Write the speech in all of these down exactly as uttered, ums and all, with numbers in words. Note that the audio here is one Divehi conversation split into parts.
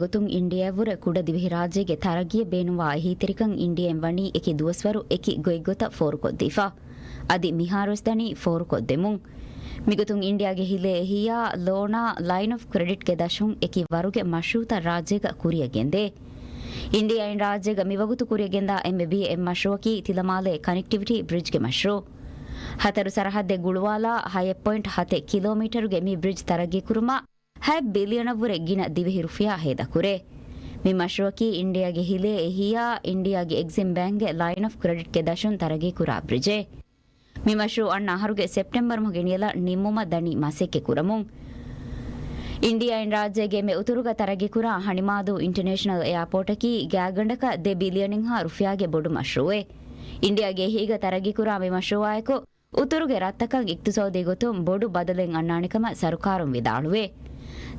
ގޮތުން އިންޑިއާއަށްވުރެ ކުޑަ ދިވެހިރާއްޖޭގެ ތަރައްގީއަށް ބޭނުންވާ އެހީތެރިކަން އިންޑިއާއިން ވަނީ އެކި ދުވަސްވަރު އެކި ގޮތްގޮތަށް ފޯރުކޮށްދީފަ. އަދި މިހާރުވެސް ދަނީ ފޯރުކޮށްދެމުން. މިގޮތުން އިންޑިއާގެ ހިލޭ އެހީއާ ލޯނާ ލައިން އޮފް ކްރެޑިޓްގެ ދަށުން އެކި ވަރުގެ މަޝްރޫއުތައް ރާއްޖޭގަ ކުރިއަށް ގެންދޭ. އިންޑިއާއިން ރާއްޖޭގަ މިވަގުތު ކުރިއަށް ގެންދާ އެންމެ ބިޔަ އެއް މަޝްރޫއަކީ ތިލަމާލޭ ކަނެކްޓިވިޓީ ބްރިޖްގެ މަޝްރޫއު. ހަތަރު ސަރަހައްދެއް ގުޅުވާލާ ހައެއް ޕޮއިންޓް ހަތެއް ކިލޯމީޓަރުގެ މި ބްރިޖް ތަރައްގީކުރުމަށް ހަތް ބިލިއަނަށްވުރެ ގިނަ ދިވެހި ރުފިޔާ ހޭދަކުރޭ. މި މަޝްރޫއަކީ އިންޑިއާގެ ހިލޭ އެހީއާ އިންޑިއާގެ އެގްޒިމް ބޭންކްގެ ލައިން އޮފް ކްރެޑިޓްގެ ދަށުން ތަރައްގީކުރާ ބްރިޖެއް. މި މަޝްރޫއު އަންނަ އަހަރުގެ ސެޕްޓެމްބަރު މަހުގެ ނިޔަލަށް ނިންމުމަށް ދަނީ މަސައްކަތް ކުރަމުން. އިންޑިއާއިން ރާއްޖޭގެ އެންމެ އުތުރުގަ ތަރައްގީކުރާ ހަނިމާދޫ އިންޓަނޭޝަނަލް އެއާޕޯޓަކީ ގާތްގަނޑަކަށް ދެ ބިލިއަނެއްހާ ރުފިޔާގެ ބޮޑު މަޝްރޫއެއް. އިންޑިއާގެ އެހީގަ ތަރައްގީކުރާ މި މަޝްރޫއާއެކު، އުތުރުގެ ރަށްތަކަށް އިޤްތިޞާދީ ގޮތުން ބޮޑު ބަދަލެއް އަންނާނެ ކަމަށް ސަރުކާރުން ވިދާޅުވޭ.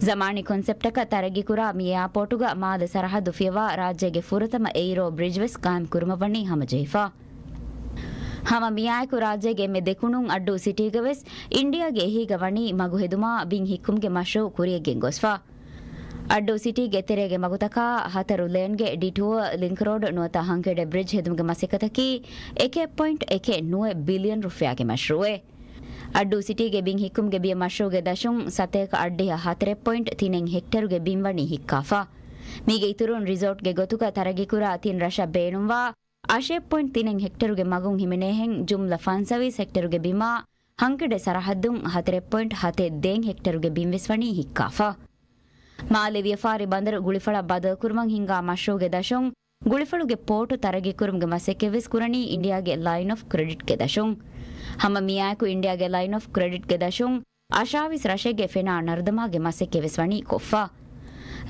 ޒަމާނީ ކޮންސެޕްޓަކަށް ތަރައްގީކުރާ މި އެއާޕޯޓުގަ މާލެ ސަރަހައްދު ފިޔަވާ ރާއްޖޭގެ ފުރަތަމަ އެއިރޯ ބްރިޖް ވެސް ޤާއިމް ކުރުމަށް ވަނީ ހަމަޖެހިފަ. ހަމަ މިއާއެކު ރާއްޖޭގެ އެންމެ ދެކުނުން އައްޑޫ ސިޓީގަ ވެސް އިންޑިއާގެ އެހީގަ ވަނީ މަގު ހެދުމާ ބިން ހިއްކުމުގެ މަޝްރޫއު ކުރިއަށް ގެންގޮސްފަ. އައްޑޫ ސިޓީގެ އެތެރޭގެ މަގުތަކާ ހަތަރު ލޭންގެ ޑިޓުއަރ ލިންކް ރޯޑް ނުވަތަ ހަންކެޑެ ބްރިޖް ހެދުމުގެ މަސައްކަތަކީ އެކެއް ޕޮއިންޓް އެކެއް ނުވަ ބިލިއަން ރުފިޔާގެ މަޝްރޫއެއް. އައްޑޫ ސިޓީގެ ބިން ހިއްކުމުގެ ބިޔަ މަޝްރޫގެ ދަށުން ސަތޭކަ އަށްޑިހަ ހަތަރެއް ޕޮއިންޓް ތިނެއް ހެކްޓަރުގެ ބިން ވަނީ ހިއްކާފަ. މީގެ އިތުރުން ރިސޯޓްގެ ގޮތުގަ ތަރައްގީކުރާ ތިން ރަށަށް ބޭނުންވާ އަށެއް ޕޮއިންޓް ތިނެއް ހެކްޓަރުގެ މަގުން ހިމެނޭހެން ޖުމްލަ ފަންސަވީސް ހެކްޓަރުގެ ބިމާ ހަންކެޑެ ސަރަހައްދުން ހަތަރެއް ޕޮއިންޓް ހަތެއް ދޭއް ހެކްޓަރުގެ ބިން ވެސް ވަނީ ހިއްކާފަ. މާލެ ވިޔަފާރި ބަނދަރު ގުޅިފަޅަށް ބަދަލުކުރުމަށް ހިންގާ މަޝްރޫގެ ދަށުން ގުޅިފަޅުގެ ޕޯޓު ތަރައްގީކުރުމުގެ މަސައްކަތް ވެސް ކުރަނީ އިންޑިއާގެ ލައިން އޮފް ކްރެޑިޓްގެ ދަށުން. ހަމަ މިއާއެކު އިންޑިއާގެ ލައިން އޮފް ކްރެޑިޓްގެ ދަށުން އަށާވީސް ރަށެއްގެ ފެނާ ނަރުދަމާގެ މަސައްކަތް ވެސް ވަނީ ކޮށްފަ.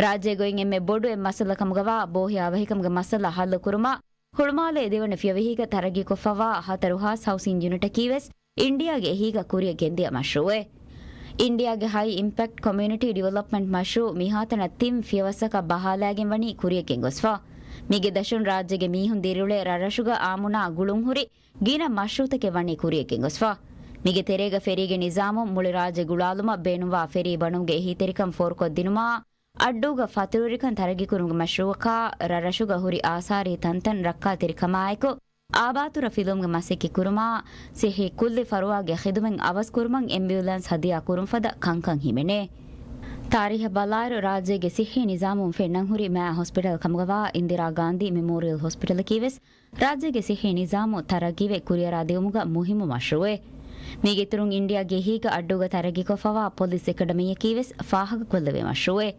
ރާއްޖޭގައި އެންމެ ބޮޑު އެއް މައްސަލަ ކަމުގަވާ ބޯހިޔާ އަވަހިކަމުގެ މައްސަލަ ހައްލު ކުރުމަށް ހުޅުމާލޭ ދެވަނަ ފިޔަވަހީގަ ތަރައްގީކޮށްފަވާ ހަތަރު ހާސް ހައުސިން ޔުނިޓަކީ ވެސް އިންޑިއާގެ އެހީގަ ކުރިއަށް ގެންދިޔަ މަޝްރޫއެއް. އިންޑިއާގެ ހައި އިމްޕެކްޓް ކޮމިއުނިޓީ ޑިވެލޮޕްމަންޓް މަޝްރޫއު މިހާތަނަށް ތިން ފިޔަވައްސަކަށް ބަހާލާގެން ވަނީ ކުރިއަށް ގެންގޮސްފަ. މީގެ ދަށުން ރާއްޖޭގެ މީހުން ދިރިއުޅޭ ރަށްރަށުގަ އާއްމުންނާ ގުޅުންހުރި ގިނަ މަޝްރޫއުތަކެއް ވަނީ ކުރިއަށް ގެންގޮސްފަ. މީގެ ތެރޭގަ ފެރީގެ ނިޒާމުން މުޅި ރާއްޖެ ގުޅާލުމަށް ބޭނުންވާ ފެރީ ބަނުމުގެ އެހީތެރިކަން ފޯރުކޮށްދިނުމާ، އައްޑޫގަ ފަތުރުވެރިކަން ތަރައްގީކުރުމުގެ މަޝްރޫއަކާ، ރަށްރަށުގަ ހުރި އާސާރީ ތަންތަން ރައްކާތެރިކަމާއެކު، އާބާތުރަށް ފިލުވުމުގެ މަސައްކަތް ކުރުމާ، ސިއްހީ ކުއްލި ފަރުވާގެ ޚިދުމަތް އަވަސްކުރުމަށް އެމްބިއުލާންސް ހަދިޔާ ކުރުން ފަދަ ކަންކަން ހިމެނޭ. ތާރީހަށް ބަލާއިރު، ރާއްޖޭގެ ސިއްހީ ނިޒާމުން ފެންނަން ހުރި މާ ހޮސްޕިޓަލް ކަމުގަވާ އިންދިރާ ގާންދީ މެމޯރިއަލް ހޮސްޕިޓަލަކީ ވެސް ރާއްޖޭގެ ސިއްހީ ނިޒާމު ތަރައްގީވެ ކުރިއަރާ ދިއުމުގަ މުހިއްމު މަޝްރޫއެއް. މީގެ އިތުރުން އިންޑިއާގެ އެހީގަ އައްޑޫގަ ތަރައްގީކޮށްފަވާ ޕޮލިސް އެކަޑަމީއަކީ ވެސް ފާހަގަކޮށްލެވޭ މަޝްރޫއެއް.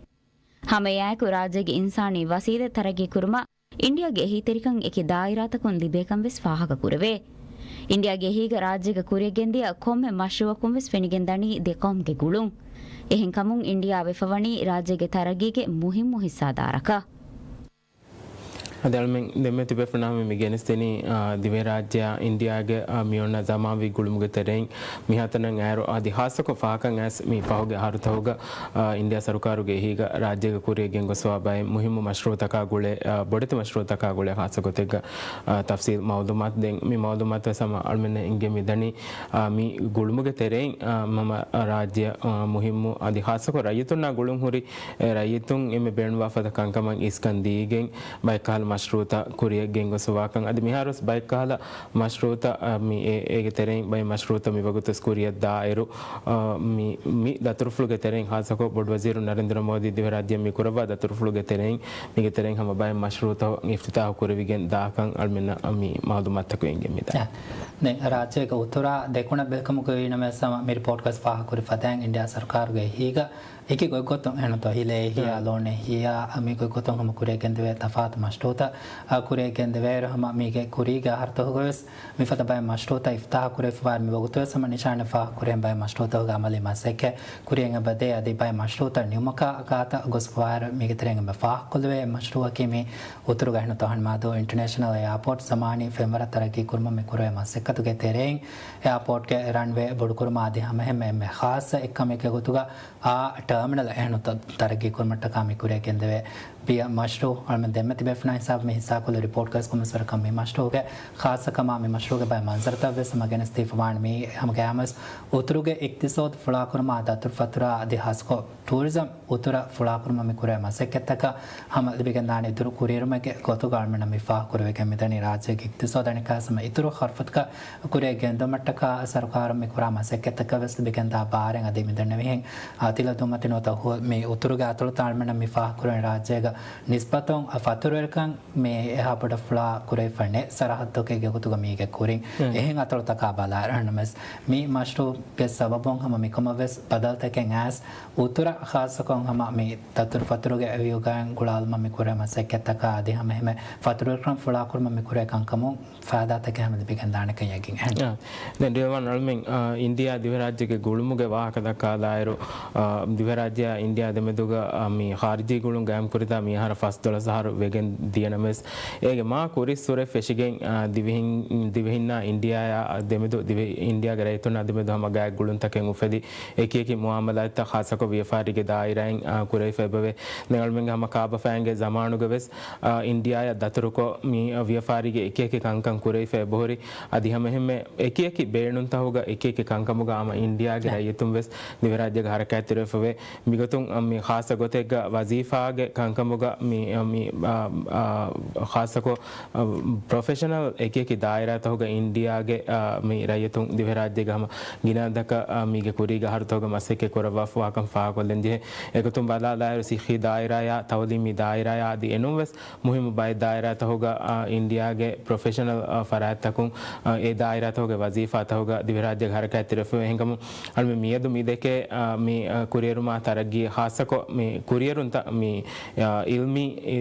ހަމައެއާއެކު ރާއްޖޭގެ އިންސާނީ ވަސީލަތް ތަރައްގީ ކުރުމަށް އިންޑިއާގެ އެހީތެރިކަން އެކި ދާއިރާތަކުން ލިބޭކަން ވެސް ފާހަގަ ކުރެވޭ. އިންޑިއާގެ އެހީގަ ރާއްޖޭގަ ކުރިއަށްގެންދިޔަ ކޮންމެ މަޝްރޫއަކުން ވެސް ފެނިގެންދަނީ ދެ ޤައުމުގެ ގުޅުން. އެހެންކަމުން އިންޑިއާ ވެފަވަނީ ރާއްޖޭގެ ތަރައްގީގެ މުހިއްމު ހިއްސާދާރަކަށް. އަދި އަޅުމެން ދެންމެ ތިބޭފުޅުންނާ ހަމަ މި ގެނެސްދިނީ، އާ، ދިވެހިރާއްޖެއާ އިންޑިއާގެ، އާ، މިއޮންނަ ޒަމާންވީ ގުޅުމުގެ ތެރެއިން މިހާތަނަށް އައިރު އަދި ޚާއްޞަކޮށް ފާހަގަ އައިސް މި ފަހުގެ އަހަރުތަކުގަ، އާ، އިންޑިއާ ސަރުކާރުގެ އެހީގަ ރާއްޖޭގަ ކުރިއަށް ގެންގޮސްފަވާ ބައެއް މުހިއްމު މަޝްރޫއުތަކާ ގުޅޭ، އާ، ބޮޑެތި މަޝްރޫއުތަކާ ގުޅޭ ޚާއްޞަ ގޮތެއްގަ، އާ، ތަފްސީލް މައުލޫމާތު ދެން މި މައުލޫމާތު ވެސް ހަމަ އަޅުމެންނަށް އެނގޭ މިދަނީ، އާ، މި ގުޅުމުގެ ތެރެއިން، އާ، ހަމަ ރާއްޖެއަށް، އާ، މުހިއްމު އަދި ޚާއްޞަކޮށް ރައްޔިތުންނާ ގުޅުން ހުރި އެ ރައްޔިތުން އެންމެ ބޭނުންވާ ފަދަ ކަންކަމަށް އިސްކަން ދީގެން ބައެއްކަހަލަ މަޝްރޫއުތައް ކުރިއަށް ގެންގޮސްފަވާކަން އަދި މިހާރުވެސް ބައެއްކަހަލަ މަޝްރޫއުތައް، އަ، މި އެ، އޭގެ ތެރެއިން ބައެއް މަޝްރޫއުތައް މިވަގުތުވެސް ކުރިއަށް ދާއިރު، އަ، މި، މި ދަތުރުފުޅުގެ ތެރެއިން ޚާއްޞަކޮށް ބޮޑުވަޒީރު ނަރެންދްރަ މޯދީ ދިވެހިރާއްޖެއަށް މި ކުރައްވާ ދަތުރުފުޅުގެ ތެރެއިން މީގެ ތެރެއިން ހަމަ ބައެއް މަޝްރޫއުތައް އިފްތިތާހު ކުރެވިގެން ދާކަން އަޅުމެންނަށް މި މައުލޫމާތުތަކުން އެނގޭ މިދަނީ. އަ، ދެން ރާއްޖޭގެ އުތުރާ ދެކުނަށް ބެލިކަމުގައި ނަމަވެސް ހަމަ މި ރިޕޯޓްގަސް ފާހަގަކުރި ފަދައިން އިންޑިއާ ސަރުކާރުގެ އެހީގަ އެކި ގޮތްގޮތުން އެންތޯ ހިލޭ އެހީއާ، އާ، ލޯނެ އެހީއާ، މި ގޮތްގޮތުން ހަމަ ކުރިއަށް ގެންދެވޭ ތަފާތު މަޝްރޫއުތައް، އާ، ކުރިއަށް ގެންދެވޭއިރު ހަމަ މީގެ ކުރީގެ އަހަރުތަކުގަވެސް މިފަދަ ބައެއް މަޝްރޫއުތައް އިފްތިތާހު ކުރެވިފަވާއިރު މި ވަގުތުވެސް ހަމަ ނިޝާނެއް ފާހަގަކުރިހެން ބައެއް މަޝްރޫއުތަކުގެ އަމަލީ މަސައްކަތް ކުރިއަށް އެބަދޭ އަދި ބައެއް މަޝްރޫއުތައް ނިމުމަކާ ގާތަށް ގޮސްފަވާއިރު މީގެ ތެރެއިން އެންމެ ފާހަގަކޮށްލެވޭ މަޝްރޫއަކީ މި އުތުރުގަ ހިންތޯ ހަނިމާދޫ އިންޓަނޭޝަނަލް އެއާޕޯޓް ޒަމާނީ ފެންވަރަށް ތަރައްގީ ކުރުމަށް މި ކުރެވޭ މަސައްކަތުގެ ތެރެއިން އެއާޕޯޓްގެ ރަންވޭ ބޮޑުކުރުމާ އަދި ހަމައެހެންމެ އެންމެ ޚާއްޞަ އެއްކަމެއްގެ ގޮތުގަ އާ ޓާމިނަލް އެހެން ތަ-، ތަރައްގީ ކުރުމަށްޓަކާ މި ކުރިއަށް ގެންދެވޭ ބިޔަ މަޝްރޫ އަޅަމެން ދެންމެ ތިބޭފުޅާ ހިސާބު މި ހިއްސާކޮށްލި ރިޕޯޓްގަސް ކޮމިސަރަކަށް މި މަޝްރޫގެ ޚާއްސަކަމާ މި މަޝްރޫގެ ބައެއް މަންޒަރުތައްވެސް ހަމަ ގެނެސްދީފަވާނެ. މި ހަމަ ގައިމުވެސް އުތުރުގެ އިޤްތިޞާދު ފުޅާކުރުމާ ދަތުރުފަތުރާ އަދި ޚާއްސަކޮށް ޓޫރިޒަމް އުތުރަށް ފުޅާކުރުމަށް މި ކުރޭ މަސައްކަތްތަކަށް ހަމަ ލިބިގެންދާނެ އިތުރު ކުރިއެރުމެއްގެ ގޮތުގަ އަޅަމެންނަށް މި ފާހަގަކުރެވިގެން މިދަނީ. ރާއްޖޭގެ އިޤްތިޞާދަށް އަނެއްކާވެސް ހަމަ އިތުރު ޚަރަފަތަކަށް ކުރިއަށް ގެންދުމަށްޓަކާ ސަރުކާރުން މި ކުރާ މަސައްކަތްތަކަށް ވެސް ލިބިގެންދާ ބާރެއް އަދި މިދަންނަވިހެން، އާ، ތިލަދޫ މަތިނުވަތަ ހު-، މި އުތުރުގެ އަތޮޅުތައް އަޅަމެންނަށް މި ފާހަގަކުރަނީ ރާއްޖޭގަ ނިސްބަތުން، އާ، ފަތުރުވެރިކަން މި އެހާ ބޮޑަށް ފުޅާ ކުރެވިފަ ނެތް ސަރަހައްދުތަކެއްގެ ގޮތުގަ މީގެ ކުރިން. އެހެން އަތޮޅުތަކާ ބަލާއިރު އަހަންނަމެސް މި މަޝްރޫޢުގެ ސަބަބުން ހަމަ މިކަމަށްވެސް ބަދަލުތަކެއް އައިސް، އުތުރަށް ޚާއްސަކޮށް ހަމަ މި ދަތުރުފަތުރުގެ ވިއުގައިން ގުޅާލުމަށް މި ކުރޭ މަސައްކަތްތަކާ އަދި ހަމަ އެހެމެ ފަތުރުވެރިކަން ފުޅާކުރުމަށް މި ކުރޭ ކަންކަމުން ފައިދާތަކެއް ހަމަ ލިބިގެންދާނެކަން ޔަގީން. އާ، ދެން ރިލްވާން އަޅަމެން، އާ، އިންޑިއާ ދިވެހިރާއްޖޭގެ ގުޅުމުގެ ވާހަކަ ދައްކާލާއިރު، އާ، ދިވެހިރާއްޖެއާ އިންޑިއާ ދެމެދުގަ، އާ، މި ޚާރިޖީ ގުޅުން ގާއިމްކުރިދާ މިއަހަރަށް ފަސްދޮޅަސް އަހަރު ވެގެން ދިޔަނަމަވެސް، އޭގެ މާ ކުރިއްސުރެ ފެށިގެން، އާ، ދިވެހިން-، ދިވެހިންނާ އިންޑިއާއާ ދެމެދު، ދިވެ-، އިންޑިއާގެ ރައްޔިތުންނާ ދެމެދު ހަމަ ގާތް ގުޅުންތަކެއް އުފެދި، އެކިއެކި މުއާމަލާތްތައް ޚާއްސަކޮށް ވިޔަފާރީގެ ދާއިރާއިން، އާ، ކުރެވިފަ އެބަވޭ. ދެން އަޅުމެންގެ ހަމަ ކާބަފައިންގެ ޒަމާނުގަވެސް، އާ، އިންޑިއާއަށް ދަތުރުކޮށް، މި ވިޔަފާރީގެ އެކިއެކި ކަންކަން ކުރެވިފަ އެބަހުރި. އަދި ހަމައެހެންމެ އެކިއެކި ބޭނުންތަހުގަ އެކިއެކި ކަންކަމުގަ ހަމަ އިންޑިއާގެ ރައްޔިތުން ވެސް ދިވެހިރާއްޖޭގަ ހަރަކާތްތެރިވެފަވޭ. މިގޮތުން، އަ، މި ޚާއްސަ ގޮތެއްގަ ވަޒީފާގެ ކަންކަމުގަ މި، އަ، މި، އަ، އަ، ޚާއްސަކޮށް، އަ، ޕްރޮފެޝަނަލް އެކިއެކި ދާއިރާތަހުގަ އިންޑިއާގެ، އަ، މި ރައްޔިތުން ދިވެހިރާއްޖޭގަ ހަމަ ގިނަ އަދަކަށް، އަ، މީގެ ކުރީގަ އަހަރުތަހުގަ މަސައްކަތް ކުރައްވާފަވާކަން ފާހަގަކޮށްލަން ޖެހޭ. އެގޮތުން ބަލާލާއިރު ސިއްހީ ދާއިރާޔާ، ތައުލީމީ ދާއިރާޔާ އަދި އެނޫންވެސް މުހިއްމު ބައެއް ދާއިރާތަހުގަ، އާ، އިންޑިއާގެ ޕްރޮފެޝަނަލް، އާ، ފަރާތްތަކުން، އާ، އެ ދާއިރާތަހުގެ ވަޒީފާތަހުގަ ދިވެހިރާއްޖޭގަ ހަރަކާތްތެރިވެފަ އެހެންކަމުން އަޅުމެން މިއަދު މި ދެކޭ، އާ، މި، އާ، ކުރިއެރުމާ ތަރައްގީ ޚާއްސަކޮށް މި ކުރިއެރުންތައް މި، އާ، އިލްމީ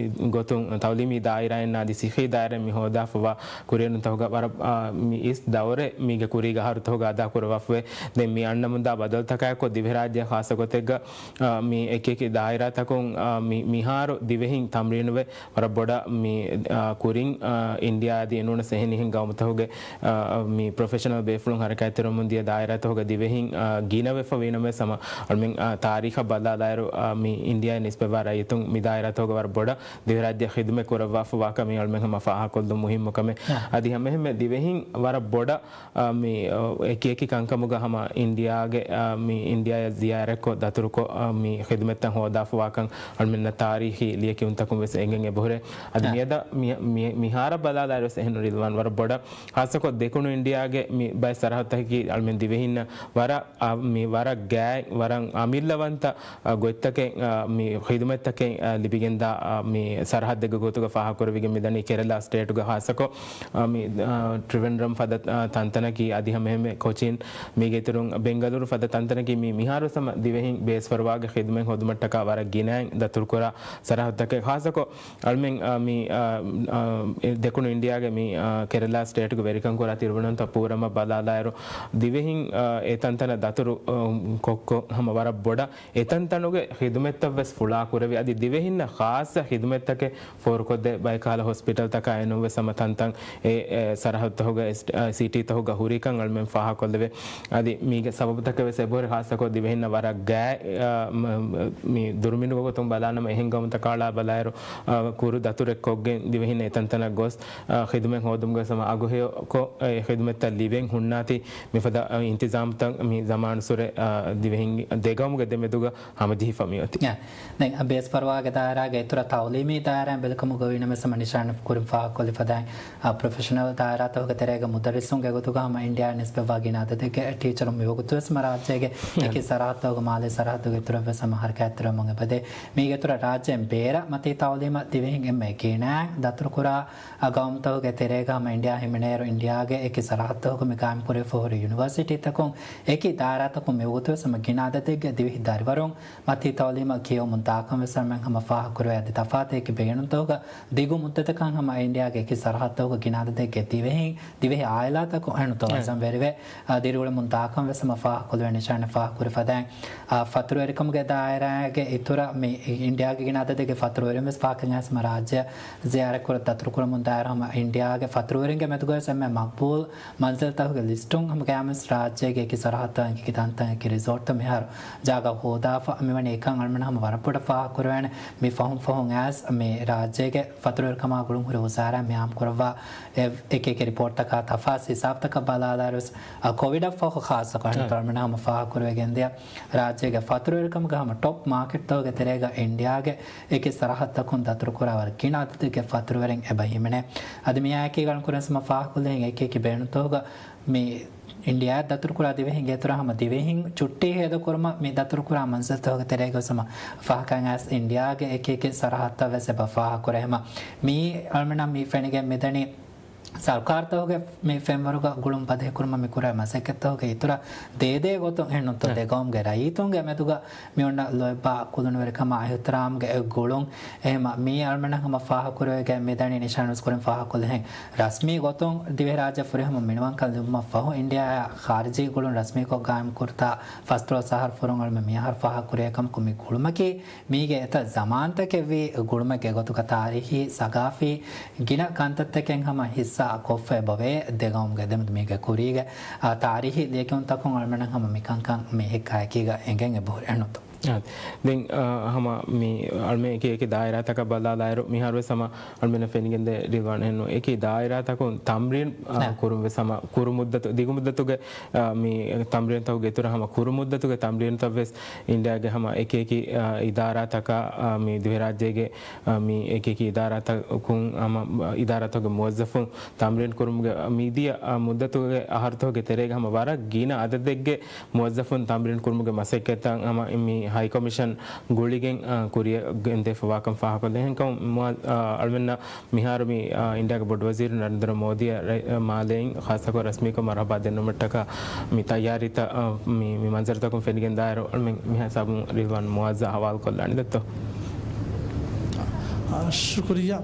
ގޮތުން ތައުލީމީ ދާއިރާއިން އަދި ސިއްހީ ދާއިރާއިން މި ހޯދާފަވާ ކުރިއެރުންތަހުގަ ވަރަށް، އާ، މި އިސް ދައުރެއް މީގެ ކުރީގަ އަހަރުތަހުގަ އަދާކުރައްވާފަވޭ. ދެން މި އަންނަމުންދާ ބަދަލުތަކާއެކު ދިވެހިރާއްޖެ ޚާއްސަ ގޮތެއްގަ އާ، މި އެކިއެކި ދާއިރާތަކުން، އާ، މި، މިހާރު ދިވެހިން ތަމްރީނުވެ، ވަރަށް ބޮޑަށް މި، އާ، ކުރިން، އާ، އިންޑިއާ އަދި އެނޫނަސް އެހެނިހެން ގައުމުތަހުގެ، އާ، މި ޕްރޮފެޝަނަލް ބޭފުޅުން ހަރަކާތްތެރިވަމުން ދިޔަ ދާއިރާތަހުގަ ދިވެހިން، އާ، ގިނަވެފަ ވީނަމަވެސް ހަމަ އަޅުމެން، އާ، ތާރީޚަށް ބަލާލާއިރު، އާ، މި އިންޑިއާއިން ނިސްބަތްވާ ރައްޔިތުން މި ދާއިރާތަހުގަ ވަރަށް ބޮޑަށް ދިވެހިރާއްޖެ ޚިދުމަތް ކުރައްވާފަވާކަމެއް އަޅުމެން ހަމަ ފާހަގަކޮށްލުން މުހިއްމު ކަމެއް. އާ. އަދި ހަމައެހެންމެ ދިވެހިން ވަރަށް ބޮޑަށް އާ، މި، އާ، އެކިއެކި ކަންކަމުގަ ހަމަ އިންޑިއާގެ، އާ، މި އިންޑިއާއަށް ޒިޔާރަތްކޮށް، ދަތުރުކޮށް، އާ، މި ޚިދުމަތްތައް ހޯދާފަވާކަން އަޅުމެންނަށް ތާރީޚީ ލިޔެކިޔުންތަކުން ވެސް އެނގެން އެބަހުރޭ. އަދި އާ. މިއަދަށް މި-، މި-، މިހާރަށް ބަލާލާއިރު ވެސް އެހެން ރިލްވާން ވަރަށް ބޮޑަށް، ޚާއްސަކޮށް ދެކުނު އިންޑިއާގެ މި ބައެއް ސަރަހައްދުތަކަކީ އަޅުމެން ދިވެހިންނަށް ވަރަށް، އާ، މި ވަރަށް ގާތް، ވަރަށް އަމިއްލަވަންތަ އާ، ގޮތްތަކެއް، އާ، މި ޚިދުމަތްތަކެއް، އާ، ލިބިގެންދާ، އާ، މި ސަރަހައްދެއްގެ ގޮތުގަ ފާހަގަކުރެވިގެން މިދަނީ ކެރަލާ ސްޓޭޓުގެ ޚާއްސަކޮށް، އާ، މި، އާ، ޓްރިވެންޑްރަމް ފަދަ، އާ، ތަންތަނަކީ އަދި ހަމައެހެންމެ ކޮޗިން، މީގެ އިތުރުން ބެންގަލޫރު ފަދަ ތަންތަނަކީ މި މިހާރު ހަމަ ދިވެހިން ބޭސްފަރުވާގެ ޚިދުމަތް ހޯދުމަށްޓަކާ ވަރަށް ގިނައިން ދަތުރުކުރާ ސަރަހައްދުތަކެއް. ޚާއްސަކޮށް އަޅުމެން، އާ، މި، އާ، އާ، ދެކުނު އިންޑިއާގެ މި، އާ، ކެރަލާ ސްޓޭޓުގެ ވެރިކަން ކުރާ ތިރުވަނަންތަ ޕޫރަމަށް ބަލާލާއިރު، ދިވެހިން، އާ، އެ ތަންތަނަށް ދަތުރު، އާ، ކޮށްކޮށް ހަމަ ވަރަށް ބޮޑަށް އެތަންތަނުގެ ޚިދުމަތްތައް ވެސް ފުޅާ ކުރެވި، އަދި ދިވެހިންނަށް ޚާއްޞަ ޚިދުމަތްތަކެއް ފޯރުކޮށްދޭ ބައެއް ކަހަލަ ހޮސްޕިޓަލްތަކާ އެނޫން ވެސް ހަމަ ތަންތަން އެ، އެ ސަރަހައްދުތަކުގަ އެސް-، އަ، ސިޓީތަކުގަ ހުރިކަން އަޅުމެން ފާހަގަކޮށްލެވޭ. އަދި މީގެ ސަބަބުތަކެއް ވެސް އެބަހުރި ޚާއްޞަކޮށް ދިވެހިންނަށް ވަރަށް ގާތް، އަ، މ-، މ-، މި ދުރުމިނުގެ ގޮތުން ބަލާނަމަ އެހެން ގައުމުތަކާ ބަލާއިރު، އަ، ކުރު ދަތުރެއް ކޮށްގެން ދިވެހިން އެތަންތަނަށް ގޮސް، އަ، ޚިދުމަތް ހޯދުމުގަ ވެސް ހަމަ އަގުހެޔޮކޮށް އެ ޚިދުމަތްތައް ލިބެން ހުންނާތީ މިފަދަ، އަ، އިންތިޒާމްތައް މި ޒަމާނުއްސުރެ، އަ، ދިވެހިން ދެގައުމުގެ ދެމެދުގަ ހަމަޖެހިފަ މިއޮތީ. އެ، ދެން ބޭސްފަރުވާގެ ދާއިރާގެ އިތުރަށް ތައުލީމީ ދާއިރާއިން ބެލިކަމުގަ ވީނަމަވެސް ހަމަ ނިޝާން ކުރިން ފާހަގަކޮށްލި ފަދައިން، އަ، ޕްރޮފެޝަނަލް ދާއިރާތަކުގެ ތެރޭގަ މުދައްރިސުންގެ ގޮތުގަ ހަމަ އިންޑިއާއާ ނިސްބަތްވާ ގިނަ އަދަދެއްގެ ޓީޗަރުން މިވަގުތުވެސް ހަމަ ރާއްޖޭގެ އެކި ސަރަހައްދުގެ މާލޭ ސަރަހައްދުގެ އިތުރަށްވެސް ހަމަ ހަރަކާތްތެރިވަމުން އެބަދޭ. މީގެ އިތުރަށް ރާއްޖޭން ބޭރަށް މަތީ ތައުލީމަށް ދިވެހިން އެންމެ ގިނައިން ދަތުރުކުރާ އަ، ގައުމުތަކުގެ ތެރޭގަ ހަމަ އިންޑިއާ ހިމެނޭއިރު އިންޑިއާގެ އެކި ސަރަހައްދުތަކުން މި ގާއިމްކުރެވިފަ ހުރި ޔުނިވަރސިޓީތަކުން އެކި ދާއިރާތަކުން މިވަގުތުވެސް ހަމަ ގިނަ އަދަދެއްގެ ދިވެހި ދަރިވަރުން މަތީ ތައުލީމަށް ކިޔެވުމުން ދާކަން ވެސް އަޅަމެން ހަމަ ފާހަގަކުރެވޭ. އަދި ތަފާތު އެކި ބޭނުންތަކުގަ ދިގު މުއްދަތަކަށް ހަމަ އިންޑިއާގެ އެކި ސަރަހައްދުތަކުގަ ގިނަ އަދަދެއްގެ ދިވެހި، ދިވެހި އާއިލާތަކުން އެހެން ތޯ އަ، އަޒަންވެރިވެ، އަ، ދިރިއުޅެމުން ދާކަން ވެސް ހަމަ ފާހަގަކޮށްލެވޭ. ނިޝާން ފާހަގަކުރި ފަދައިން، އަ، ފަތުރުވެރިކަމުގެ ދާއިރާގެ އިތުރަށް މި އިންޑިއާގެ ގިނަ އަދަދެއްގެ ފަތުރުވެރިން ވެސް ފާކަން އައިސް ހަމަ ރާއްޖެ ޒިޔާރަތްކުރަ ދަތުރުކުރަމުން ދާއިރު ހަމަ އިންޑިއާގެ ފަތުރުވެރިންގެ މެދުގަވެސް އެންމެ މަޤްބޫލް މަންޒިލްތަކުގެ ލިސްޓުން ހަމަ ގައިމުވެސް ރާއްޖޭގެ އެކި ސަރަހައްދުތައް އެކި ތަންތަން އެކި ރިސޯޓްތައް މިހާރު ޖާގަ ހޯދާފަ މިވަނީ އެކަން އަޅުމެން ހަމަ ވަރަށް ބޮޑަށް ފާހަގަކުރެވޭނެ. މި ފަހުން ފަހުން އައިސް މި ރާއްޖޭގެ ފަތުރުވެރިކަމާ ގުޅުން ހުރި ވުޒާރާ މި އާއްމުކުރައްވާ އެ އެކި އެކި ރިޕޯޓްތަކާ ތަފާސް ހިސާބުތަކަށް ބަލާލާއިރުވެސް، ކޮވިޑަށް ފަހު ޚާއްޞަކޮށް އަޅުމެން ހަމަ ފާހަގަކުރެވިގެންދިޔަ ރާއްޖޭގެ ފަތުރުވެރިކަމުގެ ހަމަ ޓޮޕް މާކެޓްތަކުގެ ތެރޭގަ އިންޑިއާގެ އެކި ސަރަހައްދަކުން ދަތުރުކުރާ ވަރަށް ގިނަ އަދަދެއްގެ ފަތުރުވެރިން އެބަ ހިމެނޭ. އަދި މިއާއެކީގަ އަޅުން ކުރިން ހަމަ ފާހަގަކޮށްލި އެކި އެކި ބޭނުންތަކުގަ މި އިންޑިއާއަށް ދަތުރުކުރާ ދިވެހިންގެ އިތުރަށް ހަމަ ދިވެހިން ޗުއްޓީ ހޭދަކުރުމަށް މި ދަތުރުކުރާ މަންޒިލްތަކުގެ ތެރޭގަ ހަމަ ފަހަކަށް އައިސް އިންޑިއާގެ އެކި އެކި ސަރަހައްދަށް ވެސް އެބަ ފާހަގަކުރޭ. ހަމަ މިއީ އަޅުމެންނަށް މި ފެނިގެން މިދަނީ ސަރުކާރުތަކުގެ މި ފެންވަރުގަ ގުޅުން ބަދަހިކުރުމަށް މި ކުރާ މަސައްކަތްތަކުގެ އިތުރަށް ދޭދޭ ގޮތުން އެހެންނުތޯ ދެގައުމުގެ ރައްޔިތުންގެ މެދުގަ މި އޮންނަ ލޯތްބާ ކުލުނުވެރިކަމާ އިޙްތިރާމްގެ އެ ގުޅުން. އެހެމަ މީ އަޅުމެންނަށް ހަމަ ފާހަގަކުރެވޭގެ މިދަނީ ނިޝާނުސް ކުރިން ފާހަގަކޮށްލިހެން ރަސްމީ ގޮތުން ދިވެހިރާއްޖެ ފުރިހަމަ މިނިވަންކަން ލިބުމަށް ފަހު އިންޑިއާއާ ޚާރިޖީ ގުޅުން ރަސްމީކޮށް ގާއިމްކުރިތާ ފަސްދޮޅަސް އަހަރު ފުރުން އަޅުމެން މިއަހަރު ފާހަގަކުރިޔަކަމަކު މި ގުޅުމަކީ މީގެ އެތައް ޒަމާންތަކެއްވީ ގުޅުމެއްގެ ގޮތުގަ ތާރީހީ، ސަގާފީ ގިނަ ކަންތައްތަކެއް ހަމަ ހިއްސާ ކޮށްފަ އެބަވޭ ދެގައުމުގެ ދެމެދު މީގެ ކުރީގެ، އާ، ތާރީހީ ލިޔެކިޔުންތަކުން އަޅުމެންނަށް ހަމަ މިކަންކަން މި ހިއްކާ އެކީގަ އެނގެން އެބަހުރި އެންނުތޯ. އާ، ދެން، އާ، ހަމަ މި އަޅުމެން އެކި އެކި ދާއިރާތަކަށް ބަލާލާއިރު މިހާރުވެސް ހަމަ އަޅުމެންނަށް ފެނިގެންދޭ ރިލްވާން އެހެންނު އެކި ދާއިރާތަކުން ތަމްރީން، އާ، ކުރުން ވެސް ހަމަ ކުރު މުއްދަތު، ދިގު މުއްދަތުގެ، އާ، މި ތަމްރީންތަކުގެ އިތުރަށް ހަމަ ކުރު މުއްދަތުގެ ތަމްރީންތައް ވެސް އިންޑިއާގެ ހަމަ އެކި އެކި، އާ، އިދާރާތަކާ، އާ، މި ދިވެހިރާއްޖޭގެ، އާ، މި އެކި އެކި އިދާރާތަކުން ހަމަ އިދާރާތަކުގެ މުވައްޒަފުން ތަމްރީން ކުރުމުގެ މިދިޔަ، އާ، މުއްދަތުގެ އަހަރުތަކުގެ ތެރޭގަ ހަމަ ވަރަށް ގިނަ އަދަދެއްގެ މުވައްޒަފުން ތަމްރީން ކުރުމުގެ މަސައްކަތްތައް ހަމަ މި ހައިކޮމިޝަން ގުޅިގެން، އާ، ކުރިއަށް ގެންދެފަވާކަން ފާހަގަކޮށްލެ. އެހެންކަމުން މުވައްޒ-، އާ، އަޅުމެންނަށް މިހާރު މި، އާ، އިންޑިއާގެ ބޮޑުވަޒީރު ނަރެންދްރަ މޯދީއަށް ރައި-، އާ، މާލެއިން ޚާއްޞަކޮށް ރަސްމީކޮށް މަރުޙަބާ ދެންނެވުމަށްޓަކާ މި ތައްޔާރީތައް، އާ، މި، މި މަންޒަރުތަކުން ފެނިގެން ދާއިރު އަޅުމެން މިހާ ހިސާބުން ރިލްވާން މުވާޒާ ހަވާލުކޮށްލާނީ ދެއްތޯ. އާ، ޝުކުރިއްޔާ.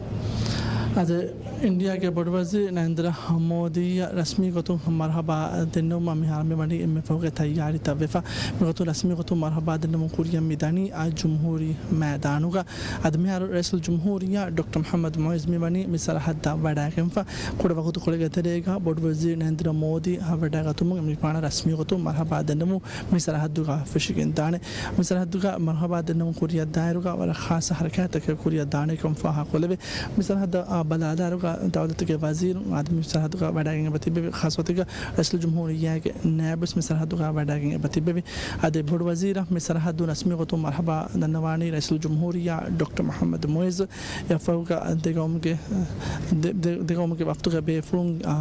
އަދި އިންޑިއާގެ ބޮޑުވަޒީރު ނަރެންދްރަ މޯދީއަށް ރަސްމީ ގޮތުން މަރުޙަބާ ދެންނެވުމަށް މިހާރު މި ވަނީ އެންމެ ފަހުގެ ތައްޔާރީތައް ވެފަ. މިގޮތުން ރަސްމީ ގޮތުން މަރުޙަބާ ދެންނެވުން ކުރިއަށް މި ދަނީ އާ ޖުމްހޫރީ މައިދާނުގަ. އަދި މިހާރު ރައީސުލް ޖުމްހޫރިއްޔާ ޑޮކްޓަރ މުޙައްމަދު މުޢިއްޒު މި ވަނީ މި ސަރަހައްދަށް ވަޑައިގެންފަ. ކުޑަ ވަގުތުކޮޅެއްގެ ތެރޭގަ ބޮޑުވަޒީރު ނަރެންދްރަ މޯދީ ހަ ވަޑައިގަތުމުން މި ފާނަށް ރަސްމީ ގޮތުން މަރުޙަބާ ދެންނެވުން މި ސަރަހައްދުގަ ފެށިގެން ދާނެ. މި ސަރަހައްދުގަ މަރުޙަބާ ދެންނެވުން ކުރިއަށް ދާއިރުގަ ވަރަށް ޚާއްޞަ ހަރަކާތްތަކެއް ކުރިއަށް ދާނެކަން ފާހަގަކޮށްލެވޭ. މި ސަރަހައްދަށް އާ ބަލާލާއިރުގަ ދައުލަތުގެ ވަޒީރުން އަދި މި ސަރަހައްދުގަ ވަޑައިގެން އެބަ ތިއްބެވި. ޚާއްޞަ ގޮތެއްގަ ރައީސުލް ޖުމްހޫރިއްޔާގެ ނާއިބުވެސް މި ސަރަހައްދުގަ ވަޑައިގެން އެބަ ތިއްބެވި. އަދި ބޮޑު ވަޒީރަށް މި ސަރަހައްދު ރަސްމީ ގޮތުން މަރުޙަބާ ދަންނަވާނީ ރައީސުލް ޖުމްހޫރިއްޔާ ޑޮކްޓަރ މުޙައްމަދު މުޢިއްޒު. އެއަށްފަހުގަ ދެގައުމުގެ، ދެ-، ދެ-، ދެގައުމުގެ ވަފްދުގެ ބޭފުޅުން، އާ،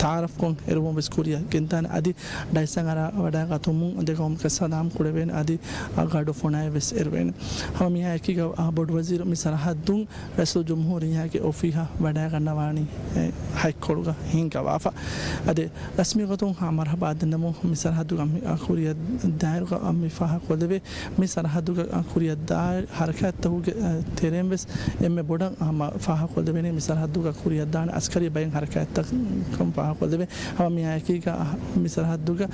ތަޢާރަފްކޮށް އެރުވުން ވެސް ކުރިއަށް ގެންދާނެ. އަދި ޑައިސްއަށް އަރާ ވަޑައިގަތުމުން ދެގައުމުގެ ސަލާމް ކުރެވޭނެ. އަދި، އާ، ގަޑު ފޮނާއެއް ވެސް އެރުވޭނެ. ހަމަ މިހާ އެކީގަ، އާ، ބޮޑު ވަޒީރު މި ސަރަހައްދުން ރައީސުލް ޖުމްހޫރިއްޔާގެ އޮފީހަށް ވަޑައިގަންނަވާނީ، އެ، ހަތްކޮޅުގަ ހިންގަވާފަ. އަދި ރަސްމީ ގޮތުން ހަ މަރުޙަބާ ދެންނެވުން މި ސަރަހައްދުގަ މި، އަ، ކުރިއަށް ދާއިރުގަ މި ފާހަގަކޮށްލެވޭ. މި ސަރަހައްދުގަ، އަ، ކުރިއަށް ދާ ހަރަކާތްތަކުގެ، އަ، ތެރެއިން ވެސް އެންމެ ބޮޑަށް ހަމަ ފާހަގަކޮށްލެވޭނީ މި ސަރަހައްދުގަ ކުރިއަށް ދާނެ އަސްކަރީ ބައެއް ހަރަކާތްތައް ކަން ފާހަގަކޮށްލެވޭ. ހަމަ މިއާއެކީގަ، އަ، މި ސަރަހައްދުގަ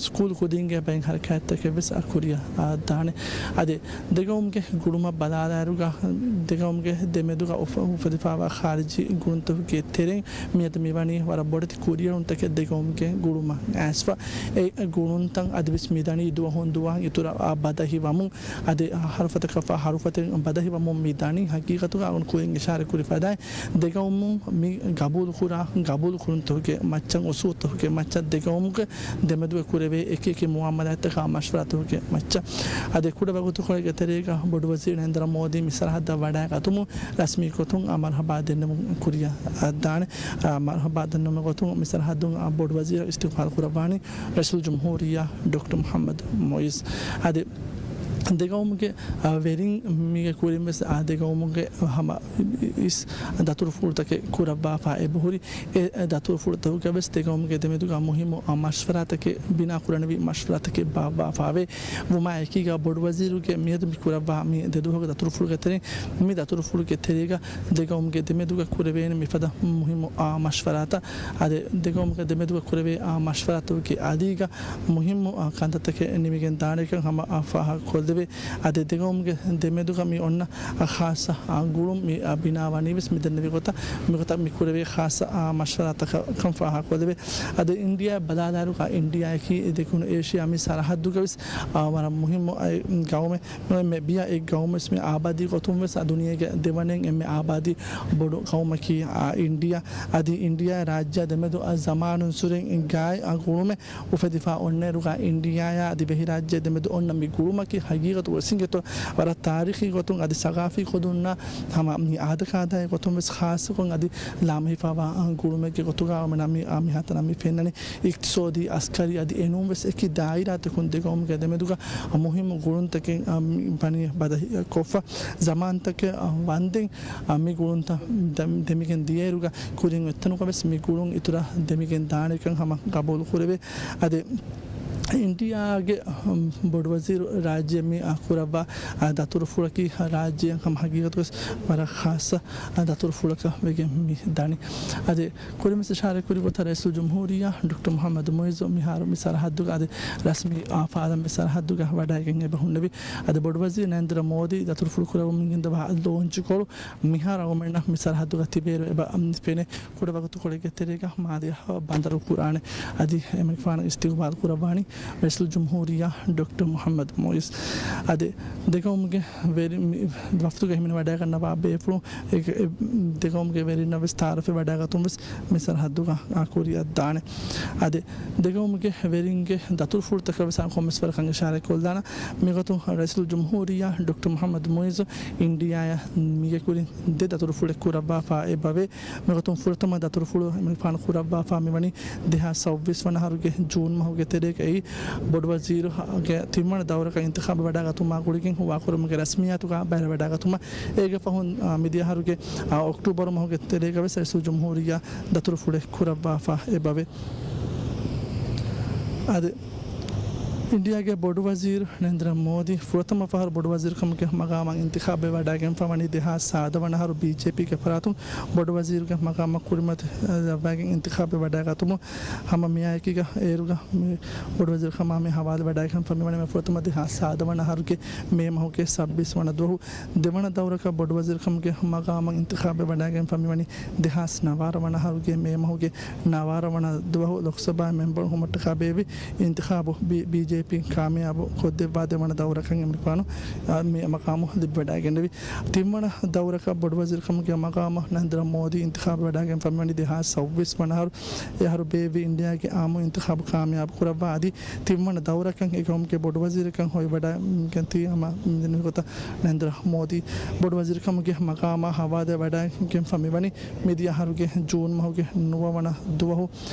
ސްކޫލް ކުދިންގެ ބައެއް ހަރަކާތްތަކެއް ވެސް، އަ، ކުރިއަށް، އަ، ދާނެ. އަދި ދެގައުމުގެ ގުޅުމަށް ބަލާލާއިރުގަ، ދެގައުމުގެ ދެމެދުގަ އުފ-، އުފެދިފައިވާ ޚާރިޖީ ގުޅުންތަކުގެ ތެރެއިން މިއަދު މިވަނީ ވަރަށް ބޮޑެތި ކުރިއެރުންތަކެއް ދެގައުމުގެ ގުޅުމަށް އައިސްފަ. އެ ގުޅުންތައް އަދިވެސް މިދަނީ ދުވަހުން ދުވަހަށް އިތުރަށް އާ ބަދަހި ވަމުން، އަދި ހަރުފަތަކަށް ފަހު ހަރުފަތެއް ބަދަހި ވަމުން މިދަނީ. ހަގީގަތުގަ އަޅުން ކުރިން އިޝާރަތް ކުރި ފަދައިން، ދެގައުމުން މި ގަބޫލުކުރާ ގަބޫލުކުރުންތަކުގެ މައްޗަށް، އުސޫލުތަކުގެ މައްޗަށް، ދެގައުމުގެ ދެމެދުގަ ކުރެވޭ އެކި އެކި މުއާމަލާތްތަކާ މަޝްވަރާތަކުގެ މައްޗަށް. އަދި ކުޑަ ވަގުތުކޮޅެއްގެ ތެރޭގަ ބޮޑުވަޒީރު ނަރެންދްރަ މޯދީ މި ސަރަހައްދަށް ވަޑައިގަތުމުން ރަސްމީ ގޮތުން އާ މަރުޙަބާ ދެންނެވުން ކުރިއަށް ދާނެ. އާ މަރުޙަބާ ދެންނެވުމުގެ ގޮތުން މި ސަރަހައްދުން އާ ބޮޑުވަޒީރަށް އިސްތިޤްބާލު ކުރައްވާނީ ރައީސުލް ޖުމްހޫރިއްޔާ ޑޮކްޓަރ މުޙައްމަދު މުޢިއްޒު. އަދި ދެގައުމުގެ، އާ، ވެރިން މީގެ ކުރިން ވެސް، އާ، ދެގައުމުގެ ހަމަ އިސް ދަތުރުފުޅުތަކެއް ކުރައްވާފަ އެބަހުރި. އެ، އެ ދަތުރުފުޅުތަކުގަ ވެސް ދެގައުމުގެ ދެމެދުގަ މުހިއްމު، އާ، މަޝްވަރާތަކެއް، ބިނާ ކުރަނިވި މަޝްވަރާތަކެއް ބާއްވާފަވޭ. ވުމާ އެކީގަ ބޮޑުވަޒީރުގެ މިއަދު މި ކުރައްވާ މި ދެދުވަހުގެ ދަތުރުފުޅުގެ ތެރެއިން، މި ދަތުރުފުޅުގެ ތެރޭގަ ދެގައުމުގެ ދެމެދުގަ ކުރެވޭނެ މިފަދަ މުހިއްމު، އާ، މަޝްވަރާތައް. އަދި ދެގައުމުގެ ދެމެދުގަ ކުރެވޭ، އާ، މަޝްވަރާތަކުގެ އަދީގަ މުހިއްމު، އާ، ކަންތައްތަކެއް ނިމިގެން ދާނެކަން ހަމަ، އާ، ފާހަގަކޮށްލެވޭ. އަދި ދެގައުމުގެ ދެމެދުގަ މި އޮންނަ ޚާއްޞަ ގުޅުން މި ބިނާވަނީވެސް މިދެންނެވި ގޮތަށް، މިގޮތަށް މި ކުރެވޭ ޚާއްޞަ މަޝްވަރާތަކަށް ފާހަގަކޮށްލެވޭ. އަދި އިންޑިއާ ބަލާލާއިރު، އިންޑިއާއަކީ ދެކުނު އޭޝިޔާ މި ސަރަހައްދުގަވެސް ވަރަށް މުހިއްމު ގައުމެއް. މި ބިޔަ އެއް ގައުމުވެސް މި އާބާދީ ގޮތުންވެސް ދުނިޔޭގެ ދެވަނައިން އެންމެ އާބާދީ ބޮޑު ގައުމަކީ އިންޑިއާ. އަދި އިންޑިއާ ރާއްޖެ ދެމެދު ޒަމާނުންސުރެން ގާތް ގުޅުމެއް އުފެދިފަ އޮންނައިރު، އިންޑިއާއާ ދިވެހިރާއްޖެ ދެމެދު އޮންނަ މި ގުޅުމަކީ ހަގީގަތު ވެސް އިނގޭތޯ، ވަރަށް ތާރީޚީ ގޮތުން އަދި ސަގާފީ ކުދުންނާ ހަމަ މި އާދަކާދައި ގޮތުން ވެސް ޚާއްޞަކޮށް އަދި ލާމެހިފާވާ ގުޅުމެއްގެ ގޮތުގަ އަޅުމެންނަށް މި މިހާތަނަށް މި ފެންނަނީ. އިޤްތިޞާދީ، އަސްކަރީ އަދި އެނޫން ވެސް އެކި ދާއިރާތަކުން ދެގައުމުގެ ދެމެދުގަ މުހިއްމު ގުޅުންތަކެއް ވަނީ ބަދަހި ކޮށްފަ. ޒަމާންތަކެއް ވަންދެން މި ގުޅުންތައް ދެ-، ދެމިގެން ދިޔައިރުގަ ކުރިން އޮތްތަނުގަ ވެސް މި ގުޅުން އިތުރަށް ދެމިގެން ދާނެކަން ހަމަ ގަބޫލު ކުރެވޭ. އަދި އިންޑިއާގެ ބޮޑުވަޒީރު ރާއްޖެ މި ކުރައްވާ ދަތުރުފުޅަކީ ރާއްޖެއަށް ހަމަ ހަގީގަތުވެސް ވަރަށް ޚާއްޞަ ދަތުރުފުޅަކަށް ވެގެން މި ދަނީ. އަދި ކުރިންވެސް އިޝާރާތް ކުރި ގޮތަށް ރައީސުލްޖުމްހޫރިއްޔާ ޑޮކްޓަރ މުޙައްމަދު މުޢިއްޒު މިހާރު މި ސަރަހައްދުގަ އަދި ރަސްމީ ފާލަން މި ސަރަހައްދުގަ ވަޑައިގެން އެބަ ހުންނެވި. އަދި ބޮޑުވަޒީރު ނަރެންދްރަ މޯދީ ދަތުރުފުޅު ކުރައްވަމުން ގެންދަވާ ލޯންޗުކޮޅު މިހާރު އަޅުމެންނަށް މި ސަރަހައްދުގަ ތިބޭއިރު އެބަ ފެނޭ. ކުޑަ ވަގުތުކޮޅެއްގެ ތެރޭގަ މާލެ ބަނދަރު ކުރާނެ. އަދި އެމަނިކުފާނު އިސްތިގުބާލު ކުރައްވާނީ ރައީސުލްޖުމްހޫރިއްޔާ ޑޮކްޓަރ މުޙައްމަދު މުޢިއްޒު. އަދި ދެގައުމުގެ ވެރި-، މި ވަފްދުގަ ހިމެނި ވަޑައިގަންނަވާ ބޭފުޅުން އެ-، އެ-، ދެގައުމުގެ ވެރިންނަށް ވެސް ތަޢާރަފެއް ވަޑައިގަތުން ވެސް މި ސަރަހައްދުގަ ކުރިއަށް ދާނެ. އަދި ދެގައުމުގެ ވެރިންގެ ދަތުރުފުޅުތަކަށް ވެސް ކޮންމެސް ވަރަކަށް އިޝާރާތް ކޮށްލާނަ. މިގޮތުން ރައީސުލްޖުމްހޫރިއްޔާ ޑޮކްޓަރ މުޙައްމަދު މުޢިއްޒު އިންޑިއާއަށް މީގެ ކުރިން ދެ ދަތުރުފުޅެއް ކުރައްވާފަ އެބަވޭ. މިގޮތުން ފުރަތަމަ ދަތުރުފުޅު އެމަނިކުފާނު ކުރައްވާފަ މިވަނީ ދެހާސް ސައުވީސް ވަނަ އަހަރުގެ ޖޫން މަހުގެ ތެރޭގައި ބޮޑުވަޒީރުގެ ތިންވަނަ ދައުރަކަށް އިންތިޚާބު ވަޑައިގަތުމާ ގުޅިގެން ހުވާކުރުމުގެ ރަސްމިއްޔާތުގަ ބައިވެރިވަޑައިގަތުމަށް. އޭގެ ފަހުން، އާ، މިދިޔަ އަހަރުގެ، އާ، އޮކްޓޫބަރު މަހުގެ ތެރޭގަ ވެސް ރައީސުލްޖުމްހޫރިއްޔާ ދަތުރުފުޅެއް ކުރައްވާފަ އެބަވޭ. އަދި އިންޑިއާގެ ބޮޑުވަޒީރު ނަރެންދްރަ މޯދީ ފުރަތަމަ ފަހަރު ބޮޑުވަޒީރުކަމުގެ މަގާމަށް އިންތިޚާބެއް ވަޑައިގެންފަ ވަނީ ދެހާސް ސާދަ ވަނަ އަހަރު ބީޖޭޕީގެ ފަރާތުން ބޮޑުވަޒީރުގެ މަގާމަށް ކުރިމަތި ލައްވައިގެން އިންތިޚާބެއް ވަޑައިގަތުމުން ހަމަ މިއާއެކީގަ އޭރުގަ މި ބޮޑުވަޒީރުކަމާ މި ހަވާލު ވަޑައިގެންފަ މިވަނީ ފުރަތަމަ ދެހާސް ސާދަ ވަނަ އަހަރުގެ މޭ މަހުގެ ސައްބީސް ވަނަ ދުވަހު. ދެވަނަ ދައުރަކަށް ބޮޑުވަޒީރުކަމުގެ މަގާމަށް އިންތިޚާބެއް ވަޑައިގެންފަ މިވަނީ ދެހާސް ނަވާރަ ވަނަ އަހަރުގެ މޭ މަހުގެ ނަވާރަ ވަނަ ދުވަހު. ލޯކްސަބާ މެމްބަރު ހުމަށްޓަކާ ބޭއްވި އިންތިޚާބު ބީ-، ބީޖޭޕީން ކާމިޔާބު ކޮށްދެއްވާ ދެވަނަ ދައުރަކަށް އެމަނިކުފާނު، އާ، މި މަގާމު ލިބިވަޑައިގެންނެވި. ތިންވަނަ ދައުރަކަށް ބޮޑުވަޒީރުކަމުގެ މަގާމަށް ނަރެންދްރަ މޯދީ އިންތިޚާބު ވަޑައިގެންފަ މިވަނީ ދެހާސް ސައުވީސް ވަނަ އަހަރު. އެ އަހަރު ބޭއްވި އިންޑިއާގެ އާއްމު އިންތިޚާބު ކާމިޔާބު ކުރައްވާ އަދި ތިންވަނަ ދައުރަކަށް އެ ގައުމުގެ ބޮޑުވަޒީރަކަށް ހޮވިވަޑައިގެންތީ ހަމަ މިދެންނެވި ގޮތަށް ނަރެންދްރަ މޯދީ ބޮޑުވަޒީރުކަމުގެ މަގާމާ ހަވާލު ވަޑައިގެންފަ މިވަނީ މިދިޔަ އަހަރުގެ ޖޫން މަހުގެ ނުވަ ވަނަ ދުވަހު.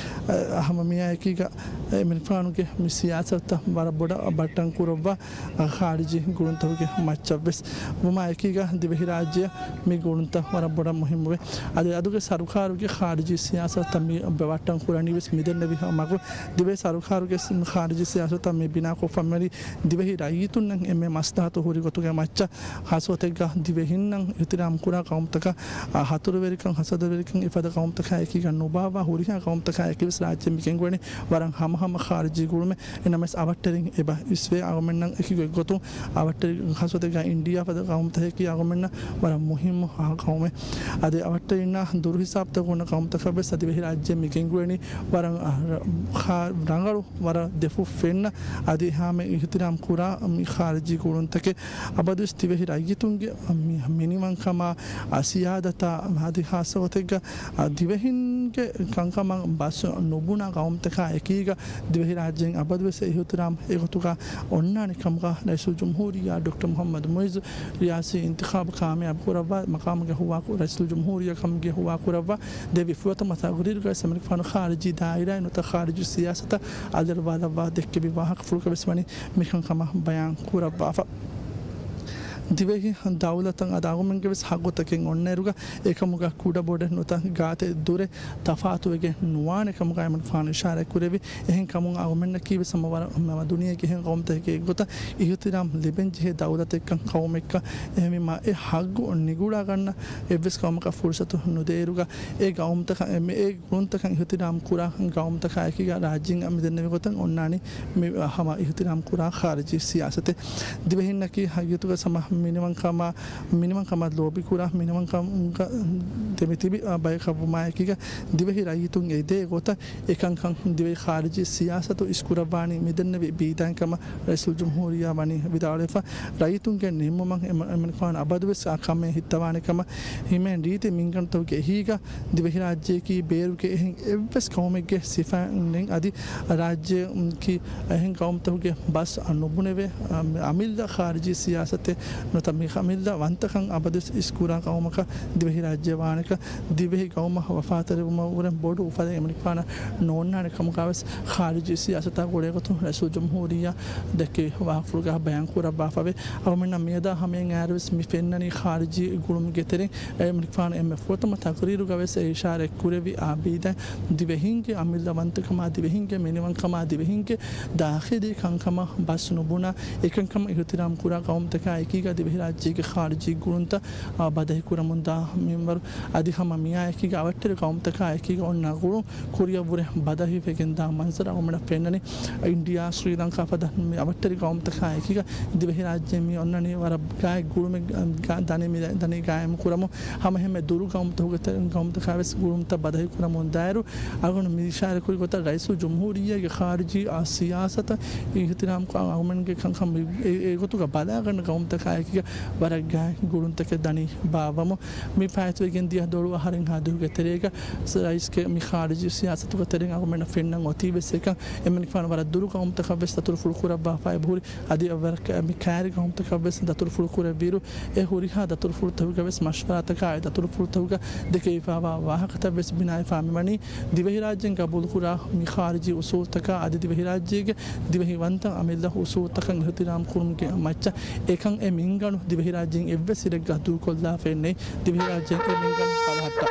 އަ، ހަމަ މިއާއެކީގަ އެމަނިކުފާނުގެ މި ސިޔާސަތުތައް ވަރަށް ބޮޑަށް ބައްޓަން ކުރައްވާ ޚާރިޖީ ގުޅުންތަކުގެ މައްޗަށްވެސް ވުމާ އެކީގަ ދިވެހިރާއްޖެއަށް މި ގުޅުންތައް ވަރަށް ބޮޑަށް މުހިއްމުވޭ. އަދި އަދުގެ ސަރުކާރުގެ ޚާރިޖީ ސިޔާސަތުތައް މި ބައްޓަން ކުރަނީވެސް މިދެންނެވި މަގު ދިވެހި ސަރުކާރުގެ ޚާރިޖީ ސިޔާސަތުތައް މި ބިނާކޮށްފަ މިވަނީ ދިވެހި ރައްޔިތުންނަށް އެންމެ މަސްލަހަތު ހުރި ގޮތުގެ މައްޗަށް. ހާއްސަ ގޮތެއްގަ ދިވެހިންނަށް އިޙްތިރާމް ކުރާ ޤައުމުތަކަށް، އާ، ހަތުރުވެރިކަން، ހަސަދަވެރިކަން އެފަދަ ޤައުމުތަކާ އެކީގަ ނުބާއްވާ ހުރިހާ ޤައުމުތަކާ އެކީވެސް ރާއްޖެ މި ގެންގުޅެނީ ވަރަށް ހަމަހަމަ ޚާރިޖީ ގުޅުމެއް. އެނަމަވެސް އަވަށްޓެރިން އެބަ އިސްވޭ އަޅުމެންނަށް އެކި ގޮތްގޮތުން އަވަށްޓެރި ހާއްސަ ގޮތެއްގަ އިންޑިއާ ފަދަ ޤައުމުތަކަކީ އަޅުމެންނަށް ވަރަށް މުހިއްމު އާ ޤައުމެއް. އަދި އަވަށްޓެރިންނާ ދުރު ހިސާބުތަކުން އޮންނަ ޤައުމުތަކަށް ވެސް އަދި ދިވެހިރާއްޖެ މި ގެންގުޅެނީ ވަރަށް، އާ، ރަ-، ޚާ-، ރަނގަޅު ވަރަށް ދެފުށް ފެންނަ އަދި ހަމަ އިޙްތިރާމް ކުރާ މި ޚާރިޖީ ގުޅުންތަކެއް. އަބަދުވެސް ދިވެހި ރައްޔިތުންގެ މި-، މިނިވަންކަމާ، އަ، ސިޔާދަތާ އަދި ހާއްސަ ގޮތެއްގަ، އަ، ދިވެހިންގެ ކަންކަމަށް ބަސް ނުބުނާ ޤައުމުތަކާ އެކީގަ ދިވެހިރާއްޖޭން އަބަދުވެސް އިޙްތިރާމް އެގޮތުގަ އޮންނާނެ ކަމުގަ ރައީސުލްޖުމްހޫރިއްޔާ ޑޮކްޓަރ މުޙައްމަދު މުޢިއްޒު ރިޔާސީ އިންތިޚާބު ކާމިޔާބު ކުރައްވާ މަޤާމުގެ ހުވާކު-، ރައީސުލްޖުމްހޫރިއްޔާ ކަމުގެ ހުވާކުރައްވާ ދެއްވި ފުރަތަމަ ތަޤްރީރުގައި އެމަނިކުފާނު ޚާރިޖީ ދާއިރާއިން ނުވަތަ ޚާރިޖީ ސިޔާސަތަށް އަލިއަޅުވާލައްވާ ދެއްކެވި ވާހަކަފުޅުގަ ވެސް ވަނީ މިކަންކަމަށް ބަޔާން ކުރައްވާފަ. ދިވެހި ދައުލަތަށް އަދި އަޅުގަނޑުމެންގެ ވެސް ހައްގުތަކެއް އޮންނައިރުގަ އެކަމުގަ ކުޑަ ބޮޑެއް ނުތަ ގާތެއް ދުރެއް ތަފާތުވެގެން ނުވާނެ ކަމުގަ އެމަނިކުފާނު އިޝާރާތް ކުރެއްވި. އެހެން ކަމުން އަޅުގަނޑަކީ ވެސް ހަމަ ވަރަށް ހަމަ ދުނިޔޭގެ އެހެން ޤައުމުތަކެއް ގޮތަށް އިޙްތިރާމް ލިބެން ޖެހޭ ދައުލަތެއްކަން، ޤައުމެއްކަން. އެހެންވީމާ އެ ހައްގު ނިގުޅާ ގަންނަ އެއްވެސް ޤައުމަކަށް ފުރުޞަތު ނުދޭއިރުގަ އެ ޤައުމުތަކަށް އެ ގުޅުންތަކަށް އިޙްތިރާމް ކުރާ ޤައުމުތަކާއެކީގަ ރާއްޖޭން މިދެންނެވި ގޮތަށް އޮންނާނީ މި ހަމަ އިޙްތިރާމް ކުރާ ޚާރިޖީ ސިޔާސަތެއް. ދިވެހިންނަކީ ހަގީގަތުގަ ހަމަ މިނިވަންކަމާ، މިނިވަންކަމަށް ލޯބިކުރާ، މިނިވަންކަމުގަ ދެމިތިބި ބަޔަކަށްވުމާއެކީގަ ދިވެހި ރައްޔިތުން އެދޭ ގޮތަށް އެކަންކަން ދިވެހި ޚާރިޖީ ސިޔާސަތު އިސްކުރައްވާނީ މިދެންނެވި ބީދާއިން ކަމަށް ރައީސުލްޖުމްހޫރިއްޔާ ވަނީ ވިދާޅުވެފަ. ރައްޔިތުންގެ ނިންމުމަށް އެމަ-، އެމަނިކުފާނު އަބަދުވެސް އާ ކަމެއް ހިއްތަވާނެ ކަމަށް ހިމޭން ރީތި މިންގަނޑުތަކުގެ އެހީގަ ދިވެހިރާއްޖެއަކީ ބޭރުގެ އެހެން އެއްވެސް ޤައުމެއްގެ ސިފައެއް ނެތް. އަދި ރާއްޖެއަކީ އެހެން ޤައުމުތަކުގެ ބަސް ނުބުނެވޭ، އަމިއްލަ ޚާރިޖީ ސިޔާސަތެއް ނުތަ މި އަމިއްލަ ވަންތަކަން އަބަދުވެސް އިސްކުރާ ޤައުމަކަށް ދިވެހިރާއްޖެ ވާނެކަން، ދިވެހި ޤައުމަށް ވަފާތެރިވުމަށްވުރެ ބޮޑު އުފަލެއް އެމަނިކުފާނަށް ނޯންނާނެ ކަމުގަވެސް ޚާރިޖީ ސިޔާސަތާ ގުޅޭގޮތުން ރައީސުލްޖުމްހޫރިއްޔާ ދެއްކެވި ވާހަކަފުޅުގަ ބަޔާން ކުރައްވާފަވޭ. އަޅުގަނޑުމެންނަށް މިއަދާ ހަމައިން އައިރުވެސް މި ފެންނަނީ ޚާރިޖީ ގުޅުމުގެ ތެރެއިން އެމަނިކުފާނު އެންމެ ފުރަތަމަ ތަޤްރީރުގަވެސް އެ އިޝާރާތް ކުރެއްވި އާ ބީދައިން ދިވެހިންގެ އަމިއްލަ ވަންތަކަމާ، ދިވެހިންގެ މިނިވަންކަމާ، ދިވެހިންގެ ދާޚިލީ ކަންކަމަށް ބަސް ނުބުނާ، އެކަންކަމަށް އިޙްތިރާމް ކުރާ ޤައުމުތަކާ އެކީގަ ދިވެހިރާއްޖޭގެ ޚާރިޖީ ގުޅުންތައް އާ، ބަދަހި ކުރަމުންދާ މިންވަރު އަދި ހަމަ މިއާއެކީގަ އަވަށްޓެރި ޤައުމުތަކާ އެކީގަ އޮންނަ ގުޅުން ކުރިއަށްވުރެ ބަދަހިވެގެންދާ މަންޒަރު އަޅުގަނޑަށް ފެންނަނީ. އިންޑިއާ، ސްރީލަންކާ ފަދަ މި އަވަށްޓެރި ޤައުމުތަކާ އެކީގަ ދިވެހިރާއްޖެ މި އޮންނަނީ ވަރަށް ގާތް ގުޅުމެއް ގާ-، ދަނީ މި ދަނީ ގާއިމު ކުރަމުން. ހަމަ އެހެންމެ ދުރު ޤައުމުތަކުގެ ތެ-، ޤައުމުތަކާ ވެސް ގުޅުންތައް ބަދަހި ކުރަމުންދާއިރު، އަޅުގަނޑު މި އިޝާރާތް ކުރި ގޮތަށް ރައީސުލްޖުމްހޫރިއްޔާގެ ޚާރިޖީ އާ ސިޔާސަތަށް އިޙްތިރާމް ކޮށް އަޅުގަނޑުގެ ކަންކަން މި އެ-، އެގޮތުގަ ބަލާގަންނަ ޤައުމުތަކާ އެކީގަ ވަރަށް ގާތް ގުޅުންތަކެއް ދަނީ ބާއްވަމުން. މި ފާއިތުވެގެން ދިޔަ ދޮޅު އަހަރެއްހާ ދުވަހުގެ ތެރޭގަ ރައީސްގެ މި ޚާރިޖީ ސިޔާސަތުގެ ތެރެއިން އަޅުގަނޑަށް ފެންނަން އޮތީ ވެސް އެކަން. އެމަނިކުފާނު ވަރަށް ދުރު ޤައުމުތަކަށް ވެސް ދަތުރުފުޅު ކުރައްވާފައި އެބަހުރި. އަދި ވަރަށް މި ކައިރި ޤައުމުތަކަށް ވެސް ދަތުރުފުޅު ކުރެއްވިއިރު، އެ ހުރިހާ ދަތުރުފުޅުތަކުގަ ވެސް މަޝްވަރާތަކާއި ދަތުރުފުޅުތަކުގަ ދެކެވިފާވާ ވާހަކަތައް ވެސް ބިނާވެފާ މިވަނީ ދިވެހިރާއްޖޭން ގަބޫލުކުރާ މި ޚާރިޖީ އުސޫލުތަކާ އަދި ދިވެހިރާއްޖޭގެ ދިވެހިވަންތަ އަމިއްލަ އުސޫލުތަކަށް އިޙްތިރާމް ކުރުމުގެ މައްޗަށް. އެކަން އެ މިންގަނޑު ދިވެހިރާއްޖޭން އެއްވެސް އިރެއްގަ ދޫކޮށްލާފައެއް ނެތް. ދިވެހިރާއްޖޭން އެ މިންގަނޑު ބަލަހައްޓާ.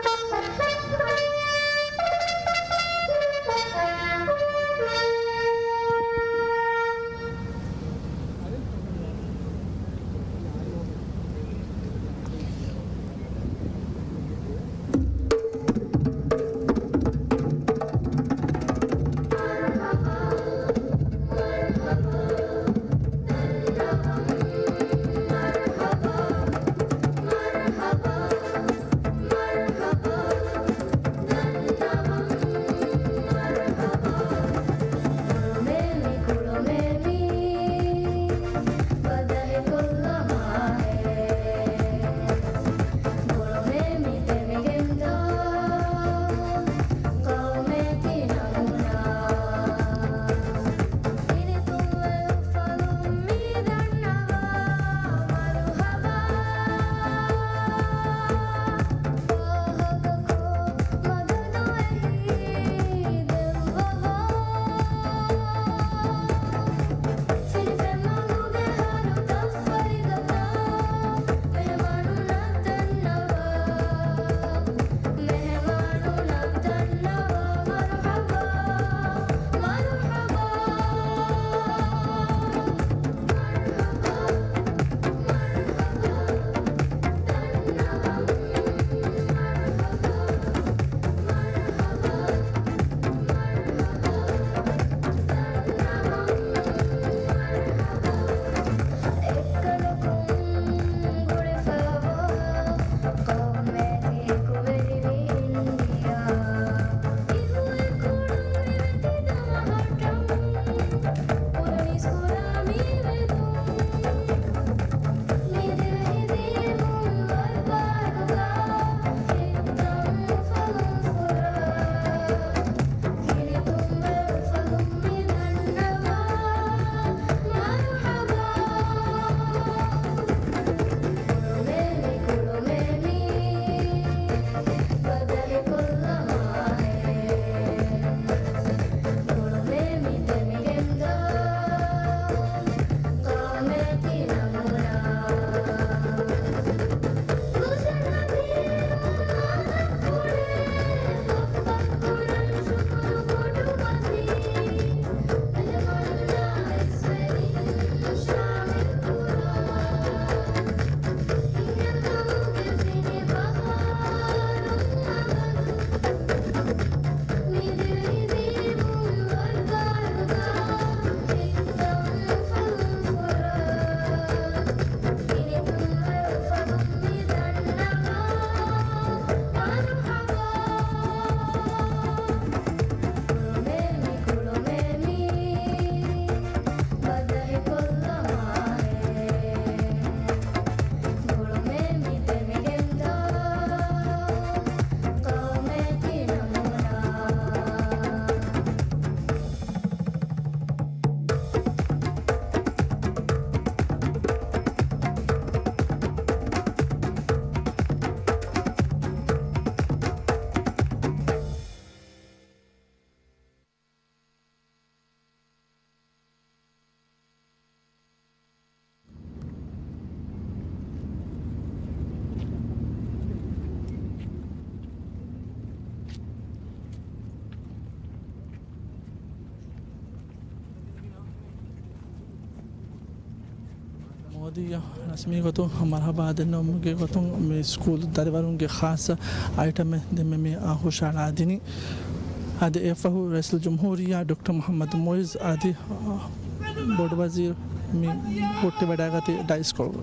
ދިޔަ ރަސްމީ ގޮތުން މަރުޙަބާ ދެންނެވުމުގެ ގޮތުން މި ސްކޫލް ދަރިވަރުންގެ ޚާއްޞަ އައިޓަމެއް ދެންމެ މި ހުށަހަޅާ ދިނީ. އަދި އެއަށްފަހު ރައީސުލްޖުމްހޫރިއްޔާ ޑޮކްޓަރ މުޙައްމަދު މުޢިއްޒު އަދި ބޮޑުވަޒީރު މި ހުއްޓިވަޑައިގަތީ ޑައިސްކޮޅުގަ.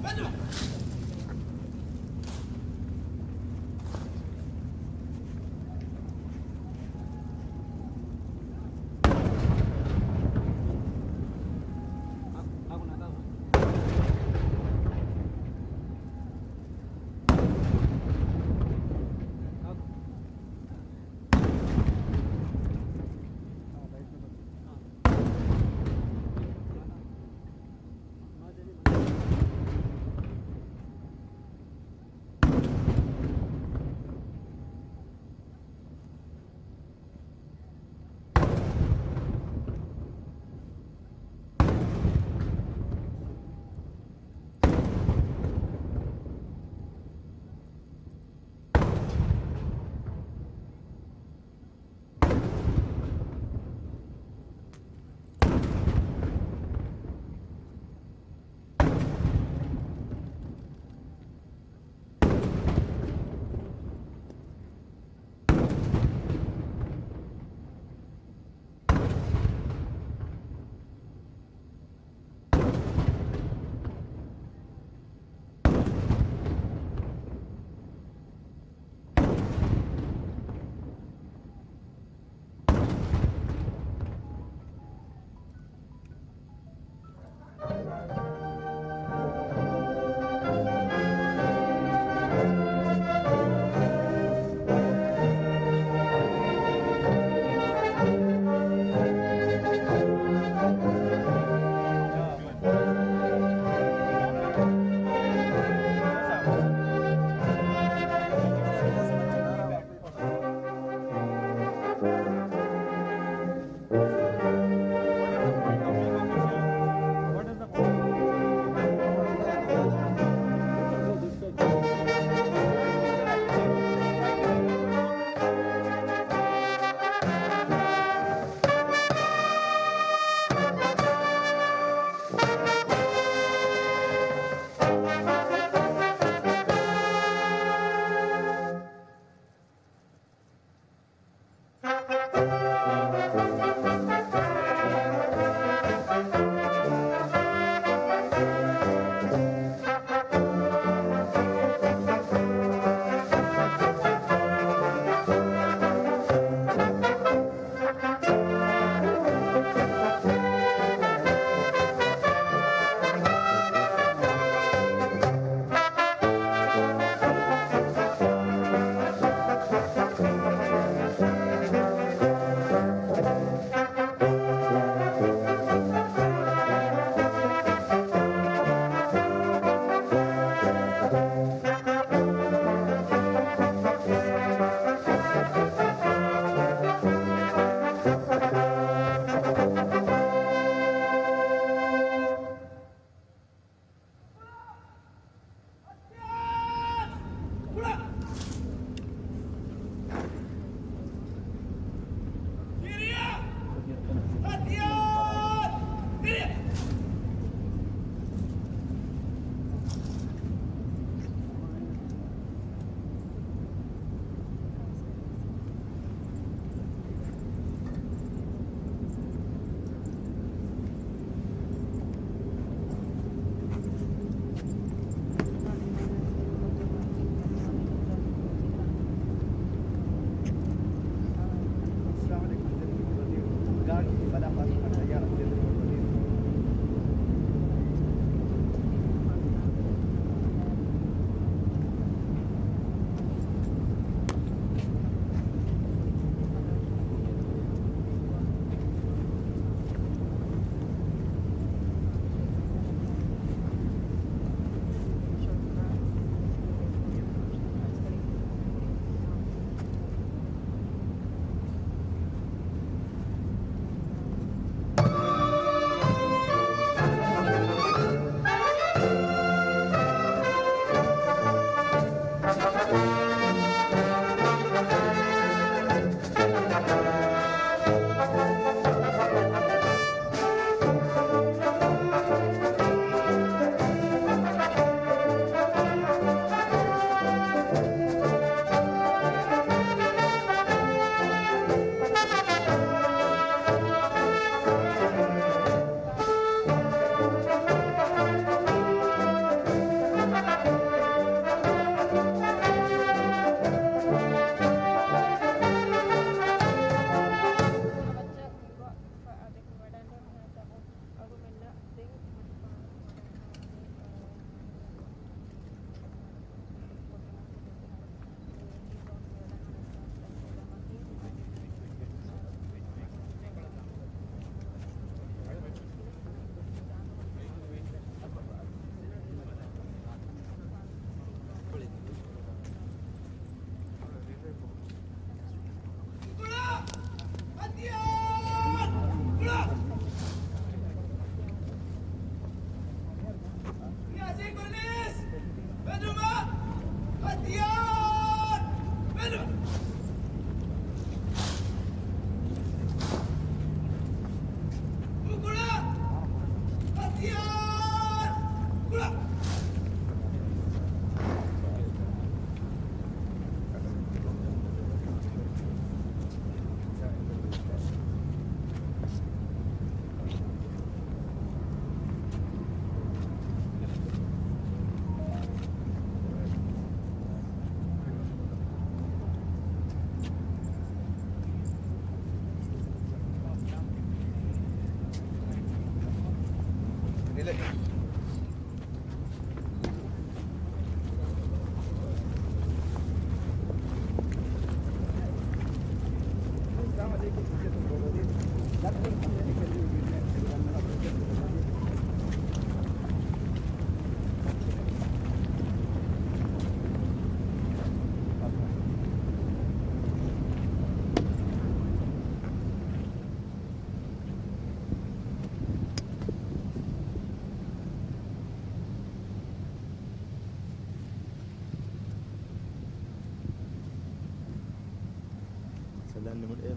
ނިމުން އެ.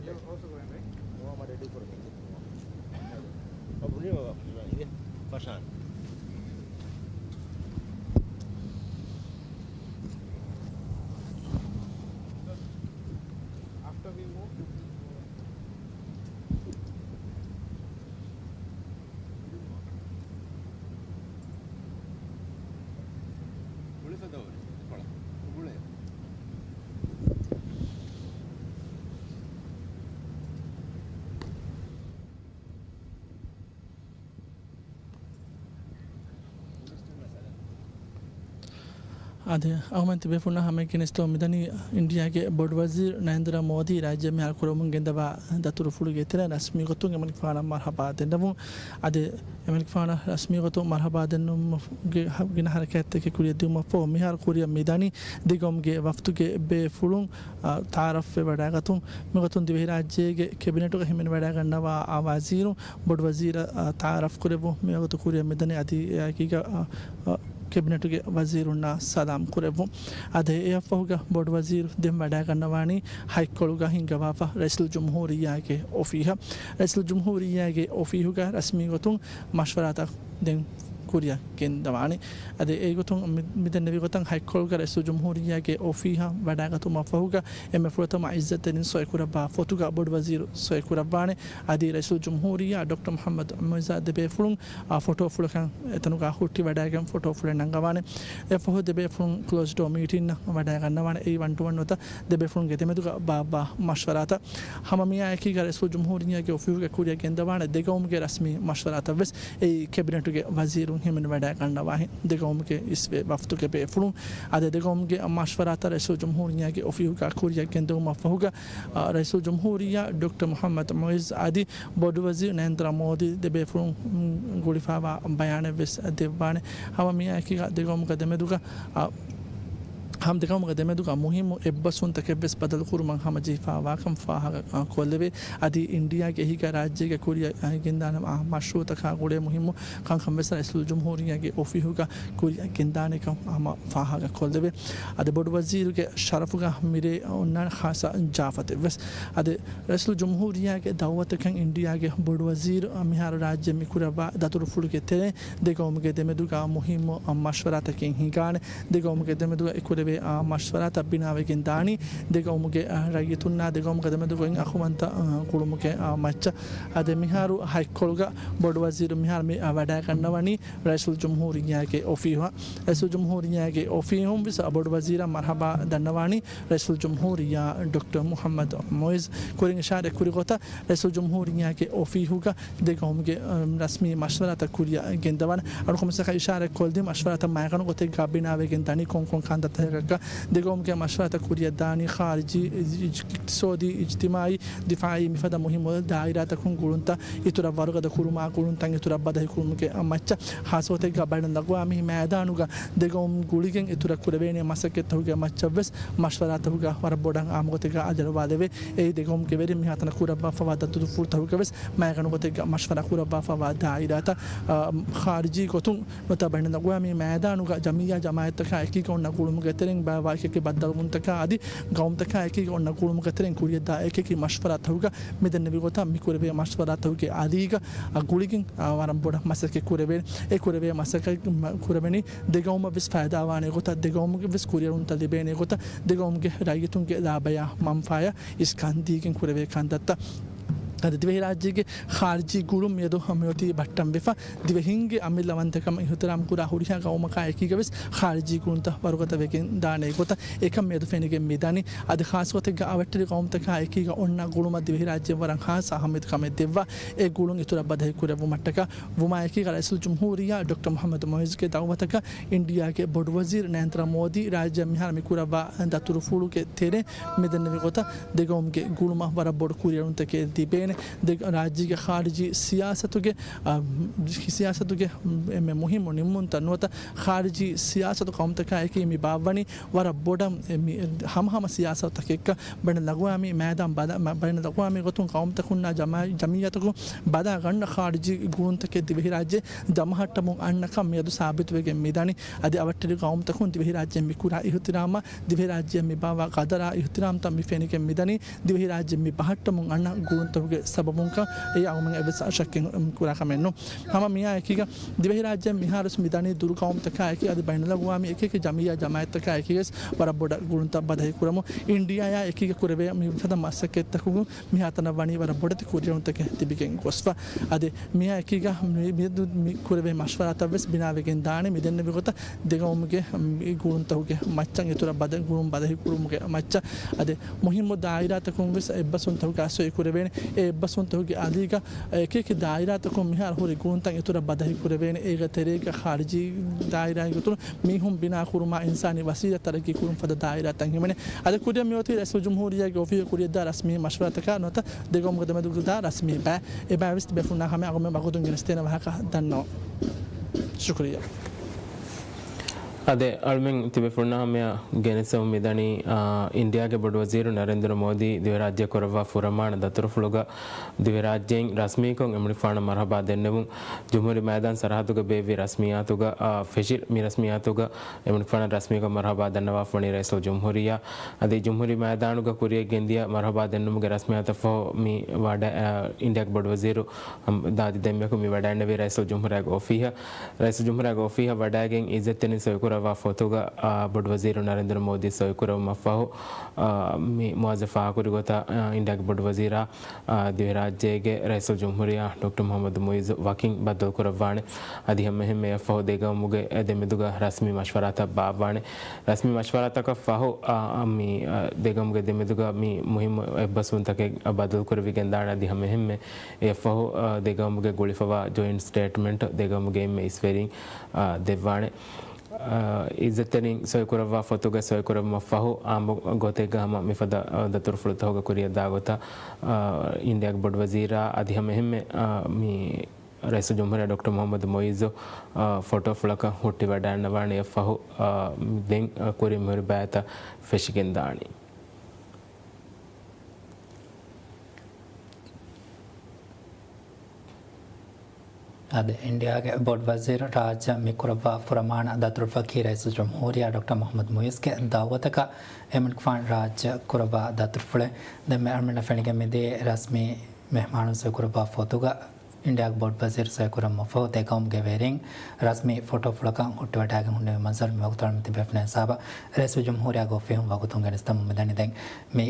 You also going, right? ނުވާ މަ ރެޑީ ކުރަނީ. އަބު ނިމަ ފަށާން. After we move, އާދެ، އަހުމަން ތިބޭފުޅުންނަށް ހަމައެކަނިސްތޯ މިދަނީ އިންޑިއާގެ ބޮޑުވަޒީރު ނަރެންދްރަ މޯދީ ރާއްޖެ މިހާރު ކުރަމުން ގެންދަވާ ދަތުރުފުޅުގެ ތެރެއިން ރަސްމީ ގޮތުން އެމަނިކުފާނަށް މަރްހަބާ ދެންނެވުން. އަދި އެމަނިކުފާނަށް ރަސްމީ ގޮތުން މަރްހަބާ ދެންނެވުމުގެ ހަ-، ގިނަ ހަރަކާތްތަކެއް ކުރިއަށް ދިއުމަށްފަހު މިހާރު ކުރިއަށް މިދަނީ ދެގައުމުގެ ވަފްދުގެ ބޭފުޅުން، އާ، ތައާރަފްވެ ވަޑައިގަތުން. މިގޮތުން ދިވެހިރާއްޖޭގެ ކެބިނެޓުގަ ހިމެނިވަޑައިގަންނަވާ އާ ވަޒީރުން ބޮޑުވަޒީރަށް، އާ، ތައާރަފްކުރެއްވުން. މިވަގުތު ކުރިއަށް މިދަނީ އަދި އެއާއެކީގަ، އާ، އާ، ކެބިނެޓުގެ ވަޒީރުންނާ ސަލާމް ކުރެއްވުން. އަދި އެއަށްފަހުގަ ބޮޑުވަޒީރު ދެން ވަޑައިގަންނަވާނީ ހައިކޮޅުގަ ހިންގަވާފަ ރައީސުލްޖުމްހޫރިއްޔާގެ އޮފީހަށް. ރައީސުލްޖުމްހޫރިއްޔާގެ އޮފީހުގަ ރަސްމީ ގޮތުން މަޝްވަރާތައް ދެން ކުރިއަށް ގެންދަވާނެ. އަދި އެގޮތުން މި-، މިދެންނެވި ގޮތަށް ހައިކޮޅުގަ ރައީސުލްޖުމްހޫރިއްޔާގެ އޮފީހަށް ވަޑައިގަތުމަށްފަހުގަ އެންމެ ފުރަތަމަ އިއްޒަތްތެރިން ސޮއިކުރައްވާ ފޮތުގަ ބޮޑުވަޒީރު ސޮއިކުރައްވާނެ. އަދި ރައީސުލްޖުމްހޫރިއްޔާ ޑޮކްޓަރ މުޙައްމަދު މުޢިއްޒާ ދެބޭފުޅުން އާ ފޮޓޯފުޅަކަށް އެތަނުގަ ހުއްޓިވަޑައިގެން ފޮޓޯފުޅެއް ނަންގަވާނެ. އެފަހު ދެބޭފުޅުން ކްލޯޒް ޑޯ މީޓިންއަށް ވަޑައިގަންނަވާނެ. އެއީ ވަން ޓު ވަން ނުވަތަ ދެބޭފުޅުންގެ ދެމެދުގަ ބާއްވާ މަޝްވަރާތައް. ހަމަ މިއާއެކީގަ ރައީސުލްޖުމްހޫރިއްޔާގެ އޮފީހުގަ ކުރިއަށް ގެންދަވާނެ ދެގައުމުގެ ރަސްމީ މަޝްވަރާތައް ވެސް. އެއީ ކެބިނެޓުގެ ވަޒީރުން ހިމެނިވަޑައިގަންނަވާހެން ދެގައުމުގެ އިސްވެ ވަފްދުގެ ބޭފުޅުން. އަދި ދެގައުމުގެ މަޝްވަރާތައް ރައީސުލްޖުމްހޫރިއްޔާގެ އޮފީހުގަ ކުރިއަށް ގެންދެވުމަށްފަހުގަ، އާ، ރައީސުލްޖުމްހޫރިއްޔާ ޑޮކްޓަރ މުޙައްމަދު މުޢިއްޒު އަދި ބޮޑުވަޒީރު ނަރެންދްރަ މޯދީ ދެބޭފުޅުން ގުޅިފައިވާ ބަޔާނެއް ވެސް ދެއްވާނެ. ހަމަ މިއާއެކީގަ ދެގައުމުގެ ދެމެދުގަ، އާ، ހަމަ ދެގައުމުގެ ދެމެދުގަ މުހިއްމު އެއްބަސްވުންތަކެއް ވެސް ބަދަލުކުރުމަށް ހަމަޖެހިފައިވާކަން ފާހަގަ، އާ، ކޮށްލެވޭ. އަދި އިންޑިއާގެ އެހީގަ ރާއްޖޭގެ ކުރިއަށް، އާ، ގެންދާނެ، އާ، މަޝްރޫޢުތަކާ ގުޅޭ މުހިއްމު ކަންކަން ވެސް ރައީސުލްޖުމްހޫރިއްޔާގެ އޮފީހުގަ ކުރިއަށް ގެންދާނެކަން ހަމަ ފާހަގަ ކޮށްލެވޭ. އަދި ބޮޑުވަޒީރުގެ ޝަރަފުގަ މިރޭ އޮންނާނެ ޚާއްޞަ ޒިޔާފަތެއް ވެސް. އަދި ރައީސުލްޖުމްހޫރިއްޔާގެ ދައުވަތަކަށް އިންޑިއާގެ ބޮޑުވަޒީރު މިހާރު ރާއްޖެ މިކުރައްވާ ދަތުރުފުޅުގެ ތެރެއިން ދެގައުމުގެ ދެމެދުގަ މުހިއްމު މަޝްވަރާތަކެއް ހިނގާނެ. ދެގައުމުގެ ދެމެދުގަ އެކުރެވޭ، އާ، މަޝްވަރާތައް ބިނާވެގެން ދާނީ ދެގައުމުގެ، އާ، ރައްޔިތުންނާ ދެގައުމުގެ ދެމެދުގައި އަޚުވަންތައް، އާ، ގުޅުމުގެ، އާ، މައްޗަށް. އަދި މިހާރު ހައިކޮޅުގަ ބޮޑުވަޒީރު މިހާރު މި، އާ، ވަޑައިގަންނަވަނީ ރައީސުލްޖުމްހޫރިއްޔާގެ އޮފީހަށް. ރައީސުލްޖުމްހޫރިއްޔާގެ އޮފީހުން ވެސް ބޮޑުވަޒީރަށް މަރްހަބާ ދަންނަވާނީ ރައީސުލްޖުމްހޫރިއްޔާ ޑޮކްޓަރ މުޙައްމަދު މުޢިއްޒު. ކުރިން އިޝާރަތް ކުރި ގޮތަށް ރައީސުލްޖުމްހޫރިއްޔާގެ އޮފީހުގަ ދެގައުމުގެ، އަ، ރަސްމީ މަޝްވަރާތައް ކުރިއަށް ގެންދަވާނެ. އަޅުކަމަށް އިޝާރަތް ކޮށްދިން މަޝްވަރާތައް މައިގަނޑު ގޮތެއްގަ ބިނާވެގެން ދަނީ ކޮންކޮން ކަންތައްތަކަކަށް. ދެގައުމުގެ މަޝްވަރާތައް ކުރިއަށް ދާނީ ޚާރިޖީ، އިޖް-، އިޖް-، އިޤްތިޞާދީ، އިޖްތިމާޢީ، ދިފާޢީ މިފަދަ މުހިއްމު ދާއިރާތަކުން ގުޅުންތައް އިތުރަށް ވަރުގަދަ ކުރުމާ، ގުޅުންތައް އިތުރަށް ބަދަހި ކުރުމުގެ މައްޗަށް، ޚާއްޞަގޮތެއްގަ ބައިނަލްއަގްވާމީ މައިދާނުގަ ދެގައުމު ގުޅިގެން އިތުރަށް ކުރެވޭނެ މަސައްކަތްތަކުގެ މައްޗަށް ވެސް މަޝްވަރާތަކުގަ ވަރަށް ބޮޑަށް އާއްމު ގޮތެއްގަ އަލިއަޅުވާލެވޭ. އެއީ ދެގައުމުގެ ވެރިން މިހާތަނަށް ކުރައްވާފައިވާ ދަތުރުފުޅުތަކުގަ ވެސް މައިގަނޑު ގޮތެއްގަ މަޝްވަރާ ކުރައްވާފައިވާ ދާއިރާތައް، އާ، ޚާރިޖީ ގޮތުން ނުވަތަ ބައިނަލްއަގްވާމީ މައިދާނުގަ ޖަމިއްޔާ ޖަމާއަތްތަކާ އެކީގަ އޮންނަ ގުޅުމުގެ ތެރެއިން ބާއްވާ އެކި އެކި ބައްދަލުވުންތަކާ އަދި ގައުމުތަކާ އެކީގަ އޮންނަ ގުޅުމުގެ ތެރެއިން ކުރިއަށްދާ އެކި އެކި މަޝްވަރާތަކުގަ މިދެންނެވި ގޮތަށް މިކުރެވޭ މަޝްވަރާތަކުގެ އަލީގަ، އަ، ގުޅިގެން، އަ، ވަރަށް ބޮޑަށް މަސައްކަތް ކުރެވޭނެ. އެ ކުރެވޭ މަސައްކަތް މަ-، ކުރެވެނީ ދެގައުމަށް ވެސް ފައިދާވާނެ ގޮތަށް، ދެގައުމުގެ ވެސް ކުރިއެރުންތައް ލިބޭނެ ގޮތަށް، ދެގައުމުގެ ރައްޔިތުންގެ ލާބަޔާ މަންފާޔަށް އިސްކަންދީގެން ކުރެވޭ ކަންތައްތައް. އަދި ދިވެހިރާއްޖޭގެ ޚާރިޖީ ގުޅުން މިއަދު މިއޮތީ ބައްޓަންވެފަ، ދިވެހިންގެ އަމިއްލަވަންތަކަމަށް އިޙްތިރާމް ކުރާ ހުރިހާ ގައުމަކާ އެކީގަ ވެސް ޚާރިޖީ ގުޅުންތައް ވަރުގަދަ ވެގެން ދާނެ ގޮތަށް އެކަން މިއަދު ފެނިގެން މިދަނީ. އަދި ޚާއްޞަގޮތެއްގަ އަވަށްޓެރި ގައުމުތަކާ އެކީގަ އޮންނަ ގުޅުމަށް ދިވެހިރާއްޖެ ވަރަށް ޚާއްޞަ އަހައްމިޔަތުކަމެއް ދެއްވާ، އެ ގުޅުން އިތުރަށް ބަދަހި ކުރެއްވުމަށްޓަކާ. ވުމާއެކީގަ ރައީސުލްޖުމްހޫރިއްޔާ ޑޮކްޓަރ މުޙައްމަދު މުޢިއްޒުގެ ދައުވަތަކަށް އިންޑިއާގެ ބޮޑުވަޒީރު ނަރެންދްރަ މޯދީ ރާއްޖެއަށް މިހާރު މިކުރައްވާ ދަތުރުފުޅުގެ ތެރެއިން މިދެންނެވި ގޮތަށް ދެގައުމުގެ ގުޅުމަށް ވަރަށް ބޮޑު ކުރިއެރުންތަކެއް ލިބޭނެ. ދެ ރާއްޖޭގެ ޚާރިޖީ ސިޔާސަތުގެ، އަ، ސިޔާސަތުގެ އެންމެ މުހިއްމު ނިންމުންތައް ނުވަތަ ޚާރިޖީ ސިޔާސަތު ޤައުމުތަކާއެކީ މި ބާއްވަނީ ވަރަށް ބޮޑަށް އެ މި ހަމަހަމަ ސިޔާސަތުތަކެއްގަ ބައިނަލްއަގްވާމީ މައިދާން ބަލަ-، މަ-، ބައިނަލްއަގްވާމީ ގޮތުން ޤައުމުތަކުންނާ ޖަމާ-، ޖަމިއްޔާތަކުން ބަލާ ގަންނަ ޚާރިޖީ ގުޅުންތަކެއް ދިވެހިރާއްޖެ ދަމަހައްޓަމުން އަންނަކަން މިއަދު ސާބިތުވެގެން މިދަނީ. އަދި އަވަށްޓެރި ޤައުމުތަކުން ދިވެހިރާއްޖެ މި ކުރާ އިޙްތިރާމާ، ދިވެހިރާއްޖެ މި ބާއްވާ ޤަދަރާ އިޙްތިރާމްތައް މި ފެނިގެން މިދަނީ. ދިވެހިރާއްޖެ މި ބަހައްޓަމުން އަންނަ ގުޅުންތަކުގެ ސަބަބުންކަން އެއީ އަޅުގަނޑުމެން އެއްވެސް ޝައްކެއް ކުރާ ކަމެއް ނޫން. ހަމަ މިއާ އެކީގަ ދިވެހިރާއްޖެ މިހާރުވެސް މިދަނީ ދުރު ޤައުމުތަކާއެކީ އަދި ބައިނަލްއަގްވާމީ އެކި އެކި ޖަމިއްޔާ ޖަމާއަތްތަކާއެކީވެސް ވަރަށް ބޮޑަށް ގުޅުންތައް ބަދަހި ކުރަމުން. އިންޑިއާއާ އެކީގަ ކުރެވޭ މިފަދަ މަސައްކަތްތަކުގަ މިހާތަނަށް ވަނީ ވަރަށް ބޮޑެތި ކުރިއެރުންތަކެއް ތިބިގެން ގޮސްފަ. އަދި މިއާ އެކީގަ މި-، މިއަދު މި ކުރެވޭ މަޝްވަރާތައްވެސް ބިނާވެގެން ދާނެ މި ދެންނެވި ގޮތަށް ދެގައުމުގެ މި ގުޅުންތަކުގެ މައްޗަށް އިތުރަށް ބަދަ-، ގުޅުން ބަދަހިކުރުމުގެ މައްޗަށް. އަދި މުހިއްމު ދާއިރާތަކުން ވެސް އެއްބަސްވުންތަކުގަ ސޮއި ކުރެވޭނެ. އެ އެއްބަސްވުންތަކުގެ އަލީގަ އެކި އެކި ދާއިރާތަކުން މިހާރު ހުރި ގުޅުންތައް އިތުރަށް ބަދަހި ކުރެވޭނެ. އޭގެ ތެރޭގަ ޚާރިޖީ ދާއިރާއިން އިތުރު މީހުން ބިނާ ކުރުމާ އިންސާނީ ވަސީލަތް ތަރައްގީ ކުރުން ފަދަ ދާއިރާތައް ހިމެނޭ. އަދި ކުރިއަށް މިއޮތީ ރައީސުލްޖުމްހޫރިއްޔާގެ އޮފީހުގަ ކުރިއަށްދާ ރަސްމީ މަޝްވަރާތަކާ ނުވަތަ ދެގައުމުގެ ދެމެދުގަ ދާ ރަސްމީ ބައެއް. އެ ބައެއް ވެސް ތިބޭފުޅުންނާ ހަމަޔަށް އަޅުގަނޑުމެން ވަގުތުން ގެނެސްދޭނެ ވާހަކަ ދަންނަވަން. ޝުކުރިއްޔާ. އާދެ، އަޅުމެން ތިބޭފުޅުންނާ ހަމަޔަށް ގެނެސްދެމުން މިދަނީ، އާ، އިންޑިއާގެ ބޮޑުވަޒީރު ނަރެންދުރަ މޯދީ ދިވެހިރާއްޖެ ކުރައްވާ ފުރަމާނަ ދަތުރުފުޅުގަ ދިވެހިރާއްޖެއިން ރަސްމީކޮށް އެމަނިކުފާނަށް މަރުޙަބާ ދެންނެވުން. ޖުމްހޫރީ މައިދާން ސަރަހައްދުގަ ބޭއްވި ރަސްމިއްޔާތުގަ، އާ، ފެށި މި ރަސްމިއްޔާތުގަ އެމަނިކުފާނަށް ރަސްމީކޮށް މަރުޙަބާ ދަންނަވާފަ ވަނީ ރައީސުލްޖުމްހޫރިއްޔާ. އަދި ޖުމްހޫރީ މައިދާނުގަ ކުރިޔަށް ގެންދިޔަ މަރުޙަބާ ދެންނެވުމުގެ ރަސްމިއްޔާތަށް ފަހު މި ވަޑަ-، އާ، އިންޑިއާގެ ބޮޑުވަޒީރު ހަމްދާދު ދެންމެކު މި ވަޑައިގެންނެވީ ރައީސުލްޖުމްހޫރިއްޔާގެ އޮފީހަށް. ރައީސުލްޖުމްހޫރިއްޔާގެ އޮފީހަށް ވަޑައިގެން އިއްޒަތްތެރިން ސޮއިކުރައްވާ ފޮތުގަ، އާ، ބޮޑުވަޒީރު ނަރެންދުރަ މޯދީ ސޮއިކުރެއްވުމަށްފަހު، އާ، މި މުވައްޒަފް ފާހަގަކުރި ގޮތަށް، އާ، އިންޑިއާގެ ބޮޑުވަޒީރާ، އާ، ދިވެހިރާއްޖޭގެ ރައީސުލްޖުމްހޫރިއްޔާ ޑޮކްޓަރ މުޙައްމަދު މުޢިއްޒު ވަކިން ބައްދަލުކުރައްވާނެ. އަދި ހަމައެހެންމެ އެއަށްފަހު ދެގައުމުގެ ދެމެދުގަ ރަސްމީ މަޝްވަރާތައް ބާއްވާނެ. ރަސްމީ މަޝްވަރާތަކަށް ފަހު، އާ، މި، އާ، ދެގައުމުގެ ދެމެދުގަ މި މުހިއްމު އެއްބަސްވުންތަކެއް ބަދަލުކުރެވިގެންދާނެ. އަދި ހަމައެހެންމެ އެއަށްފަހު، އާ، ދެގައުމުގެ ގުޅިފަވާ ޖޮއިންޓް ސްޓޭޓްމަންޓް ދެގައުމުގެ އެންމެ އިސްވެރިން، އާ، ދެއްވާނެ. އާ، އިއްޒަތްތެރިން ސޮއިކުރައްވާ ފޮތުގަ ސޮއިކުރެއްވުމަށްފަހު އާއްމު ގޮތެއްގަ ހަމަ މިފަދަ، އާ، ދަތުރުފުޅުތަކުގަ ކުރިއަށްދާ ގޮތަށް، އާ، އިންޑިއާގެ ބޮޑުވަޒީރާ އަދި ހަމައެހެންމެ، އާ، މި ރައީސުލްޖުމްހޫރިއްޔާ ޑޮކްޓަރ މުޙައްމަދު މުޢިއްޒު، އާ، ފޮޓޯފުޅަކަށް ހުއްޓިވަޑައިގަންނަވާނެ. އެއަށްފަހު، އާ، ދެން، އާ، ކުރިން މިހުރި ބައިތައް ފެށިގެންދާނީ. އަދި އިންޑިއާގެ ބޮޑުވަޒީރު ރާއްޖެ މި ކުރައްވާ ފުރަމާނަ ދަތުރުފަކީ ރައީސުލްޖުމްހޫރިއްޔާ ޑޮކްޓަރ މުޙައްމަދު މުޢިއްޒުގެ ދަޢުވަތަކަށް އެމަނިކުފާނު ރާއްޖެ ކުރައްވާ ދަތުރުފުޅެއް. ދެންމެ އަޅުމެންނަށް ފެނިގެން މިދިޔަ ރަސްމީ މެހްމާނުން ސޮއިކުރައްވާ ފޮތުގަ އިންޑިއާގެ ބޮޑުވަޒީރު ސޮއިކުރައްވުމަށްފަހު ދެގައުމުގެ ވެރިން ރަސްމީ ފޮޓޯފުޅަކަށް ހުއްޓިވަޑައިގެން ހުންނެވި މަންޒަރު މިވަގުތު އަޅުމެން ތިބޭފުޅުން ހިސާބަށް ރައީސުލްޖުމްހޫރިއްޔާގެ އޮފީހުން ވަގުތުން ގެނެސްދެމުން މިދަނީ. ދެން މި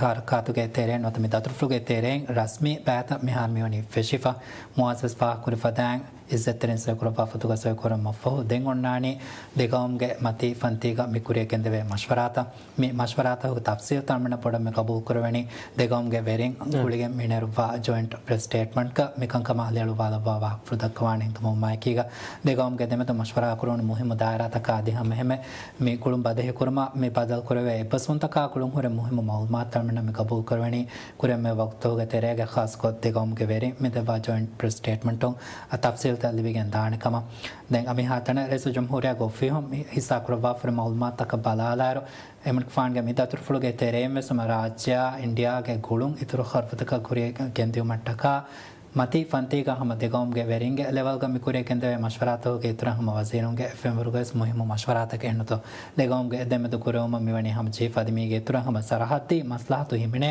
ހަރަކާތުގެ ތެރެއިން ނުވަތަ މި ދަތުރުފުޅުގެ ތެރެއިން ރަސްމީ ބައިތައް މިހާރު މިވަނީ ފެށިފަ. މުއައްސަސް ފާހަގަކުރި ފަދައިން އިއްޒަތްތެރިން ސޮއިކުރައްވާ ފޮތުގަ ސޮއިކުރުމަށްފަހު ދެން އޮންނާނީ ދެގައުމުގެ މަތީ ފަންތީގަ މި ކުރިއަށް ގެންދެވޭ މަޝްވަރާތައް. މި މަޝްވަރާތަކުގެ ތަފްސީލްތައް އަޅުމެންނަށް ބޮޑަށް މި ގަބޫލުކުރެވެނީ ދެގައުމުގެ ވެރިން އަ. ގުޅިގެން މި ނެރުއްވާ ޖޮއިންޓް ޕްރެސް ސްޓޭޓްމަންޓްގަ މި ކަންކަމާ ލިޔެޅުއްވާލައްވާ ވާހަކަފުޅު ދައްކަވާނެ ހިނދުމަށް އެކީގަ ދެގައުމުގެ ދެމެދު މަޝްވަރާ ކުރުވަން މުހިއްމު ދާއިރާތަކާ އަދި ހަމައެހެންމެ މި ގުޅުން ބަދަހިކުރުމަށް މި ބަދަލުކުރެވޭ އެއްބަސްވުންތަކާ ގުޅުންހުރި މުހިއްމު މައުލޫމާތުތައް އަޅުމެންނަށް މި ގަބޫލުކުރެވެނީ ކުރިއަށް މި ވަގުތުގެ ތެރޭގަ ޚާއްޞަކޮށް ދެގައުމުގެ ވެރިން މި ދެއްވާ ޖޮއިންޓް ޕްރެސް ސްޓޭޓްމަންޓުން ތަފްސީލްތައް ލިބިގެން ދާނެ ކަމަށް. ދެން މިހާތަނަށް ރައީސުލްޖުމްހޫރިއްޔާގެ އޮފީހުން ހިއްސާކުރައްވާފަ ހުރި މައުލޫމާތުތަކަށް ބަލާލާއިރު، އެމަނިކުފާނުގެ މި ދަތުރުފުޅުގެ ތެރެއިން ވެސް ހަމަ ރާއްޖެއާ އިންޑިއާގެ ގުޅުން އިތުރު ހަރަފުތަކަށް ކުރިއަށް ގެންދިއުމަށްޓަކާ، މަތީ ފަންތީގަ ހަމަ ދެގައުމުގެ ވެރިންގެ ލެވެލްގަ މި ކުރިއަށް ގެންދެވޭ މަޝްވަރާތަކުގެ އިތުރަށް ހަމަ ވަޒީރުންގެ އެފްއެމް ވަރުގަވެސް މުހިއްމު މަޝްވަރާތަކެއް ނުތޯ ދެގައުމުގެ ދެމެދު ކުރެވުމަށް މިވަނީ ހަމަ ޖެހިފަ. އަދި މީގެ އިތުރަށް ހަމަ ސަރަހައްދީ މަސްލަހަތު ހިމެނޭ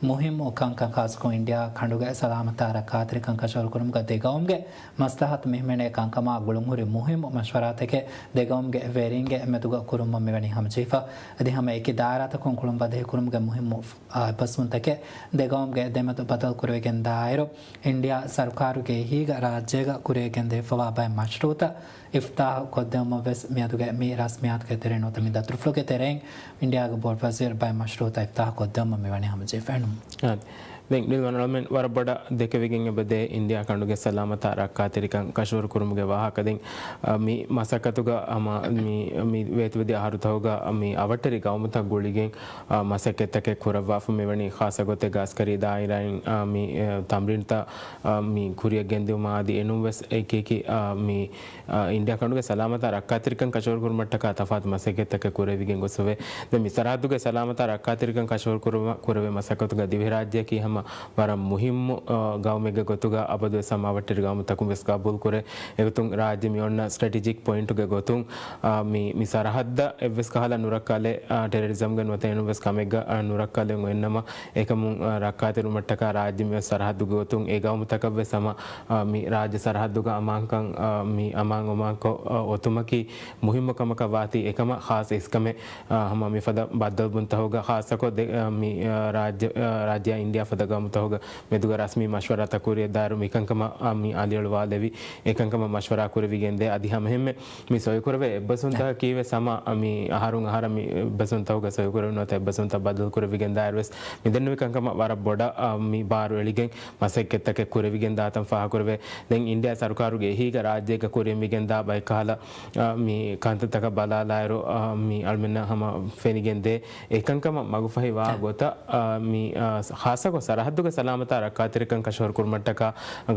މުހިއްމު ކަންކަން، ޚާއްޞަކޮށް އިންޑިއާ ކަނޑުގެ ސަލާމަތާ ރައްކާތެރިކަން ކަށަވަރުކުރުމުގަ ދެގައުމުގެ މަސްލަހަތު މިހިމެނޭ ކަންކަމާ ގުޅުންހުރި މުހިއްމު މަޝްވަރާތަކެއް ދެގައުމުގެ ވެރިންގެ މެދުގަ ކުރުމަށް މިވަނީ ހަމަޖެހިފަ. އަދި ހަމަ އެކި ދާއިރާތަކުން ގުޅުން ބަދަހިކުރުމުގެ މުހިއްމު، އާ، އެއްބަސްވުންތަކެއް ދެގައުމުގެ ދެމެދު ބަދަލުކުރެވިގެން ދާއިރު، އިންޑިއާ ސަރުކާރުގެ އެހީގަ ރާއްޖޭގަ ކުރިއަށް ގެންދެވިފަވާ ބައެއް މަޝްރޫއުތައް އިފްތާޙު ކޮށްދެވުމަށް ވެސް މިއަދުގެ މި ރަސްމިއްޔާތުގެ ތެރެއިން ނުވަތަ މި ދަތުރުފުޅުގެ ތެރެއިން އިންޑިއާގެ ބޮޑުވަޒީރު ބައެއް މަޝްރޫއުތައް އިފްތާޙު ކޮށްދެވުމަށް މިވަނީ ހަމަޖެހިފައިނު. އާދެ. ދެން ނިލް ވަނަޅަމެން ވަރަށް ބޮޑަށް ދެކެވިގެން އެބަދޭ އިންޑިއާ ކަނޑުގެ ސަލާމަތާ ރައްކާތެރިކަން ކަށަވަރު ކުރުމުގެ ވާހަކަ. ދެން، އަ، މި މަސައްކަތުގަ ހަމަ މި، މި ވޭތުވެދިޔަ އަހަރުތަކުގަ މި އަވަށްޓެރި ގައުމުތައް ގުޅިގެން، އަ، މަސައްކަތްތަކެއް ކުރައްވާފަ މިވަނީ ޚާއްސަ ގޮތެއްގަ އަސްކަރީ ދާއިރާއިން، އަ، މި، އެ، ތަމްރީނުތައް، އަ، މި ކުރިއަށް ގެންދިއުމާ އަދި އެނޫންވެސް އެކިއެކި، އަ، މި އިންޑިއާ ކަނޑުގެ ސަލާމަތާ ރައްކާތެރިކަން ކަށަވަރު ކުރުމަށްޓަކާ ތަފާތު މަސައްކަތްތަކެއް ކުރެވިގެން ގޮސްފަވޭ. ދެން މި ސަރަހައްދުގެ ސަލާމަތާ ރައްކާތެރިކަން ކަށަވަރު ކުރުމަށް ކުރެވޭ މަސައްކަތުގަ ދިވެހިރާއްޖެއަކީ ހަމަ ވަރަށް މުހިއްމު، އަ، ގައުމެއްގެ ގޮތުގަ އަބަދުވެސް ހަމަ އަވަށްޓެރި ގައުމުތަކުން ވެސް ގަބޫލުކުރޭ. އެގޮތުން ރާއްޖެ މި އޮންނަ ސްޓްރެޓެޖިކް ޕޮއިންޓުގެ ގޮތުން، އަ، މި، މި ސަރަހައްދަށް އެއްވެސް ކަހަލަ ނުރައްކާލެ، އަ، ޓެރަރިޒަމްގެ ނުވަތަ އެނޫންވެސް ކަމެއްގަ، އަ، ނުރައްކާލެވެން އޮތްނަމަ، އެކަމުން، އަ، ރައްކާތެރިވުމަށްޓަކާ ރާއްޖެ މި ސަރަހައްދުގެ ގޮތުން އެ ގައުމުތަކަށްވެސް ހަމަ، އަ، މި ރާއްޖެ ސަރަހައްދުގަ އަމާންކަން، އަ، މި އަމާން އޮމާންކޮށް، އަ، އޮތުމަކީ މުހިއްމު ކަމަކަށް ވާތީ އެކަމަށް ޚާއްސަ އިސްކަމެއް، އަ، ހަމަ މިފަދަ ބައްދަލުވުންތަހުގަ ޚާއްސަކޮށް ދެ-، އަ، މި، އަ، ރާއްޖެ، އަ، ރާއްޖެއާ އިންޑިއާ ފަދަ ގައުމުތަހުގަ މެދުގަ ރަސްމީ މަޝްވަރާތަކުރިއަށް ދާއިރު މިކަންކަމަށް، އަ، މި އަލިއަޅުވާލެވި އެކަންކަމަށް މަޝްވަރާ ކުރެވިގެންދޭ. އަދި ހަމަހެންމެ މި ސޮއިކުރެވޭ އެއްބަސްވުންތަކަކީވެސް ހަމަ މި އަހަރުން އަހަރަށް މި އެއްބަސްވުންތަކުގަ ސޮއިކުރެވުނު އެއްބަސްވުންތައް ބަދަލުކުރެވިގެން ދާއިރުވެސް މިދެންނެވި ކަންކަމަށް ވަރަށް ބޮޑަށް، އަ، މި ބާރު އެޅިގެން މަސައްކަތްތަކެއް ކުރެވިގެން ދާތަން ފާހަގަކުރެވޭ. ދެން އިންޑިއާ ސަރުކާރުގެ އެހީގަ ރާއްޖޭގަ ކުރިއަށް މިގެންދާ ބައެއްކަހަލަ، އަ، މި ކަންތައްތަކަށް ބަލާލާއިރު، އަ، މި އަޅުމެންނަށް ހަމަ ފެނިގެންދޭ. އެކަންކަމަށް މަގުފަހިވާ ގޮތަށް، އަ، މި، އަ، ޚާއްސަކޮށް ސަރަހައްދުގެ ސަލާމަތާ ރައްކާތެރިކަން ކަށަވަރު ކުރުމަށްޓަކާ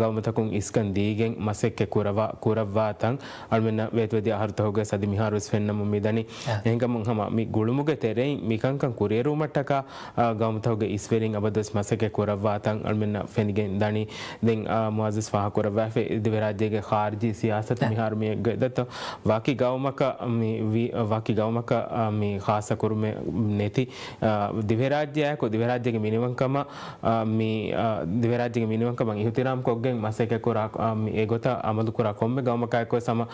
ގައުމުތަކުން އިސްކަން ދީގެން މަސައްކަތް ކުރައްވާ، ކުރައްވާތަން އަޅުމެންނަށް ވޭތުވެދިޔަ އަހަރުތަކުގައި އަދި މިހާރުވެސް ފެންނަމުން މިދަނީ. އެހެންކަމުން ހަމަ މި ގުޅުމުގެ ތެރެއިން މިކަންކަން ކުރިއެރުވުމަށްޓަކާ، އާ، ގައުމުތަކުގެ އިސްވެރިން އަބަދުވެސް މަސައްކަތް ކުރައްވާތަން އަޅުމެންނަށް ފެނިގެން ދަނީ. ދެން، އާ، މުއައްޒަޒް ފާހަގަކުރައްވާފަ، ދިވެހިރާއްޖޭގެ ޚާރިޖީ ސިޔާސަތު މިހާރު މި ގެދަތޯ ވަކި ގައުމަކަށް މި ވި-، ވަކި ގައުމަކަށް، އާ، މި ޚާއްސަ ކުރުމެއް ނެތި، އާ، ދިވެހިރާއްޖެއާއެކު ދިވެހިރާއްޖޭގެ މިނިވަންކަމަށް، އާ، މި، އާ، ދިވެހިރާއްޖޭގެ މިނިވަންކަމަށް އިހުތިރާމް ކޮށްގެން މަސައްކަތް ކުރާ، އާ، މި އެގޮތަށް އަމަލު ކުރާ ކޮންމެ ގައުމަކާއެކުވެސް ހަމަ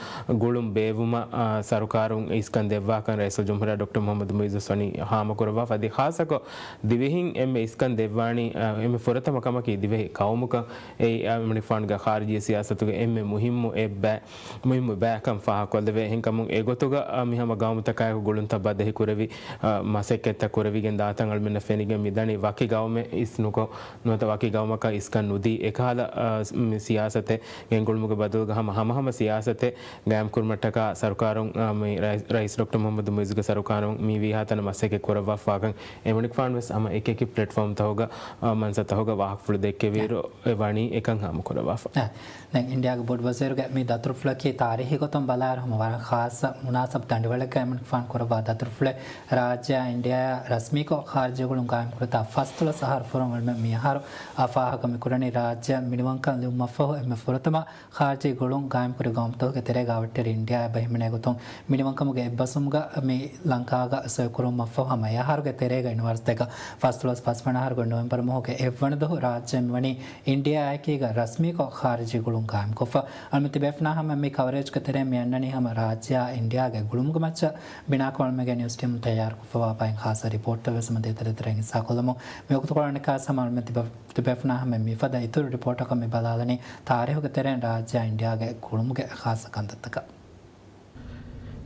ގުޅުން ބޭއްވުމަށް، އާ، ސަރުކާރުން އިސްކަން ދެއްވާކަން ރައީސުލްޖުމްހޫރިއްޔާ ޑޮކްޓަރ މުޙައްމަދު މުޢިއްޒު ސަނީ ހާމަކުރައްވާފަ. އަދި ޚާއްސަކޮށް ދިވެހިން އެންމެ އިސްކަން ދެއްވާނީ، އާ، އެންމެ ފުރަތަމަ ކަމަކީ ދިވެހި ޤައުމުކަން. އެއީ، އާ، އެމަނިކުފާނުގެ ޚާރިޖީ ސިޔާސަތުގެ އެންމެ މުހިއްމު އެއްބައި، މުހިއްމު ބައިކަން ފާހަގަކޮށްލެވޭ. އެހެންކަމުން އެގޮތުގަ، އާ، މި ހަމަ ގައުމުތަކާއެކު ގުޅުންތައް ބަދަހި ކުރެވި، އާ، މަސައްކަތްތައް ކުރެވިގެން ދާތަން އަޅުމެންނަށް ފެނިގެން މިދަނީ. ވަކި ގައުމެއް އިސް ނުކޮށް، ނުވަތަ ވަކި ގައުމަކަށް އިސްކަން ނުދީ، އެކަހަލަ، އާ، ސް-، މި ސިޔާސަތެއް ގެންގުޅުމުގެ ބަދަލުގަ ހަމަ ހަމަހަމަ ސިޔާސަތެއް ގާއިމްކުރުމަށްޓަކާ ސަރުކާރުން، އާ، މި ރައީސް، ރައީސް ޑޮކްޓަރ މުޙައްމަދު މުޢިއްޒުގެ ސަރުކާރުން މި ވީހާތަނަށް މަސައްކަތް ކުރައްވާފާކަން އެމަނިކުފާނުވެސް ހަމަ އެކިއެކި ޕްލެޓްފޯމްތަކުގަ، އާ، މަންސަތަކުގަ ވާހަކަފުޅު ދެއްކެވިއިރު އެ ވަނީ އެކަން ހާމަކުރައްވާފަ. އާ، ދެން އިންޑިއާގެ ބޮޑު ވަޒީރުގެ މި ދަތުރުފުޅަކީ ތާރީހީ ގޮތުން ބަލާއިރު ހަމަ ވަރަށް ޚާއްޞަ މުނާސަބް ދަނޑިވަޅެއްގަ އެމަނިކުފާނު ކުރައްވާ ދަތުރުފުޅެއް. ރާއްޖެއާ އިންޑިއާއާ ރަސްމީކޮށް ޚާރިޖީ ގުޅުން ގާއިމްކުރިތާ ފަސްދޮޅަސް އަހަރު ފުރުން އަޅުމެން މިއަހަރު އާ ފާހަގަ މިކުރަނީ ރާއްޖެ މިނިވަންކަން ލިބުމަށްފަހު އެންމެ ފުރަތަމަ ޚާރިޖީ ގުޅުން ގާއިމްކުރި ގައުމުތަކުގެ ތެރޭގަ އަވަށްޓެރި އިންޑިއާ އެބަ ހިމެނޭ ގޮތުން މިނިވަންކަމުގެ އެއްބަސްވުމުގަ މި ލަންކާގަ ސޮއިކުރުމަށްފަހު ހަމަ އެއަހަރުގެ ތެރޭގަ އިންވަރުސް ދެކަ ފަސްދޮޅަސް ފަސްވަނަ އަހަރުގެ ނޮވެމްބަރު މަހުގެ އެއްވަނަ ދުވަހު ރާއްޖެ މިވަނީ އިންޑިއާއެކީގަ ރަސްމީކޮށް ޚާރިޖީ ގުޅުން ގާއިމްކޮށްފަ. އަޅުމެން ތިބޭފުޅުންނާ ހަމަ މި ކަވަރޭޖްގެ ތެރެއިން މި އަންނަނީ ހަމަ ރާއްޖެއާ އިންޑިއާގެ ގުޅުމުގެ މައްޗަށް ބިނާކޮށް އަޅުމެންގެ ނިއުސް ޓީމުން ތައްޔާރުކޮށްފަވާ ބައެއް ޚާއްސަ ރިޕޯޓްތައް ވެސް މަ ދޭތެރޭ ތެރެއިން ހިއްސާކޮށްލަމުން. މިވަގުތުކޮޅަށް އަނެއްކާވެސް ހަމަ އަޅުމެން ތިބޭ-، ތިބޭފުޅުންނާ ހަމަ މިފަދަ އިތުރު ރިޕޯޓަކަށް މި ބަލާލަނީ ތާރީހުގެ ތެރެއިން ރާއްޖެއާ އިންޑިއާގެ ގުޅުމުގެ ޚާއްސަ ކަންތައްތަކަށް.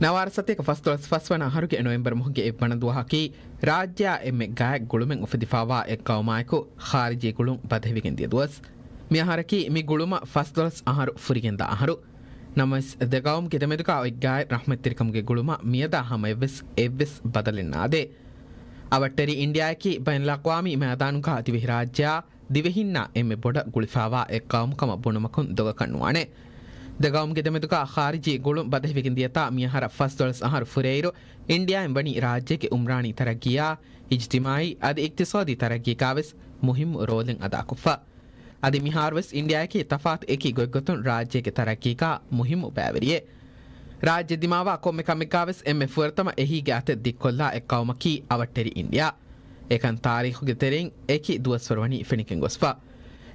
ނަވާރަ ސަތޭކަ ފަސްދޮޅަސް ފަސްވަނަ އަހަރުގެ ނޮވެމްބަރު މަހުގެ އެއްވަނަ ދުވަހަކީ، ރާއްޖެއާ އެންމެ ގާތް ގުޅުމެއް އުފެދިފާވާ އެއް ގައުމާއެކު ޚާރިޖީ ގުޅުން ބަދަހިވެގެން ދިޔަ ދުވަސް. މި އަހަރަކީ މި ގުޅުމަށް ފަސްދޮޅަސް އަހަރު ފުރިގެންދާ އަހަރު. ނަމަވެސް، ދެ ގައުމުގެ ދެމެދުގަ އޮތް ގާތް ރަޙްމަތްތެރިކަމުގެ ގުޅުމަށް މިއަދާ ހަމަޔަށްވެސް އެއްވެސް ބަދަލެއް ނާދޭ. އަވަށްޓެރި އިންޑިއާއަކީ ބައިނަލްއަޤްވާމީ މައިދާނުގަ ދިވެހިރާއްޖެއާ ދިވެހިންނާ އެންމެ ބޮޑަށް ގުޅިފާވާ އެއް ގައުމު ކަމަށް ބުނުމަކުން ދޮގަކަށް ނުވާނެ. ދެ ގައުމުގެ ދެމެދުގަ ޚާރިޖީ ގުޅުން ބަދަހިވެގެން ދިޔަތާ މިއަހަރަށް ފަސްދޮޅަސް އަހަރު ފުރެއިރު، އިންޑިއާއިން ވަނީ ރާއްޖޭގެ އުމްރާނީ ތަރައްގީއާ، އިޖްތިމާއީ އަދި އިޤްތިޞާދީ ތަރައްގީގަވެސް މުހިއްމު ރޯލެއް އަދާކޮށްފަ. އަދި މިހާރުވެސް އިންޑިއާއަކީ ތަފާތު އެކި ގޮތްގޮތުން ރާއްޖޭގެ ތަރައްގީގަ މުހިއްމު ބައިވެރިއެއް. ރާއްޖެ ދިމާވާ ކޮންމެ ކަމެއްގަވެސް އެންމެ ފުރަތަމަ އެހީގެ އަތެއް ދިއްކޮށްލާ އެއް ގައުމަކީ އަވަށްޓެރި އިންޑިއާ. އެކަން ތާރީޚުގެ ތެރެއިން އެކި ދުވަސްވަރު ވަނީ ފެނިގެން ގޮސްފަ.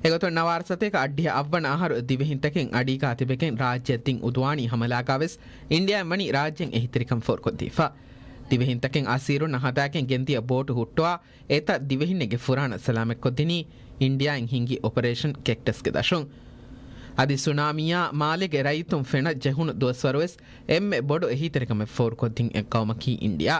އެގޮތުން ނަވާރަ ސަތޭކަ އަށްޑިހަ އަށްވަނަ އަހަރު ދިވެހިންތަކެއް އަޑީގާ ތިބެގެން ރާއްޖެއަށް ދިން އުދުވާނީ ހަމަލާގަވެސް އިންޑިއާއިން ވަނީ ރާއްޖޭން އެހީތެރިކަން ފޯރުކޮށްދީފަ. ދިވެހިންތަކެއް އަސީރުންނަށް ހަދާގެން ގެންދިޔަ ބޯޓު ހުއްޓުވާ އެތައް ދިވެހިންނެއްގެ ފުރާނަ ސަލާމަތްކޮށްދިނީ އިންޑިއާއިން ހިންގި އޮޕަރޭޝަން ކެކްޓަސްގެ ދަށުން. އަދި ސުނާމީއާ މާލޭގެ ރައްޔިތުން ފެނަށް ޖެހުނު ދުވަސްވަރުވެސް އެންމެ ބޮޑު އެހީތެރިކަމެއް ފޯރުކޮށްދިން އެއް ގައުމަކީ އިންޑިއާ.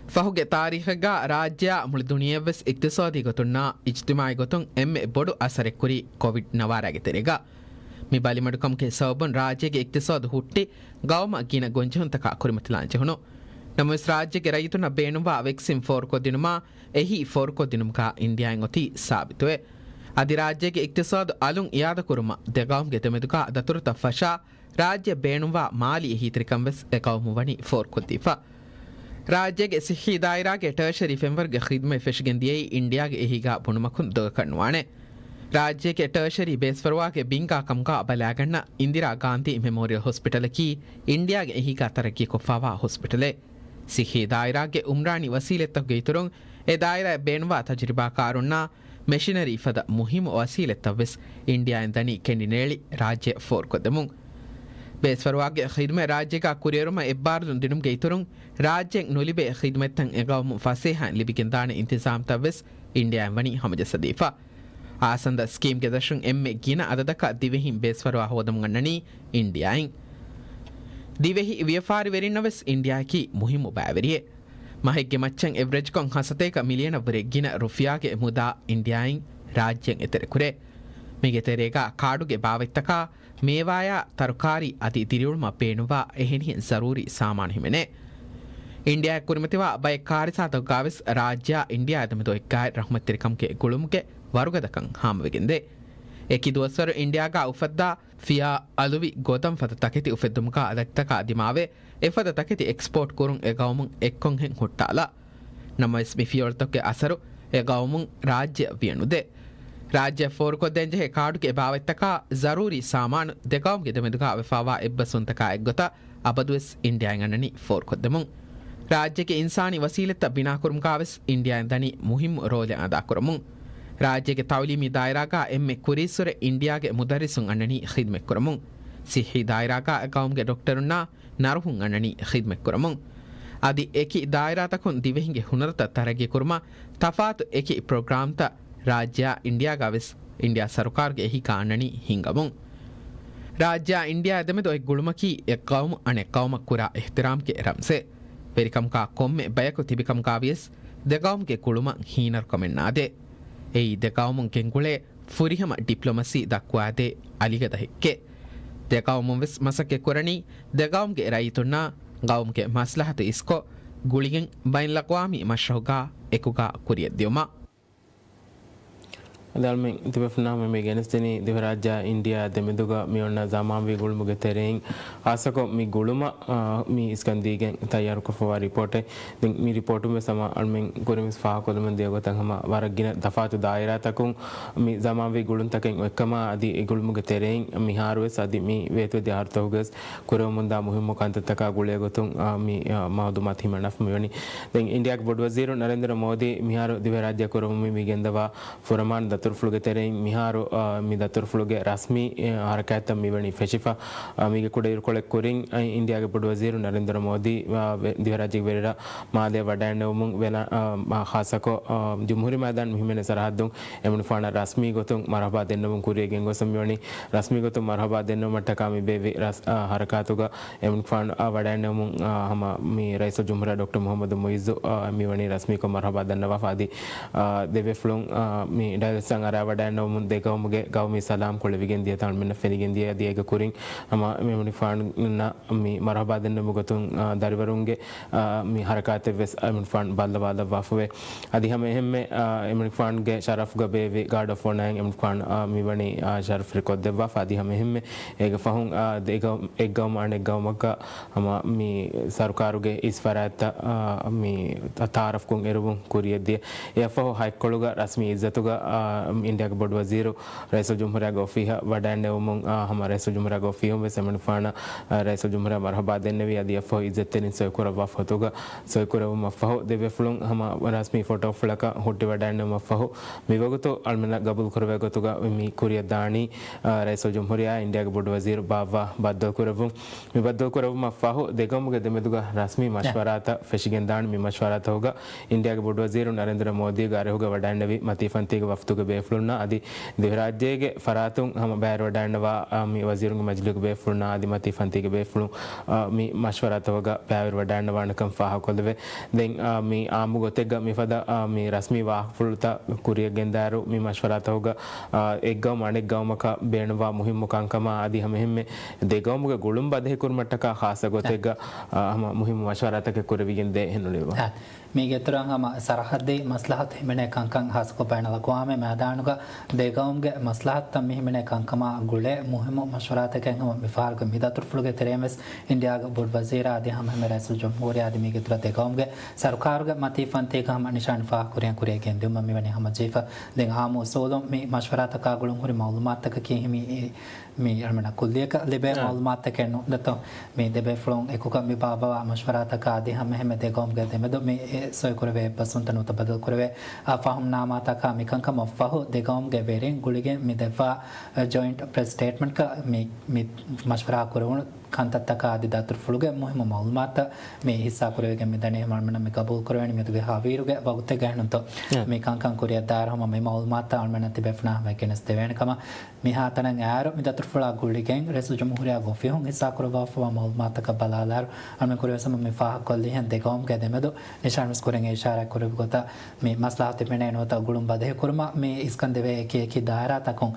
ފަހުގެ ތާރީޚެއްގަ ރާއްޖެއާ މުޅި ދުނިޔެއަށްވެސް އިޤްތިޞާދީ ގޮތުންނާ އިޖްތިމާޢީ ގޮތުން އެންމެ ބޮޑު އަސަރެއް ކުރީ ކޮވިޑް ނަވާރާގެ ތެރޭގަ. މި ބަލިމަޑުކަމުގެ ސަބަބުން ރާއްޖޭގެ އިޤްތިޞާދު ހުއްޓި، ގައުމަށް ގިނަ ގޮންޖެހުންތަކާ ކުރިމަތިލާން ޖެހުނު. ނަމަވެސް ރާއްޖޭގެ ރައްޔިތުންނަށް ބޭނުންވާ ވެކްސިން ފޯރުކޮށްދިނުމާ އެހީ ފޯރުކޮށްދިނުމުގަ އިންޑިއާއިން އޮތީ ސާބިތުވެ. އަދި ރާއްޖޭގެ އިޤްތިޞާދު އަލުން އިއާދަކުރުމަށް ދެ ގައުމުގެ ދެމެދުގަ ދަތުރުތައް ފަށާ، ރާއްޖެ ބޭނުންވާ މާލީ އެހީތެރިކަން ވެސް އެ ގައުމުން ވަނީ ފޯރުކޮށްދީފަ. ރާއްޖޭގެ ސިއްހީ ދާއިރާގެ ޓަރޝަރީ ފެންވަރުގެ ޚިދުމަތް ފެށިގެން ދިޔައީ އިންޑިއާގެ އެހީގަ ބުނުމަކުން ދޮގަކަށް ނުވާނެ. ރާއްޖޭގެ ޓަރޝަރީ ބޭސްފަރުވާގެ ބިންގާ ކަމުގަ ބަލާގަންނަ އިންދިރާ ގާންދީ މެމޯރިއަލް ހޮސްޕިޓަލަކީ އިންޑިއާގެ އެހީގަ ތަރައްގީކޮށްފައިވާ ހޮސްޕިޓަލެއް. ސިއްހީ ދާއިރާގެ އުމްރާނީ ވަސީލަތްތަކުގެ އިތުރުން އެ ދާއިރާއަށް ބޭނުންވާ ތަޖުރިބާކާރުންނާ މެޝިނަރީ ފަދަ މުހިއްމު ވަސީލަތްތައް ވެސް އިންޑިއާއިން ދަނީ ކެނޑިނޭޅި ރާއްޖެއަށް ފޯރުކޮށްދެމުން. ބޭސްފަރުވާގެ ޚިދުމަތް ރާއްޖޭގަ ކުރިއެރުމަށް އެއްބާރުލުން ދިނުމުގެ އިތުރުން، ރާއްޖޭން ނުލިބޭ ޚިދުމަތްތައް އެ ގައުމުން ފަސޭހައިން ލިބިގެންދާނެ އިންތިޒާމްތައް ވެސް އިންޑިއާއިން ވަނީ ހަމަޖައްސަދީފަ. އާސަންދަ ސްކީމްގެ ދަށުން އެންމެ ގިނަ އަދަދަކަށް ދިވެހިން ބޭސްފަރުވާ ހޯދަމުން އަންނަނީ އިންޑިއާއިން. ދިވެހި ވިޔަފާރިވެރިންނަށް ވެސް އިންޑިއާއަކީ މުހިއްމު ބައިވެރިއެއް. މަހެއްގެ މައްޗަށް އެވްރެޖްކޮށް ހަސަތޭކަ މިލިއަނަށްވުރެ ގިނަ ރުފިޔާގެ މުދާ އިންޑިއާއިން ރާއްޖޭން އެތެރެކުރޭ. މީގެ ތެރޭގަ ކާޑުގެ ބާވަތްތަކާ، މޭވާޔާ ތަރުކާރީ އަދި ދިރިއުޅުމަށް ބޭނުންވާ އެހެނިހެން ޒަރޫރީ ސާމާނު ހިމެނޭ. އިންޑިއާއަށް ކުރިމަތިވާ ބައެއް ކާރިސާތަކުގަވެސް ރާއްޖެއާ އިންޑިއާއާ ދެމެދު އޮތްކާއި ރަޙްމަތްތެރިކަމުގެ ގުޅުމުގެ ވަރުގަދަކަން ހާމަވެގެންދޭ. އެކި ދުވަސްވަރު އިންޑިއާގަ އުފައްދާ ފިޔާ އަލުވި ގޮދަން ފަދަ ތަކެތި އުފެއްދުމުގަ ލައްތަކާ ދިމާވެ، އެފަދަ ތަކެތި އެކްސްޕޯޓް ކުރުން އެ ގައުމުން އެއްކޮންހެން ހުއްޓާލާ. ނަމަވެސް މި ފިޔަވަޅުތަކުގެ އަސަރު އެ ގައުމުން ރާއްޖެއަށް ވިޔަނުދޭ. ރާއްޖެއަށް ފޯރުކޮށްދޭންޖެހޭ ކާޑުގެ ބާވަތްތަކާ ޒަރޫރީ ސާމާނު ދެ ގައުމުގެ ދެމެދުގަ ވެފައިވާ އެއްބަސްވުންތަކާ އެއްގޮތަށް އަބަދުވެސް އިންޑިއާއިން އަންނަނީ ފޯރުކޮށްދެމުން. ރާއްޖޭގެ އިންސާނީ ވަސީލަތްތައް ބިނާކުރުމުގަވެސް އިންޑިއާއިން ދަނީ މުހިއްމު ރޯލެއް އަދާކުރަމުން. ރާއްޖޭގެ ތައުލީމީ ދާއިރާގަ އެންމެ ކުރީއްސުރެ އިންޑިއާގެ މުދައްރިސުން އަންނަނީ ޚިދުމަތްކުރަމުން. ސިއްހީ ދާއިރާގަ ގައުމުގެ ޑޮކްޓަރުންނާ ނަރުހުން އަންނަނީ ޚިދުމަތްކުރަމުން. އަދި އެކި ދާއިރާތަކުން ދިވެހިންގެ ހުނަރުތައް ތަރައްގީކުރުމަށް ތަފާތު އެކި ޕްރޮގްރާމްތައް ރާއްޖެއާ އިންޑިއާގަވެސް އިންޑިއާ ސަރުކާރުގެ އެހީގަ އަންނަނީ ހިންގަމުން. ރާއްޖެއާ އިންޑިއާ ދެމެދު އޮތް ގުޅުމަކީ އެއް ގައުމު އަނެއް ގައުމަށް ކުރާ އިޙްތިރާމްގެ ރަމްޒެއް. ވެރިކަމުގަ ކޮންމެ ބަޔަކު ތިބިކަމުގަވިޔަސް ދެ ގައުމުގެ ގުޅުމަށް ހީނަރުކަމެއް ނާދޭ. އެއީ ދެ ގައުމުން ގެންގުޅޭ ފުރިހަމަ ޑިޕްލޮމަސީ ދައްކުވާދޭ އަލިގަދަ ހެއްކެއް. ދެ ގައުމުން ވެސް މަސައްކަތް ކުރަނީ ދެ ގައުމުގެ ރައްޔިތުންނާ ގައުމުގެ މަސްލަހަތު އިސްކޮށް، ގުޅިގެން ބައިންލަގްވާމީ މަޝްރަހުގަ އެކުގަ ކުރިއަށްދިއުމަށް. އަދި އަޅުމެން ތިބޭފުޅުންނާ މި ގެނެސްދިނީ ދިވެހިރާއްޖެއާ އިންޑިއާ ދެމެދުގަ މި އޮންނަ ޒަމާންވީ ގުޅުމުގެ ތެރެއިން ހާއްސަކޮށް މި ގުޅުމަށް، އާ، މި އިސްކަންދީގެން ތައްޔާރުކޮށްފައިވާ ރިޕޯޓެއް. ދެން މި ރިޕޯޓުން ވެސް ހަމަ އަޅުމެން ކުރިން ވެސް ފާހަގަކޮށްލަމުން ދިޔަ ގޮތަށް ހަމަ ވަރަށް ގިނަ ތަފާތު ދާއިރާތަކުން މި ޒަމާންވީ ގުޅުންތަކެއް އޮތްކަމާ އަދި އެ ގުޅުމުގެ ތެރެއިން މިހާރު ވެސް އަދި މި ވޭތުވެދިޔަ އަހަރުތަކުގަވެސް ކުރެވެމުންދާ މުހިއްމު ކަންތައްތަކާ ގުޅޭގޮތުން، އާ، މި، އާ، މައުލޫމާތު ހިމަނާފަ މިވަނީ. ދެން އިންޑިއާގެ ބޮޑުވަޒީރު ނަރެންދްރަ މޯދީ މިހާރު ދިވެހިރާއްޖެ ކުރަމުން މި މިގެންދަވާ ފުރަމާން ދަތުރުފުޅުގެ ތެރެއިން މިހާރު، އާ، މި ދަތުރުފުޅުގެ ރަސްމީ، އާ، ހަރަކާތްތައް މިވަނީ ފެށިފަ. އާ، މީގެ ކުޑައިރުކޮޅެއް ކުރިން، އާ، އިންޑިއާގެ ބޮޑުވަޒީރު ނަރެންދްރަ މޯދީ، އާ، ވެ-، ދިވެހިރާއްޖޭގެ ވެރިރަށް މާލެ ވަޑައިންނެވުމުން ވެލާ-، އާ، މާ-، ޚާއްސަކޮށް، އާ، ޖުމްހޫރީ މައިދާން މި ހިމެނޭ ސަރަހައްދުން އެމަނިކުފާނަށް ރަސްމީ ގޮތުން މަރުހަބާ ދެންނެވުމުން ކުރިޔަށް ގެންގޮސް މިވަނީ. ރަސްމީ ގޮތުން މަރުހަބާ ދެންނެވުމަށްޓަކާ މި ބޭއްވި ރަސް-، އާ، ހަރަކާތުގަ އެމަނިކުފާނު، އާ، ވަޑައިންނެވުމުން، އާ، ހަމަ މި ރައީސުލްޖުމްހޫރިއްޔާ ޑޮކްޓަރ މުޙައްމަދު މުޢިއްޒު، އާ، މިވަނީ ރަސްމީކޮށް މަރުހަބާ ދަންނަވާފަ. އަދި، އާ، ދެބޭފުޅުން، އާ، މި ޑަޔަލިސަށް އަރާ ވަޑައިންނެވުމުން ދެ ގައުމުގެ ގައުމީ ސަލާމް ކުޅެވިގެން ދިޔަ ތަންމެންނަށް ފެނިގެން ދިޔަ. އަދި އޭގެ ކުރިން ހަމަ މި އެމަނިކުފާނުންނަށް މި މަރުހަބާ ދެންނެވުމުގެ ގޮތުން، އާ، ދަރިވަރުންގެ، އާ، މި ހަރަކާތެއް ވެސް އެމަނިކުފާނު ބައްލަވާލައްވާފަވޭ. އަދި ހަމަ އެހެންމެ، އާ، އެމަނިކުފާނުގެ ޝަރަފުގަ ބޭއްވި ގާޑް އޮފް އޮނަރއިން އެމަނިކުފާނު، އާ، މިވަނީ، އާ، ޝަރަފް ރެކޯޑް ދެއްވާފަ. އަދި ހަމަ އެހެންމެ އޭގެ ފަހުން، އާ، ދެ ގައު-، އެއް ގައުމު އަނެއް ގައުމަކަށް ހަމަ މި ސަރުކާރުގެ އިސް ފަރާތްތައް، އާ، މި ތަ-، ތައާރަފްކޮށް އެރުވުން ކުރިޔަށްދިޔަ. އެއަށްފަހު ހަތްކޮޅުގަ ރަސްމީ އިއްޒަތުގަ، އާ، އިންޑިއާގެ ބޮޑުވަޒީރު ރައީސުލްޖުމްހޫރިއްޔާގެ އޮފީހަށް ވަޑައިންނެވުމުން، އާ، ހަމަ ރައީސުލްޖުމްހޫރިއްޔާގެ އޮފީހުން ވެސް އެމަނިކުފާނަށް، އާ، ރައީސުލްޖުމްހޫރިއްޔާ މަރުހަބާ ދެންނެވި. އަދި އަށްފަހު އިއްޒަތްތެރިން ސޮއިކުރައްވާ ފޮތުގަ ސޮއިކުރެވުމަށްފަހު ދެބޭފުޅުން ހަމަ ރަސްމީ ފޮޓޯފުޅަކަށް ހުއްޓިވަޑައިންނެވުމަށްފަހު މިވަގުތު އަޅުމެންނަށް ގަބޫލުކުރެވޭ ގޮތުގަ މި ކުރިއަށް ދާނީ، އާ، ރައީސުލްޖުމްހޫރިއްޔާ އިންޑިއާގެ ބޮޑުވަޒީރު ބާއްވާ ބައްދަލުކުރެއްވުން. މި ބައްދަލުކުރެއްވުމަށްފަހު ދެގައުމުގެ ދެމެދުގަ ރަސްމީ މަޝްވަރާތައް ފެށިގެންދާނެ. މި މަޝްވަރާތަކުގަ އިންޑިއާގެ ބޮޑުވަޒީރު ނަރެންދްރަ މޯދީގެ އަރިހުގަ ވަޑައިންނެވި މަތީފަންތީގެ ވަފްދުގެ ބޭފުޅުންނާ އަދި ދިވެހިރާއްޖޭގެ ފަރާތުން ހަމަ ބައިވެރިވަޑައިގަންނަވާ، އާ، މި ވަޒީރުންގެ މަޖިލީހުގެ ބޭފުޅުންނާ އަދި މަތީ ފަންތީގެ ބޭފުޅުން، އާ، މި މަޝްވަރާތަކުގަ ބައިވެރިވަޑައިގަންނަވާނެކަން ފާހަގަކޮށްލެވޭ. ދެން، އާ، މި އާއްމު ގޮތެއްގަ މިފަދަ، އާ، މި ރަސްމީ ވާހަކަފުޅުތައް ކުރިއަށް ގެންދާއިރު، މި މަޝްވަރާތަކުގަ، އާ، އެއްގައުމު އަނެއްގައުމަކަށް ބޭނުންވާ މުހިއްމު ކަންކަމާ އަދި ހަމައެހެންމެ ދެގައުމުގެ ގުޅުން ބަދަހިކުރުމަށްޓަކާ ޚާއްޞަ ގޮތެއްގަ، އާ، ހަމަ މުހިއްމު މަޝްވަރާތަކެއް ކުރެވިގެން ދޭ އެހެން ނުލިބުން. އާ، މީގެ އިތުރަށް ހަމަ ސަރަހައްދީ މަސްލަހަތު ހިމެނޭ ކަންކަން ޚާއްޞަކޮށް ބައިނަލްއަޤްވާމީ މައިދާނުގަ ދެގައުމުގެ މަސްލަހަތުތައް މި ހިމެނޭ ކަންކަމާ ގުޅޭ މުހިއްމު މަޝްވަރާތަކެއް ހަމަ މިފަހަރުގެ މި ދަތުރުފުޅުގެ ތެރެއިން ވެސް އިންޑިއާގެ ބޮޑު ވަޒީރާ އަދި ހަމައެހެންމެ ރައީސުލްޖުމްހޫރިއްޔާ އަދި މީގެ އިތުރަށް ދެގައުމުގެ ސަރުކާރުގެ މަތީ ފަންތީގަ ހަމަ ނިޝާން ފާހަގަކުރިއަށް ކުރިއަށް ގެންދިއުމަށް މިވަނީ ހަމަޖެހިފަ. ދެން އާއްމު އުސޫލުން މި މަޝްވަރާތަކާ ގުޅުން ހުރި މައުލޫމާތުތަކަކީ މި މި އަޅުމެންނަށް ކުއްލިއަކަށް ލިބޭ އާ. މައުލޫމާތުތަކެއް ނޫން. ދެތޯ، މި ދެބޭފުޅުން އެކުގަ މި ބާއްވާ މަޝްވަރާތަކާ އަދި ހަމައެހެންމެ ދެގައުމުގެ ދެމެދު މި އެ ސޮއިކުރެވޭ އެއްބަސްވުންތައް ނުވަތަ ބަދަލުކުރެވޭ، އާ، ފަހުމްނާމާތަކާ މިކަންކަމަށްފަހު ދެގައުމުގެ ވެރިން ގުޅިގެން މި ދެއްވާ، އަ، ޖޮއިންޓް ޕްރެސް ސްޓޭޓްމަންޓްގަ މި، މި މަޝްވަރާ ކުރެވުނު ކަންތައްތަކާ އަދި ދަތުރުފުޅުގެ މުހިއްމު މައުލޫމާތުތައް މި ހިއްސާކުރެވިގެން މިދަނީ. އަޅުމެންނަށް މި ގަބޫލުކުރެވޭނީ މިއަދުގެ ހަވީރުގެ ވަގުތެއްގަ އެހެންތޯ. އެ. މި ކަންކަން ކުރިއަށްދާއިރު ހަމަ މި މައުލޫމާތުތައް އަޅުމެންނަށް ތިބޭފުޅުންނަށް ހަމަ ގެނެސްދެވޭނެ ކަމަށް. މިހާތަނަށް އައިއިރު މި ދަތުރުފުޅާ ގުޅިގެން ރައީސުލްޖުމްހޫރިއްޔާ އޮފީހުން ހިއްސާކުރައްވާފައިވާ މައުލޫމާތުތަކަށް ބަލާލާއިރު، އަޅުމެން ކުރިއަށް ހަމަ މި ފާހަގަކޮށްލިހެން ދެގައުމުގެ ދެމެދު ނިޝާންވެސް ކުރިން އިޝާރާތް ކުރެއްވި ގޮތަށް މި މަސްލަހަތު ހިމެނޭ ނުވަތަ ގުޅުން ބަދަހިކުރުމަށް މި އިސްކަންދެވޭ އެކި އެކި ދާއިރާތަކުން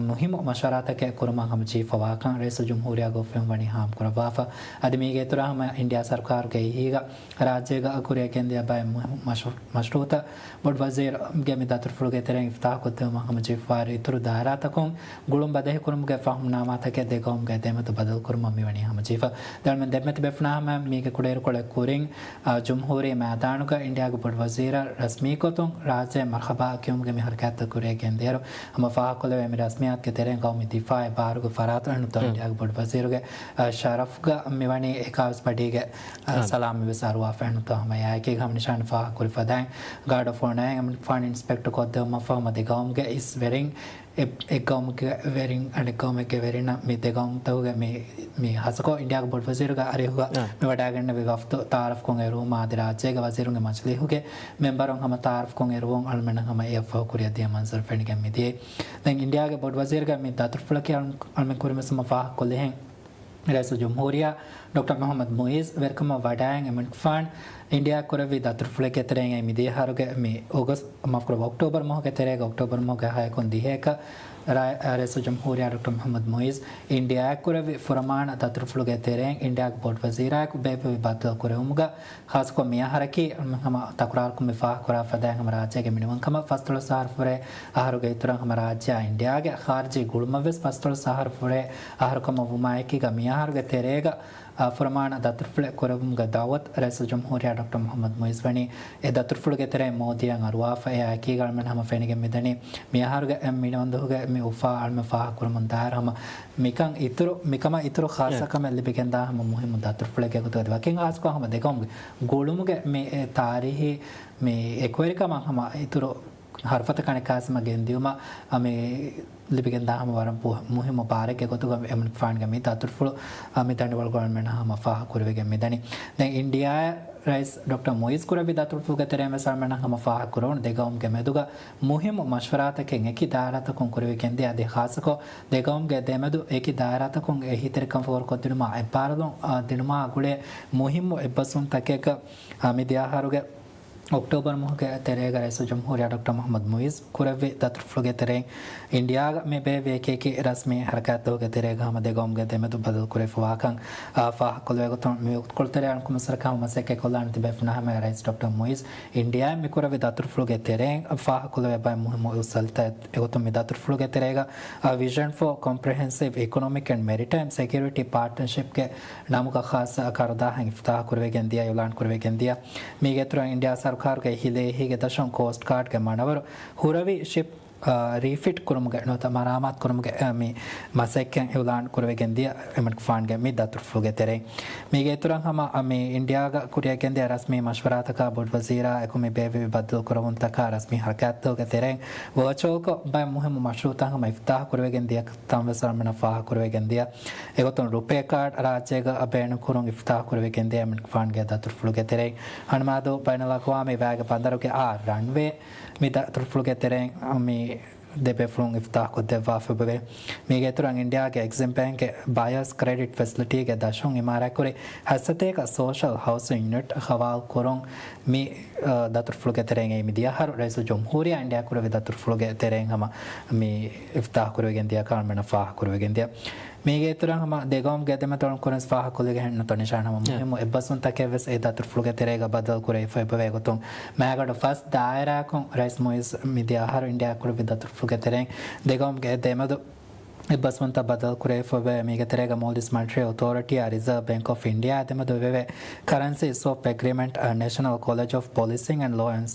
މުހިއްމު މަޝްވަރާތަކެއް ކުރުމަށް ހަމަ ޖެހިފަވާކަން ރައީސުލްޖުމްހޫރިއްޔާގެ އޮފީހުން ވަނީ ހާމަކުރައްވާފަ. އަދި މީގެ އިތުރަށް ހަމަ އިންޑިއާ ސަރުކާރުގެ އެހީގަ ރާއްޖޭގަ ކުރިއަށް ގެންދިޔަ ބައެއް މުހިއްމު މަޝްރޫ-، މަޝްރޫއުތައް ބޮޑު ވަޒީރުގެ މި ދަތުރުފުޅުގެ ތެރެއިން އިފްތާޙުކޮށްދެއްވުމަށް ހަމަޖެހިފައިވާއިރު، އިތުރު ދާއިރާތަކުން ގުޅުން ބަދަހިކުރުމުގެ ފަހުމްނާމާތަކެއް ދެގައުމުގެ ދެމެދު ބަދަލުކުރުމަށް މިވަނީ ހަމަޖެހިފަ. ދެންމެ ދެންމެ ތިބޭފުޅުންނަށް ހަމަ މީގެ ކުޑައިރުކޮޅެއް ކުރިން، އާ، ޖުމްހޫރީ މައިދާނުގަ އިންޑިއާގެ ބޮޑު ވަޒީރަށް ރަސްމީކޮށް ރާއްޖެ މަރްޙަބާ ކިޔުމުގެ މި ހަރަކާތްތައް ކުރިއަށް ގެންދިޔަރު، ހަމަ ފާހަގަކޮށްލެވޭ މި ރަސްމިއްޔާތުގެ ތެރެއިން ގައުމީ ދިފާޢީ ބާރުގެ ފަރާތުން އެންމެ އިންޑިއާގެ ބޮޑު ވަޒީރުގެ، އާ، ޝަރަފްގަ މިވަނީ އެކާވީސް ބަޑީގެ އާ، ސަލާމީ ވެސް އަރުވާފަ އެންމެ ހަމަ އެއާއެކީގަ ހަމަ ނިޝާން ފާހަގަކުރި ފަދައިން ގާޑް އޮފް އޮނަރ އިންސްޕެކްޓް ކޮށްދެއްވުމަށްފަހު ހަމަ ދެގައުމުގެ އިސް ވެރިން އެއް، އެއްގައުމެއްގެ ވެރިން އަނެއްގައުމެއްގެ ވެރިންނަށް މި ދެގައުމުތަކުގެ މި، މި ހާއްސަކޮށް އިންޑިއާގެ ބޮޑު ވަޒީރުގެ އަރިހުގަ އާ. މި ވަޑައިގެންނެވި ވަފްދު ތަޢާރަފްކޮށް އެރުވުމާ އަދި ރާއްޖޭގެ ވަޒީރުންގެ މަޖިލީހުގެ މެމްބަރުން ހަމަ ތަޢާރަފްކޮށް އެރުވުން އަޅުމެންނަށް ހަމަ އެއަށްފަހު ކުރިއަށްދިޔަ މަންޒަރު ފެނިގެން މިދިޔައީ. ދެން އިންޑިއާގެ ބޮޑު ވަޒީރުގެ މި ދަތުރުފުޅަކީ އަޅު-، އަޅުމެން ކުރިންވެސް ހަމަ ފާހަގަކޮށްލިހެން ރައީސުލްޖުމްހޫރިއްޔާ ޑޮކްޓަރ މުޙައްމަދު މުޢިއްޒު ވެރިކަމަށް ވަޑައިގެން އެމިންފާން އިންޑިއާ ކުރެއްވި ދަތުރުފުޅެއްގެ ތެރެއިން އެ މިދިޔަ އަހަރުގެ މި އޮގަސްޓް، މާފުކުރައްވާ، އޮކްޓޯބަރު މަހުގެ ތެރޭގަ އޮކްޓޯބަރު މަހުގެ ހައެއް ކުން ދިހައެކަށް ރަ-، ރައީސުލްޖުމްހޫރިއްޔާ ޑޮކްޓަރ މުޙައްމަދު މުޢިއްޒު އިންޑިއާއަށް ކުރެއްވި ފުރަމާނަ ދަތުރުފުޅުގެ ތެރެއިން އިންޑިއާގެ ބޮޑު ވަޒީރާއެކު ބޭއްވެވި ބައްދަލު ކުރެވުމުގަ ޚާއްޞަކޮށް މިއަހަރަކީ ހަމަ ތަކުރާރުކޮށް މި ފާހަގަކުރާ ފަދައިން ހަމަ ރާއްޖޭގެ މިނިވަންކަމަށް ފަސްދޮޅަސް އަހަރު ފުރޭ އަހަރުގެ އިތުރަށް ހަމަ ރާއްޖެއާ އިންޑިއާގެ ޚާރިޖީ ގުޅުމަށްވެސް ފަސްދޮޅަސް އަހަރު ފުރޭ އަހަރުކަމަށް ވުމާއެކީގަ މިއަހަރުގެ ތެރޭގަ، އާ، ފުރަމާނަ ދަތުރުފުޅެއް ކުރެވުމުގެ ދަޢުވަތު ރައީސުލްޖުމްހޫރިއްޔާ ޑޮކްޓަރ މުޙައްމަދު މުޢިއްޒު ވަނީ އެ ދަތުރުފުޅުގެ ތެރެއިން މޯދީއަށް އަރުވާފަ. އެއާއެކީގަ އަޅުމެން ހަމަ ފެނިގެން މިދަނީ މިއަހަރުގެ އެ މިނިވަންދުހުގެ މި އުފާ އަޅުމެން ފާހަގަކުރަމުން ދާއިރު ހަމަ މިކަން އިތުރު، މިކަމަށް އިތުރު ޚާއްޞަ ކަމެއް ލިބިގެންދާ ހަމަ މުހިއްމު ދަތުރުފުޅެއްގެ ގޮތުގަ ވަކިން ޚާއްޞަކޮށް ހަމަ ދެގައުމުގެ ގުޅުމުގެ މި އެ ތާރީހީ މި އެކުވެރިކަމަށް ހަމަ އިތުރު ހަރުފަތަކަށް އަނެއްކާވެސް ހަމަ ގެންދިއުމަށް އަ، މި ލިބިގެންދާ ހަމަ ވަރަށް ބު-، މުހިއްމު ބާރެއްގެ ގޮތުގަ އެމިންފާންގެ މި ދަތުރުފުޅު، އަ، މި ދަނޑިވަޅުގަ އަޅުމެން ހަމަ ފާހަގަކުރެވިގެން މިދަނީ. ދެން އިންޑިއާއަށް ރައީސް ޑޮކްޓަރ މުޢިއްޒު ކުރެއްވި ދަތުރުފުޅުގެ ތެރެއިން ވެސް އަޅުމެންނަށް ހަމަ ފާހަގަކުރެވުނު ދެގައުމުގެ މެދުގަ މުހިއްމު މަޝްވަރާތަކެއް އެކި ދާއިރާތަކުން ކުރެވިގެންދިޔަ އަދި ޚާއްޞަކޮށް ދެގައުމުގެ ދެމެދު އެކި ދާއިރާތަކުން އެހީތެރިކަން ފޯރުކޮށްދިނުމާ އެއްބާރުލުން، އަ، ދިނުމާ ގުޅޭ މުހިއްމު އެއްބަސްވުންތަކެއްގަ، އަ، މި ދިޔަ އަހަރުގެ އޮކްޓޯބަރު މަހުގެ ތެރޭގަ ރައީސުލްޖުމްހޫރިއްޔާ ޑޮކްޓަރ މުޙައްމަދު މުޢިއްޒު ކުރެއްވި ދަތުރުފުޅުގެ ތެރެއިން އިންޑިއާގަ މި ބޭއްވި އެކި އެކި ރަސްމީ ހަރަކާތްތަކުގެ ތެރޭގަ ހަމަ ދެގައުމުގެ ދެމެދު ބަދަލުކުރެވިފަވާކަން، އާ، ފާހަގަކޮށްލެވޭ ގޮތުން މި ވަގުތުކޮޅު ތެރޭ އަންކުމެސްވަރަކަށް ހަމަ މަސައްކަތްކޮށްލާނެ ތިބޭފުޅުންނާ ހަމަ ރައީސް ޑޮކްޓަރ މުޢިއްޒު އިންޑިއާއިން މި ކުރެއްވި ދަތުރުފުޅުގެ ތެރެއިން ފާހަގަކޮށްލެވޭ ބައެއް މުހިއްމު އުސޫލުތައް އެގޮތުން މި ދަތުރުފުޅުގެ ތެރޭގަ، އާ، ވިޝަން ފޯ ކޮމްޕްރެހެންސިވް އިކޮނޮމިކް އެންޑް މެރިޓައިމް ސެކިއުރިޓީ ޕާޓްނަރޝިޕްގެ ނަމުގަ ޚާއްޞަ ކަރުދާހެއް އިފްތިތާޙު ކުރެވިގެން ދިޔަ، އިޢުލާން ކުރެވިގެން ދިޔަ. މީގެ އިތުރަށް އިންޑިއާ ސަރުކާރުގެ ހިލޭ އެހީގެ ދަށުން ކޯސްޓް ގާޑްގެ މަނަވަރު ހުރަވި ޝިޕް، އާ، ރީފިޓް ކުރުމުގެ ނުވަތަ މަރާމާތު ކުރުމުގެ، އާ، މި މަސައްކަތް އިޢުލާން ކުރެވިގެން ދިޔަ އެމިންފާންގެ މި ދަތުރުފުޅުގެ ތެރެއިން. މީގެ އިތުރަށް ހަމަ، އާ، މި އިންޑިއާގަ ކުރިއަށް ގެންދިޔަ ރަސްމީ މަޝްވަރާތަކާ ބޮޑުވަޒީރާ އެކު މި ބޭއްވެވި ބައްދަލުކުރެވުންތަކާ ރަސްމީ ހަރަކާތްތަކުގެ ތެރެއިން ވަރޗުއަލްކޮށް ބައެއް މުހިއްމު މަޝްރޫޢުތައް ހަމަ އިފްތިތާޙު ކުރެވިގެން ދިޔަ ކަން ވެސް އަޅުމެންނަށް ފާހަގަކުރެވިގެން ދިޔަ. އެގޮތުން ރުޕޭ ކާޑް ރާއްޖޭގަ ބޭނުންކުރުން އިފްތިތާޙު ކުރެވިގެން ދިޔަ އެމިންފާންގެ ދަތުރުފުޅުގެ ތެރެއިން ހަނުމާދޫ ބައިނަލްއަޤްވާމީ ވައިގެ ބަނދަރުގެ އާ ރަންވޭ މި ދަތުރުފުޅުގެ ތެރެއިން މި ދެބޭފުޅުން އިފްތާޙުކޮށްދެއްވާފައިވޭ. މީގެ އިތުރަށް އިންޑިއާގެ އެގްޒިމް ބޭންކްގެ ބަޔާސް ކްރެޑިޓް ފެސިލިޓީގެ ދަށުން އިމާރާތްކުރި ހަތްސަތޭކަ ސޯޝަލް ހައުސިން ޔުނިޓް ހަވާލު ކުރުން މި، އަ، ދަތުރުފުޅުގެ ތެރެއިން އެއީ މިދިޔަ އަހަރު ރައީސުލްޖުމްހޫރިއްޔާ އިންޑިއާ ކުރެއްވި ދަތުރުފުޅުގެ ތެރެއިން ހަމަ މި އިފްތާޙުކުރެވިގެން ދިޔަ ކަން އަޅުމެންނަށް ފާހަގަކުރެވިގެން ދިޔަ. މީގެ އިތުރަށް ހަމަ ދެގައުމުގެ ދެމެދު އަޅުން ކުރިން ފާހަގަކޮށްލިގެން ނުތަނިޝާން ހަމަ މުހިއްމު އެއްބަސްވުންތަކެއް ވެސް އެ ދަތުރުފުޅުގެ ތެރޭގަ ބައްދަލުކުރެވިފައި އެބަވޭ ގޮތުން މައިގަނޑު ފަސް ދާއިރާއަކުން ރައީސް މުއިއްޒު މިދިޔަ އަހަރު އިންޑިއާ ކުރެއްވި ދަތުރުފުޅުގެ ތެރެއިން ދެގައުމުގެ ދެމެދު އެއްބަސްވުންތައް ބައްދަލުކުރެވިފައި އެބަވޭ. މީގެ ތެރޭގަ މޯލްޑިވްސް މަނިޓަރީ އޮތޯރިޓީއާ ރިޒާވް ބޭންކް އޮފް އިންޑިއާ ދެމެދު އެބަވޭ ކަރަންސީ ސްވޮޕް އެގްރިމެންޓް ނޭޝަނަލް ކޮލެޖް އޮފް ޕޮލިސިން އެންޑް ލޯ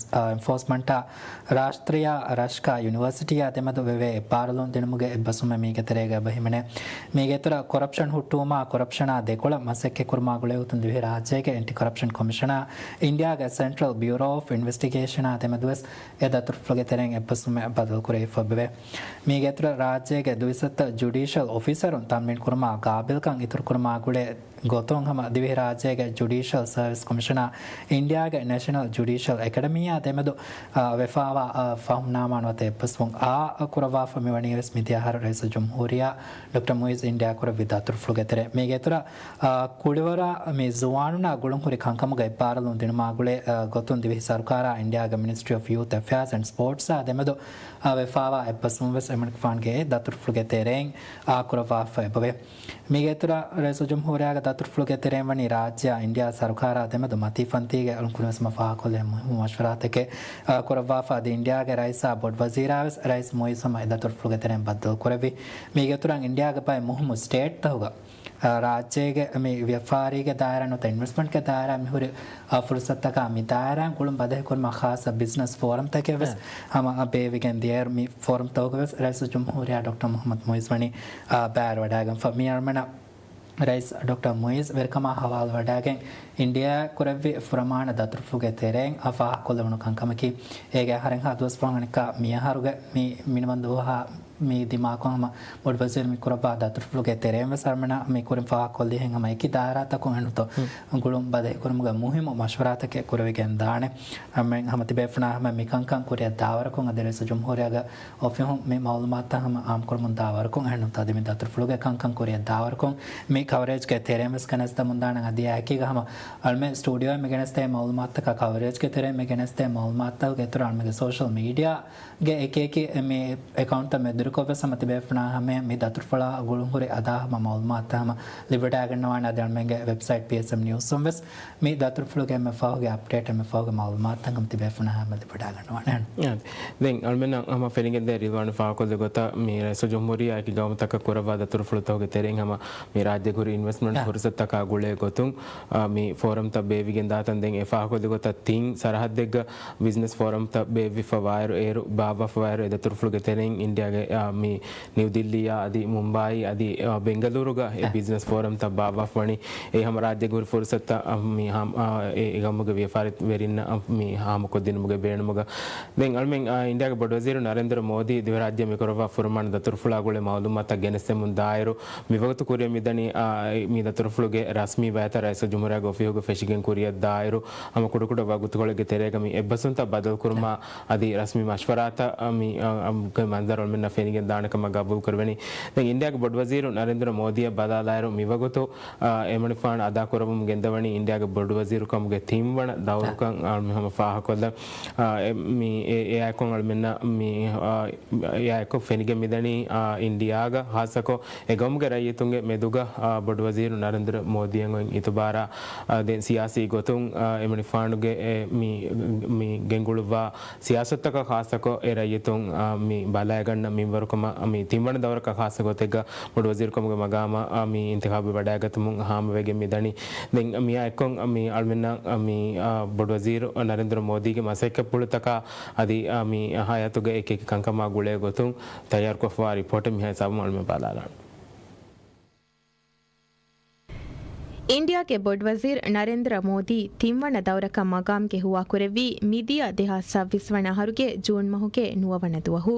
އެންފޯސްމަންޓާ ރާޝްޓްރިޔާ ރަޝްކާ ޔުނިވަރސިޓީއާ ދެމެދު ވެވޭ އެއްބާރުލުން ދިނުމުގެ އެއްބަސްވުމެއް މީގެ ތެރޭގަ އެބަ ހިމެނޭ. މީގެ އިތުރަށް ކޮރަޕްޝަން ހުއްޓުވުމާ، ކޮރަޕްޝަނާ ދެކޮޅަށް މަސައްކަތްކުރުމާ ގުޅޭ ގޮތުން ދިވެހިރާއްޖޭގެ އެންޓި ކޮރަޕްޝަން ކޮމިޝަނާ، އިންޑިއާގެ ސެންޓްރަލް ބިއުރޯ އޮފް އިންވެސްޓިގޭޝަނާ ދެމެދުވެސް އެ ދަތުރުފުޅުގެ ތެރެއިން އެއްބަސްވުމެއް ބަދަލުކުރެވިފައި އެބަވޭ. މީގެ އިތުރަށް ރާއްޖޭގެ ދުއިސައްތަ ޖުޑީޝަލް އޮފިސަރުން ތައްމީނުކުރުމާ ގާބިލްކަން އިތުރުކުރުމާ ގުޅޭ ގޮތުން ހަމަ ދިވެހިރާއްޖޭގެ ޖުޑީޝަލް ސަރވިސް ކޮމިޝަނާ އިންޑިއާގެ ނޭޝަނަލް ޖުޑީޝަލް އެކަޑަމީއާ ދެމެދު، އާ، ވެފާވާ، އާ، ފަހުންނާމާ ނުވަތަ އެއްބަސްވުން އާ ކުރައްވާފަ މިވަނީ ވެސް މިދިޔަ އަހަރު ރައީސުލްޖުމްހޫރިއްޔާ ޑޮކްޓަރ މުއިއްޒު އިންޑިއާ ކުރެއްވި ދަތުރުފުޅުގެ ތެރޭ. މީގެ އިތުރަށް، އާ، ކުޅިވަރާ މި ޒުވާނުންނާ ގުޅުންހުރި ކަންކަމުގަ އެއްބާރުލުން ދިނުމާ ގުޅޭ، އާ، ގޮތުން ދިވެހި ސަރުކާރާ އިންޑިއާގެ މިނިސްޓްރީ އޮފް ޔޫތު އެފެއާޒް އެންޑް ސްޕޯޓްސްއާ ދެމެދު، އާ، ވެފާވާ އެއްބަސްވުން ވެސް އެމަނިކުފާނުގެ ދަތުރުފުޅުގެ ތެރެއިން އާކުރައްވާފަ އެބަވޭ. މީގެ އިތުރަށް ރައީސުލްޖުމްހޫރިއްޔާގެ ދަތުރުފުޅުގެ ތެރެއިން ވަނީ ރާއްޖެއާ އިންޑިއާ ސަރުކާރާ ދެމެދު މަތީފަންތީގެ އަޅުން ކުރިންވެސް ހަމަ ފާހަގަކޮށްލި މުހިއްމު މަޝްވަރާތަކެއް، އާ، ކުރައްވާފަ އަދި އިންޑިއާގެ ރައީސާ ބޮޑްވަޒީރާ ވެސް ރައީސް މުއިއްޒު ހަމަ އެ ދަތުރުފުޅުގެ ތެރެއިން ބައްދަލުކުރެއްވި. މީގެ އިތުރަށް އިންޑިއާގެ ބައެއް މުހިއްމު ސްޓޭޓްތަކުގަ، އާ، ރާއްޖޭގެ މި ވިޔަފާރީގެ ދާއިރާ ނުވަތަ އިންވެސްޓްމަންޓްގެ ދާއިރާ މިހުރި، އާ، ފުރުސަތުތަކާ މި ދާއިރާއިން ގުޅުން ބަދަހިކުރުމަށް ޚާއްސަ ބިޒްނަސް ފޯރަމްތަކެއް ވެސް އެ. ހަމަ ބޭއްވިގެން ދިޔައިރު މި ފޯރަމްތަކުގަ ވެސް ރައީސުލްޖުމްހޫރިއްޔާ ޑޮކްޓަރ މުޙައްމަދު މުޢިއްޒު ވަނީ، އާ، ބައިވެރިވަޑައިގެންފަ. މި އަޅުމެންނަށް ރައީސް ޑޮކްޓަރ މުޢިއްޒު ވެރިކަމާ ހަވާލުވެވަޑައިގެން އިންޑިއާ ކުރެއްވި ފުރަމާނަ ދަތުރުފުޅުގެ ތެރެއިން އާ ފާހަގަކޮށްލެވުނު ކަންކަމަކީ، އޭގެ އަހަރެއްހާ ދުވަސް ފަހުން އަނެއްކާ މިއަހަރުގެ މި މިނިވަން ދުވަހާ މި ދިމާކޮށް ހަމަ ބޮޑުވަޒީރު މި ކުރައްވާ ދަތުރުފުޅުގެ ތެރެއިން ވެސް އަޅުމެންނަށް މި ކުރިން ފާހަގަކޮށްލިހެން ހަމަ އެކި ދާއިރާތަކުން އެންނުތޯ ގުޅުން ބަދަހިކުރުމުގެ މުހިއްމު މަޝްވަރާތަކެއް ކުރެވިގެން ދާނެ. އަޅުމެން ހަމަ ތިބޭފުޅުންނާ ހަމަ މިކަންކަން ކުރިއަށް ދާވަރަކުން އަދި ރައީސުލް ޖުމްހޫރިއްޔާގެ އޮފީހުން މި މައުލޫމާތުތައް ހަމަ އާއްމުކުރަމުން ދާވަރަކުން އެހެންނުތޯ އަދި މި ދަތުރުފުޅުގެ ކަންކަން ކުރިއަށް ދާވަރަކުން މި ކަވަރޭޖްގެ ތެރެއިން ވެސް ގެނެސްދެމުންދާނެ. އަދި އެކީގަ ހަމަ އަޅުމެން ސްޓޫޑިއޯއިން މި ގެނެސްދޭ މައުލޫމާތުތަކާ ކަވަރޭޖްގެ ތެރެއިން މި ގެނެސްދޭ މައުލޫމާތުތަކުގެ އިތުރަށް އަޅުމެންގެ ސޯޝަލް މީޑިއާ ގެ އެކިއެކި މި އެކައުންޓްތައް މެދުވެރިކޮށްވެސް ހަމަ ތިބޭފުޅުންނާ ހަމަ މި ދަތުރުފުޅާ ގުޅުންހުރި އަދާ ހަމަ މައުލޫމާތުތައް ހަމަ ލިބިވަޑައިގަންނަވާނެ. އަދި އަޅުމެންގެ ވެބްސައިޓް ޕީއެސްއެމް ނިއުސްއުން ވެސް މި ދަތުރުފުޅުގެ އެންމެ ފަހުގެ އަޕްޑޭޓް އެންމެ ފަހުގެ މައުލޫމާތުތައް ހަމަ ތިބޭފުޅުންނާ ހަމަ ލިބިވަޑައިގަންނަވާނެ. އާ، ދެން އަޅުމެންނަށް ހަމަ ފެނިގެންދޭ ރިލްވާން ފާހަގަކޮށްލި ގޮތަށް މި ރައީސުލް ޖުމްހޫރިއްޔާ އެކި ގައުމުތަކަށް ކުރައްވާ ދަތުރުފުޅުތަކުގެ ތެރެއިން ހަމަ މި ރާއްޖެ ހުރި އިންވެސްޓްމަންޓް އާ. ފުރުސަތުތަކާ ގުޅޭ ގޮތުން، އާ، މި ފޯރަމްތައް ބޭއްވިގެން ދާތަން ދެން އެ ފާހަގަކޮށްލި ގޮތަށް ތިން ސަރަހައްދެއްގަ ބިޒްނަސް ފޯރަމްތައް ބޭއްވިފަ ވާއިރު، އޭރު ބާއްވާފަ ވާއިރު، އެ ދަތުރުފުޅުގެ ތެރެއިން އިންޑިއާގެ، އާ، މި ނިއު ދިއްލީއާ އަދި މުމްބާއީ އަދި، އާ، ބެންގަލޫރުގަ އެ އަ. ބިޒްނަސް ފޯރަމްތައް ބާއްވާފަ ވަނީ. އެ ހަމަ ރާއްޖޭގެ ހުރި ފުރުސަތުތައް، އާ، މި ހާމަ-، އާ، އެ، އެ ގައުމުގެ ވިޔަފާރި ވެރިންނަށް، އާ، މި ހާމަކޮށްދިނުމުގެ ބޭނުމުގަ. ދެން އަޅުމެން، އާ، އިންޑިއާގެ ބޮޑުވަޒީރު ނަރެންދްރަ މޯދީ ދިވެހިރާއްޖެ މިކުރައްވާ ފުރަމާނަ ދަތުރުފުޅާ ގުޅޭ މައުލޫމާތަށް ގެނެސްދެމުން ދާއިރު، މިވަގުތު ކުރިއަށް މިދަނީ، އާ، މި ދަތުރުފުޅުގެ ރަސްމީ ބައިތައް ރައީސުލްޖުމްހޫރިއްޔާގެ އޮފީހުގެ ފެށިގެން ކުރިއަށް ދާއިރު، ހަމަ ކުޑަކުޑަ ވަގުތުކޮޅެއްގެ ތެރޭގަ މި އެއްބަސްވުންތައް ބަދަލުކުރުމާ އަދި ރަސްމީ މަޝްވަރާތައް، އާ، މި، އާ، ގެ މަންޒަރު އަޅުމެންނަށް ފެނިގެން ދާނެ ކަމަށް ގަބޫލުކުރެވެނީ. ދެން އިންޑިއާގެ ބޮޑުވަޒީރު ނަރެންދްރަ މޯދީއަށް ބަލާލާއިރު، މިވަގުތު، އާ، އެމަނިކުފާނު އަދާކުރައްވަމުން ގެންދަވަނީ އިންޑިއާގެ ބޮޑުވަޒީރުކަމުގެ ތިންވަނަ ދައުރުކަން، އާ، އަޅުމެން ހަމަ ފާހަގަކޮށްލަން. އާ، އެ، މި، އެ، އެއާއެކު އަޅުމެންނަށް މި، އާ، އެއާއެކު ފެނިގެން މިދަނީ، އާ، އިންޑިއާގަ ހާއްސަކޮށް އެ ގައުމުގެ ރައްޔިތުންގެ މެދުގަ، އާ، ބޮޑުވަޒީރު ނަރެންދްރަ މޯދީއަށް އޮތް އިތުބާރާ، އާ، ދެން ސިޔާސީ ގޮތުން، އާ، އެމަނިކުފާނުގެ އެ މި، މި ގެންގުޅުއްވާ ސިޔާސަތުތަކަށް ޚާއްޞަކޮށް އެ ރައްޔިތުން، އާ، މި ބަލައިގަންނަ މިންވަރު ކަމަށް، އާ، މި ތިންވަނަ ދައުރަކަށް ޚާއްޞަ ގޮތެއްގަ ބޮޑުވަޒީރުކަމުގެ މަގާމަށް، އާ، މި އިންތިޚާބު ވަޑައިގަތުމުން ހާމަވެގެން މިދަނީ. ދެން މިއާ އެއްކޮށް، އާ، މި އަޅުމެންނަށް، އާ، މި، އާ، ބޮޑުވަޒީރު ނަރެންދްރަ މޯދީގެ މަސައްކަތްޕުޅުތަކާ އަދި، އާ، މި ހަޔާތުގެ އެކި އެކި ކަންކަމާ ގުޅޭ ގޮތުން ތައްޔާރުކޮށްފަވާ ރިޕޯޓެއް މިހާ ހިސާބުން އަޅުމެން ބަލާލާނަން. އިންޑިއާގެ ބޮޑުވަޒީރު ނަރެންދްރަ މޯދީ ތިންވަނަ ދައުރަކަށް މަގާމްގެ ހުވާކުރެއްވީ މިދިޔަ ދެހާސް ސައްބީސް ވަނަ އަހަރުގެ ޖޫން މަހުގެ ނުވަވަނަ ދުވަހު.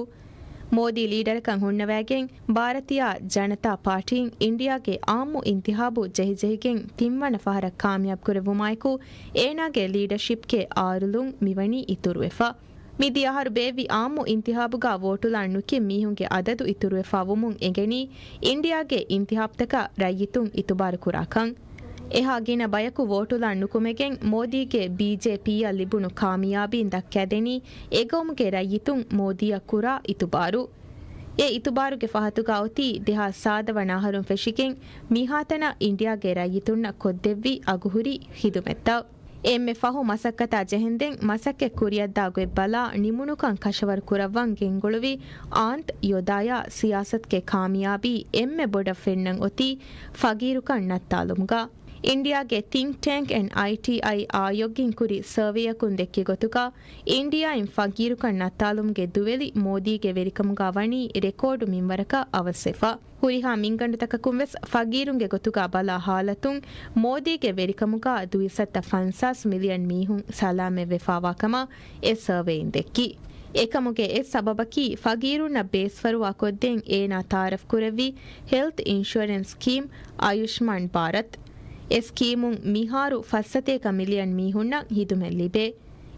މޯދީ ލީޑަރަކަށް ހުންނަވައިގެން ބާރަތިޔާ ޖަނަތާ ޕާޓީން އިންޑިއާގެ އާއްމު އިންތިހާބު ޖެހިޖެހިގެން ތިންވަނަ ފަހަރަށް ކާމިޔާބު ކުރެއްވުމާއެކު، އޭނާގެ ލީޑަޝިޕްގެ އާރުލުން މިވަނީ އިތުރުވެފަ. މިދިޔަ އަހަރު ބޭއްވި އާއްމު އިންތިހާބުގަ ވޯޓުލާން ނުކިން މީހުންގެ އަދަދު އިތުރުވެފާ ވުމުން އެނގެނީ، އިންޑިއާގެ އިންތިހާބްތަކަށް ރައްޔިތުން އިތުބާރު ކުރާކަން. އެހާ ގިނަ ބަޔަކު ވޯޓުލާން ނުކުމެގެން މޯދީގެ ބީޖޭޕީއަށް ލިބުނު ކާމިޔާބީން ދައްކާދެނީ، އެގައުމުގެ ރައްޔިތުން މޯދީއަށް ކުރާ އިތުބާރު. އެ އިތުބާރުގެ ފަހަތުގަ އޮތީ ދެހާސް ސާދަ ވަނަ އަހަރުން ފެށިގެން މިހާތަނަށް އިންޑިއާގެ ރައްޔިތުންނަށް ކޮށްދެއްވި އަގުހުރި ޚިދުމަތްތައް. އެންމެ ފަހު މަސައްކަތާ ޖެހެންދެން މަސައްކަތް ކުރިއަށްދާ ގޮތްބަލާ ނިމުނުކަން ކަށަވަރު ކުރައްވަން ގެންގުޅުވި އާންތް ޔޮދާޔާ ސިޔާސަތުގެ ކާމިޔާބީ އެންމެ ބޮޑަށް ފެންނަން އޮތީ ފަގީރުކަން ނައްތާލުމުގަ. އިންޑިއާގެ ތިންކް ޓޭންކް އެންޑް އައިޓީއައި އާޔޮގްއިން ކުރި ސަރވޭއަކުން ދެއްކި ގޮތުގަ، އިންޑިއާއިން ފަގީރުކަން ނައްތާލުމުގެ ދުވެލި މޯދީގެ ވެރިކަމުގަ ވަނީ ރެކޯޑު މިންވަރަކަށް އަވަސްވެފަ. ހުރިހާ މިންގަނޑުތަކަކުން ވެސް ފަގީރުންގެ ގޮތުގަ ބަލާ ހާލަތުން މޯދީގެ ވެރިކަމުގަ ދުއިސައްތަ ފަންސާސް މިލިއަން މީހުން ސަލާމަތްވެފާވާ ކަމަށް އެ ސަރވޭއިން ދެއްކި. އެކަމުގެ އެއް ސަބަބަކީ ފަގީރުންނަށް ބޭސްފަރުވާ ކޮށްދޭން އޭނާ ތައާރަފް ކުރެއްވި ހެލްތް އިންޝުއަރެންސް ސްކީމް އާޔުޝްމާން ބާރަތް. އެ ސްކީމުން މިހާރު ފައްސަތޭކަ މިލިއަން މީހުންނަށް ހިދުމަތް ލިބޭ.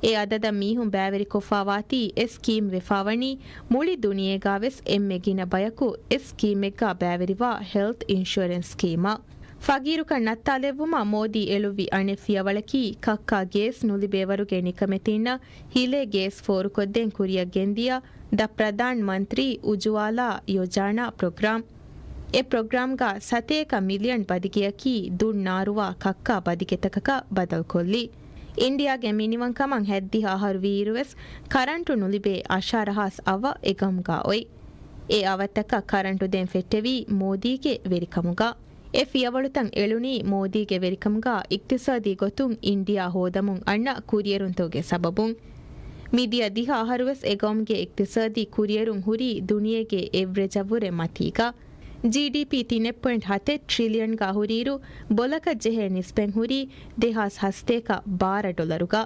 އެ އަދަދަށް މީހުން ބައިވެރިކޮށްފާވާތީ އެ ސްކީމް ވެފާވަނީ މުޅި ދުނިޔޭގާވެސް އެންމެ ގިނަ ބަޔަކު އެ ސްކީމެއްގާ ބައިވެރިވާ ހެލްތް އިންޝުއަރެންސް ސްކީމަށް. ފަގީރުކަން ނައްތާލެއްވުމަށް މޯދީ އެޅުއްވި އަނެއް ފިޔަވަޅަކީ ކައްކާ ގޭސް ނުލިބޭވަރުގެ ނިކަމެތީންނަށް ހިލޭ ގޭސް ފޯރުކޮށްދޭން ކުރިއަށް ގެންދިޔަ ދަ ޕްރަދާން މަންތްރީ އުޖުވާލާ ޔޮޖާނާ ޕްރޮގްރާމް. އެ ޕްރޮގްރާމްގަ ސަތޭކަ މިލިއަން ބަދިގެއަކީ ދުން ނާރުވާ ކައްކާ ބަދިގެތަކަކަށް ބަދަލުކޮށްލީ. އިންޑިއާގެ މިނިވަންކަމަށް ހަތްދިހަ އަހަރު ވީއިރުވެސް ކަރަންޓު ނުލިބޭ އަށާރަ ހާސް އަވަށް އެ ގައުމުގަ އޮތް. އެ އަވަށްތަކަށް ކަރަންޓު ދޭން ފެއްޓެވީ މޯދީގެ ވެރިކަމުގަ. އެ ފިޔަވަޅުތައް އެޅުނީ މޯދީގެ ވެރިކަމުގަ އިޤްތިޞާދީ ގޮތުން އިންޑިއާ ހޯދަމުން އަންނަ ކުރިއެރުންތަކުގެ ސަބަބުން. މިދިޔަ ދިހަ އަހަރުވެސް އެގައުމުގެ އިޤްތިޞާދީ ކުރިއެރުން ހުރީ ދުނިޔޭގެ އެވްރެޖަށްވުރެ މަތީގަ. ޖީޑީޕީ ތިނެއް ޕޮއިންޓް ހަތެއް ޓްރިލިއަންގަ ހުރިއިރު، ބޮލަކަށް ޖެހޭ ނިސްބަތް ހުރީ ދެހާސް ހަސަތޭކަ ބާރަ ޑޮލަރުގަ.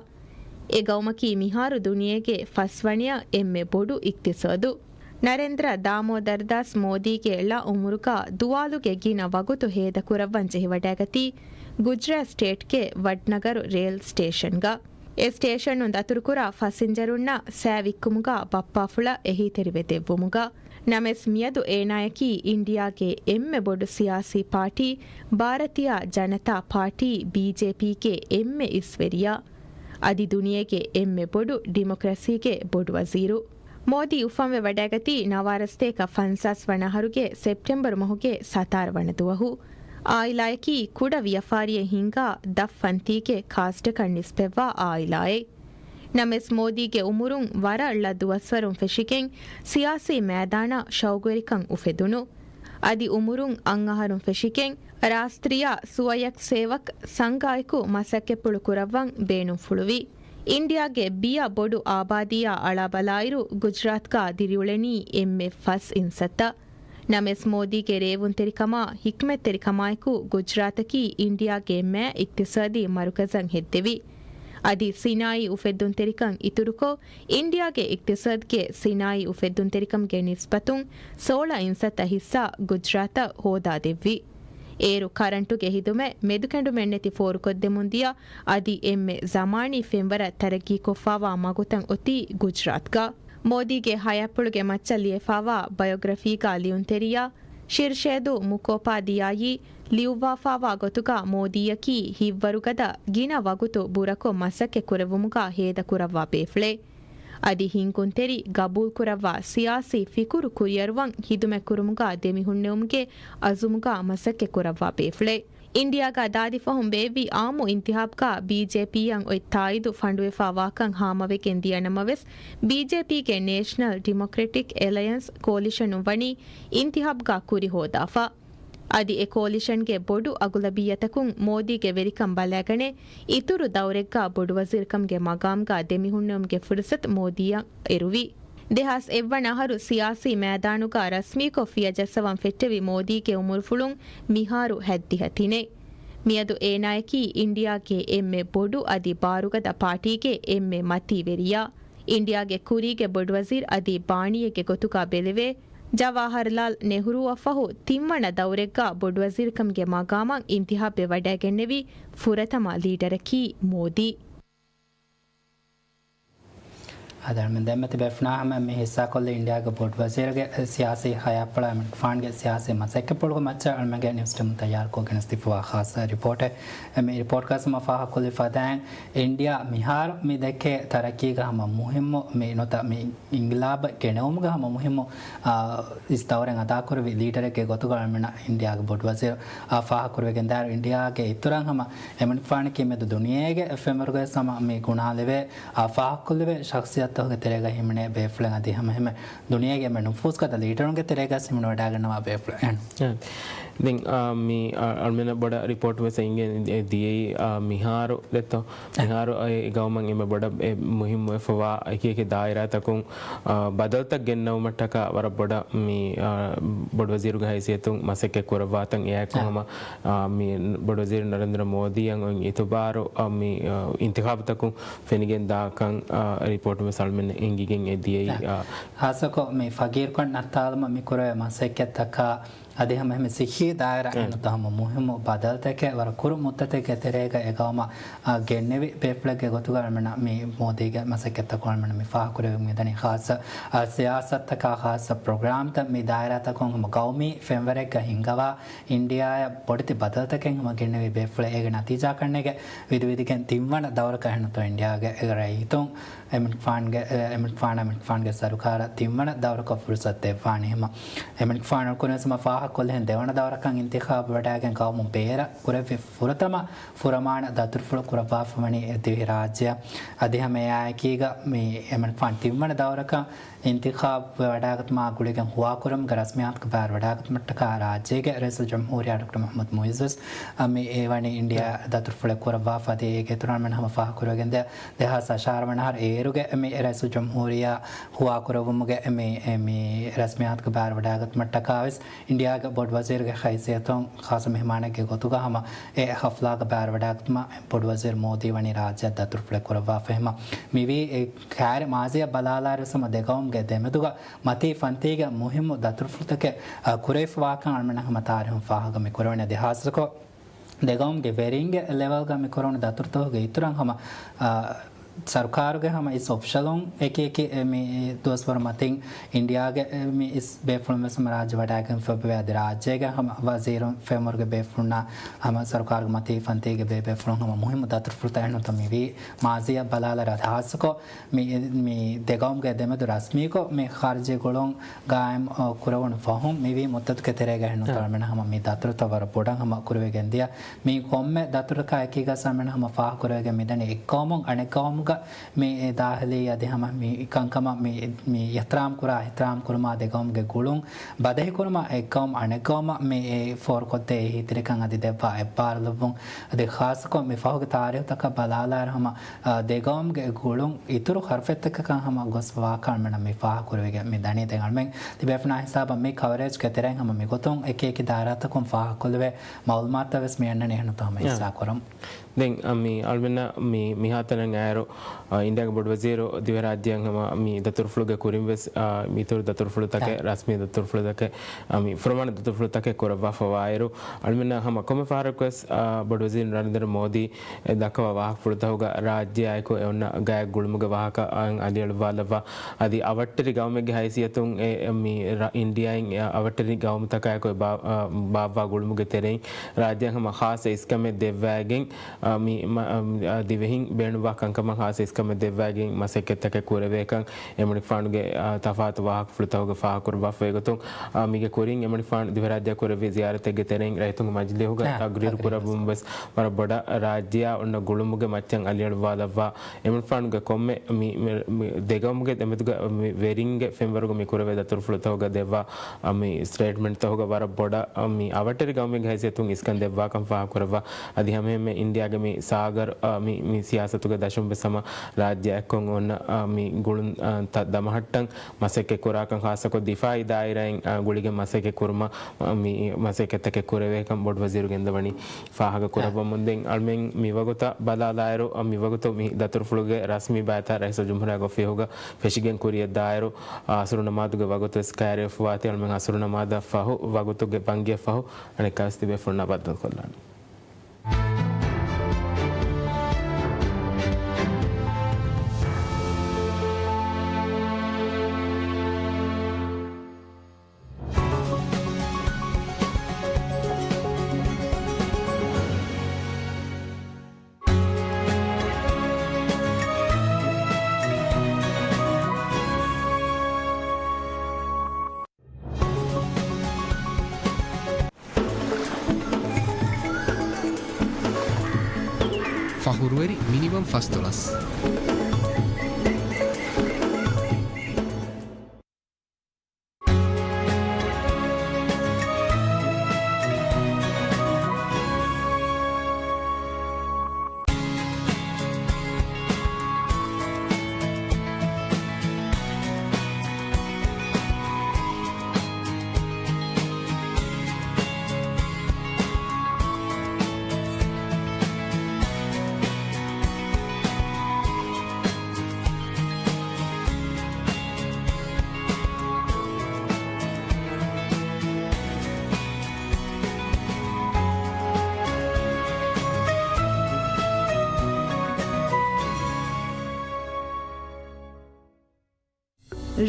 އެ ގައުމަކީ މިހާރު ދުނިޔޭގެ ފަސްވަނަޔަށް އެންމެ ބޮޑު އިޤްތިޞާދު. ނަރެންދްރަ ދާމޯދަރްދާސް މޯދީގެ ޅަ އުމުރުގަ ދުވާލުގެ ގިނަ ވަގުތު ހޭދަކުރައްވަން ޖެހިވަޑައިގަތީ ގުޖްރާތް ސްޓޭޓްގެ ވަޑްނަގަރު ރޭލް ސްޓޭޝަންގަ. އެ ސްޓޭޝަނުން ދަތުރުކުރާ ފަސިންޖަރުންނަށް ސައި ވިއްކުމުގަ ބައްޕާފުޅަށް އެހީތެރިވެ ދެއްވުމުގަ. ނަމަވެސް މިއަދު އޭނާޔަކީ އިންޑިއާގެ އެންމެ ބޮޑު ސިޔާސީ ޕާޓީ ބާރަތިޔާ ޖަނަތާ ޕާޓީ، ބީޖޭޕީގެ އެންމެ އިސްވެރިޔާ. އަދި ދުނިޔޭގެ އެންމެ ބޮޑު ޑިމޮކްރަސީގެ ބޮޑު ވަޒީރު. މޯދީ އުފަންވެ ވަޑައިގަތީ ނަވާރަސަތޭކަ ފަންސާސް ވަނަ އަހަރުގެ ސެޕްޓެމްބަރު މަހުގެ ސަތާރަ ވަނަ ދުވަހު. އާއިލާޔަކީ ކުޑަ ވިޔަފާރިއެއް ހިންގާ ދަށް ފަންތީގެ ކާސްޓަކަށް ނިސްބަތްވާ އާއިލާއެއް. ނަމަވެސް މޯދީގެ އުމުރުން ވަރަށް ޅަ ދުވަސްވަރުން ފެށިގެން ސިޔާސީ މައިދާނަށް ޝައުގުވެރިކަން އުފެދުނު. އަދި އުމުރުން އަށް އަހަރުން ފެށިގެން ރާސްޓްރިޔާ ސުވަޔަކް ސޭވަކް ސަންގާއެކު މަސައްކަތްޕުޅު ކުރައްވަން ބޭނުންފުޅުވި. އިންޑިއާގެ ބިޔަ ބޮޑު އާބާދީއާ އަޅާބަލާއިރު، ގުޖްރާތްގަ ދިރިއުޅެނީ އެންމެ ފަސް އިންސައްތަ. ނަމަވެސް މޯދީގެ ރޭވުންތެރިކަމާ، ހިކްމަތްތެރިކަމާއެކު ގުޖްރާތަކީ އިންޑިއާގެ މާ އިޤްތިޞާދީ މަރުކަޒަށް ހެއްދެވި. އަދި ސިނާއީ އުފެއްދުންތެރިކަން އިތުރުކޮށް، އިންޑިއާގެ އިޤްތިޞާދުގެ ސިނާއީ އުފެއްދުންތެރިކަމުގެ ނިސްބަތުން ސޯޅަ އިންސައްތަ ހިއްސާ ގުޖްރާތަށް ހޯދާދެއްވި. އޭރު ކަރަންޓުގެ ހިދުމަތް މެދުކެނޑުމެއްނެތި ފޯރުކޮށްދެމުންދިޔަ އަދި އެންމެ ޒަމާނީ ފެންވަރަށް ތަރައްގީކޮށްފާވާ މަގުތައް އޮތީ ގުޖްރާތްގަ. މޯދީގެ ހަޔާތްޕުޅުގެ މައްޗަށް ލިޔެފާވާ ބަޔޮގްރަފީގަ ލިޔުންތެރިޔާ ޝިރްޝޭދު މުކޯޕާދިޔާއީ ލިޔުއްވާފާވާ ގޮތުގަ މޯދީއަކީ ހިތްވަރުގަދަ ގިނަ ވަގުތު ބުރަކޮށް މަސައްކަތް ކުރެއްވުމުގަ ހޭދަކުރައްވާ ބޭފުޅެއް. އަދި ހިންގުންތެރި ގަބޫލުކުރައްވާ ސިޔާސީ ފިކުރު ކުރިއަރުވަން ހިދުމަތްކުރުމުގަ ދެމިހުންނެވުމުގެ އަޒުމުގަ މަސައްކަތް ކުރައްވާ ބޭފުޅެއް. އިންޑިއާގަ ދާދި ފަހުން ބޭއްވި އާއްމު އިންތިހާބްގަ ބީޖޭޕީއަށް އޮތް ތާއީދު ފަނޑުވެފާވާކަން ހާމަވެގެން ދިޔަ ނަމަވެސް، ބީޖޭޕީގެ ނޭޝަނަލް ޑިމޮކްރެޓިކް އެލަޔަންސް ކޯލިޝަނުން ވަނީ އިންތިހާބްގަ ކުރި ހޯދާފަ. އަދި އެ ކޯލިޝަންގެ ބޮޑު އަޣުލަބިއްޔަތަކުން މޯދީގެ ވެރިކަން ބަލައިގަނެ، އިތުރު ދައުރެއްގަ ބޮޑުވަޒީރުކަމުގެ މަގާމްގަ ދެމިހުންނެވުމުގެ ފުރުސަތު މޯދީއަށް އެރުވި. ދެހާސް އެއްވަނަ އަހަރު ސިޔާސީ މައިދާނުގަ ރަސްމީކޮށް ފިޔަޖައްސަވަން ފެއްޓެވި މޯދީގެ އުމުރުފުޅުން މިހާރު ހަތްދިހަ ތިނެއް. މިއަދު އޭނާޔަކީ އިންޑިއާގެ އެންމެ ބޮޑު އަދި ބާރުގަދަ ޕާޓީގެ އެންމެ މަތީ ވެރިޔާ. އިންޑިއާގެ ކުރީގެ ބޮޑުވަޒީރު އަދި ބާނީއެއްގެ ގޮތުގަ ބެލެވޭ، ޖަވާހަރްލާލް ނެހުރޫއަށްފަހު ތިންވަނަ ދައުރެއްގަ ބޮޑުވަޒީރުކަމުގެ މަގާމަށް އިންތިހާބްވެ ވަޑައިގެންނެވި ފުރަތަމަ ލީޑަރަކީ މޯދީ. އަދި އަޅުމެން ދެންމެ ތިބޭފުޅާ ހަމަ މި ހިއްސާކޮށްލީ އިންޑިއާގެ ބޮޑު ވަޒީރުގެ ސިޔާސީ ހަޔާތްޕުޅާ އެމިންގެފާނުގެ ސިޔާސީ މަސައްކަތްޕުޅުގެ މައްޗަށް އަޅުމެންގެ ނިއުސް ޓީމުން ތައްޔާރުކޮށް ގެނެސްދީފަވާ ޚާއްޞަ ރިޕޯޓެއް. އެ މި ރިޕޯޓްގަސް ހަމަ ފާހަގަކޮށްލި ފަދައިން އިންޑިއާ މިހާރު މި ދެކޭ ތަރައްޤީގަ ހަމަ މުހިއްމު މި ނުތަ މި އިންގިލާބަށް ގެނެވުމުގަ ހަމަ މުހިއްމު، އާ، އިސް ދައުރެއް އަދާކުރެއްވި ލީޑަރެއްގެ ގޮތުގަ އަޅުމެންނަށް އިންޑިއާގެ ބޮޑު ވަޒީރު، އާ، ފާހަގަކުރެވިގެންދާއިރު އިންޑިއާގެ އިތުރަށް ހަމަ އެމަނިކުފާނަކީ މެދު ދުނިޔޭގެ ފެންވަރުގަވެސް ހަމަ މި ގުނާލެވޭ، އާ، ފާހަގަކޮށްލެވޭ ޝަޚްޞިއްޔަތުތަކުގެ ތެރޭގަ ހިމެނޭ ބޭފުޅެއް އަދި ހަމަ ހަމަ ދުނިޔޭގެ އެންމެ ނުފޫޒުގަދަ ލީޑަރުންގެ ތެރޭގަސް ހިމެނިވަޑައިގަންނަވާ ބޭފުޅެއް. އެހެން. ދެން، އާ، މި، އާ، އަޅުމެންނަށް ބޮޑަށް ރިޕޯޓް ވެސް އެނގެން ދިޔައީ، އާ، މިހާރު ދެއްތޯ؟ މިހާރު އެ ގައުމަށް އެންމެ ބޮޑަށް އެ މުހިއްމުވެފަވާ އެކި އެކި ދާއިރާތަކުން، އާ، ބަދަލުތައް ގެންނަވުމަށްޓަކާ ވަރަށް ބޮޑަށް މި، އާ، ބޮޑުވަޒީރުގެ ހައިސިއްޔަތުން މަސައްކަތް ކުރައްވާތަން އެއާއެކު ހަމަ، އާ، މި ބޮޑުވަޒީރު ނަރެންދްރަ މޯދީއަށް އޮތް އިތުބާރު، އާ، މި، އާ، އިންތިޚާބުތަކުން ފެނިގެން ދާކަން، އާ، ރިޕޯޓުން ވެސް އަޅުމެން އެނގިގެން އެ ދިޔައީ. އާ، އާ. ހާއްސަކޮށް މި ފަގީރުކަން ނައްތާލުމަށް މި ކުރެވޭ މަސައްކަތްތަކާ އަދި ހަމަ ހަމަ ސިއްހީ ދާއިރާ އެ. އެހެންނުތަ ހަމަ މުހިއްމު ބަދަލުތަކެއް ވަރަށް ކުރު މުއްދަތެއްގެ ތެރޭގަ އެ ގައުމަށް، އާ، ގެންނެވި ބޭފުޅެއްގެ ގޮތުގަ އަޅުމެންނަށް މި މޯދީގެ މަސައްކަތްތަކުން އަޅުމެންނަށް މި ފާހަގަކުރެވި މިދަނީ ޚާއްޞަ، އާ، ސިޔާސަތުތަކާ ޚާއްޞަ ޕްރޮގްރާމްތައް މި ދާއިރާތަކުން ހަމަ ގައުމީ ފެންވަރެއްގަ ހިންގަވާ އިންޑިއާއަށް ބޮޑެތި ބަދަލުތަކެއް ހަމަ ގެންނެވި ބޭފުޅެއް. އޭގެ ނަތީޖާ ކަންނޭގެ ވިދިވިދިގެން ތިންވަނަ ދައުރަކަށް އެހެންނުތޯ އިންޑިއާގެ ރައްޔިތުން އެމަނިކުފާނުގެ، އެމަނިކުފާނަށް އެމަނިކުފާނުގެ ސަރުކާރަށް ތިންވަނަ ދައުރަކަށް ފުރުސަތު ދެއްވާނެ ހަމަ. އެމަނިކުފާނު ކުރިން ހަމަ ފާހަގަކޮށްލިހެން ދެވަނަ ދައުރަކަށް އިންތިޚާބު ވަޑައިގެން ގައުމު ބޭރަށް ކުރެއްވި ފުރަތަމަ ފުރަމާނަ ދަތުރުފުޅު ކުރައްވާފަ ވަނީ އެ ދިވެހިރާއްޖެއަށް. އަދި ހަމަ އެއާއެކީގަ މި އެމަނިކުފާނު ތިންވަނަ ދައުރަކަށް އިންތިޚާބު ވެވަޑައިގަތުމާ ގުޅިގެން ހުވާކުރުމުގެ ރަސްމިއްޔާތުގެ ބައިވެރިވަޑައިގަތުމަށްޓަކާ ރާއްޖޭގެ ރައީސުލްޖުމްހޫރިއްޔާ ޑޮކްޓަރ މުޙައްމަދު މުޢިއްޒު ވެސް މި އެވަނީ އިންޑިއާ ދަތުރުފުޅެއް ކުރައްވާފަ އަދި އޭގެ އިތުރަށް އަޅުމެން ހަމަ ފާހަގަކުރެވިގެންދޭ. ދެހާސް އަށާރަ ވަނަ އަހަރު އޭރުގެ މި ރައީސުލްޖުމްހޫރިއްޔާ ހުވާކުރެއްވުމުގެ މި، މި ރަސްމިއްޔާތުގެ ބައިވެރިވަޑައިގަތުމަށްޓަކާ ވެސް އިންޑިއާގެ ބޮޑު ވަޒީރުގެ ހައިސިއްޔަތުން ޚާއްޞަ މެހުމާނެއްގެ ގޮތުގަ ހަމަ އެ ހަފްލާގަ ބައިވެރިވަޑައިގަތުމަށް ބޮޑު ވަޒީރު މޯދީ ވަނީ ރާއްޖެއަށް ދަތުރުފުޅެއް ކުރައްވާފަ ހަމަ. މިވީ އެ ކާރި މާޒީއަށް ބަލާލާއިރު ހަމަ ދެގައުމުގެ ދެމެދުގަ މަތީ ފަންތީގެ މުހިއްމު ދަތުރުފުޅުތަކެއް، އަ، ކުރެވިފަވާކަން އަޅުމެން ހަމަ ތާރީހުން ފާހަގަ މި ކުރެވެން. އަދި ހާއްސަކޮށް ދެގައުމުގެ ވެރިންގެ ލެވެލްގަ މި ކުރެވުނު ދަތުރުތަކުގެ އިތުރަށް ހަމަ، އަ، ސަރުކާރުގެ ހަމަ އިސް އޮފިޝަލުން އެކި އެކި އެ މި ދުވަސްވަރު މަތިން އިންޑިއާގެ އެ މި އިސް ބޭފުޅުން ވެސް ހަމަ ރާއްޖެ ވަޑައިގެން ފޮބެވޭ. އަދި ރާއްޖޭގެ ހަމަ ވަޒީރުން ފެންވަރުގެ ބޭފުޅުންނާ ހަމަ ސަރުކާރުގެ މަތީ ފަންތީގެ ބޭބޭފުޅުން ހަމަ މުހިއްމު ދަތުރުފުޅުތައް އެހެންނުތަ މިވީ މާޒީއަށް ބަލާލާއިރު. އަދި ހާއްސަކޮށް މި، މި ދެގައުމުގެ ދެމެދު ރަސްމީކޮށް މި ޚާރިޖީ ގުޅުން ގާއިމް، އަ، ކުރެވުނު ފަހުން މިވީ މުއްދަތުގެ ތެރޭގަ އެހެންނުތަ އަ. އަޅުމެން ހަމަ މި ދަތުރުތައް ވަރަށް ބޮޑަށް ހަމަ ކުރެވިގެން ދިޔަ. މި ކޮންމެ ދަތުރަކާ އެކީގަސް އަޅުމެން ހަމަ ފާހަގަކުރެވިގެން މިދަނީ އެއްގައުމުން އަނެއްގައުމުގަ މި ދާހިލީ އަދި ހަމަ މި ކަންކަމަށް މި، މި އިޙްތިރާމް ކުރާ، އިޙްތިރާމް ކުރުމާ ދެގައުމުގެ ގުޅުން ބަދަހިކުރުމާ އެއްގައުމު އަނެއްގައުމަށް މި ފޯރުކޮށްދޭ އެހީތެރިކަން އަދި ދެއްވާ އެއްބާރުލުއްވުން އަދި ޚާއްޞަކޮށް މި ފަހުގެ ތާރީޚުތަކަށް ބަލާލާއިރު ހަމަ، އާ، ދެގައުމުގެ ގުޅުން އިތުރު ހަރުފަތްތަކަކަށް ހަމަ ގޮސްފަވާކަން އަޅުމެންނަށް މި ފާހަގަކުރެވިގެން މި ދަނީ. ދެން އަޅުމެން ތިބޭފުޅުންނާ ހިސާބަށް މި ކަވަރޭޖްގެ ތެރެއިން ހަމަ މިގޮތުން އެކި އެކި ދާއިރާތަކުން ފާހަގަކޮށްލެވޭ މައުލޫމާތުތައް ވެސް މި އަންނަނީ އެހެންނުތަ ހަމަ އާ. ހިއްސާކުރަން. ދެން، އަ، މި އަޅުމެންނަށް މި، މިހާތަނަށް އައިރު، އ، އިންޑިއާގެ ބޮޑުވަޒީރު ދިވެހިރާއްޖެއަށް ހަމަ މި ދަތުރުފުޅުގެ ކުރިން ވެސް، އ، މި އިތުރު ދަތުރުފުޅުތަކެއް، އ. ރަސްމީ ދަތުރުފުޅުތަކެއް، އ، މި ފުރަމާނަ ދަތުރުފުޅުތަކެއް ކުރައްވާފަވާއިރު، އަޅުމެންނަށް ހަމަ ކޮންމެ ފަހަރަކުވެސް، އ، ބޮޑުވަޒީރު ނަރެންދްރަ މޯދީ އެ ދައްކަވާ ވާހަކަފުޅުތަކުގަ ރާއްޖެއާއެކު އެ އޮންނަ ގާތް ގުޅުމުގެ ވާހަކަ އައި އަލިއަޅުއްވާލައްވާ، އަދި އަވަށްޓެރި ގައުމެއްގެ ހައިސިއްޔަތުން އެ، އެ، މި ރަ-، އިންޑިއާއިން އެ އަވަށްޓެރި ގައުމުތަކާއެކު އެ ބާ-، އަ، ބާއްވާ ގުޅުމުގެ ތެރެއިން ރާއްޖެއަށް ހަމަ ޚާއްޞަ އިސްކަމެއް ދެއްވައިގެން، އަ، މި، މަ-، އަ، ދިވެހިން ބޭނުންވާ ކަންކަމަށް ހާއްސަ އިސްކަމެއް ދެއްވައިގެން މަސައްކަތްތަކެއް ކުރެވޭކަން އެމަނިކުފާނުގެ، އަ، ތަފާތު ވާހަކަފުޅުތަކުގަ ފާހަގަކުރައްވާފައި ގޮތުން، އަ، މީގެ ކުރިން އެމަނިކުފާނު ދިވެހިރާއްޖެއަށް ކުރެއްވި ޒިޔާރަތެއްގެ ތެރެއިން ރައްޔިތުންގެ މަޖިލީހުގަ އަ، ތަގްރީރު ތަގްރީރު ކުރެއްވުން ވެސް ވަރަށް ބޮޑަށް ރާއްޖެއާ އޮންނަ ގުޅުމުގެ މައްޗަށް އަލިއަޅުވާލައްވާ، އެމަނިކުފާނުގެ ކޮންމެ މި، މި، މި ދެގައުމުގެ ދެމެދުގަ މި ވެރިންގެ ފެންވަރުގަ މި ކުރެވޭ ދަތުރުފުޅުތަކުގަ ދެއްވާ، އަ، މި ސްޓޭޓްމަންޓްތަކުގަ ވަރަށް ބޮޑަށް، އަ، މި އަވަށްޓެރި ގައުމެއްގެ ހައިސިއްޔަތުން އިސްކަން ދެއްވާކަން ފާހަގަކުރައްވާ. އަދި ހަމައެހެންމެ އިންޑިއާގެ މި ސާގަރު، އަ، މި، މި ސިޔާސަތުގެ ދަށުން ވެސް ހަމަ ރާއްޖެއާ އެއްކޮށް އޮންނަ، އަ، މި ގުޅުން، އަ، ތައް ދަމަހައްޓަން މަސައްކަތް ކުރާކަން، ޚާއްޞަކޮށް ދިފާއީ ދާއިރާއިން، އަ، ގުޅިގެން މަސައްކަތް ކުރުމަށް، އަ، މި މަސައްކަތްތަކެއް ކުރެވޭކަން ބޮޑު ވަޒީރު ގެންދަވަނީ ފާހަގަ ކުރައްވަމުން. ދެން އަޅުމެން މި ވަގުތަށް ބަލާލާއިރު، އަ، މި ވަގުތު މި ދަތުރުފުޅުގެ ރަސްމީ ބައިތައް ރައީސުލްޖުމްހޫރިއްޔާގެ އޮފީހުގަ ފެށިގެން ކުރިޔަށް ދާއިރު، އަ، އަސުރު ނަމާދުގެ ވަގުތު ވެސް ކައިރިވެފަވާތީ. އަޅުމެން އަސުރު ނަމާދަށް ފަހު، ވަގުތުގެ ބަންގިއަށް ފަހު އަނެއްކާވެސް ތިބޭފުޅުންނާ ބައްދަލުކޮށްލާނެ. ރުވެރި މިނިވަން ފަސްދޮޅަސް.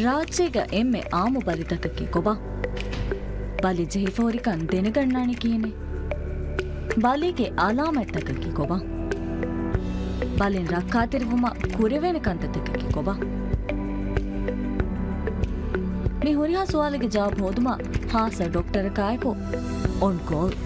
ރާއްޖޭގަ އެންމެ އާއްމު ބަލިތަކަކީ ކޮބާ؟ ބަލި ޖެހިފަ ހުރިކަން ދެނެގަންނާނީ ކިހިނެއް؟ ބަލީގެ އަލާމަތްތަކަކީ ކޮބާ؟ ބަލިން ރައްކާތެރިވުމަށް ކުރެވޭނެ ކަންތައްތަކަކީ ކޮބާ؟ މި ހުރިހާ ސުވާލެއްގެ ޖަވާބު ހޯދުމަށް ހާއްސަ ޑޮކްޓަރަކާއެކު އޮންކޯލް.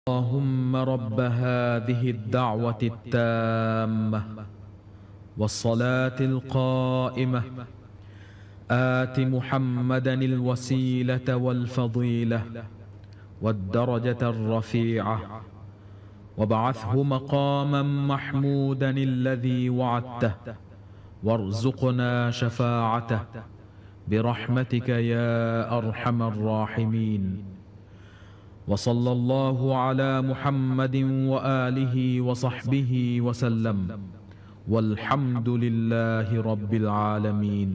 اللهم رب هذه الدعوة التامة والصلاة القائمة، آت محمدا الوسيلة والفضيلة والدرجة الرفيعة، وابعثه مقاما محمودا الذي وعدته، وارزقنا شفاعته برحمتك يا أرحم الراحمين. وصلى الله على محمد وآله وصحبه وسلم. والحمد لله رب العالمين.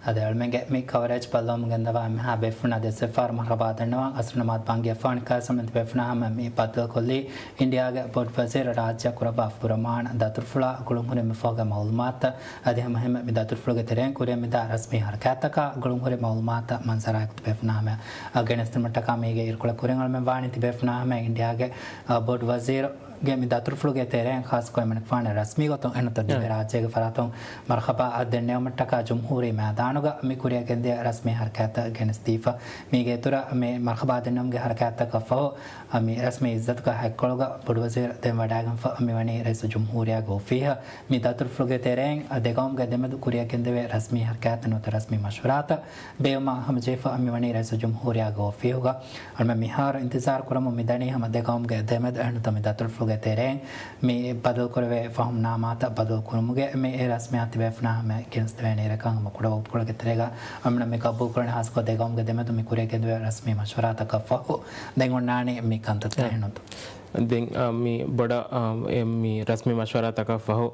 އަދި އަޅުމެންގެ މި ކަވަރޭޖް ބައްލަވަމުން ގެންދަވާ އެންމެހާ ބޭފުޅުންނަށް ދެއްސެއްފާރު މަރުޙަބާ ދަންނަވަން. އަސްރު ނަމާދު ބަންގި އެއްފަހުން ކައިސަމެން ތިބޭފުޅުންނާ ހަމަ މި ބައްދަލުކޮށްލީ އިންޑިއާގެ ބޮޑު ވަޒީރު ރާއްޖެ ކުރައްވާ ފުރަމާނަ ދަތުރުފުޅާ ގުޅުންހުރި މިފަހުގެ މައުލޫމާތު އަދި ހަމަ އެހެންމެ މި ދަތުރުފުޅުގެ ތެރެއިން ކުރިއަށް މިދާ ރަސްމީ ހަރަކާތްތަކާ ގުޅުންހުރި މައުލޫމާތު މަންޒަރާއެކު ތިބޭފުނާމެ ގެނެސްދިނުމަށްޓަކާ މީގެ އިރުކޮޅެއް ކުރިން އަޅުމެން ވާނީ ތިބޭފުނާމެ އިންޑިއާގެ ބޮޑު ވަޒީރުގެ މި ދަތުރުފުޅުގެ ތެރެއިން ޚާއްސަކޮށް އެމަނިކުފާނެ ރަސްމީ ގޮތުން އެންމެ ދިވެހި ރާއްޖޭގެ ފަރާތުން މަރުޙަބާ ދެންނެވުމަށްޓަކާ ޖުމްހޫރީ މައިދާނުގަ މި ކުރިއަށް ގެންދިޔަ ރަސްމީ ހަރަކާތްތައް ގެނެސްދީފަ. މީގެ އިތުރަށް މި މަރުޙަބާ ދެންނެވުމުގެ ހަރަކާތްތަކަށް ފަހު، މި ރަސްމީ އިއްޒަތުގަ ހައްކޮޅުގަ ބޮޑު ވަޒީރު ދެން ވަޑައިގެންފަ މިވަނީ ރައީސުލްޖުމްހޫރިއްޔާގެ އޮފީހަށް. މި ދަތުރުފުޅުގެ ތެރެއިން ދެގައުމުގެ ދެމެދު ކުރިއަށް ގެންދެވޭ ރަސްމީ ހަރަކާތްތައް ނުވަތަ ރަސްމީ މަޝްވަރާތައް ބޭއްވުމަށް ހަމަޖެހިފަ މިވަނީ ރައީސުލްޖުމްހޫރިއްޔާގެ އޮފީހުގަ. އަޅުމެން މިހާރު އިންތިޒާރު ކުރަމުން މިދަނީ ހަމަ ދެގައުމުގެ ދެމެދު އެހެންނުތަ މި ދަތުރުފުޅުގެ ތެރެއިން މި ބަދަލުކުރެވޭ ފަހުންނާމާތައް ބަދަލުކުރުމުގެ މި ރަސްމިއްޔާތު ތިބޭފުނާ ހަމަ ގެނެސްދެވޭނެ އިރަކަށް ހަމަ ކުޑަ ވަގުތުކޮޅެއްގެ ތެރޭގަ އަޅުމެން މި ގަބޫލުކުރަނީ ޚާއްސަކޮށް ދެގައުމުގެ ދެމެދު މި ކުރިއަށް ގެންދެވޭ ރަސްމީ މަޝްވަރާތަކަށް ފަހު ދެން އޮންނާނީ މި ކަންތައްތައް އެހެންނުތަ. ދެން، އާ، މި ބޮޑަށް، އާ، އެ، މި ރަސްމީ މަޝްވަރާތަކަށް ފަހު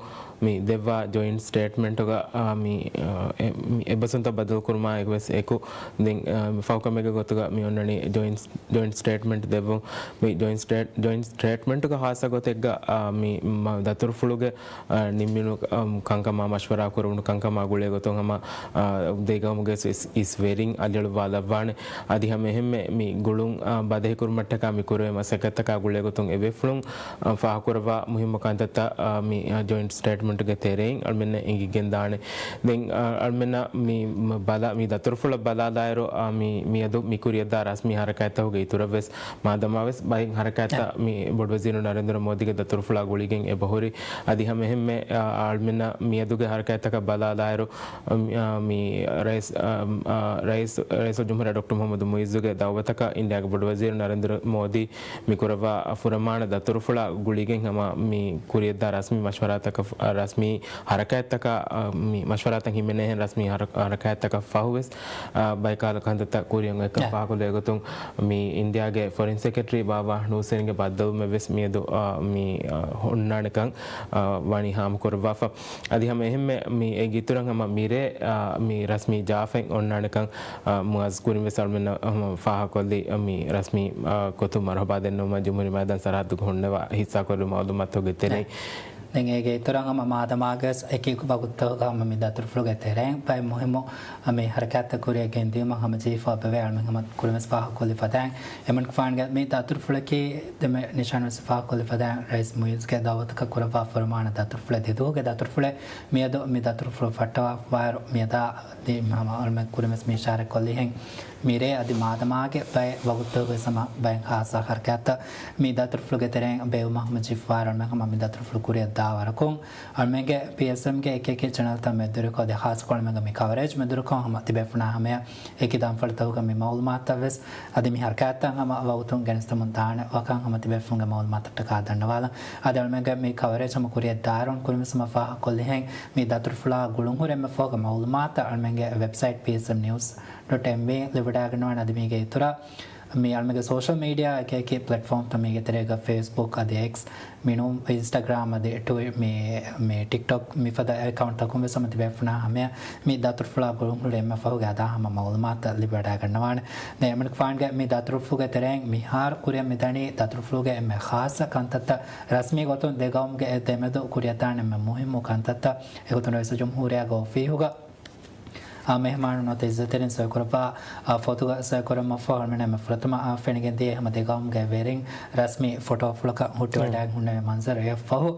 މި ދެއްވާ ޖޮއިންޓް ސްޓޭޓްމަންޓުގަ، އާ، މި، އާ، އެ، މި އެއްބަސްވުންތައް ބަދަލުކުރުމާ އެކުވެސް އެކު، ދެން، އާ، މި ފަހުކަމެއްގެ ގޮތުގަ މި އޮންނަނީ ޖޮއިންޓް، ޖޮއިންޓް ސްޓޭޓްމަންޓް ދެއްވުން. މި ޖޮއިންޓް ސްޓޭޓް، ޖޮއިންޓް ސްޓޭޓްމަންޓުގަ ޚާއްސަ ގޮތެއްގަ، އާ، މި މަ-، ދަތުރުފުޅުގެ، އާ، ނިންމިނު، އާ، ކަންކަމާ މަޝްވަރާ ކުރެވުނު ކަންކަމާ ގުޅޭ ގޮތުން ހަމަ، އާ، ދެގައުމުގެ އިސް، އިސް ވެރިން އަލިއަޅުއްވާލައްވާނެ. އަދި ހަމަ އެހެންމެ މި ގުޅުން، އާ، ބަދަހިކުރުމަށްޓަކާ މި ކުރެވޭ މަސައްކަތްތަކާ ގުޅޭ ގޮތުން އެބޭފުޅުން، އާ، ފާހަގަކުރައްވާ މުހިއްމު ކަންތައްތައް، އާ، މި، އާ، ޖޮއިންޓް ސްޓޭޓްމަންޓްގެ ތެރެއިން އަޅުމެންނަށް އެނގިގެންދާނެ. ދެން، އާ، އަޅުމެންނަށް މި، މަ-، ބަލާ، މި ދަތުރުފުޅަށް ބަލާލާއިރު، އާ، މި، މިއަދު މި ކުރިއަށްދާ ރަސްމީ ހަރަކާތްތަކުގެ އިތުރަށްވެސް މާދަމާވެސް ބައެއް ހަރަކާތްތައް އެ. މި ބޮޑުވެޒީރު ނަރެންދުރަ މޯދީގެ ދަތުރުފުޅާ ގުޅިގެން އެބަހުރި. އަދި ހަމަ އެހެންމެ، އާ، އަޅުމެންނަށް މިއަދުގެ ހަރަކާތްތަކަށް ބަލާލާއިރު، އާ، މި ރައީސް، އާ، އާ، ރައީސް، ރައީސުލްޖުމްހޫރިއްޔާ ޑޮކްޓަރ މުޙައްމަދު މުޢިއްޒުގެ ދައުވަތަކަށް އިންޑިއާގެ ބޮޑުވެޒީރު ނަރެންދުރަ މޯދީ މި ކުރައްވާ ފުރަމާނަ ދަތުރުފުޅާ ގުޅިގެން ހަމަ މި ކުރިއަށްދާ ރަސްމީ މަޝްވަރާތަކަށް، ރަސްމީ ހަރަކާތްތަކާ، މި މަޝްވަރާތައް ހިމެނޭހެން ރަސްމީ ހަރަ-، ހަރަކާތްތަކަށް ފަހުވެސް، އާ، ބައިކާލަ ކަންތައްތައް ކުރިއަށް އޮތްކަން އެ. ފާހަގަކޮށްލެވޭ ގޮތުން، މި އިންޑިއާގެ ފޮރިން ސެކްރެޓަރީ ބާވާ ހުސެންގެ ބައްދަލުވުމެއްވެސް މިއަދު، އާ، މި، އާ، އޮންނާނެކަން، އާ، ވަނީ ހާމަކުރައްވާފަ. އަދި ހަމަ އެހެންމެ މި އޭގެ އިތުރަށް ހަމަ މިރޭ، އާ، މި ރަސްމީ ޖާފަތް އޮންނާނެކަން، އާ، މުޢާޒް ކުރިންވެސް އަޅުމެންނަށް ހަމަ ފާހަގަކޮށްލީ، އާ، މި ރަސްމީ، އާ، ގޮތުން މަރުޙަބާ ދެންނެވުމަށް ޖުމްހޫރީ މައިދާން ސަރަހައްދުގަ ހުންނަވާ ހިއްސާކުރި މައުލޫމާތުގެ ތެރެއިން. ދެން އޭގެ އިތުރަށް ހަމަ މާދަމާގެ އެކި ވަގުތުތަކުގަ ހަމަ މި ދަތުރުފުޅުގެ ތެރެއިން ބައެއް މުހިއްމު މި ހަރަކާތްތައް ކުރިއަށް ގެންދިޔުމަށް ހަމަޖެހިފަ އެބަވޭ. އަޅުމެން ހަމަ ކުރިންވެސް ފާހަގަކޮށްލި ފަދައިން، އެމަނިކުފާނުގެ މި ދަތުރުފުޅަކީ ދެމެ ނިޝާންވެސް ފާހަގަކޮށްލި ފަދައިން، ރައީސް މުޢިއްޒުގެ ދައުވަތަކަށް ކުރައްވާ ފުރަމާނަ ދަތުރުފުޅެއް ދެދުވަހުގެ ދަތުރުފުޅެއް. މިއަދު މި ދަތުރުފުޅު ފައްޓަވާފައިރު މިއަދާ އަދި ހަމަ އަޅުމެން ކުރިންވެސް މި އިޝާރަތްކޮށްލިހެން، މިރޭ އަދި މާދަމާގެ ބައެއް ވަގުތުތަކުގަ ވެސް ހަމަ ބައެއް ޚާއްސަ ހަރަކާތްތައް މި ދަތުރުފުޅުގެ ތެރެއިން ބޭއްވުމަށް ހަމަޖެހިފައިރު އަޅުމެން ހަމަ މި ދަތުރުފުޅު ކުރިއަށް ދާ ވަރަކުން، އަޅުމެންގެ ޕީއެސްއެމްގެ އެކި އެކި ޗެނަލްތައް މެދުވެރިކޮށް އަދި ޚާއްސަކޮށް އަޅުމެންގެ މި ކަވަރޭޖް މެދުވެރިކޮށް ހަމަ ތިބޭފުޅުންނާ ހަމަޔަށް އެކި ދަންފަޅިތަކުގަ މި މައުލޫމާތުތައް ވެސް އަދި މި ހަރަކާތްތައް ހަމަ ވަގުތުން ގެނެސްދެމުން ދާނެ ވަކަން ހަމަ ތިބޭފުޅުންގެ މައުލޫމާތަށްޓަކާ ދަންނަވާލަން. އަދި އަޅުމެންގެ މި ކަވަރޭޖް ހަމަ ކުރިއަށް ދާއިރުން ކުރިންވެސް ހަމަ ފާހަގަކޮށްލިހެން، މި ދަތުރުފުޅާ ގުޅުންހުރި އެންމެ ފަހުގެ މައުލޫމާތު އަޅުމެންގެ ވެބްސައިޓް ޕީއެސްއެމް ނިއުސް ޑޮޓް އެމްވީ ލިބިވަޑައިގަންނަވާނެ. އަދި މީގެ އިތުރަށް މި އަޅަމެންގެ ސޯޝަލް މީޑިއާ އެކި އެކި ޕްލެޓްފޯމްތައް މީގެ ތެރޭގަ ފޭސްބުކް އަދި އެކްސް މިނޫން އިންސްޓަގްރާމް އަދި ޓުވި-، މި، މި ޓިކްޓޮކް މިފަދަ އެކައުންޓްތަކުން ވެސް ހަމަ ތިބޭފުޅުންނާ ހަމަޔަށް މި ދަތުރުފުޅާ ގުޅުންހުޅު އެންމެ ފަހުގެ އަދާ ހަމަ މައުލޫމާތުތައް ލިބިވަޑައިގަންނަވާނެ. ދެން އެމްއެން ފާންގެ މި ދަތުރުފުޅުގެ ތެރެއިން މިހާރު ކުރިއަށް މިދަނީ ދަތުރުފުޅުގެ އެންމެ ޚާއްޞަ ކަންތައްތައް ރަސްމީ ގޮތުން ދެ ގައުމުގެ ދެމެދު ކުރިއަށްދާނެ އެންމެ މުހިއްމު ކަންތައްތައް އެގޮތުން ރައީސުލްޖުމްހޫރިއްޔާގެ އޮފީހުގަ އާ، މެހެމާނުން ނުވަތަ އިއްޒަތްތެރިން ސޮއިކުރައްވާ، އާ، ފޮތުގަ ސޮއިކުރުމަށްފަހު އަޅަމެންނަށް މި ފުރަތަމަ، އާ، ފެނިގެންދިޔަ ހަމަ ދެ ގައުމުގެ ވެރިން ރަސްމީ ފޮޓޯފުޅަކަށް ހުއްޓިވަޑައިގެން ހުންނެވި މަންޒަރު. އެއަށްފަހު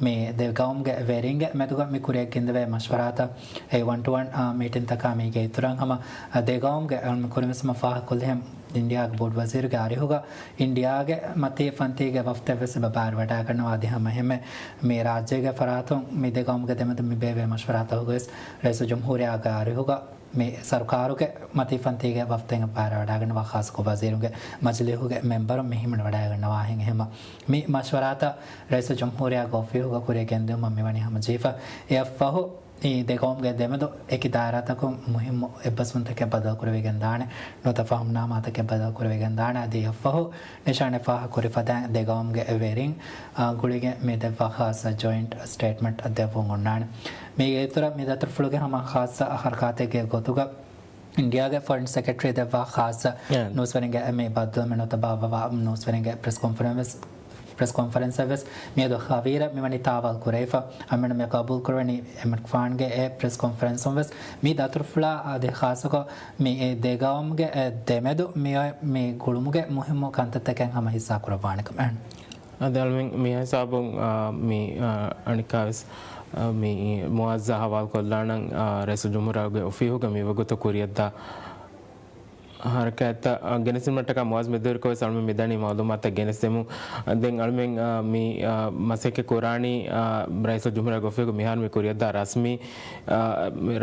މި ދެ ގައުމުގެ ވެރިންގެ މެދުގަ މި ކުރިއަށް ގެންދެވޭ މަޝްވަރާތައް އެ ވަން ޓު ވަން، އާ، މީޓިންތަކާ މީގެ އިތުރަށް ހަމަ، އާ، ދެ ގައުމުގެ، އާ، މި ކުރިންވެސް ހަމަ ފާހަގަކޮށްލިހެން އިންޑިއާގެ ބޮޑު ވަޒީރުގެ އަރިހުގަ އިންޑިއާގެ މަތީ ފަންތީގެ ވަފްދެއްވެސް އެބަ ބައިވެރިވަޑައިގަންނަވާ. އަދި ހަމަ އެހެންމެ މި ރާއްޖޭގެ ފަރާތުން މި ދެ ގައުމުގެ ދެމެދު މި ބޭއްވޭ މަޝްވަރާތަކުގަވެސް ރައީސުލްޖުމްހޫރިއްޔާގެ އަރިހުގަ މި ސަރުކާރުގެ މަތީ ފަންތީގެ ވަފްދެއް ބައިވެރިވަޑައިގަންނަވާ، ޚާއްޞަކޮށް ވަޒީރުންގެ މަޖިލީހުގެ މެމްބަރުން މި ހިމެނިވަޑައިގަންނަވާހެން. އެހެންމަ މި މަޝްވަރާތައް ރައީސުލްޖުމްހޫރިއްޔާގެ އޮފީހުގަ ކުރިއަށް ގެންދިއުމަށް މިވަނީ ހަމަޖެހިފަ. އެއަށްފަހު އީ ދެ ގައުމުގެ ދެމެދު އެކި ދާއިރާތަކުން މުހިއްމު އެއްބަސްވުންތަކެއް ބަދަލުކުރެވިގެން ދާނެ، ނުވަތަ ފަހުމްނާމާތަކެއް ބަދަލުކުރެވިގެން ދާނެ. އަދި އެއަށްފަހު ނިޝާނެއް ފާހަގަކުރި ފަދައިން ދެ ގައުމުގެ ވެރިން، އާ، ގުޅިގެން މި ދެއްވާ ޚާއްޞަ ޖޮއިންޓް ސްޓޭޓްމަންޓް ދެއްވުން އޮންނާނެ. މީގެ އިތުރަށް މި ދަތުރުފުޅުގެ ހަމަ ޚާއްޞަ ހަރަކާތެއްގެ ގޮތުގަ އިންޑިއާގެ ފޮރިން ސެކްރެޓަރީ ދެއްވާ ޚާއްޞަ އެ. ނޫސްވެރިންގެ މި ބައްދަލުވުމެއް ނުވަތަ ބާއްވަވާ ނޫސްވެރިންގެ ޕްރެސް ކޮންފަރެންސް ވެސް، ޕްރެސް ކޮންފަރެންސެއް ވެސް މިއަދު ހަވީރަށް މިވަނީ ތާވާލު ކުރެވިފަ. އަޅަމެން މި ގަބޫލު ކުރެވެނީ އެމްއެން ފާންގެ އެ ޕްރެސް ކޮންފަރެންސުން ވެސް މި ދަތުރުފުޅާ އަދި ޚާއްޞަކޮށް މި ދެ ގައުމުގެ ދެމެދު މި އޮތް މި ގުޅުމުގެ މުހިއްމު ކަންތައްތަކެއް ހަމަ ހިއްސާ ކުރައްވާނެ ކަމަށް. އަދި އަޅަމެން މި ހިސާބުން، އާ، މި، އާ، އަނެއްކާވެސް، އާ، މި މުއާޒްއާ ހަވާލު ކޮށްލާނަން، އާ، ރައީސުލްޖުމްހޫރިއްޔާގެ އޮފީހުގަ މިވަގުތު ކުރިއަށްދާ ހަރަކާތްތައް، އާ، ގެނެސްދިނުމަށްޓަކާ މުއާޒް މެދުވެރިކޮށް ވެސް އަޅަމެން މިދަނީ މައުލޫމާތަށް ގެނެސްދެމުން. ދެން އަޅަމެން، އާ، މި، އާ، މަސައްކަތް ކުރާނީ، އާ، ރައީސުލްޖުމްހޫރިއްޔާގެ އޮފީހުގަ މިހާރު މި ކުރިއަށްދާ ރަސްމީ، އާ،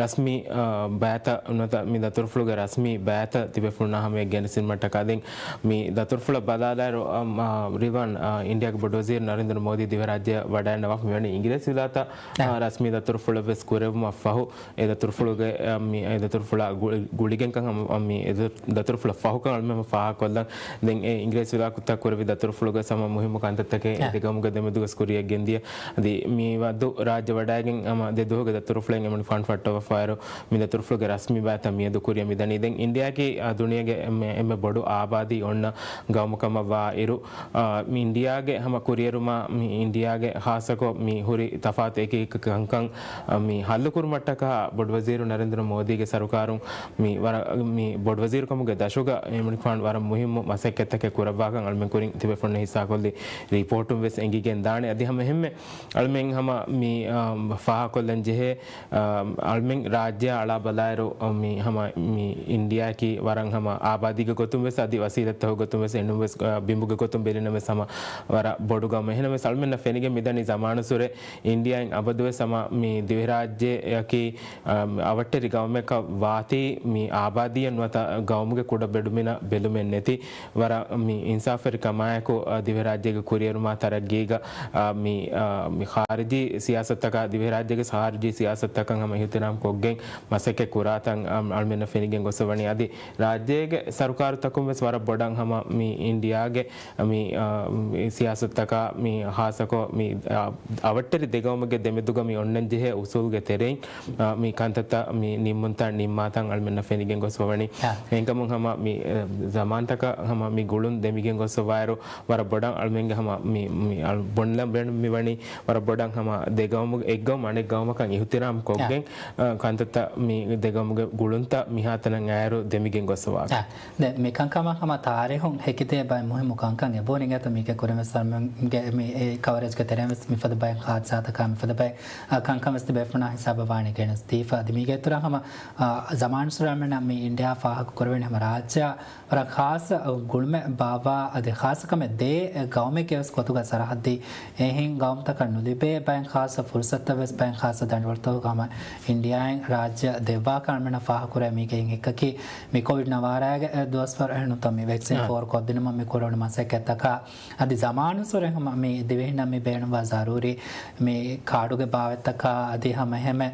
ރަސްމީ، އާ، ބައިތައް ނުވަތަ މި ދަތުރުފުޅުގެ ރަސްމީ ބައިތައް ތިބޭފުޅުންނާ ހަމަޔަށް ގެނެސްދިނުމަށްޓަކާ. ދެން މި ދަތުރުފުޅަށް ބަލާލާއިރު، އަ، އަ، ރިވާން، އަ، އިންޑިއާގެ ބޮޑުވަޒީރު ނަރެންދްރަ މޯދީ ދިވެހިރާއްޖެއަށް ވަޑައިންނަވާފަ މިވަނީ އިނގިރޭސިވިލާތަށް، އަ، އަ. ރަސްމީ ދަތުރުފުޅެއް ވެސް ކުރެވުމަށް ފަހު، އެ ދަތުރުފުޅުގެ، އަ، މި، އެ ދަތުރުފުޅާ ގުޅި-، ގުޅިގެންކަން ހަމަ، އަ، މި އެ ދަ-، ދަތުރުފުޅަށް ފަހުކަން އަޅުމެން ފާހަގަކޮށްލަން. ދެން އެ އިނގިރޭސިވިލާތަކު ކުރެއްވި ދަތުރުފުޅުގެ ހަމަ މުހިއްމު ކަންތައްތަކެއް އަ. ދެ ގައުމުގެ ދެމެދުގަސް ކުރިއަށް ގެންދިޔަ. އަދި މި ވަދު ރާއްޖެ ވަޑައިގެން ހަމަ ދެ ދުވަހުގެ ދަތުރުފުޅެއް އެމަނިކުފާނު ފައްޓަވަފައިރު، މި ދަތުރުފުޅުގެ ރަސްމީ ބައިތައް މިއަދު ކުރިއަށް މިދަނީ. ދެން އިންޑިއާގެ، އާ، ދުނިޔޭގެ އެންމެ، އެންމެ ބޮޑު އާބާދީ އޮންނަ ގައުމުކަމަށް ވާ އިރު، އާ، މި އިންޑިއާގެ ހަމަ ކުރިއެރުމާ، މި އިންޑިއާގެ ހާއްސަކޮށް މި ހުރި ތަފާތު އެކި އެކި ކަންކަން، އާ، މި ހައްލުކުރުމަށްޓަކާ ބޮޑުވަޒީރު ނަރެންދްރަ މޯދީގެ ސަރުކާރުން މި ވަރަށް، މި ބޮޑުވަޒީރުކަމުގެ ދަށުގަ އެމަނިކުފާނު ވަރަށް މުހިއްމު މަސައްކަތްތަކެއް ކުރައްވާކަން އަޅުމެން ކުރިން ތިބޭފުޅުންނަށް ހިއްސާކޮށްލި ރިޕޯޓުން ވެސް އެނގިގެން ދާނެ. އަދި ހަމަ އެހެންމެ އަޅުމެން ހަމަ މި، އާ، ފާހަގަކޮށްލަން ޖެހޭ، އާ، އަޅުމެން ރާއްޖެއާ އަޅާ ބަލާއިރު، އާ، މި ހަމަ މި އިންޑިއާއަކީ ވަރަށް ހަމަ އާބާދީގެ ގޮތުން ވެސް އަދި ވަސީލަތްތަކުގެ ގޮތުން ވެސް އެންޑުން ވެސް، އާ، ބިނބުގެ ގޮތުން ބެލިނަމަވެސް ހަމަ ވަރަށް ބޮޑު ގައުމެއް. އެހެނަމަވެސް އަޅުމެންނަށް ފެނިގެން މިދަނީ ޒަމާނުއްސުރެ އިންޑިއާއިން އަބަދުވެސް ހަމަ މި ދިވެހިރާއްޖެއަކީ، އާ، އަވަށްޓެރި ގައުމެއްކަށް ވާތީ މި އާބާދީއެއް ނުވަތަ ގައުމުގެ ކުޑަ ބެޑުމިނަށް ބެލުމެއް ނެތި. ވަރަށް މި އިންސާފުވެރިކަމާއެކު، އާ، ދިވެހިރާއްޖޭގެ ކުރިއެރުމާ ތަރައްގީގަ، އާ، މި، އާ، މި ޚާރިޖީ ސިޔާސަތުތަކާ، ދިވެހިރާއްޖޭގެ ޚާރިޖީ ސިޔާސަތުތަކަށް ހަމަ އިހުތިރާމް ކޮށްގެން މަސައްކަތް ކުރާތަން، އާ، އަޅުމެންނަށް ފެނިގެން ގޮސްވަނީ. އަދި ރާއްޖޭގެ ސަރުކާރުތަކުން ވެސް ވަރަށް ބޮޑަށް ހަމަ މި އިންޑިއާގެ މި، އާ، މި ސިޔާސަތުތަކާ، މި ޚާއްސަކޮށް މި، އާ، އަވަށްޓެރި ދެގައުމުގެ ދެމެދުގަ މި އޮންނަން ޖެހޭ އުސޫލުގެ ތެރެއިން، އާ، މި ކަންތައްތައް މި ނިންމުންތައް ނިންމާތަން އަޅުމެންނަށް ފެނިގެން ގޮސް ވަވަނީ. އާ. އެހެންކަމުން ހަމަ މި، އެ، ޒަމާންތަކަށް ހަމަ މި ގުޅުން ދެމިގެން ގޮސް ވަވައިރު، ވަރަށް ބޮޑަށް އަޅުމެންގެ ހަމަ މި، މި އަޅު-، ބޮންލަން ބޭނުން މިވަނީ ވަރަށް ބޮޑަށް ހަމަ ދެ ގައުމު، އެއް ގައުމު އަނެއް ގައުމަކަށް އިހުތިރާމް ކޮށްގެން، އާ، ކަންތައްތައް މި ދެ ގައުމުގެ ގުޅުންތައް މިހާތަނަށް އައިރު ދެމިގެން ގޮސް ވާ. އާ. ދެން މި ކަންކަމަށް ހަމަ ތާރީހުން ހެކިދޭ ބައެއް މުހިއްމު ކަންކަން އެބަހުރި އިނގޭތޯ މީގެ ކުރިންވެސް އަޅުމެންގެ މި އެ ކަވަރޭޖްގެ ތެރެއިންވެސް މިފަދަ ބައެއް ހާދިސާތަކާ މިފަދަ ބައެއް، އާ، ކަންކަންވެސް ތިބޭފުޅުންނާ ހިސާބަށް ވާނީ ގެނެސްދީފަ. އަދި މީގެ އިތުރަށް ހަމަ، އާ، ޒަމާނުއްސުރެ އަޅުމެންނަށް މި އިންޑިއާ ފާހަގަ ކުރެވެނީ ހަމަ ރާއްޖެއާ ވަރަށް ޚާއްޞަ ގުޅުމެއް ބާއްވާ އަދި ޚާއްޞަ ކަމެއް ދޭ ގައުމެއްގެ ވެސް ގޮތުގަ ސަރަހައްދީ އެހެން ގައުމުތަކަށް ނުލިބޭ ބައެއް ޚާއްޞަ ފުރުސަތުތައް ވެސް ބައެއް ޚާއްޞަ ދަނޑިވަޅުތަކުގަ ހަމަ އިންޑިއާއިން ރާއްޖެ ދެއްވާކަން އަޅުމެންނަށް ފާހަގަކުރޭ. މީގެ އެއް އެކަކީ މި ކޮވިޑް ނަވާރައިގެ ދުވަސްވަރު އެހެން ނުތަ މި ވެކްސިން އާ. ފޯރުކޮށްދިނުމަށް މި ކުރެވުނު މަސައްކަތްތަކާ އަދި ޒަމާނުއްސުރެ ހަމަ މި ދިވެހިންނަށް މި ބޭނުންވާ ޒަރޫރީ މި ކާޑުގެ ބާވަތްތަކާ އަދި ހަމަ އެހެންމެ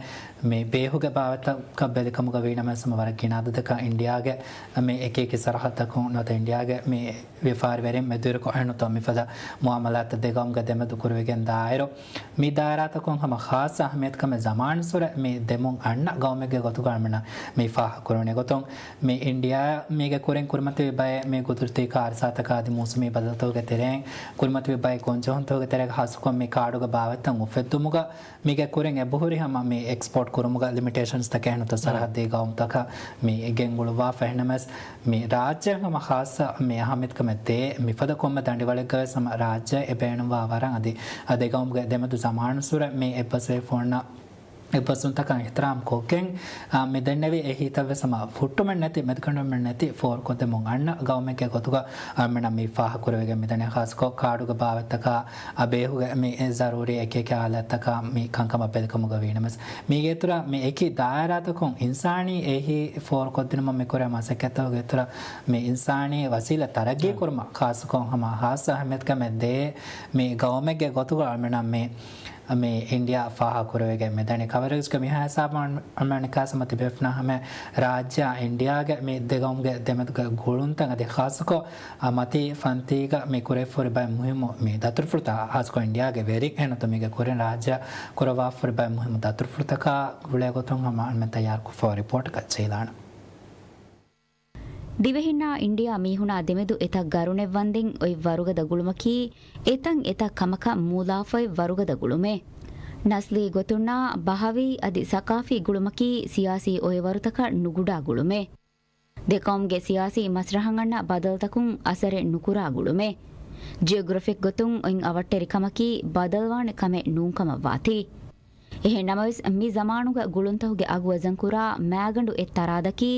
މި ބޭހުގެ ބާވަތްތަކަށް ބެލިކަމުގަ ވީނަމަވެސް ހަމަ ވަރަށް ގިނަ އަދަދަކަށް އިންޑިއާގެ މި އެކި އެކި ސަރަހައްދަކުން ނުވަތަ އިންޑިއާގެ މި ވިޔަފާރިވެރިން މެދުވެރިކޮށް އެހެންތޯ މިފަދަ މުއާމަލާތްތައް ދެގައުމުގެ ދެމެދު ކުރެވިގެން ދާއިރު، މި ދާއިރާތަކުން ހަމަ ޚާއްޞަ އަހައްމިޔަތުކަމެއް ޒަމާން ސުރެ މި ދެމުން އަންނަ ގައުމެއްގެ ގޮތުގަ އަޅުމެންނަށް މި ފާހަގަކުރެވުނީ ގޮތުން، މި އިންޑިއާ މީގެ ކުރިން ކުރިމަތިވި ބައެއް މި ގުދުރަތީ ކާރިސާތަކާ އަދި މޫސުމީ ބަދަލުތަކުގެ ތެރެއިން ކުރިމަތިވި ބައެއް ގޮންޖެހުންތަކުގެ ތެރޭގަ ޚާއްޞަކޮށް މި ކާޑުގެ ބާވަތްތައް އުފެއްދުމުގަ މީގެ ކުރިން އެބަހުރި ހަމަ މި އެކްސްޕޯޓް ކުރުމުގަ ލިމިޓޭޝަންސްތަކެއް ނުވަތަ ސަރަހައްދީ ގައުމުތަކަށް މި ގެންގުޅުއްވާފަ. އެހެންނަމަވެސް، މި ރާއްޖެ ހަމަ ޚާއްޞަ މި އަހައްމިޔަތުކަމެއް ދޭ މިފަދަ ކޮންމެ ދަނޑިވަޅެއްގަވެސް ހަމަ ރާއްޖެ އެ ބޭނުންވާ ވަރަށް އަދި އަދި ގައުމުގެ ދެމެދު ޒަމާނު ސުރެ މި އެއްބަސްވެފަ އޮންނަ އެއްބަސްވުންތަކަށް އިޙްތިރާމް ކޮށްގެން، އާ، މި ދެންނެވި އެހީތައްވެސް ހަމަ ހުއްޓުމެއް ނެތި، މެދުކެނޑުމެއް ނެތި ފޯރުކޮށްދެމުން އަންނަ ގައުމެއްގެ ގޮތުގަ އަޅުމެންނަށް މި ފާހަގަކުރެވިގެން މިދަނީ. ޚާއްޞަކޮށް ކާޑުގެ ބާވަތްތަކާ އާ ބޭހުގެ މި ޒަރޫރީ އެކި އެކި އާލާތްތަކާ މި ކަންކަމަށް ބެލިކަމުގަ ވީނަމަވެސް، މީގެ އިތުރަށް މި އެކި ދާއިރާތަކުން އިންސާނީ އެހީ ފޯރުކޮށްދިނުމަށް މިކުރޭ މަސައްކަތްތަކުގެ އިތުރަށް މި އިންސާނީ ވަސީލަތް ތަރައްގީ ކުރުމަށް ޚާއްޞަކޮށް ހަމަ ޚާއްޞަ އަހައްމިޔަތުކަމެއް ދޭ މި ގައުމެއްގެ ގޮތުގަ އަޅުމެންނަށް މި މި އިންޑިއާ ފާހަގަކުރެވިގެން މިދަނީ. ކަވަރޭޖްގެ މިހާ ހިސާބުން އަޅުމެން އަނެއްކާ ހަމަ ތިބޭފުޅުންނާ ހަމަ ރާއްޖެއާ އިންޑިއާގެ މި ދެގައުމުގެ ދެމެދުގެ ގުޅުންތައް އަދި ޚާއްޞަކޮށް، އަ، މަތީ ފަންތީގަ މި ކުރެވިފަހުރި ބައެއް މުހިއްމު މި ދަތުރުފުޅުތައް، ޚާއްޞަކޮށް އިންޑިއާގެ ވެރިން އެހެންނުތަ މީގެ ކުރިން ރާއްޖެއަށް ކުރައްވާފަހުރި ބައެއް މުހިއްމު ދަތުރުފުޅުތަކާ ގުޅޭ ގޮތުން ހަމަ އަޅުމެން ތައްޔާރުކޮށްފަ ރިޕޯޓަކަށް ޖެހިލާނަން. ދިވެހިންނާ އިންޑިއާ މީހުނާ ދެމެދު އެތައް ގަރުނެއް ވަންދެން އޮތް ވަރުގަދަ ގުޅުމަކީ، އެތަން އެތައް ކަމަކަށް މޫލާފައި ވަރުގަދަ ގުޅުމެއް. ނަސްލީ ގޮތުންނާ ބަހަވީ އަދި ސަޤާފީ ގުޅުމަކީ، ސިޔާސީ އޮއެވަރުތަކަށް ނުގުޑާ ގުޅުމެއް. ދެ ޤައުމުގެ ސިޔާސީ މަސްރަހަށް އަންނަ ބަދަލުތަކުން އަސަރެއް ނުކުރާ ގުޅުމެއް. ޖިއޮގްރަފިކް ގޮތުން އޮތް އަވަށްޓެރި ކަމަކީ، ބަދަލުވާނެ ކަމެއް ނޫން ކަމަށް ވާތީ. އެހެން ނަމަވެސް، މި ޒަމާނުގަ ގުޅުންތަކުގެ އަގު ވަޒަންކުރާ މާގަނޑު އެއް ތަރާދަކީ،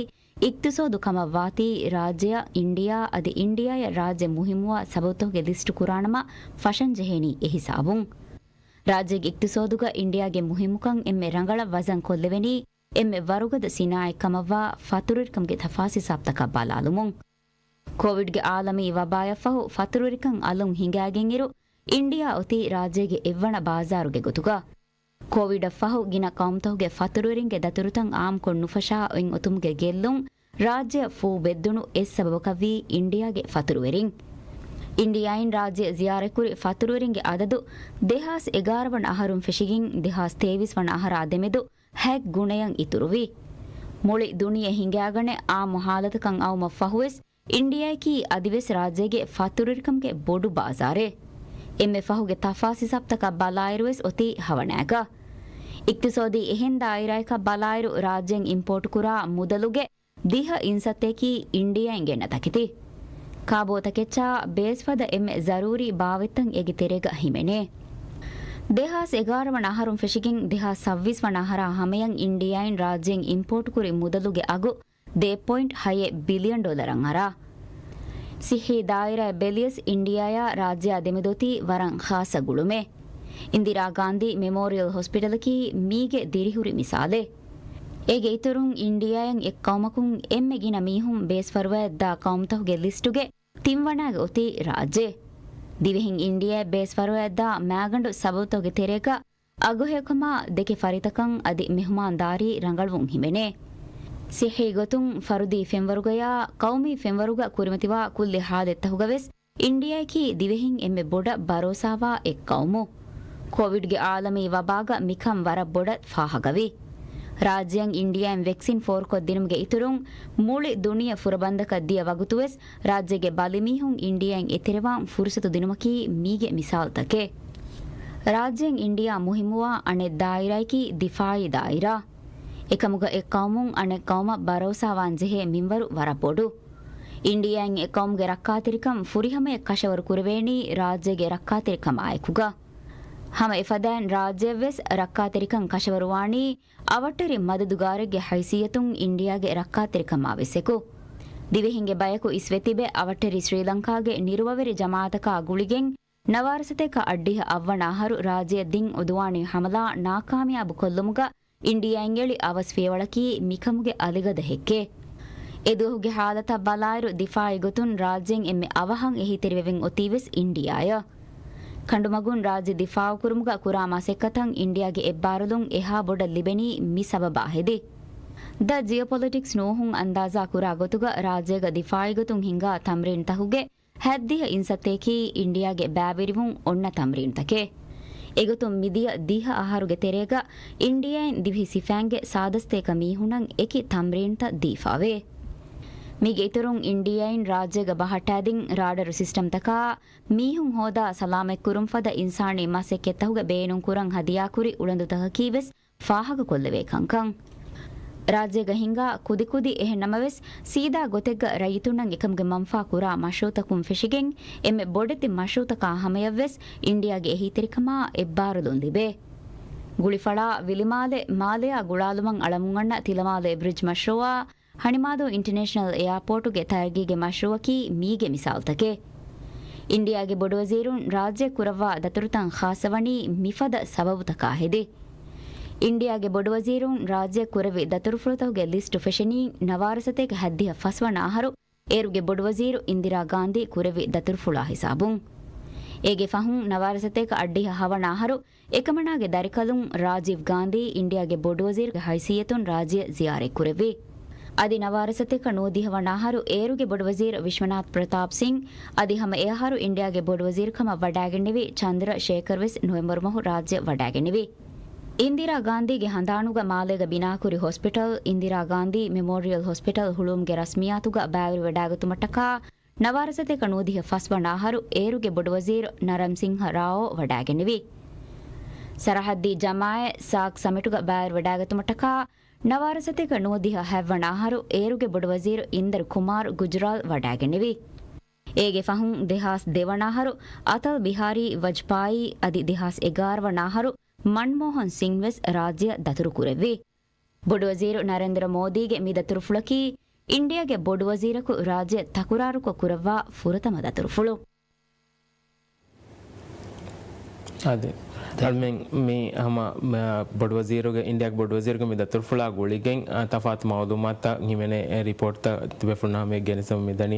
އިޤްތިޞާދު ކަމަށް ވާތީ، ރާއްޖެއަށް އިންޑިއާ އަދި އިންޑިއާއަށް ރާއްޖެ މުހިއްމުވާ ސަބަބުތަކުގެ ލިސްޓު ކުރާނަމަ ފަށަން ޖެހޭނީ އެ ހިސާބުން. ރާއްޖޭގެ އިޤްތިޞާދުގަ އިންޑިއާގެ މުހިއްމުކަން އެންމެ ރަނގަޅަށް ވަޒަން ކޮށްލެވެނީ، އެންމެ ވަރުގަދަ ސިނާއަތް ކަމަށްވާ ފަތުރުވެރިކަމުގެ ތަފާސް ހިސާބުތަކަށް ބަލާލުމުން. ކޮވިޑްގެ އާލަމީ ވަބާއަށްފަހު ފަތުރުވެރިކަން އަލުން ހިނގާގެންއިރު، އިންޑިއާ އޮތީ ރާއްޖޭގެ އެއްވަނަ ބާޒާރުގެ ގޮތުގަ. ކޮވިޑަށްފަހު ގިނަ ޤައުމުތަކުގެ ފަތުރުވެރިންގެ ދަތުރުތައް އާއްމުކޮށް ނުފަށާ އޮތް އޮތުމުގެ ގެއްލުން ރާއްޖެއަށް ފޫ ބެއްދުނު އެއް ސަބަބަކަށްވީ އިންޑިއާގެ ފަތުރުވެރިން. އިންޑިއާއިން ރާއްޖެ ޒިޔާރަތްކުރި ފަތުރުވެރިންގެ އަދަދު ދެހާސް އެގާރަ ވަނަ އަހަރުން ފެށިގެން ދެހާސް ތޭވީސް ވަނަ އަހަރާ ދެމެދު ހަތް ގުނަޔަށް އިތުރުވި. މުޅި ދުނިޔެ ހިނގާގަނެ އާއްމު ހާލަތަކަށް އައުމަށް ފަހުވެސް، އިންޑިއާއަކީ އަދިވެސް ރާއްޖޭގެ ފަތުރުވެރިކަމުގެ ބޮޑު ބާޒާރެއް. އެންމެ ފަހުގެ ތަފާސް ހިސާބުތަކަށް ބަލާއިރުވެސް އޮތީ ހަވަނައިގަ. އިޤްތިޞާދީ އެހެން ދާއިރާއަކަށް ބަލާއިރު، ރާއްޖޭން އިމްޕޯޓުކުރާ މުދަލުގެ ދިހަ އިންސައްތައަކީ އިންޑިއާއިން ގެންނަ ތަކެތި. ކާބޯތަކެއްޗާ ބޭސްފަދަ އެންމެ ޒަރޫރީ ބާވަތްތައް އޭގެ ތެރޭގަ ހިމެނޭ. ދެހާސް އެގާރަ ވަނަ އަހަރުން ފެށިގެން ދެހާސް ސައްވީސް ވަނަ އަހަރާ ހަމަޔަށް އިންޑިއާއިން ރާއްޖޭން އިމްޕޯޓުކުރި މުދަލުގެ އަގު ދެ ޕޮއިންޓް ހަތް ބިލިއަން ޑޮލަރަށް އަރާ. ސިއްހީ ދާއިރާއަށް ބެލިޔަސް އިންޑިއާއާ ރާއްޖެއާ ދެމެދު އޮތީ ވަރަށް ޚާއްޞަ ގުޅުމެއް. އިންދިރާ ގާންދީ މެމޯރިއަލް ހޮސްޕިޓަލަކީ މީގެ ދިރިހުރި މިސާލެއް. އޭގެ އިތުރުން އިންޑިއާއިން އެއް ޤައުމަކުން އެންމެ ގިނަ މީހުން ބޭސްފަރުވާއަށްދާ ޤައުމުތަކުގެ ލިސްޓުގެ ތިންވަނައިގަ އޮތީ ރާއްޖެ. ދިވެހިން އިންޑިއާއަށް ބޭސްފަރުވާއަށްދާ މާގަނޑު ސަބަބުތަކުގެ ތެރޭގަ އަގުހެޔޮކަމާ ދެކެ ފަރިތަކަށް އަދި މެހުމާންދާރީ ރަނގަޅުވުން ހިމެނޭ. ސިއްހީ ގޮތުން ފަރުދީ ފެންވަރުގަޔާ ޤައުމީ ފެންވަރުގަ ކުރިމަތިވާ ކުއްލި ހާލަތްތަކުގަވެސް އިންޑިއާއަކީ ދިވެހިން އެންމެ ބޮޑަށް ބަރޯސާވާ އެއް ޤައުމު. ކޮވިޑްގެ އާލަމީ ވަބާގަ މިކަން ވަރަށް ބޮޑަށް ފާހަގަވި. ރާއްޖެއަށް އިންޑިއާއިން ވެކްސިން ފޯރުކޮށްދިނުމުގެ އިތުރުން މުޅި ދުނިޔެ ފުރަބަންދަކަށް ދިޔަ ވަގުތުވެސް ރާއްޖޭގެ ބަލިމީހުން އިންޑިއާއިން އެތެރެވާން ފުރުސަތު ދިނުމަކީ މީގެ މިސާލުތަކެއް. ރާއްޖޭން އިންޑިއާ މުހިއްމުވާ އަނެއް ދާއިރާއަކީ ދިފާއީ ދާއިރާ. އެކަމުގަ އެއް ޤައުމުން އަނެއް ޤައުމަށް ބަރޯސާވާން ޖެހޭ މިންވަރު ވަރަށް ބޮޑު. އިންޑިއާއިން އެ ޤައުމުގެ ރައްކާތެރިކަން ފުރިހަމަޔަށް ކަށަވަރު ކުރެވޭނީ ރާއްޖޭގެ ރައްކާތެރިކަމާއެކުގަ. ހަމަ އެފަދައިން ރާއްޖެއަށްވެސް ރައްކާތެރިކަން ކަށަވަރުވާނީ އަވަށްޓެރި މަދަދުގާރެއްގެ ހައިސިއްޔަތުން އިންޑިއާގެ ރައްކާތެރިކަމާވެސް އެކު. ދިވެހިންގެ ބަޔަކު އިސްވެތިބެ އަވަށްޓެރި ސްރީލަންކާގެ ނިރުވަވެރި ޖަމާއަތަކާ ގުޅިގެން ނަވާރަ ސަތޭކަ އަށްޑިހަ އަށްވަނަ އަހަރު ރާއްޖެއަށް ދިން އުދުވާނީ ހަމަލާ ނާކާމިޔާބު ކޮށްލުމުގަ އިންޑިއާއިން އެޅި އަވަސް ފިޔަވަޅަކީ މިކަމުގެ އަލިގަދަ ހެއްކެއް. އެދުވަހުގެ ހާލަތަށް ބަލާއިރު ދިފާއީ ގޮތުން ރާއްޖޭން އެންމެ އަވަހަށް އެހީތެރިވެވެން އޮތީވެސް އިންޑިއާއަށް. ކަނޑުމަގުން ރާއްޖެ ދިފާއުކުރުމުގަ ކުރާ މަސައްކަތަށް އިންޑިއާގެ އެއްބާރުލުން އެހާ ބޮޑަށް ލިބެނީ މި ސަބަބާ ހެދި. ދަ ޖިއޯޕޮލިޓިކްސް ނޫހުން އަންދާޒާ ކުރާ ގޮތުގަ ރާއްޖޭގަ ދިފާއީ ގޮތުން ހިނގާ ތަމްރީންތަކުގެ ހައްދިހަ އިންސައްތައަކީ އިންޑިއާގެ ބައިވެރިވުން އޮންނަ ތަމްރީންތަކެއް. އެގޮތުން މިދިޔަ ދިހަ އަހަރުގެ ތެރޭގަ އިންޑިއާއިން ދިވެހި ސިފައިންގެ ސާދަސްތޭކަ މީހުންނަށް އެކި ތަމްރީންތައް ދީފާވޭ. މީގެ އިތުރުން އިންޑިއާއިން ރާއްޖޭގަ ބަހައްޓާދިން ރާޑަރު ސިސްޓަމްތަކާ، މީހުން ހޯދާ ސަލާމަތްކުރުން ފަދަ އިންސާނީ މަސައްކަތްތަކުގެ ބޭނުންކުރަން ހަދިޔާކުރި އުޅަނދުތަކަކީވެސް ފާހަގަކޮށްލެވޭ ކަންކަން. ރާއްޖޭގަ ހިނގާ ކުދިކުދި އެހެންނަމަވެސް، ސީދާ ގޮތެއްގަ ރައްޔިތުންނަށް އެކަމުގެ މަންފާ ކުރާ މަޝްރޫއުތަކުން ފެށިގެން، އެންމެ ބޮޑެތި މަޝްރޫއުތަކާ ހަމަޔަށްވެސް އިންޑިއާގެ އެހީތެރިކަމާ އެއްބާރުލުން ލިބޭ. ގުޅިފަޅާ ވިލިމާލެ، މާލެއާ ގުޅާލުމަށް އަޅަމުންއަންނަ ތިލަމާލެ ބްރިޖް މަޝްރޫއާ، ހަނިމާދޫ އިންޓަނޭޝަނަލް އެއާޕޯޓުގެ ތަރައްގީގެ މަޝްރޫއަކީ މީގެ މިސާލުތަކެއް. އިންޑިއާގެ ބޮޑުވަޒީރުން ރާއްޖެ ކުރައްވާ ދަތުރުތައް ޚާއްޞަވަނީ މިފަދަ ސަބަބުތަކާ ހެދި. އިންޑިއާގެ ބޮޑުވަޒީރުން ރާއްޖެ ކުރެއްވި ދަތުރުފުޅުތަކުގެ ލިސްޓު ފެށެނީ ނަވާރަސަތޭކަ ހައްދިހަ ފަސްވަނަ އަހަރު އޭރުގެ ބޮޑުވަޒީރު އިންދިރާ ގާންދީ ކުރެއްވި ދަތުރުފުޅާ ހިސާބުން. އޭގެ ފަހުން ނަވާރަސަތޭކަ އަށްޑިހަ ހަވަނަ އަހަރު އެކަމަނާގެ ދަރިކަލުން ރާޖީވް ގާންދީ އިންޑިއާގެ ބޮޑުވަޒީރުގެ ހައިސިއްޔަތުން ރާއްޖެ ޒިޔާރަތް ކުރެއްވި. އަދި ނަވާރަސަތޭކަ ނުވަދިހަ ވަނަ އަހަރު އޭރުގެ ބޮޑުވަޒީރު ވިޝްވަނާތް ޕްރަތާޕް ސިން އަދި ހަމަ އެއަހަރު އިންޑިއާގެ ބޮޑުވަޒީރުކަމަށް ވަޑައިގެންނެވި ޗަންދްރަ ޝޭކަރް ވެސް ނޮވެމްބަރު މަހު ރާއްޖެ ވަޑައިގެންނެވި. އިންދިރާ ގާންދީގެ ހަނދާނުގަ މާލޭގަ ބިނާކުރި ހޮސްޕިޓަލް، އިންދިރާ ގާންދީ މެމޯރިއަލް ހޮސްޕިޓަލް ހުޅުވުމުގެ ރަސްމިއްޔާތުގަ ބައިވެރިވެވަޑައިގަތުމަށްޓަކާ، ނަވާރަސަތޭކަ ނުވަދިހަ ފަސްވަނަ އަހަރު އޭރުގެ ބޮޑުވަޒީރު ނަރަމް ސިންހަ ރާއޯ ވަޑައިގެންނެވި. ސަރަހައްދީ ޖަމާއަތް ސާކް ސަމިޓުގަ ބައިވެރިވެވަޑައިގަތުމަށްޓަކާ، ނަވާރަސަތޭކަ ނުވަދިހަ ހަތްވަނަ އަހަރު އޭރުގެ ބޮޑުވަޒީރު އިންދަރު ކުމާރު ގުޖުރާލް ވަޑައިގެންނެވި. އޭގެ ފަހުން ދެހާސް ދެވަނަ އަހަރު އަތަލް ބިހާރީ ވަޖްޕާއީ އަދި ދެހާސް އެގާރަ ވަނަ އަހަރު މަންމޯހަން ސިން ވެސް ރާއްޖެއަށް ދަތުރު ކުރެއްވި. ބޮޑުވަޒީރު ނަރެންދްރަ މޯދީގެ މި ދަތުރުފުޅަކީ އިންޑިއާގެ ބޮޑުވަޒީރަކު ރާއްޖެ ތަކުރާރުކޮށް ކުރައްވާ ފުރަތަމަ ދަތުރުފުޅު. އަދި، އަޅުމެން މި ހަމަ، މަ، ބޮޑުވަޒީރުގެ، އިންޑިއާގެ ބޮޑުވަޒީރުގެ މި ދަތުރުފުޅާ ގުޅިގެން، އަ، ތަފާތު މައުލޫމާތުތައް ހިމެނޭ، އެ، ރިޕޯޓްތައް ތިބޭފުޅުންނާ ހަމަޔަށް ގެނެސްދެމުން މިދަނީ.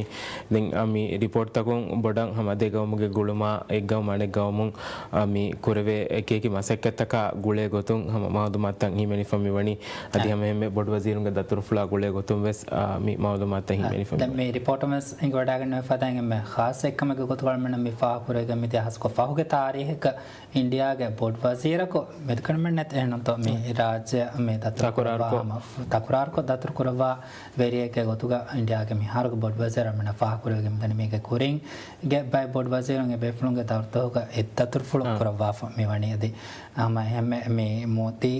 ދެން، އަ، މި ރިޕޯޓްތަކުން ބޮޑަށް ހަމަ ދެ ގައުމުގެ ގުޅުމާ، އެއް ގައުމު އަނެއް ގައުމުން، އަ، މި ކުރެވޭ އެކިއެކި މަސައްކަތްތަކާ ގުޅޭ ގޮތުން ހަމަ މައުލޫމާތުތައް ހިމެނިފަ މިވަނީ. އަދި އަ. ހަމަ އެންމެ ބޮޑުވަޒީރުންގެ ދަތުރުފުޅާ ގުޅޭ ގޮތުން ވެސް، އަ، މި މައުލޫމާތުތައް އަ، ހިމެނިފަ ދެން މިވަނީ. މި ރިޕޯޓުން ވެސް އެނގިވަޑައިގަންނަވާ ފަދައިން އެންމެ ޚާއްޞަ އެއްކަމެއްގެ ގޮތުގަ އަޅުމެންނަށް މި ފާހަގަކުރެވިގެން މިދިޔަ ހާސްކޮށް ފަހުގެ ތާރީހެއްގަ އިންޑިއާގެ ބޮޑުވަޒީރަކު މެދުކަންމެންނެތް އެހެންނުތޯ މި ރާއްޖެ މި ދަތުރު ތަކުރާރުކޮށް. ކުރައްވާ ހަމަ ތަކުރާރުކޮށް ދަތުރު ކުރައްވާ ވެރިއެއްގެ ގޮތުގަ އިންޑިއާގެ މިހާރުގެ ބޮޑުވަޒީރު އަޅުމެންނަށް ފާހަގަކުރެވިގެން މިދަނީ. މީގެ ކުރިން ގެ ބައެއް ބޮޑުވަޒީރުން އެ ބޭފުޅުންގެ ދައުރުތަކުގަ އެއް ދަތުރުފުޅު އާ. ކުރައްވާފަ މިވަނީ. އަދި ހަމަ އެހެންމެ މި މޯދީ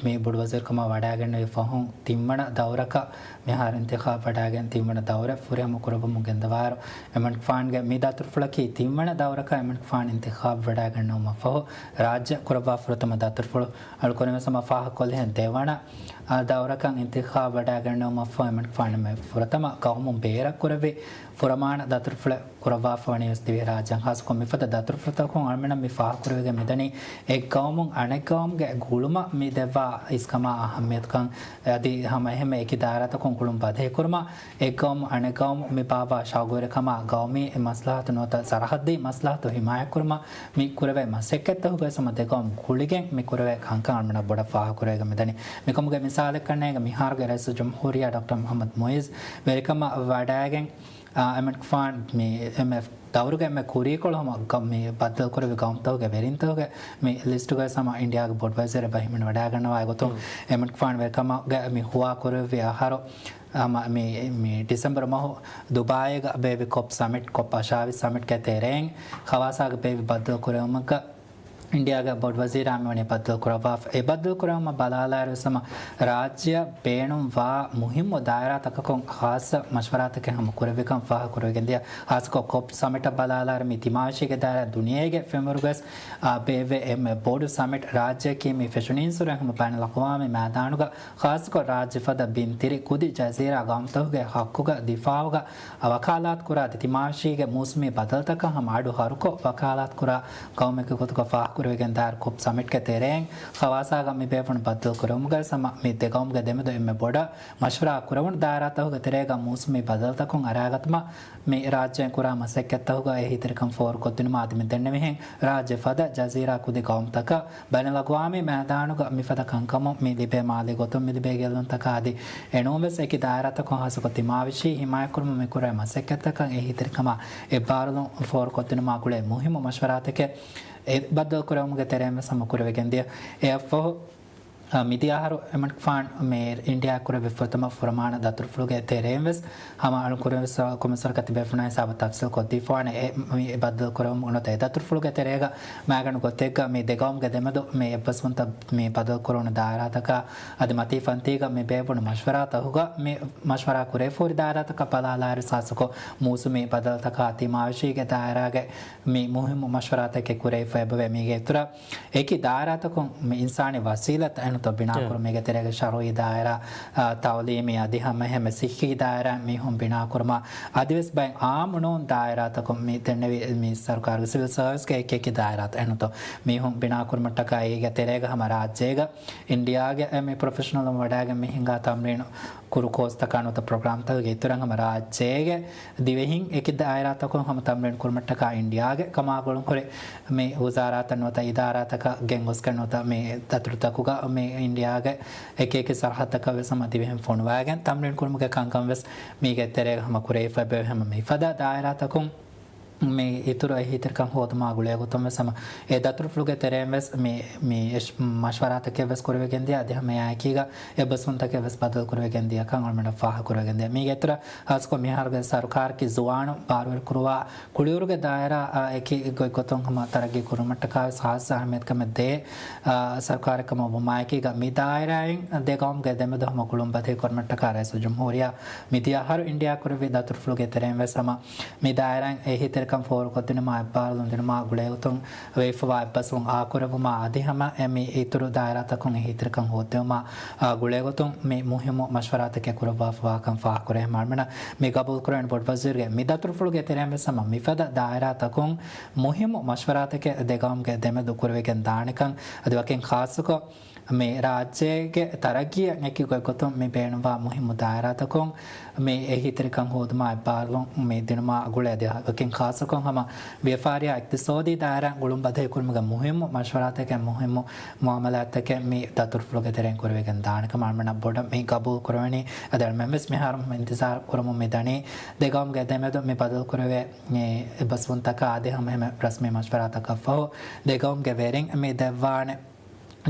މި ބޮޑުވަޒީރުކަމަށް ވަޑައިގެންނެވި ފަހުން ތިންވަނަ ދައުރަކަށް މިހާރު އިންތިޚާބު ވަޑައިގެން ތިންވަނަ ދައުރެއް ފުރިހަމަ ކުރައްވަމުން ގެންދަވާއިރު، އިމްރާން ޚާންގެ މި ދަތުރުފުޅަކީ ތިންވަނަ ދައުރަކަށް އިމްރާން ޚާން އިންތިޚާބު ވަޑައިގަންނަވުމަށްފަހު ރާއްޖެ ކުރައްވާ ފުރަތަމަ ދަތުރުފުޅު. އަޅުގަނޑު ކުރިންވެސް ހަމަ ފާހަގަކޮށްލިހެން ދެވަނަ، އާ، ދައުރަކަށް އިންތިޚާބު ވަޑައިގަންނަވުމަށްފަހު އިމްރާން ޚާން އެންމެ ފުރަތަމަ ގައުމުން ބޭރަށް ކުރެއްވި ފުރަމާނަ ދަތުރުފުޅެއް ކުރައްވާފަ ވަނީ ވެސް ދިވެހިރާއްޖެއަށް. ހާއްސަކޮށް މިފަދަ ދަތުރުފުޅުތަކުން އަޅުމެންނަށް މި ފާހަގަކުރެވިގެން މިދަނީ އެއްގައުމުން އަނެއްގައުމުގެ ގުޅުމަށް މި ދެއްވާ އިސްކަމާ އަހައްމިޔަތުކަން. އަދި ހަމަ އެހެންމެ އެކި ދާއިރާތަކުން ގުޅުން ބަދަހިކުރުމަށް، އެއްގައުމު އަނެއްގައުމު މި ބާއްވާ ޝައުގުވެރިކަމާ، ގައުމީ މަސްލަހަތު ނުވަތަ ސަރަހައްދީ މަސްލަހަތު ހިމާޔަތްކުރުމަށް މި ކުރެވޭ މަސައްކަތްތަކުގައި ހަމަ ދެގައުމު ގުޅިގެން މި ކުރެވޭ ކަންކަން އަޅުމެންނަށް ބޮޑަށް ފާހަގަކުރެވިގެން މިދަނީ. މިކަމުގެ މިސާލެއްކަންނޭނގެ މިހާރުގެ ރައީސުލްޖުމްހޫރިއްޔާ ޑޮކްޓަރ މުޙައްމަދު މުޢިއްޒު ވެރިކަމަށް ވަޑައިގެން، އާ، އިމްރާން ޚާން މި އެންމެ ދައުރުގެ އެންމެ ކުރީކޮޅު ހަމަ ގަ-، މި ބައްދަލުކުރެއްވި ގައުމުތަކުގެ ވެރިންތަކުގެ މި ލިސްޓުގައި ހަމަ އިންޑިއާގެ ބޮޑުވަޒީރު އެބަ ހިމެނިވަޑައިގަންނަވާ ގޮތުން، އިމްރާން ޚާން ވެރިކަމުގެ މި ހުވާ ކުރެއްވި އަހަރު، ހަމަ މި، މި ޑިސެމްބަރު މަހު ދުބާއީގަ ބޭއްވި ކޮޕް ސަމިޓް، ކޮޕް އަށާވީސް ސަމިޓްގެ ތެރެއިން ޚަވާސާގަ ބޭއްވި ބައްދަލުކުރެވުމަކަށް އިންޑިއާގެ ބޮޑުވަޒީރާ މިވަނީ ބައްދަލުކުރައްވާފަ. އެ ބައްދަލުކުރެވުމަށް ބަލާލާއިރު ވެސް ހަމަ ރާއްޖެއަށް ބޭނުންވާ މުހިއްމު ދާއިރާތަކަކުން ޚާއްޞަ މަޝްވަރާތަކެއް ހަމަ ކުރެއްވިކަން ފާހަގަކުރެވިގެންދިޔަ. ހާއްސަކޮށް ކޮޕް ސަމިޓަށް ބަލާލާއިރު މި ތިމާވެށީގެ ދާއިރާ ދުނިޔޭގެ ފެންވަރުގަސް، އާ، ބޭއްވޭ އެންމެ ބޮޑު ސަމިޓް. ރާއްޖެއަކީ މި ފެށުނީންސުރެ ހަމަ ބައިނަލްއަޤްވާމީ މައިދާނުގަ ޚާއްޞަކޮށް ރާއްޖެ ފަދަ ބިންތިރި ކުދި ޖަޒީރާ ގައުމުތަކުގެ ހައްޤުގަ ދިފާޢުގަ ވަކާލާތުކުރާ އަދި ތިމާވެށީގެ މޫސުމީ ބަދަލުތަކަށް ހަމަ އަޑު ހަރުކޮށް ވަކާލާތުކުރާ ގައުމެއްގެ ގޮތުގަ ފާހަގަ ކުރެވިގެން ދާއިރު ކޮޕް ސަމިޓްގެ ތެރެއިން ޚަވާސާގަ މި ބޭފުޅުން ބައްދަލު ކުރެވުމުގައި ހަމަ މި ދެ ގައުމުގެ ދެމެދު އެންމެ ބޮޑަށް މަޝްވަރާ ކުރެވުނު ދާއިރާތަކުގެ ތެރޭގަ މޫސުމީ ބަދަލުތަކުން އަރާގަތުމަށް މި ރާއްޖޭން ކުރާ މަސައްކަތްތަކުގަ އެހީތެރިކަން ފޯރުކޮށްދިނުމަށް އަދި މި ދެންނެވިހެން ރާއްޖެ ފަދަ ޖަޒީރާ ކުދި ގައުމުތަކަށް ބައިނަލްއަގްވާމީ މައިދާނުގަ މިފަދަ ކަންކަމުން މި ލިބޭ މާލީ ގޮތުން މި ލިބޭ ގެއްލުންތަކާ އަދި އެނޫންވެސް އެކި ދާއިރާތަކުން ހާއްސަކޮށް ތިމާވެށި ހިމާޔަތްކުރުމަށް މި ކުރެވޭ މަސައްކަތްތަކަށް އެހީތެރިކަމާ އެއްބާރުލުން ފޯރުކޮށްދިނުމާ ގުޅޭ މުހިއްމު މަޝްވަރާތަކެއް އެ ބައްދަލު ކުރެވުމުގެ ތެރެއިން ވެސް ހަމަ ކުރެވިގެންދިޔަ. އެއަށްފަހު، އަ، މިދިޔަ އަހަރު އެމަނިކުފާނު މި އިންޑިއާ ކުރެއްވި ފުރަތަމަ ފުރަމާނަ ދަތުރުފުޅުގެ ތެރެއިން ވެސް ހަމަ އަޅު ކުރެވި ސަ-، ކޮމިސަރު ކަތިބޭފުޅުންނާ ހިސާބަށް ތަފްސީލް ކޮށްދީފަވާނެ. އެ، މި ބައްދަލު ކުރެވުމުގެ ނުވަތަ އެ ދަތުރުފުޅުގެ ތެރޭގަ މައިގަނޑު ގޮތެއްގަ މި ދެ ގައުމުގެ ދެމެދު މި އެއްބަސްވުންތައް މި ބަދަލު ކުރެވުނު ދާއިރާތަކާ އަދި މަތީ ފަންތީގަ މި ބޭއްވުނު މަޝްވަރާތަކުގަ މި މަޝްވަރާ ކުރެވިފަހުރި ދާއިރާތަކަށް ބަލާލާއިރު ސާސަކޮ މޫސުމީ ބަދަލުތަކާ ތިމާވެށީގެ ދާއިރާގެ މި މުހިއްމު މަޝްވަރާތަކެއް ކުރެވިފަ އެބަވޭ. މީގެ އިތުރަށް އެކި ދާއިރާތަކުން މި އިންސާނީ ވަސީލަތް އެނުތޯ ބިނާކުރުމީގެ ތެރޭގަ ޝަރުއީ ދާއިރާ، އާ، ތައުލީމީ އަދި ހަމަ ހެމެ ސިއްހީ ދާއިރާ މީހުން ބިނާކުރުމާ އަދިވެސް ބައެއް އާއްމު ނޫން ދާއިރާތަކުން މި ދެންނެވި މި ސަރުކާރުގެ ސިވިލް ސާވިސްގެ އެކި އެކި ދާއިރާތައް އެނުތޯ މީހުން ބިނާކުރުމަށްޓަކާ އޭގެ ތެރޭގަ ހަމަ ރާއްޖޭގަ އިންޑިއާގެ މި ޕްރޮފެޝަނަލުން ވަޑައިގެން މި ހިނގާ ތަމްރީނު ކުރު ކޯސްތަކާ ނުވަތަ ޕްރޮގްރާމްތަކުގެ އިތުރަށް ހަމަ ރާއްޖޭގެ ދިވެހިން އެކި ދާއިރާތަކުން ހަމަ ތަމްރީން ކުރުމަށްޓަކާ އިންޑިއާގެ ކަމާގުޅުން ހުރި މި ވުޒާރާތައް ނުވަތަ އިދާރާތަކަށް ގެންގޮސްގެން ނުވަތަ މި ދަތުރުތަކުގަ މި އިންޑިއާގެ އެކި އެކި ސަރަހައްދަކަށް ވެސް ހަމަ ދިވެހިން ފޮނުވައިގެން ތަމްރީން ކުރުމުގެ ކަންކަން ވެސް މީގެ ތެރޭގަ ހަމަ ކުރެވިފަ އެބަވޭ. ހަމަ މިފަދަ ދާއިރާތަކުން މި އިތުރު އެހީތެރިކަން ހޯދުމާ ގުޅޭގޮތުން ވެސް ހަމަ އެ ދަތުރުފުޅުގެ ތެރެއިން ވެސް މި، މި އެޝް-، މަޝްވަރާތަކެއް ވެސް ކުރެވިގެންދިޔަ އަދި ހަމަ އެއާއެކީގަ އެއްބަސްވުންތަކެއް ވެސް ބަދަލު ކުރެވިގެންދިޔަ ކަން އަޅުމެންނަށް ފާހަގަ ކުރެވިގެންދިޔަ. މީގެ އިތުރަށް ހާއްސަކޮށް މިހާރުގެ ސަރުކާރަކީ ޒުވާނުން ބާރުވެރި ކުރުވާ ކުޅިވަރުގެ ދާއިރާ އާ އެކި ގޮތްގޮތުން ހަމަ ތަރައްގީ ކުރުމަށްޓަކާ ވެސް ހާއްސަ އަހައްމިޔަތުކަމެއް ދޭ، އާ، ސަރުކާރެއް ކަމަށް ވުމާއެކީގަ މި ދާއިރާއިން ދެ ގައުމުގެ ދެމެދު ހަމަ ގުޅުން ބަދަހި ކުރުމަށްޓަކާ ރައީސުލްޖުމްހޫރިއްޔާ މިދިޔަ އަހަރު އިންޑިއާ ކުރެއްވި ދަތުރުފުޅުގެ ތެރެއިން ވެސް ހަމަ މި ދާއިރާއިން އެހީތެރިކަން ފޯރުކޮށްދިނުމާ އެއްބާރުލުން ދިނުމާ ގުޅޭގޮތުން ވެވިފަވާ އެއްބަސްވުން އާކުރެއްވުމާ އަދި ހަމަ އެ މި އިތުރު ދާއިރާތަކުން އެހީތެރިކަން ހޯއްދެވުމާ، އާ، ގުޅޭގޮތުން މި މުހިއްމު މަޝްވަރާތަކެއް ކުރައްވާފަވާކަން ފާހަގަކުރޭ. މައިންބަފަ މި ގަބޫލުކުރެވެން ބޮޑުވަޒީރުގެ މި ދަތުރުފުޅުގެ ތެރެއިން ވެސް ހަމަ މިފަދަ ދާއިރާތަކުން މުހިއްމު މަޝްވަރާތަކެއް ދެ ގައުމުގެ ދެމެދު ކުރެވިގެން ދާނެކަން އަދި ވަކިން ޚާއްޞަކޮށް މި ރާއްޖޭގެ ތަރައްގީއަށް އެކި ގޮތްގޮތުން މި ބޭނުންވާ މުހިއްމު ދާއިރާތަކުން މި އެހީތެރިކަން ހޯދުމާ އެއްބާރުލުން މި ދިނުމާ ގުޅޭ ދެ ހަގަކިން ޚާއްޞަކޮށް ހަމަ ވިޔަފާރިއާ އިޤްތިޞާދީ ދާއިރާ ގުޅުން ބަދަހި ކުރުމުގެ މުހިއްމު މަޝްވަރާތަކެއް މުހިއްމު މުއާމަލާތްތަކެއް މި ދަތުރުފުޅުގެ ތެރެއިން ކުރެވިގެން ދާނެ ކަމަށް އަޅުމެންނަށް ބޮޑަށް މި ގަބޫލު ކުރެވެނީ. އަދި އަޅުމެން ވެސް މިހާރު އިންތިޒާރު ކުރަމުން މި ދަނީ ދެ ގައުމުގެ ދެމެދު މި ބަދަލު ކުރެވޭ މި އެއްބަސްވުންތަކާ އަދި ހަމަ ހެމެ ރަސްމީ މަޝްވަރާތަކަށްފަހު ދެ ގައުމުގެ ވެރިން މި ދެއްވާނެ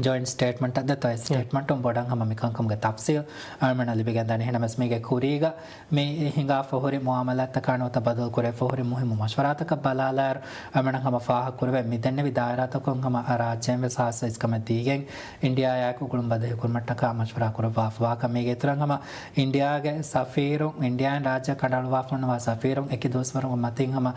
ޖޮއިންޓް ސްޓޭޓްމަންޓް ދެއްތޯ އެ ސްޓޭޓްމަންޓުން ބޮޑަށް ހަމަ މިކަންކަމުގެ ތަފްސީލް އަޅުމެންނަށް ލިބިގެން ދަނީ. އެހެނަމެސް މީގެ ކުރީގަ މި ހިނގާފަ ހުރި މުއާމަލާތްތަކާ ނުވަތަ ބަދަލު ކުރެވިފަ ހުރި މުހިއްމު މަޝްވަރާތަކަށް ބަލާލާއިރު، އަޅުމެންނަށް ހަމަ ފާހަގަކުރެވޭ މި ދެންނެވި ދާއިރާތަކުން ހަމަ ރާއްޖޭން ވެސް ހާއްސަ އިސްކަމެއް ދީގެން އިންޑިއާއާއެކު ގުޅުން ބަދަހި ކުރުމަށްޓަކާ މަޝްވަރާ ކުރައްވާފަވާކަން. މީގެ އިތުރަށް ހަމަ އިންޑިއާގެ ސަފީރުން، އިންޑިއާއިން ރާއްޖެއަށް ކަނޑައަޅުވާފަ ހުންނަވާ ސަފީރުން އެކި ދުވަސްވަރުގެ މަތިން ހަމަ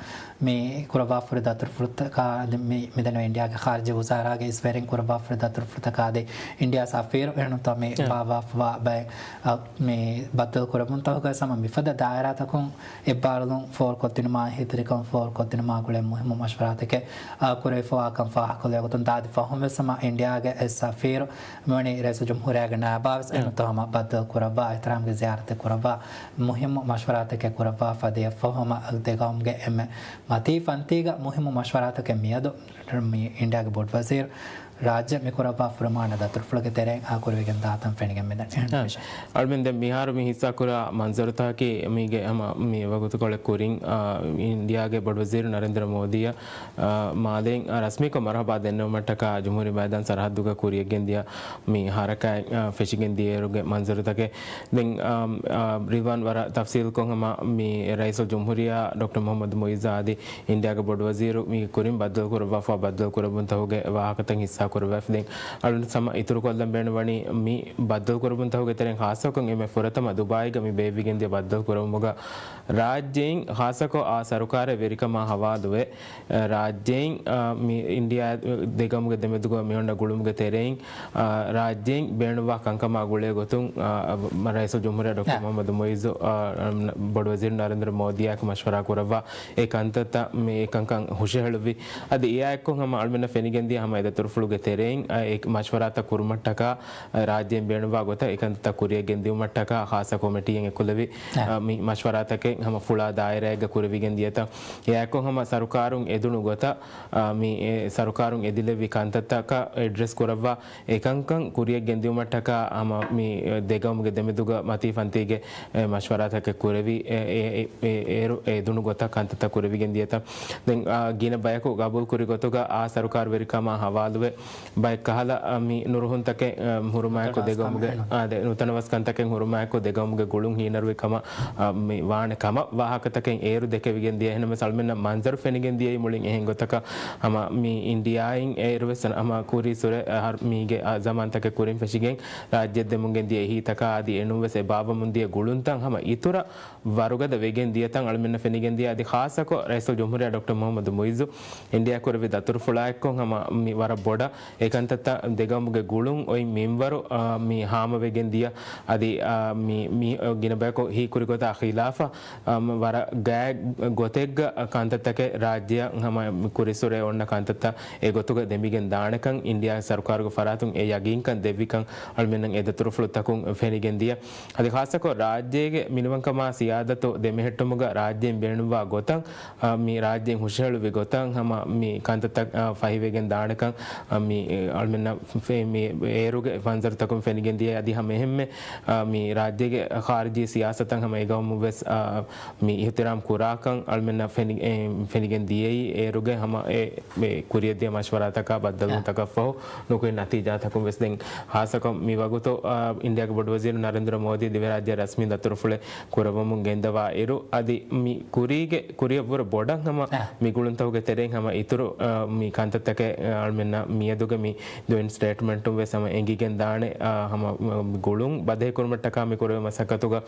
މި ކުރައްވާފަ ހުރި ދަތުރުފުޅުތަކާ އަދި މި، މިދެންނެވި އިންޑިއާގެ ޚާރިޖީ ވުޒާރާގެ އިސްވެރިން ކުރައްވާފަ ހުރި ދަތުރުފުޅުތަކާ އަދި އިންޑިއާ ސަފީރު އެހެނުންތޯ މި އެ. ބާއްވާފަވާ ބައެއް، އަ، މި ބައްދަލު ކުރެވުންތަކުގައި ހަމަ މިފަދަ ދާއިރާތަކުން އެއްބާރުލުން ފޯރުކޮށްދިނުމާ، އެހީތެރިކަން ފޯރުކޮށްދިނުމާ ގުޅޭ މުހިއްމު މަޝްވަރާތަކެއް، އަ، ކުރެވިފަވާކަން ފާހަގަކޮށްލެވޭގޮތުން ދާދި ފަހުން ވެސް ހަމަ އިންޑިއާގެ އެ ސަފީރު މިވަނީ ރައީސުލްޖުމްހޫރިއްޔާގެ ނާއިބާވެސް އެ. އެންނުތޯ ހަމަ ބައްދަލު ކުރައްވާ، އިޙްތިރާމްގެ ޒިޔާރަތެއް ކުރައްވާ، މުހިއްމު މަޝްވަރާތަކެއް ކުރައްވާފަ ދިޔަފަހު ހަމަ ދެ ގައުމުގެ އެންމެ މަތީ ފަންތީގަ މުހިއްމު މަޝްވަރާތަކެއް މިއަދު މި އިންޑިއާގެ ބޮޑުވަޒީރު ރާއްޖެ މި ކުރައްވާ ފުރަމާނަ ދަތުރުފުޅުގެ ތެރެއިން އާ ކުރެވިގެން ދާތަން ފެނިގެން މިދަނީ. އާ، އަޅުމެން ދެން މިހާރު މި ހިއްސާކުރާ މަންޒަރުތަކަކީ މީގެ ހަމަ މި ވަގުތުކޮޅެއް ކުރިން، އާ، އިންޑިއާގެ ބޮޑުވަޒީރު ނަރެންދްރަ މޯދީއަށް އާ، މާލެއިން، އާ، ރަސްމީކޮށް މަރުހަބާ ދެންނެވުމަށްޓަކާ ޖުމްހޫރީ މައިދާން ސަރަހައްދުގަ ކުރިޔަށްގެންދިޔަ މި ހަރަކާތް، އާ، ފެށިގެންދިޔައިރުގެ މަންޒަރުތަކެއް. ދެން، އާ، އާ، ރިޟްވާން ވަރަށް ތަފްސީލްކޮށް ހަމަ މި ރައީސުލްޖުމްހޫރިއްޔާ ޑޮކްޓަރ މުޙައްމަދު މުޢިއްޒާ އަދި އިންޑިއާގެ ބޮޑުވަޒީރު މީގެ ކުރިން ބައްދަލުކުރައްވާފަ ބައްދަލުކުރެއްވުންތަކުގެ ވާހަކަތައް ހިއްސާ ކުރައްވާފަ. ދެން އަޅުގަނޑު ހަމަ އިތުރުކޮށްލަން ބޭނުންވަނީ މި ބައްދަލުކުރުމުންތަކުގެ ތެރެއިން ޚާއްޞަކޮށް އެންމެ ފުރަތަމަ ދުބާއީގަ މި ބޭއްވިގެންދިޔަ ބައްދަލުކުރުމުގަ ރާއްޖެއިން ޚާއްޞަކޮށް އާ ސަރުކާރެއް ވެރިކަމާ ހަވާލުވެ، ރާއްޖެއިން، އާ، މި އިންޑިއާ ދެގައުމުގެ ދެމެދުގަ މި އޮންނަ ގުޅުމުގެ ތެރެއިން، އާ، ރާއްޖެއިން ބޭނުންވާ ކަންކަމާ ގުޅޭ ގޮތުން، އާ، ރައީސުލްޖުމްހޫރިއްޔާ ޑޮކްޓަރ އާ. މުޙައްމަދު މުޢިއްޒު، އާ، ބޮޑުވަޒީރު ނަރެންދްރަ މޯދީއާއެކު މަޝްވަރާ ކުރައްވާ އެ ކަންތައްތައް މި އެކަންކަން ހުށަހެޅުއްވި. އަދި އެއާއެއްކޮށް ހަމަ އަޅުމެންނަށް ފެނިގެންދިޔަ ހަމަ އެދަތުރުފުޅުގެ ތެރެއިން، އާ، އެ މަޝްވަރާތައް ކުރުމަށްޓަކާ، ރާއްޖޭން ބޭނުންވާ ގޮތަށް އެކަންތައް ކުރިއަށް ގެންދިއުމަށްޓަކާ ޚާއްޞަ ކޮމިޓީއެއް އެކުލެވި، އަ، މި މަޝްވަރާތަކެއް ހަމަ ފުޅާ ދާއިރާއެއްގަ ކުރެވިގެން ދިޔަތަ، އެއާއެކު ހަމަ ސަރުކާރުން އެދުނު ގޮތަށް، އަ، މި، އެ، ސަރުކާރުން އެދިލެއްވި ކަންތައްތަކަށް އެޑްރެސް ކުރައްވާ އެކަންކަން ކުރިއަށް ގެންދިއުމަށްޓަކާ ހަމަ މި، އެ، ދެގައުމުގެ ދެމެދުގަ މަތީ ފަންތީގެ، އެ، މަޝްވަރާތަކެއް ކުރެވި، އެ، އެ، އެ، އޭރު އެދުނު ގޮތަށް ކަންތައްތައް ކުރެވިގެން ދިޔަތަ، ދެން، އާ، ގިނަ ބަޔަކު ގަބޫލު ކުރި ގޮތުގަ އާ ސަރުކާރު ވެރިކަމާ ހަވާލުވެ، ބައެއް ކަހަލަ، އަ، މި ނުރުހުންތަކެއް، އަ، ހުރުމާއެކު ނުތަނަވަސްކަން ދެގައުމުގެ، އެހެން. އާ، ދެ، ނުތަނަވަސްކަންތަކެއް ހުރުމާއެކު ދެގައުމުގެ ގުޅުން ހީނަރުވި ކަމަށް، އަ، މި ވާނެ ކަމަށް ވާހަކަތަކެއް އޭރު ދެކެވިގެން ދިޔަ. އެހެންނަމަވެސް އަޅުމެންނަށް މަންޒަރު ފެނިގެން ދިޔައީ މުޅިން އެހެން ގޮތަކަށް ހަމަ މި އިންޑިއާއިން އޭރުވެސް ހަމަ ކުރީ ސުރެ، އަ، ހަރު މީގެ، އަ، ޒަމާންތަކެއް ކުރިން ފެށިގެން ރާއްޖެ ދެމުން ގެންދިޔަ އެހީތަކާ އަދި އެނޫންވެސް އެބާއްވަމުން ދިޔަ ގުޅުންތައް ހަމަ އިތުރަށް ވަރުގަދަ ވެގެން ދިޔަތަން އަޅުމެންނަށް ފެނިގެން ދިޔަ. އަދި ޚާއްޞަކޮށް ރައީސުލްޖުމްހޫރިއްޔާ ޑޮކްޓަރ މުޙައްމަދު މުޢިއްޒު އިންޑިއާ ކުރެއްވި ދަތުރުފުޅާއެއްކޮށް ހަމަ މި ވަރަށް ބޮޑަށް އެކަންތައްތައް ދެގައުމުގެ ގުޅުން އޮތް މިންވަރު، އާ، މި ހާމަވެގެން ދިޔަ. އަދި، އާ، މި، މި ގިނަ ބަޔަކު ހީކުރި ގޮތާ ޚިލާފަށް، އާ، ވަރަށް ގާތް ގޮތެއްގަ ކަންތައްތަކެއް ރާއްޖެއަށް ހަމަ ކުރި ސުރެ އޮންނަ ކަންތައްތައް އެގޮތުގަ ދެމިގެން ދާނެކަން އިންޑިއާ ސަރުކާރުގެ ފަރާތުން އެ ޔަގީންކަން ދެއްވިކަން އަޅުމެންނަށް އެ ދަތުރުފުޅުތަކުން ފެނިގެން ދިޔަ. އަދި ޚާއްޞަކޮށް ރާއްޖޭގެ މިނިވަންކަމާ ސިޔާދަތު ދެމެހެއްޓުމުގަ ރާއްޖޭން ބޭނުންވާ ގޮތަށް، އާ، މި ރާއްޖޭން ހުށަހެޅުއްވި ގޮތަށް ހަމަ މި ކަންތައްތައް، އާ، ފަހިވެގެން ދާނެކަން، އާ، މި، އެ، އަޅުމެންނަށް ފެ-، މި އޭރުގެ މަންޒަރުތަކުން ފެނިގެން ދިޔަ. އަދި ހަމަ އެހެންމެ، އާ، މި ރާއްޖޭގެ ޚާރިޖީ ސިޔާސަތަށް ހަމަ އެގައުމުވެސް، އާ، މި އިޙްތިރާމް ކުރާކަން އަޅުމެންނަށް ފެނި-، އެ، ފެނިގެން ދިޔައީ އޭރުގެ ހަމަ އެ، އެ ކުރިއަށްދިޔަ މަޝްވަރާތަކާ ބައްދަލުވުންތަކަށްފަހު ނުކުތް ނަތީޖާތަކުން ވެސް. ދެން ޚާއްޞަކޮށް މި ވަގުތު، އާ، އިންޑިއާގެ ބޮޑުވަޒީރު ނަރެންދްރަ މޯދީ ދިވެހިރާއްޖެ ރަސްމީ ދަތުރުފުޅެއް ކުރައްވަމުން ގެންދަވާ އިރު، އަދި މި ކުރީގެ ކުރިއަށްވުރެ ބޮޑަށް ހަމަ އަ. މި ގުޅުންތަކުގެ ތެރެއިން ހަމަ އިތުރު، އާ، މި ކަންތައްތަކެއް، އާ، އަޅުމެންނަށް މިއަދުގެ މި ދުވެން ސްޓޭޓްމަންޓުން ވެސް ހަމަ އެނގިގެން ދާނެ، އާ، ހަމަ، މަ-، ގުޅުން ބަދަހިކުރުމަށްޓަކާ މި ކުރެވޭ މަސައްކަތުގަ،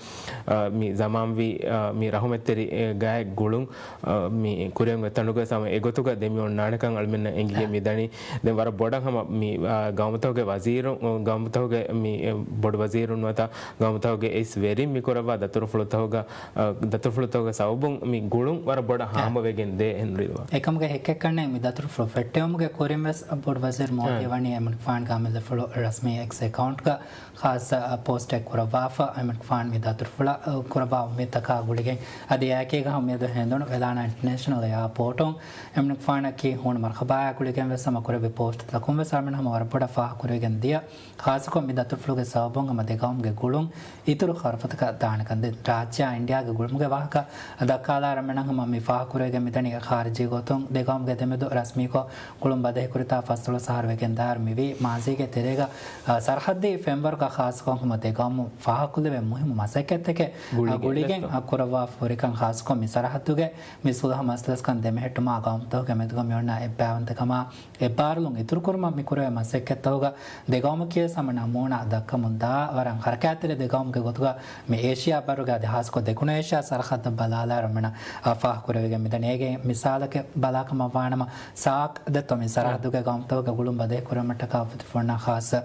އާ، މި ޒަމާންވީ، އާ، މި ރަހުމަތްތެރި، އެ، ގާތް ގުޅުން، އާ، މި ކުރިއަށް އޮތް ތަނުގަ ވެސް ހަމަ އެގޮތުގަ ދެމި އޮންނާނެކަން އަޅުމެންނަށް އެނގިގެން އާ. މިދަނީ. ދެން ވަރަށް ބޮޑަށް ހަމަ މި، އާ، ގައުމުތަކުގެ ވަޒީރު، ގައުމުތަކުގެ މި، އެ، ބޮޑު ވަޒީރުން ނުވަތަ ގައުމުތަކުގެ އިސް ވެރިން މި ކުރައްވާ ދަތުރުފުޅުތަކުގަ، އާ، ދަތުރުފުޅުތަކުގެ ސަބަބުން މި ގުޅުން ވަރަށް ބޮޑަށް އާ. ހާމަވެގެން ދޭ ހެންރީލްވާ. އެކަމުގެ ހެއްކެއްކަންނެއް މި ދަތުރުފުޅު ފެއްޓެވުމުގެ ކުރިން ވެސް ބޮޑު ވަޒީރު މޯދީ އާ. ވަނީ އެމަނިކުފާނުގެ އަމިއްލަފުޅު ރަސްމީ އެކްސް އެކައުންޓްގަ ޚާއްޞަ ޕޯސްޓެއް ކުރައްވާފަ، އެމަނިކުފާނު މި ދަތުރުފުޅަށް ކުރައްވާ އުއްމީދުތަކާ ގުޅިގެން އަދި އެއާއެކީގަ ހަމަ މިއަދު ހެނދުނު ވެލާނާ އިންޓަރނޭޝަނަލް އެއާޕޯޓުން އެމަނިކުފާނަކީ ހޫނު މަރުހަބާއާ ގުޅިގެން ވެސް ހަމަ ކުރެއްވި ޕޯސްޓްތަކުން ވެސް އަޅުމެން ހަމަ ވަރަށް ބޮޑަށް ފާހަގަކުރެވިގެން ދިޔަ. ޚާއްޞަކޮށް މި ދަތުރުފުޅުގެ ސަބަބުން ހަމަ ދެގައުމުގެ ގުޅުން އިތުރު ހަރަފަތަކަށް ދާނެކަން ދެން ރާއްޖެއާ އިންޑިއާގެ ގުޅުމުގެ ވާހަކަ ދައްކާލާ އަޅުމެން ހަމަ މި ފާހަގަކުރެވިގެން މިދަނީ ޚާރިޖީ ގޮތުން ދެގައުމުގެ ދެމެދު ރަސްމީކޮށް ގުޅުން ބަދަހިކުރިތާ ފަސްދޮޅަސް އަހަރު ވެގެންދާއިރު މިވީ މާޒީގެ ތެރޭގަ، އަ، ސަރަހައްދީ ފެންވަރުގަ ޚާއްޞަކޮށް ހަމަ ދެގައުމު ފާހަގަކޮށްލެވޭ މުހިއްމު މަސައްކަތްތަކެއް، އަ، ގުޅިގެން ގުޅިގެން، އަ، ކުރައްވާފަ ހުރިކަން ޚާއްޞަކޮށް މި ސަރަހައްދުގެ މި ސުލްހަ މަސަލަސްކަން ދެމެހެއްޓުމާ ގައުމުތަކުގެ މެދުގަ މިއޮންނަ އެއްބައިވަންތަކަމާ އެއްބާރުލުން އިތުރުކުރުމަށް މި ކުރެވޭ މަސައްކަތްތަކުގަ ދެގައުމަކީވެސް ހަމަ ނަމޫނާ ދައްކަމުންދާ ވަރަށް ހަރަކާތްތެރި ދެގައުމުގެ ގޮތުގަ މި އޭޝިޔާ ބައްރުގެ އަދި ހާއްސަކޮށް ދެކުނު އޭޝިޔާ ސަރަހައްދަށް ބަލާލާއިރު އަޅުމެންނަށް ފާހަގަކުރެވިގެން މިދަނީ. އޭގެ މިސާލަކަށް ބަލާކަމަށްވާނަމަ ސާކް ދެއްތޯ މި ސަރަހައްދުގެ ގައުމުތަކުގެ ގުޅުން ބަދަހިކުރުމަށްޓަކާ އޮތް ފޮންނަ ޚާއްޞަ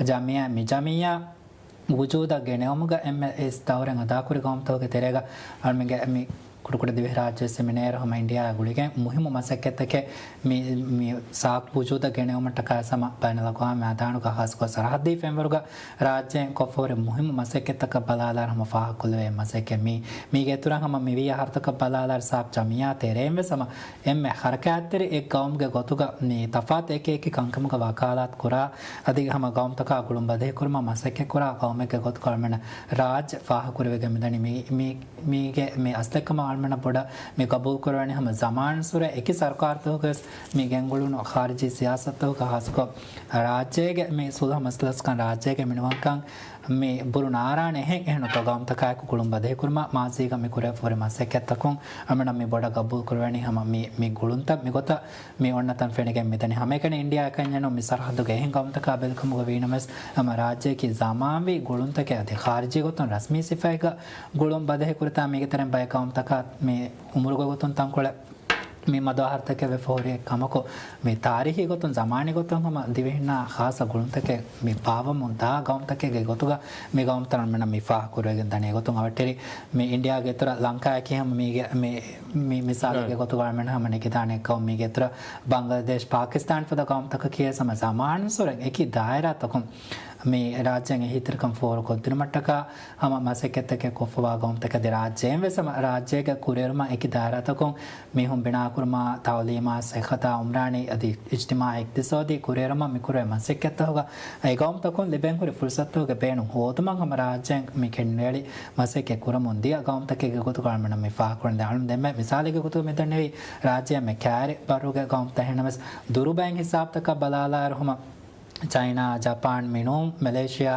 ޖަމިއްޔާ މި ޖަމިއްޔާ ވުޖޫދަށް ގެނެވުމުގަ އެންމެ އިސް ދައުރެއް އަދާކުރި ގައުމުތަކުގެ ތެރޭގަ އަޅުމެންގެ މި ކުޑަކުޑަ ދިވެހިރާއްޖެ ސެމިނޭރު ހަމަ އިންޑިއާ ގުޅިގެން މުހިއްމު މަސައްކަތްތަކެއް މި، މި ސާކް ވުޖޫދަށް ގެނެވުމަށްޓަކާ ހަމަ ބައިނަލްއަގްވާމީ މައިދާނުގަ ހާއްސަކޮށް ސަރަހައްދީ ފެންވަރުގަ ރާއްޖޭން ކޮށްފަހުރި މުހިއްމު މަސައްކަތްތަކަށް ބަލާލާއިރު ހަމަ ފާހަގަކޮށްލެވޭ މަސައްކަތް މީ. މީގެ އިތުރަށް ހަމަ މިވީ އަހަރުތަކަށް ބަލާލާއިރު ސާކް ޖަމިއްޔާ ތެރެއިން ވެސް ހަމަ އެންމެ ހަރަކާތްތެރި އެއް ގައުމުގެ ގޮތުގަ މި ތަފާތު އެކި އެކި ކަންކަމުގަ ވަކާލާތު ކުރާ، އަދި ހަމަ ގައުމުތަކާ ގުޅުން ބަދަހިކުރުމަށް މަސައްކަތްކުރާ ގައުމެއްގެ ގޮތުގަ އަޅުމެން ރާޖް ފާހަގަކުރެވިގެން މިދަނީ. މި، މީ، މީގެ މި އަސްލެއްކަމަށް އަޅުމެންނަށް ބޮޑަށް މި ގަބޫލުކުރެވެނީ ހަމަ ޒަމާން ސުރެ އެކި ސަރުކާރުތަކުގަވެސް މި ގެންގުޅުނު ޚާރިޖީ ސިޔާސަތުތަކުގަ ހާއްސަކޮށް ރާއްޖޭގެ މި ސުލްހަ މަސަލަސްކަން ރާއްޖޭގެ މިނިވަންކަން މި ބުރު ނާރާނެ އެހެން އެހެން ގައުމުތަކާއެކު ގުޅުން ބަދަހިކުރުމަށް މާޒީގަ މި ކުރެވިފަހުރި މަސައްކަތްތަކުން އަމިނަ މި ބޮޑަށް ގަބޫލު ކުރެވެނީ ހަމަ މި، މި ގުޅުންތައް މިގޮތަށް މި އޮންނަތަން ފެނިގެން މިދަނީ. ހަމައެކަނި އިންޑިއާ އެކަންޏެއްނު މި ސަރަހައްދުގެ އެހެން ގައުމުތަކާ ބެލިކަމުގަ ވީނަމަވެސް ހަމަ ރާއްޖެއަކީ ޒަމާންވީ ގުޅުންތަކެއް އަދި ޚާރިޖީ ގޮތުން ރަސްމީ ސިފައެއްގަ ގުޅުން ބަދަހިކުރިތާ މީގެ ތެރެއިން ބައެއް ގައުމުތަކާ މި އުމުރުގެ ގޮތުން ތަންކޮޅެއް މި މަދު އަހަރުތަކެއް ވެފަ ހުރި ކަމަކު، މި ތާރީހީ ގޮތުން ޒަމާނީ ގޮތުން ހަމަ ދިވެހިންނާ ޚާއްޞަ ގުޅުންތަކެއް މި ބާއްވަމުން ދާ ގައުމުތަކެއްގެ ގޮތުގަ މި ގައުމުތައް އަޅަމެންނަށް މި ފާހަގަ ކުރެވިގެން ދަނީ. އެގޮތުން އަވަށްޓެރި މި އިންޑިއާގެ އިތުރަށް ލަންކާއަކީ ހަމަ މީގެ މި، މި މިސާލެއްގެ ގޮތުގަ އަޅަމެން ހަމަ ނެގިދާނެ އެއް ގައުމެއް. މީގެ އިތުރަށް ބަންގްލަދޭޝް، ޕާކިސްތާން ފަދަ ގައުމުތަކަކީ ވެސް ހަމަ ޒަމާން އުންސުރެއް އެކި ދާއިރާތަކުން މި ރާއްޖޭން އެހީތެރިކަން ފޯރުކޮށްދިނުމަށްޓަކާ ހަމަ މަސައްކަތްތަކެއް ކޮށްފަވާ ގައުމުތަކެއް. އަދި ރާއްޖޭން ވެސް ހަމަ ރާއްޖޭގެ ކުރިއެރުމަށް އެކި ދާއިރާތަކުން މީހުން ބިނާކުރުމާ، ތައުލީމާ، ސިއްހަތާ، އުމްރާނީ އަދި އިޖްތިމާޢީ އިޤްތިޞާދީ ކުރިއެރުމަށް މިކުރެވޭ މަސައްކަތްތަކުގަ އެ ގައުމުތަކުން ލިބެން ހުރި ފުރުޞަތުގެ ބޭނުން ހޯދުމަށް ހަމަ ރާއްޖޭން މި ކެނޑިނުއެޅި މަސައްކަތް ކުރަމުން ދިޔަ ގައުމުތަކެއްގެ ގޮތުގަ އަޅަމެންނަށް މި ފާހަގަކުރަން. ދެން އަޅުން ދެންމެ މިސާލެއްގެ ގޮތުގަ މިދަންނެވީ ރާއްޖެ އެންމެ ކައިރި ބައްރުގެ ގައުމުތައް ހެނަމެސް ދުރުބައިން ހިސާބުތަކަށް ބަލާލާއިރު ހަމަ ޗައިނާ، ޖަޕާން، މިނޫން، މެލޭޝިއާ،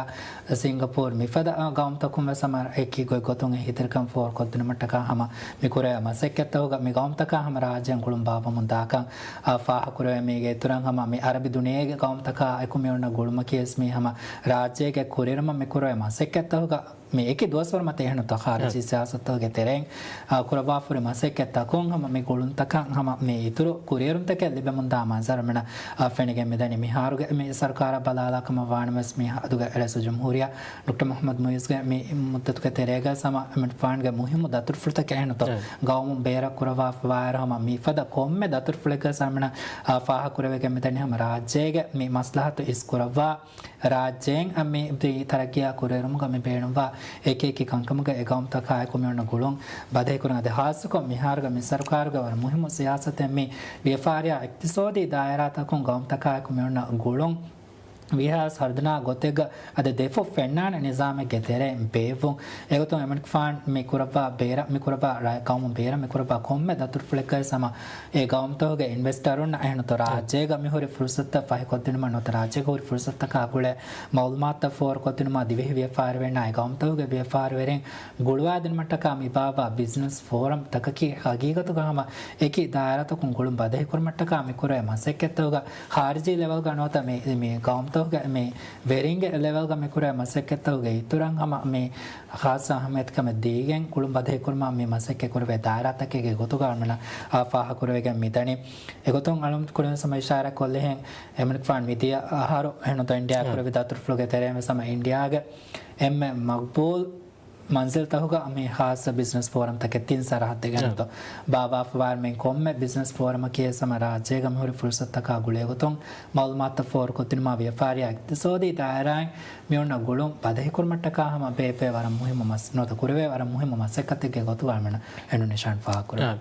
ސިންގަޕޫރް މިފަދަ ގައުމުތަކުން ވެސް ހަމަ އެކި ގޮތްގޮތުން އެހީތެރިކަން ފޯރުކޮށްދިނުމަށްޓަކާ ހަމަ މިކުރެވޭ މަސައްކަތްތަކުގަ މި ގައުމުތަކާ ހަމަ ރާއްޖޭން ގުޅުން ބާއްވަމުން ދާކަން އާ، ފާހަގަކުރެވޭ. މީގެ އިތުރަށް ހަމަ މި އަރަބި ދުނިޔޭގެ ގައުމުތަކާ އެކު މި އޮންނަ ގުޅުމަކީ ވެސް މީ ހަމަ ރާއްޖޭގެ ކުރިއެރުމަށް މިކުރެވޭ މަސައްކަތްތަކުގަ މި އެކި ދުވަސްވަރު މަތި އެހެންތޯ ޚާރިޖީ ސިޔާސަތުގެ ތެރެއިން، އާ، ކުރައްވާފަހުރި މަސައްކަތްތަކުން ހަމަ މި ގުޅުންތަކަށް ހަމަ މި އިތުރު ކުރިއެރުންތަކެއް ލިބެމުންދާ މަންޒަރު އަޅަމެންނަށް ފެނިގެން މިދަނީ. މިހާރުގެ މި ސަރުކާރާ ބަލާލާ ކަމަށް ވާނަމަވެސް މި އަދުގެ ރައީސުލްޖުމްހޫރިއްޔާ ޑޮކްޓަރ މުޙައްމަދު މުޢިއްޒުގެ މި މުއްދަތުގެ ތެރޭގަ ހަމަ އަޅަމެންފާނުގެ މުހިއްމު ދަތުރުފުޅުތަކެއް އެހެންތޯ ގައުމުން ބޭރަށް ކުރައްވާފަވާއިރު ހަމަ މިފަދަ ކޮންމެ ދަތުރުފުޅެއްގަ އަޅަމެންނަށް ފާހަގަކުރެވިގެން މިދަނީ. ހަމަ ރާއްޖޭގެ މި މަސްލަހަތު އިސްކުރައްވާ ރާއްޖޭން އަ، މި، މި ތަރައްގީއާ ކުރިއެރުމުގަ މި ބޭނުންވާ އެކި އެކި ކަންކަމުގަ އެ ގައުމުތަކާއެކު މި އޮންނަ ގުޅުން ބަދަހިކުރަން. އަދި ހާއްސަކޮށް މިހާރުގަ މި ސަރުކާރުގެ ވަރަށް މުހިއްމު ސިޔާސަތެއް މި ވިޔަފާރިއާ އިޤްތިޞާދީ ދާއިރާތަކުން ގައުމުތަކާއެކު މި އޮންނަ ގުޅުން ވީހާވެސް ހަރުދަނާ ގޮތެއްގަ އަދި ދެފުށް ފެންނާނެ ނިޒާމެއްގެ ތެރެއިން ބޭއްވުން. އެގޮތުން އެމަނިކުފާން މި ކުރައްވާ ބޭރަށް، މި ކުރައްވާ ރަ-، ގައުމު ބޭރަށް މި ކުރައްވާ ކޮންމެ ދަތުރުފުޅެއްގައި ހަމަ އެ ގައުމުތަކުގެ އިންވެސްޓަރުންނަށް އެހެންތޯ ރާއްޖޭގަ މިހުރި ފުރުސަތުތައް ފަހިކޮށްދިނުމަށް ނުވަތަ ރާއްޖޭގަ ހުރި ފުރުސަތުތަކާ ގުޅޭ މައުލޫމާތުތައް ފޯރުކޮށްދިނުމަށް ދިވެހި ވިޔަފާރިވެރިންނާ އެ ގައުމުތަކުގެ ވިޔަފާރިވެރިން ގުޅުވާދިނުމަށްޓަކާ މި ބާއްވާ ބިޒްނަސް ފޯރަމް ތަކަކީ ހަގީގަތުގަ ހަމަ އެކި ދާއިރާތަކުން ގުޅުން ބަދަހިކުރުމަށްޓަކާ މި ކުރެވޭ މަސައްކަތްތަކުގަ ޚާރިޖީ ލެވެލްގަ ނުވަތަ މި، މި ގައުމުތަކުގެ މި ވެރިންގެ ލެވެލްގަ މި ކުރެވޭ މަސައްކަތްތަކުގެ އިތުރަށް ހަމަ މި ޚާއްޞަ އަހައްމިޔަތުކަމެއް ދީގެން ގުޅުން ބަދަހިކުރުމަށް މި މަސައްކަތް ކުރެވޭ ދާއިރާތަކެއްގެ ގޮތުގަ އަޅަމެންނަށް އާ ފާހަގަކުރެވިގެން މިދަނީ. އެގޮތުން އަޅުން ކުރިން ހަމަ އިޝާރާތް ކޮށްލިހެން އެމަނިކުފާން މިދިޔަ އަހަރު އެހެންތޯ އިންޑިއާ ކުރެއްވި ދަތުރުފުޅުގެ ތެރެއިން ވެސް ހަމަ އިންޑިއާގެ އެންމެ މަގްބޫލް މަންޒިލްތަކުގަ މި ޚާއްޞަ ބިޒްނަސް ފޯރަމްތަކެއް ތިން ސަރަހައްދެއްގެ އެހެންތޯ ބާއްވާފަވާއިރު މި ކޮންމެ ބިޒްނަސް ފޯރަމަކީ ވެސް ހަމަ ރާއްޖޭގަ މިހުރި ފުރުސަތުތަކާ ގުޅޭގޮތުން މައުލޫމާތުތައް ފޯރުކޮށްދިނުމާ ވިޔަފާރިއާ އިޤްތިޞާދީ ދާއިރާއިން މި އޮންނަ ގުޅުން ބަދަހިކުރުމަށްޓަކާ ހަމަ ބޭބޭ ވަރަށް މުހިއްމު މަސް-، ނުވަތަ ކުރެވޭ ވަރަށް މުހިއްމު މަސައްކަތެއްގެ ގޮތުގަ އަޅަމެންނަށް އެންޑޮނޭޝިއާން ފާހަގަކުރެވޭ. އާ.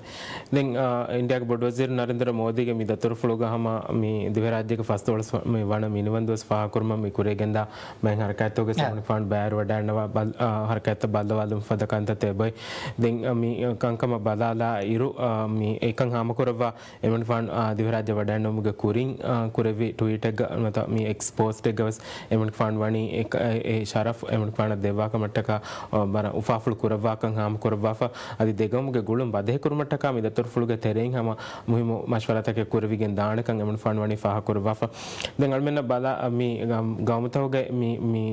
ދެން، އާ، އިންޑިއާގެ ބޮޑުވަޒީރު ނަރެންދްރަ މޯދީގެ މި ދަތުރުފުޅުގަ ހަމަ މި ދިވެހިރާއްޖޭގެ ފަސްދޮޅަސް ވަ-، މި ވަނަ މިނިވަން ދުވަސް ފާހަގަކުރުމަށް މި ކުރިއަށްގެންދާ މައިން ހަރަކާތްތަކުގެ އާ. އެމަނިކުފާނު ބައިވެރިވަޑައިގަންނަވާ ބަލް-، އާ، ހަރަކާތްތައް ބައްލަވާލުމަށް ފަދަ ކަންތައްތައް އެބައޮތް. ދެން، އާ، މި ކަންކަމަށް ބަލާލާ އިރު، އާ، މި އެކަން ހާމަކުރައްވާ އެމަނިކުފާނު، އާ، ދިވެހިރާއްޖެ ވަޑައިގަންނަވުމުގެ ކުރިން، އާ، ކުރެއްވި ޓްވީޓެއްގަ ނުވަތަ މި އެކްސް ޕޯސްޓެއްގަ ވެސް އެމަނިކުފާނު ވަނީ އެ، އެ، އެ ޝަރަފް އެމަނިކުފާނަށް ދެއްވާ ކަމަށްޓަކާ، އާ، ވަރަށް އުފާފުޅު ކުރައްވާކަން ހާމަކުރައްވާފަ. އަދި ދެގައުމުގެ ގުޅުން ބަދަހިކުރުމަށްޓަކާ މި ދަތުރުފުޅުގެ ތެރެއިން ހަމަ މުހިއްމު މަޝްވަރާތަކެއް ކުރެވިގެން ދާނެކަން އެމަނިކުފާނު ވަނީ ފާހަގަކުރައްވާފަ. ދެން އަޅަމެންނަށް ބަލާ، މި ގަ-، ގައުމުތަކުގެ މި، މި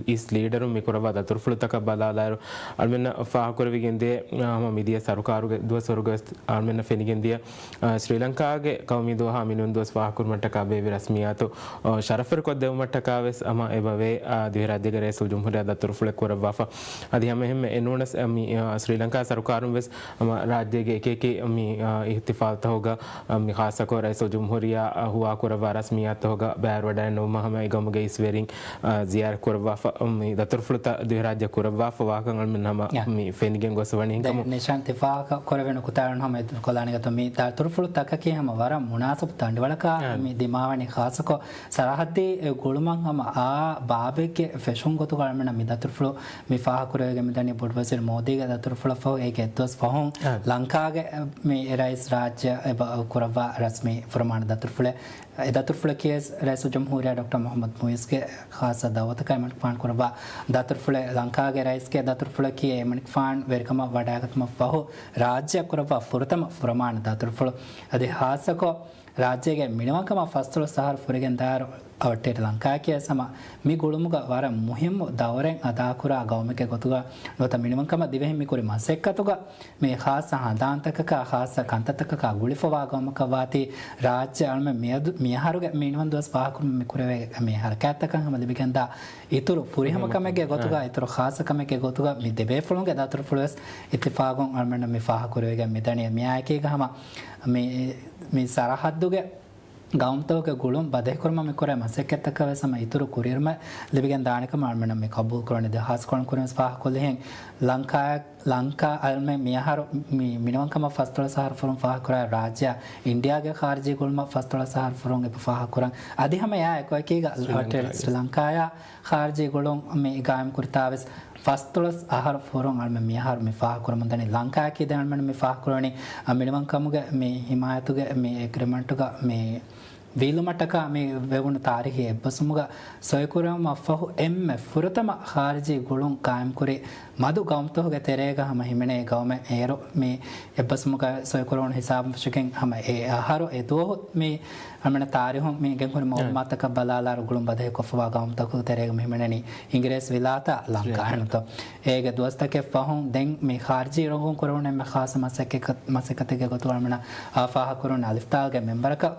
އީސް ލީޑަރުން މި ކުރައްވާ ދަތުރުފުޅުތަކަށް ބަލާލާއިރު، އަޅަމެންނަށް ފާހަގަކުރެވިގެން ދިޔަ، އާ، ހަމަ މިދިޔަ ސަރުކާރުގެ ދުވަސްވަރުގަ ވެސް އަޅަމެންނަށް ފެނިގެން ދިޔަ، އާ، ސްރީލަންކާގެ ޤައުމީ ދުވަހާ މިނިވަން ދުވަސް ފާހަގަކުރުމަށްޓަކާ ބޭއްވި ރަސްމިއްޔާތު، އާ، ޝަރަފްވެރިކޮށްދެއްވުމަށްޓަކާ ވެސް ހަމަ އެބަވޭ، އާ، ދިވެހިރާއްޖޭގެ ރައީސުލްޖުމްހޫރިއްޔާ ދަތުރުފުޅެއް ކުރައްވާފަ. އަދި ހަމައެހެންމެ އެނޫނަސް، އާ، މި، އާ، ސްރީލަންކާ ސަރުކާރުން ވެސް ހަމަ ރާއްޖޭގެ އެކިއެކި މި، އާ، އިހްތިފާލްތަކުގަ، އާ، މި ޚާއްޞަކޮށް ރައީސުލްޖުމްހޫރިއްޔާ، އާ، ހުވާކުރައްވާ ރަސްމިއްޔާތުތަކުގަ ބައިވެރިވަޑައިގަންނަވުމަށް ހަމަ އެ ގައުމުގެ އިސްވެރިން، އާ، ޒިޔާރަތް ކުރައްވާފަ. މި ދަތުރުފުޅުތައް ދިވެހިރާއްޖެ ކުރައްވާފަ ވާކަން އަޅަމެން ހަމަ އާ. މި ފެނިގެން ގޮސް ވަނީ ދެން ކަމު. ނިޝާން ތިފާކަ ކުރެވެނު ކުތާރުން ހަމަ ކޮލާނިގަތު މި ދަތުރުފުޅު ތަކަކީ ހަމަ ވަރަށް މުނާސަބު ތަނޑިވަޅަކާ އާ. މި ދިމާވަނީ ޚާއްޞަކޮށް ސަރަހައްދީ ގުޅުމަށް ހަމަ އާ ބާބެއްގެ ފެށުން ގޮތުގަ އަޅަމެންނަށް މި ދަތުރުފުޅު މި ފާހަގަކުރެވިގެން މިދަނީ ބޮޑުވަޒީރު މޯދީގެ ދަތުރުފުޅަށްފަހު އޭގެ އެއްދުވަސް ފަހުން އާ. ލަންކާގެ މި ރައީސް ރާއްޖެ އެބަ ކުރައްވާ ރަސްމީ ފުރަމާނަ ދަތުރުފުޅެއް. އެ ދަތުރުފުޅަކީ ވެސް ރައީސުލްޖުމްހޫރިއްޔާ ޑޮކްޓަރ މުޙައްމަދު މުޢިއްޒުގެ ޚާއްޞަ ދައުވަތަކަށް އެމަނިކުފާނު ކުރައްވާ ދަތުރުފުޅެއް. ލަންކާގެ ރައީސްގެ ދަތުރުފުޅަކީ އެމަނިކުފާނު ވެރިކަމަށް ވަޑައިގަތުމަށް ފަހު ރާއްޖެއަށް ކުރައްވާ ފުރަތަމަ ފުރަމާނަ ދަތުރުފުޅު. އަދި ޚާއްޞަކޮށް، ރާއްޖޭގެ މިނިވަންކަމަށް ފަސްދޮޅަސް އަހަރު ފުރިގެން ދާއިރު އަވަށްޓެރި ލަންކާއަކީ ވެސް ހަމަ މި ގުޅުމުގަ ވަރަށް މުހިއްމު ދައުރެއް އަދާކުރާ ގައުމެއްގެ ގޮތުގަ ނުވަތަ މިނިވަންކަމަށް ދިވެހިން މިކުރި މަސައްކަތުގަ މި ޚާއްޞަ ހަނދާންތަކަކާ، ޚާއްޞަ ކަންތައްތަކަކާ ގުޅިފަވާ ގައުމަކަށް ވާތީ، ރާއްޖެ އަޅުމެން މިއަދު، މިއަހަރުގެ މިނިވަން ދުވަސް ފާހަގަކުރުމަށް މި ކުރެވޭ މި ހަރަކާތްތަކަށް ހަމަ ލިބިގެންދާ އިތުރު ފުރިހަމަ ކަމެއްގެ ގޮތުގަ، އިތުރު ޚާއްޞަ ކަމެއްގެ ގޮތުގަ މި ދެބޭފުޅުންގެ ދަތުރުފުޅު ވެސް އިއްތިފާގުން އަޅުމެންނަށް މި ފާހަގަކުރެވިގެން މިދަނީ. މިއާއެކީގަ ހަމަ މި، މި ސަރަހައްދުގެ ގައުމުތަކުގެ ގުޅުން ބަދަހިކުރުމަށް މި ކުރޭ މަސައްކަތްތަކަށް ވެސް ހަމަ އިތުރު ކުރިއެރުމެއް ލިބިގެން ދާނެކަމަށް އަޅުމެންނަށް މި ޤަބޫލު ކުރަނީ. ދެން ޚާއްޞަކޮށް ކުރިން ވެސް ފާހަގަކޮށްލިހެން ލަންކާ، ލަންކާ އަޅުމެން މިއަހަރު މި މިނިވަންކަމަށް ފަސްދޮޅަސް އަހަރު ފުރުން ފާހަގަކުރާ ރާއްޖެއަށް އިންޑިއާގެ ޚާރިޖީ ގުޅުމަށް ފަސްދޮޅަސް އަހަރު ފުރުން އެބަ ފާހަގަކުރަން. އަދި ހަމަ އެއާ އެކުއެކީގަ ސްރީލަންކާ، ސްރީލަންކާޔާ ޚާރިޖީ ގުޅުން މި ގާއިމް ކުރިތާ ވެސް ފަސްދޮޅަސް އަހަރު ފުރުން އަޅުމެން މިއަހަރު މި ފާހަގަކުރަމުންދަނީ. ލަންކާއަކީ ދެން އަޅުމެން މި ފާހަގަކުރަނީ މިނިވަންކަމުގެ މި ހިމާޔަތުގެ މި އެގްރިމަންޓުގަ މި ވީއްލުމަށްޓަކާ މި ވެވުނު ތާރީޚީ އެއްބަސްވުމުގަ ސޮއިކުރެވުމަށްފަހު އެންމެ ފުރަތަމަ ޚާރިޖީ ގުޅުން ގާއިމްކުރި މަދު ގައުމުތަކުގެ ތެރޭގަ ހަމަ ހިމެނޭ ގައުމެއް. އޭރު މި އެއްބަސްވުމުގަ ސޮއިކުރެވުނު ހިސާބުން ފެށިގެން ހަމަ އެ އަހަރު އެ ދުވަހު މި އަޅުމެން ތާރީހުން މި ގެންހުރި މައުލޫމާތަކަށް ބަލާލާއިރު ގުޅުން ބަދަހި ކޮށްފަވާ ގައުމުތަކުގެ ތެރޭގަ މި ހިމެނެނީ އިނގިރޭސި ވިލާތާ ލަންކާ އެންތޯ. އޭގެ ދުވަސްތަކެއް ފަހުން ދެން މި ޚާރިޖީ ރޮނގުން ކުރެވުނު އެންމެ ޚާއްޞަ މަސައްކަތް، މަސައްކަތެއްގެ ގޮތުގަ އަޅުމެންނަށް އާ ފާހަގަކުރުން އަލިފްތާގެ މެންބަރަކަށް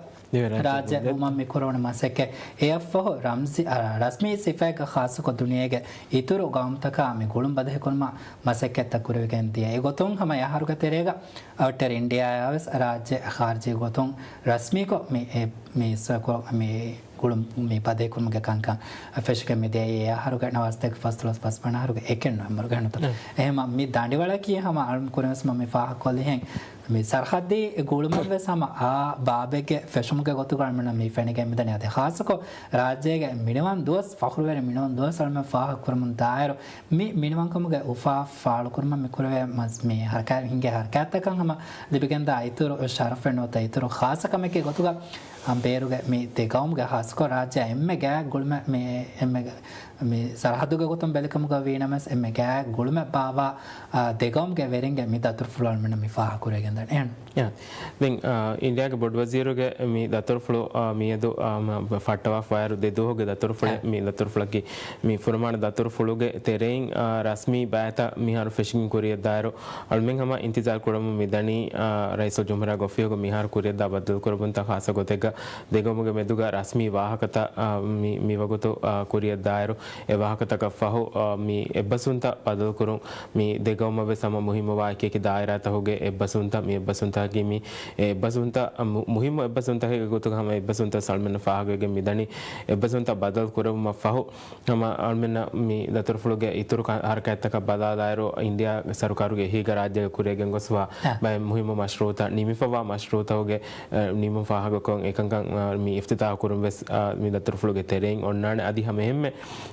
ރާއްޖެ އުޅުމަށް މި ކުރެވުނު މަސައްކަތް. އެއަށްފަހު ރަމްޒީ، އަ، ރަސްމީ ސިފައެއްގަ ޚާއްޞަކޮށް ދުނިޔޭގެ އިތުރު ގައުމުތަކާ މި ގުޅުން ބަދަހިކުރުމަށް މަސައްކަތްތައް ކުރެވިގެން ދިޔަ. އެގޮތުން ހަމަ އެ އަހަރުގެ ތެރޭގަ އަވަށްޓެރި އިންޑިއާއާ ވެސް ރާއްޖެ ޚާރިޖީ ގޮތުން ރަސްމީކޮށް މި އެ، މި ސޮއިކޮށް މި ގުޅުން މި ބަދަހިކުރުމުގެ ކަންކަން ފެށިގެން މިދިޔައީ އެ އަހަރުގެ ނަވާރަ ސަތޭކަ ފަސްދޮޅަސް ފަސްވަނަ އަހަރުގެ އެކެއް ނޮވެމްބަރުގެ ނުތަ. އެހެމަ މި ދަނޑިވަޅަކީ ހަމަ އަޅުން ކުރިންވެސް މަ މި ފާހަގަކޮށްލިހެން މި ސަރަހައްދީ ގުޅުމަށްވެސް ހަމަ އާ ބާބެއްގެ ފެށުމުގެ ގޮތުގަ އަޅުމެންނަށް މި ފެނިގެން މިދަނީ. އަދި ޚާއްޞަކޮށް ރާއްޖޭގެ މިނިވަން ދުވަސް ފަޚުރުވެރި މިނިވަން ދުވަސް އަޅުމެން ފާހަގަކުރަމުން ދާއިރު މި މިނިވަންކަމުގެ އުފާ ފާޅުކުރުމަށް މި ކުރެވޭ މަސް-، މި ހަރަކާތް ހިންގޭ ހަރަކާތްތަކަށް ހަމަ ލިބިގެންދާ އިތުރު ޝަރަފެއް ނުވަތަ އިތުރު ޚާއްޞަ ކަމެއްގެ ގޮތުގަ އަ، ބޭރުގެ މި ދެ ގައުމުގެ ޚާއްޞަކޮށް ރާއްޖެ އެންމެ ގާތް ގުޅުމެއް މި އެންމެ މި ސަރަހައްދުގެ ގޮތުން ބެލިކަމުގަ ވީނަމަވެސް އެންމެ ގާތް ގުޅުމެއް ބާއްވާ، އަ، ދެ ގައުމުގެ ވެރިންގެ މި ދަތުރުފުޅު އަޅުމެންނަށް މި ފާހަގަކުރެވިގެންދާނެ. އެހެން. ދެން، އ، އިންޑިއާގެ ބޮޑުވަޒީރުގެ މި ދަތުރުފުޅު، އ، މިއަދު، އ، މަ-، ފައްޓަވާފަވާއިރު ދެ ދުވަހުގެ ދަތުރުފުޅެއް، އެ. މި ދަތުރުފުޅަކީ މި ފުރަމާނަ ދަތުރުފުޅުގެ ތެރެއިން، އ، ރަސްމީ ބައިތައް މިހާރު ފެށިގެން ކުރިއަށްދާއިރު، އަޅުމެން ހަމަ އިންތިޒާރު ކުރަމުން މިދަނީ، އާ، ރައީސުލްޖުމްހޫރިއްޔާގެ އޮފީހުގެ މިހާރު ކުރިއަށްދާ ބައްދަލުކުރެވުންތައް ޚާއްޞަ ގޮތެއްގަ ދެގައުމުގެ މެދުގަ ރަސްމީ ވާހަކަތައް، އާ، މި، މިވަގުތު، އާ، ކުރިއަށްދާއިރު، އެ ވާހަކަތަކަށް ފަހު، އާ، މި އެއްބަސްވުންތައް ބަދަލުކުރުން މި ދެގައުމަށްވެސް ހަމަ މުހިއްމުވާ އެކިއެކި ދާއިރާތަކުގެ އެއްބަސްވުންތައް، މި އެއްބަސްވުންތަކީ މި އެއްބަސްވުންތައް މު-، މުހިއްމު އެއްބަސްވުންތަކެއްގެ ގޮތުގަ ހަމަ އެއްބަސްވުންތައް އަޅުމެންނަށް ފާހަގަވެގެން މިދަނީ. އެއްބަސްވުންތައް ބަދަލު ކުރެވުމަށް ފަހު، ހަމަ އަޅުމެންނަށް މި ދަތުރުފުޅުގެ އިތުރު ކަ-، ހަރަކާތްތަކަށް ބަލާލާއިރު، އިންޑިއާ ސަރުކާރުގެ އެހީގަ ރާއްޖޭގަ ކުރިއަށް ގެންގޮސްފަ އާ. ބައެއް މުހިއްމު މަޝްރޫއުތައް ނިމިފަވާ މަޝްރޫއުތަކުގެ، އަ، ނިމުން ފާހަގަކޮށް، އެކަންކަން، އަ، މި އިފްތިތާޙު ކުރުން ވެސް، އަ، މި ދަތުރުފުޅުގެ ތެރެއިން އޮންނާނެ. އަދި ހަމަ އެހެންމެ،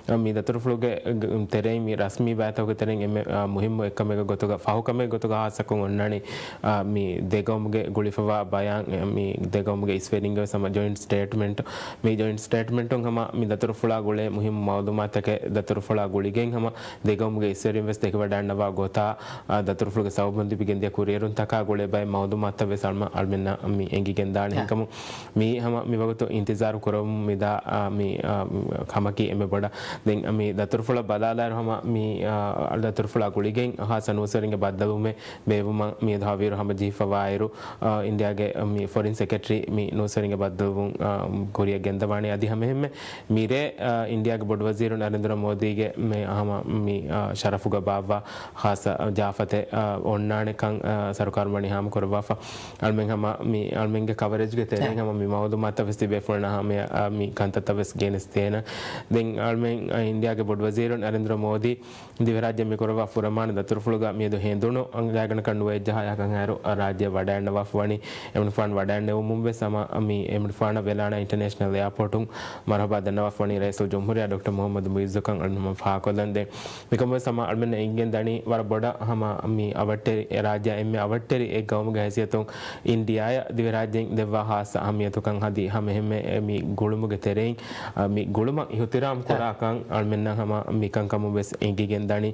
އަ، މި ދަތުރުފުޅުގެ ގ-، ތެރެއިން މި ރަސްމީ ބައިތަކުގެ ތެރެއިން އެންމެ، އަ، މުހިއްމު އެއްކަމެއްގެ ގޮތުގަ، ފަހުކަމެއްގެ ގޮތުގަ ހާއްސަކޮށް އޮންނާނީ، އަ، މި ދެގައުމުގެ ގުޅިފަވާ ބަޔާން، އެ، މި ދެގައުމުގެ އިސްވެރިންގެ ވެސް ހަމަ ޖޮއިންޓް ސްޓޭޓްމަންޓް މި ޖޮއިންޓް ސްޓޭޓްމަންޓުން ހަމަ މި ދަތުރުފުޅާ ގުޅޭ މުހިއްމު މައުލޫމާތުތަކެއް ދަތުރުފުޅާ ގުޅިގެން ހަމަ ދެގައުމުގެ އިސްވެރިން ވެސް ދެކެވަޑައިގަންނަވާ ގޮތާ، އާ، ދަތުރުފުޅުގެ ސަބަބުން ލިބިގެންދިޔަ ކުރިއެރުންތަކާ ގުޅޭ ބައެއް މައުލޫމާތުތައް ވެސް އަޅުމަ-، އަޅުމެންނަށް މި އެނގިގެންދާނެ. އެހެންކަމުން މީ ހަމަ މިވަގުތު އިންތިޒާރު ކުރަމުން މިދާ، އާ، މި، އާ، ކަމަކީ އެންމެ ބޮޑަށް. ދެން މި ދަތުރުފުޅަށް ބަލާލާއިރު ހަމަ މި، އާ، ދަތުރުފުޅާ ގުޅިގެން ހާއްސަ ނޫސްވެރިންގެ ބައްދަލުވުމެއް ބޭއްވުމަށް މިއަދު ހަވީރު ހަމަޖެހިފަވާއިރު، އާ، އިންޑިއާގެ މި ފޮރިން ސެކްރެޓަރީ މި ނޫސްވެރިންގެ ބައްދަލުވުން، އާ، ކުރިއަށް ގެންދަވާނީ. އަދި ހަމައެހެންމެ މިރޭ، އާ، އިންޑިއާގެ ބޮޑުވަޒީރު ނަރެންދްރަ މޯދީގެ މެ-، ހަމަ މި، އާ، ޝަރަފުގަ ބާއްވާ ހާއްސަ ޖާފަތެއް، އާ، އޮންނާނެކަން، އާ، ސަރުކާރު ވަނީ ހާމަ ކުރައްވާފަ. އަޅުމެން ހަމަ މި އަޅުމެންގެ ކަވަރޭޖްގެ ތެރެއިން ހަމަ މި މައުލޫމާތަށް ވެސް ތިބޭފުޅުންނަށް ހަމަ، އާ، މި ކަންތައްތައް ވެސް ގެނެސްދޭނަން. ދެން އަޅުމެން އިންޑިއާގެ ބޮޑުވަޒީރު ނަރެންދްރަ މޯދީ ދިވެހިރާއްޖެ މިކުރައްވާ ފުރަމާނަ ދަތުރުފުޅުގަ މިއަދު ހެނދުނު ގާތްގަނޑަކަށް ނުވައެއްޖަހާ އެހާކަން އައިރު ރާއްޖެ ވަޑައިގަންނަވާފަ ވަނީ. އެމަނިކުފާނު ވަޑައިގަންނެވުމުން ވެސް ހަމަ މި އެމަނިކުފާނަށް ވެލާނާ އިންޓަރނޭޝަނަލް އެއާޕޯޓުން މަރުހަބާ ދަންނަވާފަ ވަނީ ރައީސުލްޖުމްހޫރިއްޔާ ޑޮކްޓަރ މުހައްމަދު މުއިއްޒު ކަން އަޅުގަނޑުމެން ފާހަގަކޮށްލަންދެން. މިކަމުގެ ހަމަ އަޅުމެންނަށް އެނގިގެން ދަނީ ވަރަށް ބޮޑަށް ހަމަ މި އަވަށްޓެރި ރާއްޖެ އެންމެ އަވަށްޓެރި އެއް ގައުމުގެ ހައިސިއްޔަތުން އިންޑިއާއަށް ދިވެހިރާއްޖެއިން ދެއްވާ ހާއްސަ އަހައްމިޔަތުކަން ހަދި ހަމަ އެހެންމެ މި ގުޅުމުގެ ތެރެއިން އަ، މި ގުޅުމަށް އިހުތިރާމް ކުރާކަން އަޅުމެންނަށް ހަމަ މިކަންކަމުން ވެސް އެނގިގެން ދަނީ.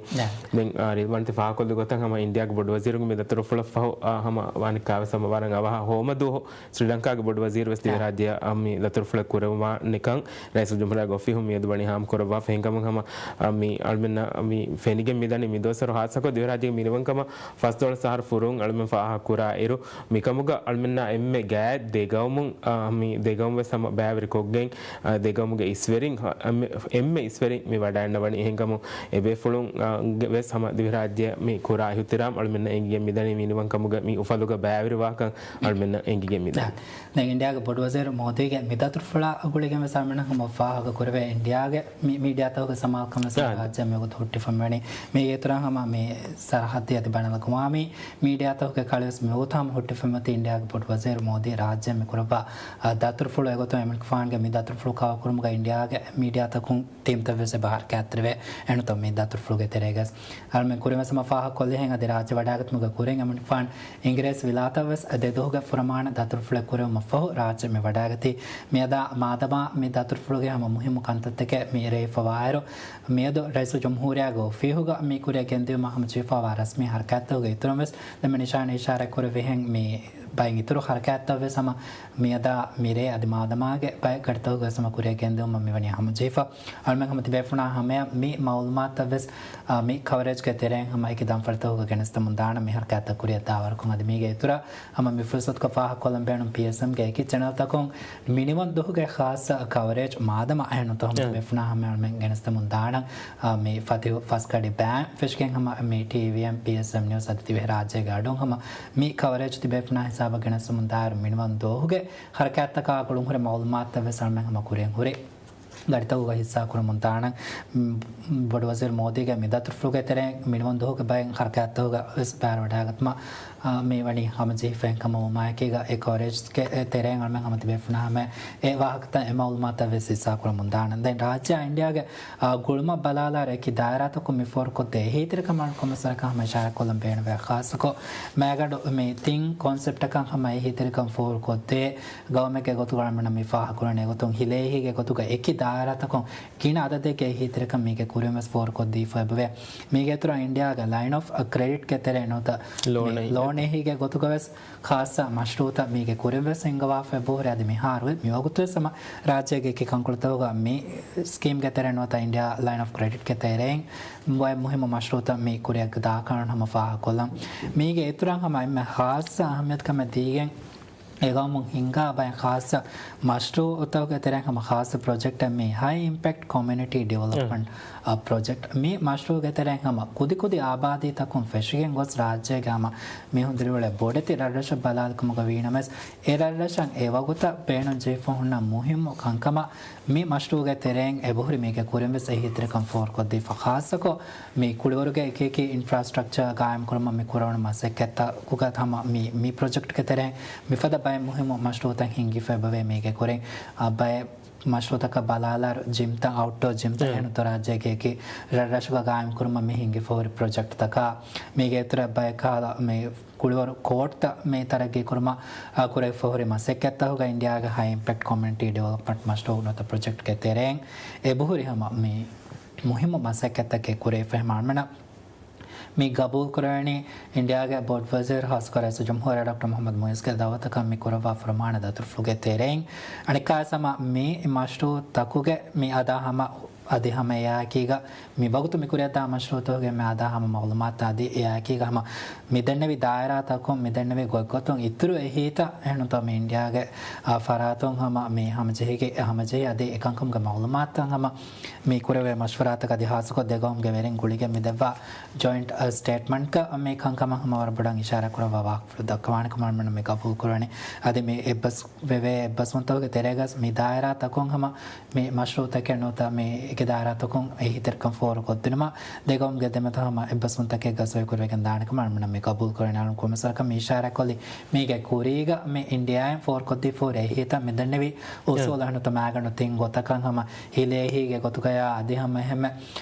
ދެން، އާ، ރިލްވަންތި ފާހަގަކޮށްލި ގޮތަށް ހަމަ އިންޑިއާގެ ބޮޑުވަޒީރުގެ މި ދަތުރުފުޅަށް ފަހު، އާ، ހަމަ ވާނެ ކާވެސް ހަމަ ވަރަށް އަވަހަށް ހޯމަދުވަހު ސްރީލަންކާގެ ބޮޑުވަޒީރު ވެސް ދިވެހިރާއްޖެއަށް މި ދަތުރުފުޅެއް ކުރެވުމާ ނިކަން ރައީސުލްޖުމްހޫރިއްޔާގެ އޮފީހުން މިއަދު ވަނީ ހާމަކުރައްވާފަ. އެހެންކަމުން ހަމަ، އާ، މި އަޅުމެންނަށް މި ފެނިގެން މިދަނީ މިދުވަސްވަރު ހާއްސަކޮށް ދިވެހިރާއްޖޭގެ މިނިވަންކަމަށް ފަސްދޮޅަސް އަހަރު ފުރުން އަޅުމެން ފާހަގަކުރާ އިރު، މިކަމުގަ އަޅުމެންނާ އެންމެ ގާތް ދެ ގައުމުން، އާ، މި ދެ ގައުމު ވެސް ހަމަ ބައިވެރިކޮށްގެން، އާ، ދެ ގައުމުގެ އިސްވެރިން، އާ، އެންމެ، އެންމެ އިސްވެރިން މި ވަޑައިގަންނަވަނީ. އެހެންކަމުން އެބޭފުޅުން، އާ، ގެ ވެސް ހަމަ ދިވެހިރާއްޖެ މި ކުރާ އިހުތިރާމް އަޅުމެންނަށް އެނގިގެން މިދަނީ މިނިވަންކަމުގަ މި އުފަލުގަ ބައިވެރިވާކަން އަޅުމެންނަށް އެނގިގެން މިދަނީ. ދެން އިންޑިއާގެ ބޮޑުވަޒީރު މޯދީގެ މި ދަތުރުފުޅާ ގުޅިގެން ވެސް އަޅުމެންނަށް ހަމަ ފާހަގަކުރެވޭ އިންޑިއާގެ މި މީޑިއާތަކުގެ ސަމާލުކަން ވެސް ރާއްޖެ މިވަގުތު ހުއްޓިފަ ވަނީ. މީގެ އިތުރަށް ހަމަ މި ސަރަހައްދީ އަދި ބައިނަލްއަގުވާމީ މީޑިއާތަކުގެ ކަޅިވެސް މިވަގުތު ހަމަ ހުއްޓިފައިމަތީ އިންޑިއާގެ ބޮޑުވަޒީރު މޯދީ ރާއްޖެ މިކުރައްވާ، އާ، ދަތުރުފުޅު އެގޮތުން އެމަނިކުފާނުގެ މި ދަތުރުފުޅު ކަވަރ ކުރުމުގަ އިންޑިއާގެ މީޑިއާތަކުން ޓީމްތައް ވެސް އެބަ ހަރަކާތްތެރިވޭ. އެނޫންތޯ މި ދަތުރުފުޅުގެ ތެރޭގަސް އަޅުމެން ކުރިން ވެސް ހަމަ ފާހަގަކޮށްލިހެން އަދި ރާއްޖެ ވަޑައިގަތުމުގެ ކުރިން އެމަނިކުފާން އިނގިރޭސި ވިލާތަށް ވެސް ދެ ދުވަހުގެ ފުރަމާނަ ދަތުރުފުޅެއް ކުރެވުމަށްފަހު ރާއްޖެ މި ވަޑައިގަތީ. މިއަދާ މާދަމާ މި ދަތުރުފުޅުގެ ހަމަ މުހިއްމު ކަންތައްތަކެއް މި އެރޭ ހިފަވާއިރު، މިއަދު ރައީސުލްޖުމްހޫރިއްޔާގެ އޮފީހުގަ މި ކުރިއަށް ގެންދިއުމަށް ހަމަޖެހިފައިވާ ރަސްމީ ހަރަކާތްތަކުގެ އިތުރުން ވެސް ދެންމެ ނިޝާން އިޝާރާތް ކުރެއްވިހެން މި ބައެއް އިތުރު ހަރަކާތްތައް ވެސް ހަމަ މިއަދާ މިރޭ އަދި މާދަމާގެ ބައެއް ގަޑިތަކުގަ ވެސް ހަމަ ކުރިއަށް ގެންދިއުމަށް މިވަނީ ހަމަޖެހިފަ. އަޅުމެން ހަމަ ތިބޭފުޅާ ހަމަޔަށް މި މައުލޫމާތަށް ވެސް، އާ، މި ކަވަރޭޖްގެ ތެރެއިން ހަމަ އެކި ދަންފަރިތަކުގަ ގެނެސްދެމުން ދާނަން މި ހަރަކާތްތައް ކުރިއަށް ދާވަރަކުން. އަދި މީގެ އިތުރަށް ހަމަ މި ފުރުސަތުގަ ފާހަގަކޮށްލަން ބޭނުން ޕީއެސްއެމްގެ އެކި ޗެނަލްތަކުން މިނިވަން ދުވަހުގެ ޚާއްޞަ ކަވަރޭޖް މާދަމާ އެހެންނުތޯ ހަމަ ތިބޭފުޅާ ހަމަ އަޅުމެން ގެނެސްދެމުން ދާނަން. އާ، މި ފަތިހު ފަސްގަޑި ބައިން ފެށިގެން ހަމަ މި ޓީވީއެމް، ޕީއެސްއެމް ނިއުސް އަދި ދިވެހިރާއްޖޭގެ އަޑުން ހަމަ މި ކަވަރޭޖް ތިބޭފުޅާ ހިސާބަށް ގެނެސްދެމުން ދާއިރު މިނިވަން ދުވަހުގެ ހަރަކާތްތަކާ ގުޅުންހުރި މައުލޫމާތުތައް ވެސް އަޅުމެން ހަމަ ކުރިއަށް ހުރި ގަޑިތަކުގަ ހިއްސާ ކުރަމުން ދާނަން. މް، ބޮޑުވަޒީރު މޯދީގެ މި ދަތުރުފުޅުގެ ތެރެއިން މިނިވަން ދުވަހުގެ ބައެއް ހަރަކާތްތަކުގަ ވެސް ބައިވެރިވަޑައިގަތުމަށް، އާ، މި ވަނީ ހަމަޖެހިފައި ކަމަށް ވުމާއެކީގަ އެ ކަވަރޭޖްގެ ތެރެއިން އަޅުމެން ހަމަ ތިބޭފުޅާ ހަމަ އެ ވާހަކަތައް އެ މައުލޫމާތުތައް ވެސް ހިއްސާ ކުރަމުން ދާނަން. ދެން ރާއްޖެއާ އިންޑިއާގެ، އާ، ގުޅުމަށް ބަލާލާއިރު އެކި ދާއިރާތަކުން މި ފޯރުކޮށްދޭ އެހީތެރިކަމާ ކޮންމެސް ވަރަކަށް ހަމަ އިޝާރާތްކޮށްލަން ބޭނުންވޭ. ޚާއްޞަކޮށް މައިގަނޑު މި ތިން ކޮންސެޕްޓަކަށް ހަމަ އެހީތެރިކަން ފޯރުކޮށްދޭ ގައުމެއްގެ ގޮތުގަ އަޅުމެންނަށް މި ފާހަގަކުރަނީ އެގޮތުން ހިލޭހީގެ ގޮތުގަ އެކި ދާއިރާތަކުން ގިނަ އަދަދެއްގެ އެހީތެރިކަން މީގެ ކުރިން ވެސް ފޯރުކޮށްދީފަ އެބަވޭ. މީގެ އިތުރަށް އިންޑިއާގެ ލައިން އޮފް ކްރެޑިޓްގެ ތެރޭ ނުވަތަ ލޯނެހީ. ލޯނެހީގެ ގޮތުގަ ވެސް ޚާއްޞަ މަޝްރޫއުތައް މީގެ ކުރިން ވެސް ހިންގަވާފަ އެބަހުރި. އަދި މިހާރު ވެސް މިވަގުތު ވެސް ހަމަ ރާއްޖޭގެ އެކި ކަންކޮޅުތަކުގަ މި ސްކީމްގެ ތެރޭ ނުވަތަ އިންޑިއާ ލައިން އޮފް ކްރެޑިޓްގެ ތެރެއިން ބައެއް މުހިއްމު މަޝްރޫއުތައް މި ކުރިއަށް ދާކަން ހަމަ ފާހަގަކޮށްލަން. މީގެ އިތުރަށް ހަމަ އެންމެ ޚާއްޞަ އަހައްމިޔަތުކަމެއް ދީގެން އެގައުމުން ހިންގާ ބައެއް ޚާއްޞަ މަޝްރޫއުތަކުގެ ތެރެއިން ހަމަ ޚާއްޞަ ޕްރޮޖެކްޓެއް މީ ހައި އިމްޕެކްޓް ކޮމިއުނިޓީ ޑިވެލޮޕްމަންޓް، އާ، ޕްރޮޖެކްޓް. މި މަޝްރޫއުގެ ތެރެއިން ހަމަ ކުދިކުދި އާބާދީތަކުން ފެށިގެން ގޮސް ރާއްޖޭގެ ހަމަ މީހުން ދިރިއުޅޭ ބޮޑެތި ރަށްރަށަށް ބަލާލިކަމުގަ ވީނަމަވެސް، އެ ރަށްރަށަށް އެ ވަގުތަށް ބޭނުންޖެހިފަ ހުންނަ މުހިއްމު ކަންކަމަށް މި މަޝްރޫއުގެ ތެރެއިން އެބަހުރި. މީގެ ކުރިން ވެސް އެހީތެރިކަން ފޯރުކޮށްދީފަ. ޚާއްޞަކޮށް މި ކުޅިވަރުގެ އެކި އެކި އިންފްރާސްޓްރަކްޗާ ގާއިމްކުރުމަށް މި ކުރެވުނު މަސައްކަތްތަކުގަ ހަމަ މި، މި ޕްރޮޖެކްޓްގެ ތެރެއިން މިފަދަ ބައެއް މުހިއްމު މަޝްރޫއުތައް ހިންގިފަ އެބަވޭ. މީގެ ކުރިން، އާ، ބައެއް މަޝްރޫއުތަކަށް ބަލާލާއިރު ޖިމްތައް، އައުޓްޑޯ ޖިމްތައް އެހެންތޯ ރާއްޖޭގެ އެކި ރަށްރަށުގަ ގާއިމްކުރުމަށް މި ހިންގިފަހުރި ޕްރޮޖެކްޓްތަކާ، މީގެ އިތުރަށް ބައެއް ކަހަލަ މި ކުޅިވަރު ކޯޓްތައް މި ތަރައްގީކުރުމަށް، އާ، ކުރެވިފަހުރި މަސައްކަތްތަކުގަ އިންޑިއާގެ ހައި އިމްޕެކްޓް ކޮމިއުނިޓީ ޑިވެލޮޕްމަންޓް މަޝްރޫއު ނުވަތަ ޕްރޮޖެކްޓްގެ ތެރެއިން އެބަހުރި ހަމަ މި މުހިއްމު މަސައްކަތްތަކެއް ކުރެވިފަ. އަޅުމެންނަށް މި ގަބޫލުކުރެވެނީ އިންޑިއާގެ ބޮޑުވަޒީރު ޚާއްޞަކޮށް ރައީސުލްޖުމްހޫރިއްޔާ ޑޮކްޓަރ މުޙައްމަދު މުއިއްޒުގެ ދައުވަތަކަށް މި ކުރައްވާ ފުރަމާނަ ދަތުރުފުޅުގެ ތެރެއިން. އަނެއްކާވެސް ހަމަ މި މަޝްރޫއުތަކުގެ މި އަދާ ހަމަ އަދި ހަމަ އެއާއެކީގަ މި ވަގުތު މި ކުރިއަށްދާ މަޝްރޫއުތަކުގެ މި އަދާ ހަމަ މައުލޫމާތު އަދި އެއާއެކީގަ ހަމަ މި ދެންނެވި ދާއިރާތަކުން މި ދެންނެވި ގޮތްގޮތުން އިތުރު އެހީތައް އެހެންތޯ މި އިންޑިއާގެ، އާ، ފަރާތުން ހަމަ މި ހަމަޖެހިގެ، ހަމަޖެހި އަދި އެކަންކަމުގެ މައުލޫމާތުތައް ހަމަ މި ކުރެވޭ މަޝްވަރާތަކަށް އަދި ހާއްސަކޮށް ދެ ގައުމުގެ ވެރިން ގުޅިގެން މި ދެއްވާ ޖޮއިންޓް، އަ، ސްޓޭޓްމަންޓްގަ މި ކަންކަމަށް ހަމަ ވަރަށް ބޮޑަށް އިޝާރާތް ކުރައްވާ ވާހަކަފުޅު ދައްކަވާނެ ކަމަށް އަޅުމެން މި ގަބޫލު ކުރަނީ. އަދި މި އެއްބަސް ވެވޭ އެއްބަސްވުންތަކުގެ ތެރޭގަސް މި ދާއިރާތަކުން ހަމަ މި މަޝްރޫއުތަކެއް ނުވަތަ މި އެކި ދާއިރާތަކުން އެހީތެރިކަން ފޯރުކޮށްދިނުމަށް ދެގައުމުގެ ދެމެދު ހަމަ އެއްބަސްވުންތަކެއްގަ ސޮއިކުރެވިގެން ދާނެކަމަށް އަޅުގަނޑުމެން މި ގަބޫލުކުރަނީ. އަޅުގަނޑު ކޮންމެސްވަރަކަށް މި އިޝާރާތްކޮށްލީ މީގެ ކުރީގަ މި އިންޑިއާއިން ފޯރުކޮށްދީފަހުރި އެހީތައް މިދެންނެވި އުސޫލު އެހެންތޯ މައިގަނޑު ތިން ގޮތަކަށް ހަމަ ހިލޭ އެހީގެ ގޮތުގަޔާ އަދި ހަމަ އެހެންމެ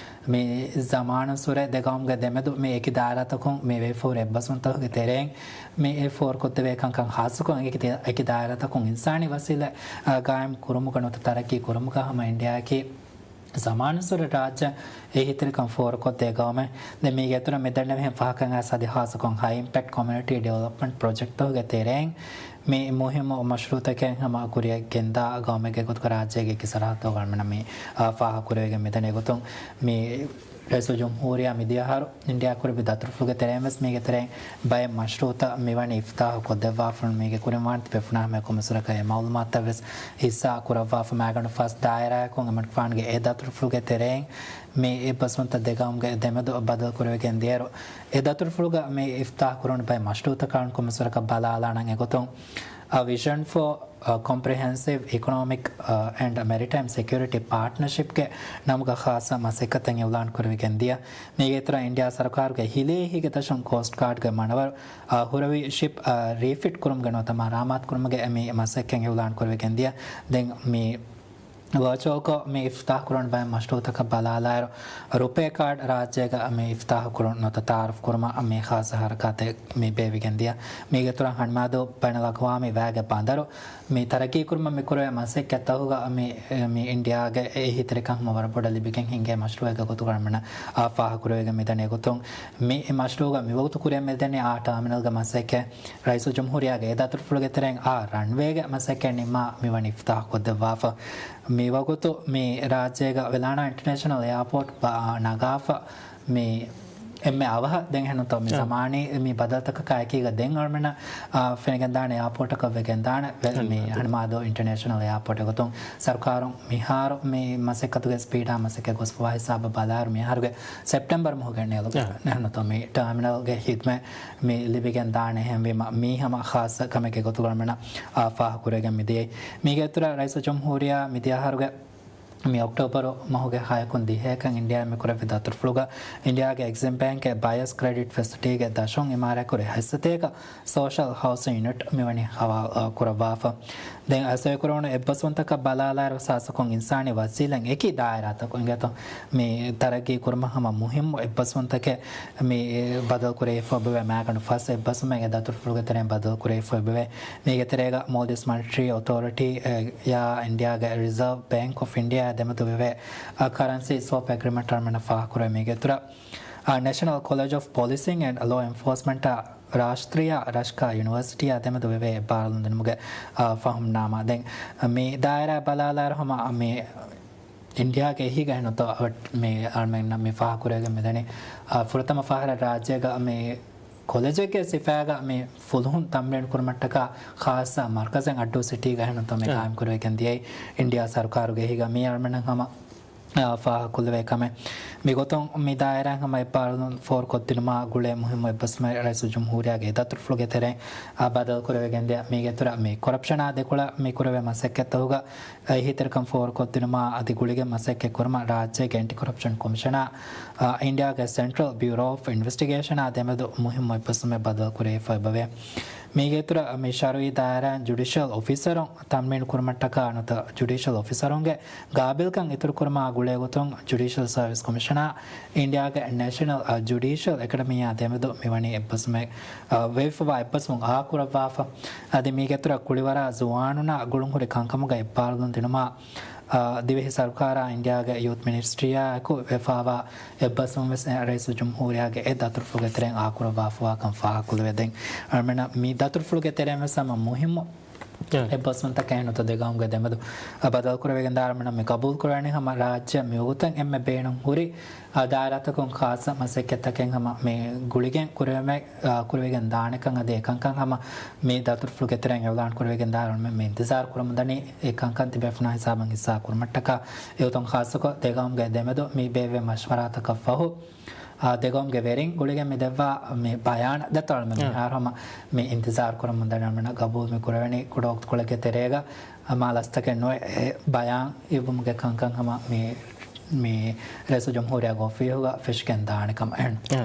މި ޒަމާނުއްސުރެ ދެގައުމުގެ ދެމެދު މި އެކި ދާއިރާތަކުން މި ވެފަހުރި އެއްބަސްވުންތަކުގެ ތެރެއިން މި އެ ފޯރުކޮށްދެވޭ ކަންކަން ހާއްސަކޮށް އެކި ދާއިރާތަކުން އިންސާނީ ވަސީލަތް ގާއިމް ކުރުމުގަ ނުވަތަ ތަރައްގީ ކުރުމުގަ ހަމަ އިންޑިއާއަކީ ޒަމާނުއްސުރެ ރާއްޖެ އެހީތެރިކަން ފޯރުކޮށްދޭ ގައުމެއް. ދެން މީގެ އިތުރަށް މިދެންނެވިހެން ފަހަކަށް އައިސް އަދި ހާއްސަކޮށް ހައި އިމްޕެކްޓް ކޮމިއުނިޓީ ޑިވެލޮޕްމަންޓް ޕްރޮޖެކްޓްތަކުގެ ތެރެއިން މި މުހިއްމު މަޝްރޫއުތަކެއް ހަމަ ކުރިއަށް ގެންދާ ގައުމެއްގެ ގޮތުގަ ރާއްޖޭގެ އެކި ސަރަހައްދުގަ އަޅުގަނޑުމެންނަށް މި، އާ، ފާހަގަކުރެވިގެން މިދަނީ. އެގޮތުން މި ރައީސުލްޖުމްހޫރިއްޔާ މިދިޔަ އަހަރު އިންޑިއާ ކުރެއްވި ދަތުރުފުޅުގެ ތެރެއިން ވެސް މީގެ ތެރެއިން ބައެއް މަޝްރޫއުތައް މިވަނީ އިފްތާހު ކޮށްދެއްވާފަ. މީގެ ކުރިން ވާން ތިބޭފުޅުންނާ ހަމައަށް ކޮންމެސްވަރަކަށް އެ މައުލޫމާތުތައް ވެސް ހިއްސާ ކުރައްވާފަ. މައިގަނޑު ފަސް ދާއިރާއަކުން އެމަނިކުފާނުގެ އެ ދަތުރުފުޅުގެ ތެރެއިން މި އެއްބަސްވުންތައް ދެގައުމުގެ ދެމެދު ބަދަލުކުރެވިގެން ދިޔައިރު، އެ ދަތުރުފުޅުގަ މި އިފްތާހު ކުރުނު ބައެއް މަޝްރޫއުތައް ކަންކޮންމެސްވަރަކަށް ބަލާލާނަން. އެގޮތުން، އަ، ވިޝަން ފޯ، އަ، ކޮމްޕްރެހެންސިވް އިކޮނޮމިކް، އަ، އެންޑް މެރިޓައިމް ސެކިއުރިޓީ ޕާޓްނަޝިޕްގެ ނަމުގަ ޚާއްޞަ މަސައްކަތެއް އިއުލާން ކުރެވިގެން ދިޔަ. މީގެ އިތުރަށް އިންޑިއާ ސަރުކާރުގެ ހިލޭ އެހީގެ ދަށުން ކޯސްޓް ގާޑްގެ މަނަވަރު، އަ، ހުރެވި ޝިޕް، އަ، ރީފިޓް ކުރުމުގެ ނުވަތަ މަރާމާތު ކުރުމުގެ މި މަސައްކަތް އިއުލާން ކުރެވިގެން ދިޔަ. ދެން މި ވާޗޯކޮ މި އިފްތާހު ކުރުން ބައެއް މަޝްރޫއުތަކަށް ބަލާލާއިރު، ރުޕޭ ކާޑް ރާއްޖޭގަ މި އިފްތާހު ކުރުން ނުވަތަ ތައާރަފް ކުރުމަށް މި ޚާއްޞަ ހަރަކާތެއް މި ބޭއްވިގެން ދިޔަ. މީގެ އިތުރަށް ހަނިމާދޫ ބައިނަލްއަގްވާމީ ވައިގެ ބަނދަރު މި ތަރައްގީ ކުރުމަށް މި ކުރެވޭ މަސައްކަތްތަކުގަ މި، މި އިންޑިއާގެ އެހީތެރިކަން ހަމަ ވަރަށް ބޮޑަށް ލިބިގެން ހިނގޭ މަޝްރޫއެއްގެ ގޮތުގަ އަޅުގަނޑުމެންނަށް ފާހަގަކުރެވިގެން މިދަނީ. އެގޮތުން މި މަޝްރޫއުގަ މިވަގުތު ކުރިއަށް މިދަނީ އާ ޓާމިނަލްގެ މަސައްކަތް. ރައީސުލްޖުމްހޫރިއްޔާގެ އެ ދަތުރުފުޅުގެ ތެރެއިން އާ ރަންވޭގެ މަސައްކަތް ނިންމާ މިވަނީ އިފްތާހު ކޮށްދެއްވާފަ. މިވަގުތު މި ރާއްޖޭގަ ވެލާނާ އިންޓަރނޭޝަނަލް އެއާޕޯޓް ބަ-، ނަގާފަ މި އެންމެ އަވަހަށް ދެން އެހެންތޯ މި އާ. ޒަމާނީ މި ބަދަލުތަކަކާ އެކީގަ ދެން އަޅުމެންނަށް، އާ، ފެނިގެންދާނެ އެއާޕޯޓަކަށް ވެގެންދާނެ ވެ-، މި ހަނިމާދޫ އިންޓަރނޭޝަނަލް އެއާޕޯޓް. އެގޮތުން ސަރުކާރުން މިހާރު މި މަސައްކަތުގެ ސްޕީޑާ މަސައްކަތް ގޮސްފަވާ ހިސާބަށް ބަލާއިރު މިހާރުގެ ސެޕްޓެމްބަރު މަހުގެ ނޭޅުގަ އާ. އެހެންތޯ މި ޓާމިނަލްގެ ހިދްމަތް މި ލިބިގެން ދާނެ. އެހެންވީމަ މީ ހަމަ ޚާއްޞަ ކަމެއްގެ ގޮތުގަ އަޅުމެންނަށް، އާ، ފާހަގަކުރެވިގެން މިދިޔައީ. މީގެ އިތުރަށް ރައީސުލްޖުމްހޫރިއްޔާ މިދިޔަ އަހަރުގެ މި އޮކްޓޯބަރު މަހުގެ ހައަކުން ދިހައެކަން އިންޑިއާއިން މިކުރެއްވި ދަތުރުފުޅުގަ އިންޑިއާގެ އެގްޒިމް ބޭންކްގެ ބަޔަސް ކްރެޑިޓް ފެސިލިޓީގެ ދަށުން އިމާރާތްކުރި ހަތްސަތޭކަ ސޯޝަލް ހައުސިން ޔުނިޓް މިވަނީ ހަވާލު ކުރައްވާފަ. ދެން އަސޮއިކުރެވުނު އެއްބަސްވުންތަކަށް ބަލާލާއިރު ސާސަކުން އިންސާނީ ވަސީލަތް އެކި ދާއިރާތަކުން އިނގޭތޯ މި ތަރައްގީ ކުރުމަށް ހަމަ މުހިއްމު އެއްބަސްވުންތަކެއް މި ބަދަލުކުރެވިފަ އޮތްބެވޭ. މައިގަނޑު ފަސް އެއްބަސްވުމެއް އެ ދަތުރުފުޅުގެ ތެރެއިން ބަދަލުކުރެވިފަ އޮތްބެވޭ. މީގެ ތެރޭގަ މޯލްޑިވްސް މަނިޓަރީ އޮތޯރިޓީ އެ، ޔާ އިންޑިއާގެ ރިޒަރވް ބޭންކް އޮފް އިންޑިއާ ދެމެދު ވެވޭ، އަ، ކަރަންސީ ސްވޮޕް އެގްރިމެންޓް އަޅުމެންނަށް ފާހަގަކުރެވޭ. މީގެ އިތުރަށް، އ، ނޭޝަނަލް ކޮލެޖް އޮފް ޕޮލިސިން އެންޑް ލޯ އެންފޯސްމަންޓާ ރާޝްޓްރިޔާ ރަޝްކާ ޔުނިވަރސިޓީއާ ދެމެދު ވެވޭ އެއްބާރުލުން ދިނުމުގެ، އ، ފަހުމްނާމާ. ދެން މި ދާއިރާ ބަލާލާއިރު ހަމަ މި އިންޑިއާގެ އެހީގަ އެހެންތޯ މި އަޅުމެންނަށް މި ފާހަގަކުރެވިގެން މިދަނީ، އ، ފުރަތަމަ ފަހަރަށް ރާއްޖޭގަ މި ކޮލެޖެއްގެ ސިފައިގަ މި ފުލުހުން ތަމްރީނު ކުރުމަށްޓަކާ ޚާއްޞަ މަރްކަޒެއް އައްޑޫ ސިޓީގަ އެހެންތޯ މި އަ. ގާއިމް ކުރެވިގެން ދިޔައީ އިންޑިއާ ސަރުކާރުގެ އެހީގަ. މީ އަޅުމެންނަށް ހަމަ، އ، ފާހަގަކޮށްލެވޭ ކަމެއް. މިގޮތުން މި ދާއިރާއިން ހަމަ އެއްބާރުލުން ފޯރުކޮށްދިނުމާ ގުޅޭ މުހިއްމު އެއްބަސްވުމެއް ރައީސުލްޖުމްހޫރިއްޔާގެ ދަތުރުފުޅުގެ ތެރެއިން، އ، ބަދަލުކުރެވިގެން ދިޔަ. މީގެ އިތުރަށް މި ކޮރަޕްޝަނާ ދެކޮޅަށް މި ކުރެވޭ މަސައްކަތްތަކުގަ އެހީތެރިކަން ފޯރުކޮށްދިނުމާ އަދި ގުޅިގެން މަސައްކަތް ކުރުމަށް ރާއްޖޭގެ އެންޓި ކޮރަޕްޝަން ކޮމިޝަނާ، އ، އިންޑިއާގެ ސެންޓްރަލް ބިއުރޯ އޮފް އިންވެސްޓިގޭޝަނާ ދެމެދު މުހިއްމު އެއްބަސްވުމެއް ބަދަލުކުރެވިފައި އޮތްބަވޭ. މީގެ އިތުރަށް މި ޝަރުއީ ދާއިރާއިން ޖުޑިޝަލް އޮފިސަރުން ތަމްރީނު ކުރުމަށްޓަކާ ނުވަތަ ޖުޑިޝަލް އޮފިސަރުންގެ ގާބިލްކަން އިތުރުކުރުމާ ގުޅޭގޮތުން ޖުޑިޝަލް ސަރވިސް ކޮމިޝަނާ އިންޑިއާގެ ނޭޝަނަލް، އ، ޖުޑިޝަލް އެކަޑަމީއާ ދެމެދު މިވަނީ އެއްބަސްވުމެއް، އ، ވެވިފަވާ އެއްބަސްވުން އާކުރައްވާފަ. އަދި މީގެ އިތުރަށް ކުޅިވަރާ ޒުވާނުންނާ ގުޅުންހުރި ކަންކަމުގަ އެއްބާރުލުން ދިނުމާ، އ، ދިވެހި ސަރުކާރާ އިންޑިއާގެ ޔޫތް މިނިސްޓްރީއާއެކު ވެފާވާ އެއްބަސްވުން ވެސް ރައީސުލްޖުމްހޫރިއްޔާގެ އެ ދަތުރުފުޅުގެ ތެރެއިން އާކުރައްވާފަވާކަން ފާހަގަކޮށްލެވޭ. ދެން އަޅުމެންނަށް މި ދަތުރުފުޅުގެ ތެރެއިން ވެސް ހަމަ މުހިއްމު އެއްބަސްވުންތަކެއް ނުވަތަ ދެގައުމުގެ ދެމެދު ބަދަލުކުރެވިގެން ދާއިރު އަޅުމެންނަށް މި ގަބޫލުކުރަނީ ހަމަ ރާއްޖެ މިވަގުތަށް އެންމެ ބޭނުން ހުރި، އާ، ދާއިރާތަކުން ޚާއްޞަ މަސައްކަތްތަކެއް ހަމަ މި ގުޅިގެން ކުރެވެމެ-، އާ، ކުރެވިގެން ދާނެކަން އަދި އެކަންކަން ހަމަ މި ދަތުރުފުޅުގެ ތެރެއިން އިއުލާން ކުރެވިގެން ދާއިރު އަޅުމެން މި އިންތިޒާރު ކުރަމުންދަނީ އެ ކަންކަން ތިބޭފުޅުންނާ ހިސާބަށް ހިއްސާ ކުރުމަށްޓަކާ. އެގޮތުން ޚާއްޞަކޮށް ދެގައުމުގެ ދެމެދު މި ބޭއްވި މަޝްވަރާތަކަށް ފަހު، އާ، ދެގައުމުގެ ވެރިން ގުޅިގެން މި ދެއްވާ މި ބަޔާން ދެތޯ އަޅުމެން އާ. މިހާރު ހަމަ މި އިންތިޒާރު ކުރަމުންދަނީ އަޅުމެންނަށް ގަބޫލު މި ކުރެވެނީ ކުޑަ ވަގުތުކޮޅެއްގެ ތެރޭގަ، އާ، މާ ލަސްތަކެއް ނުވެ އެ ބަޔާން އިއްވުމުގެ ކަންކަން ހަމަ މި މި ރައީސުލްޖުމްހޫރިއްޔާގެ އޮފީހުގަ ފެށިގެން ދާނެ ކަމަށް އެހެން. އާ،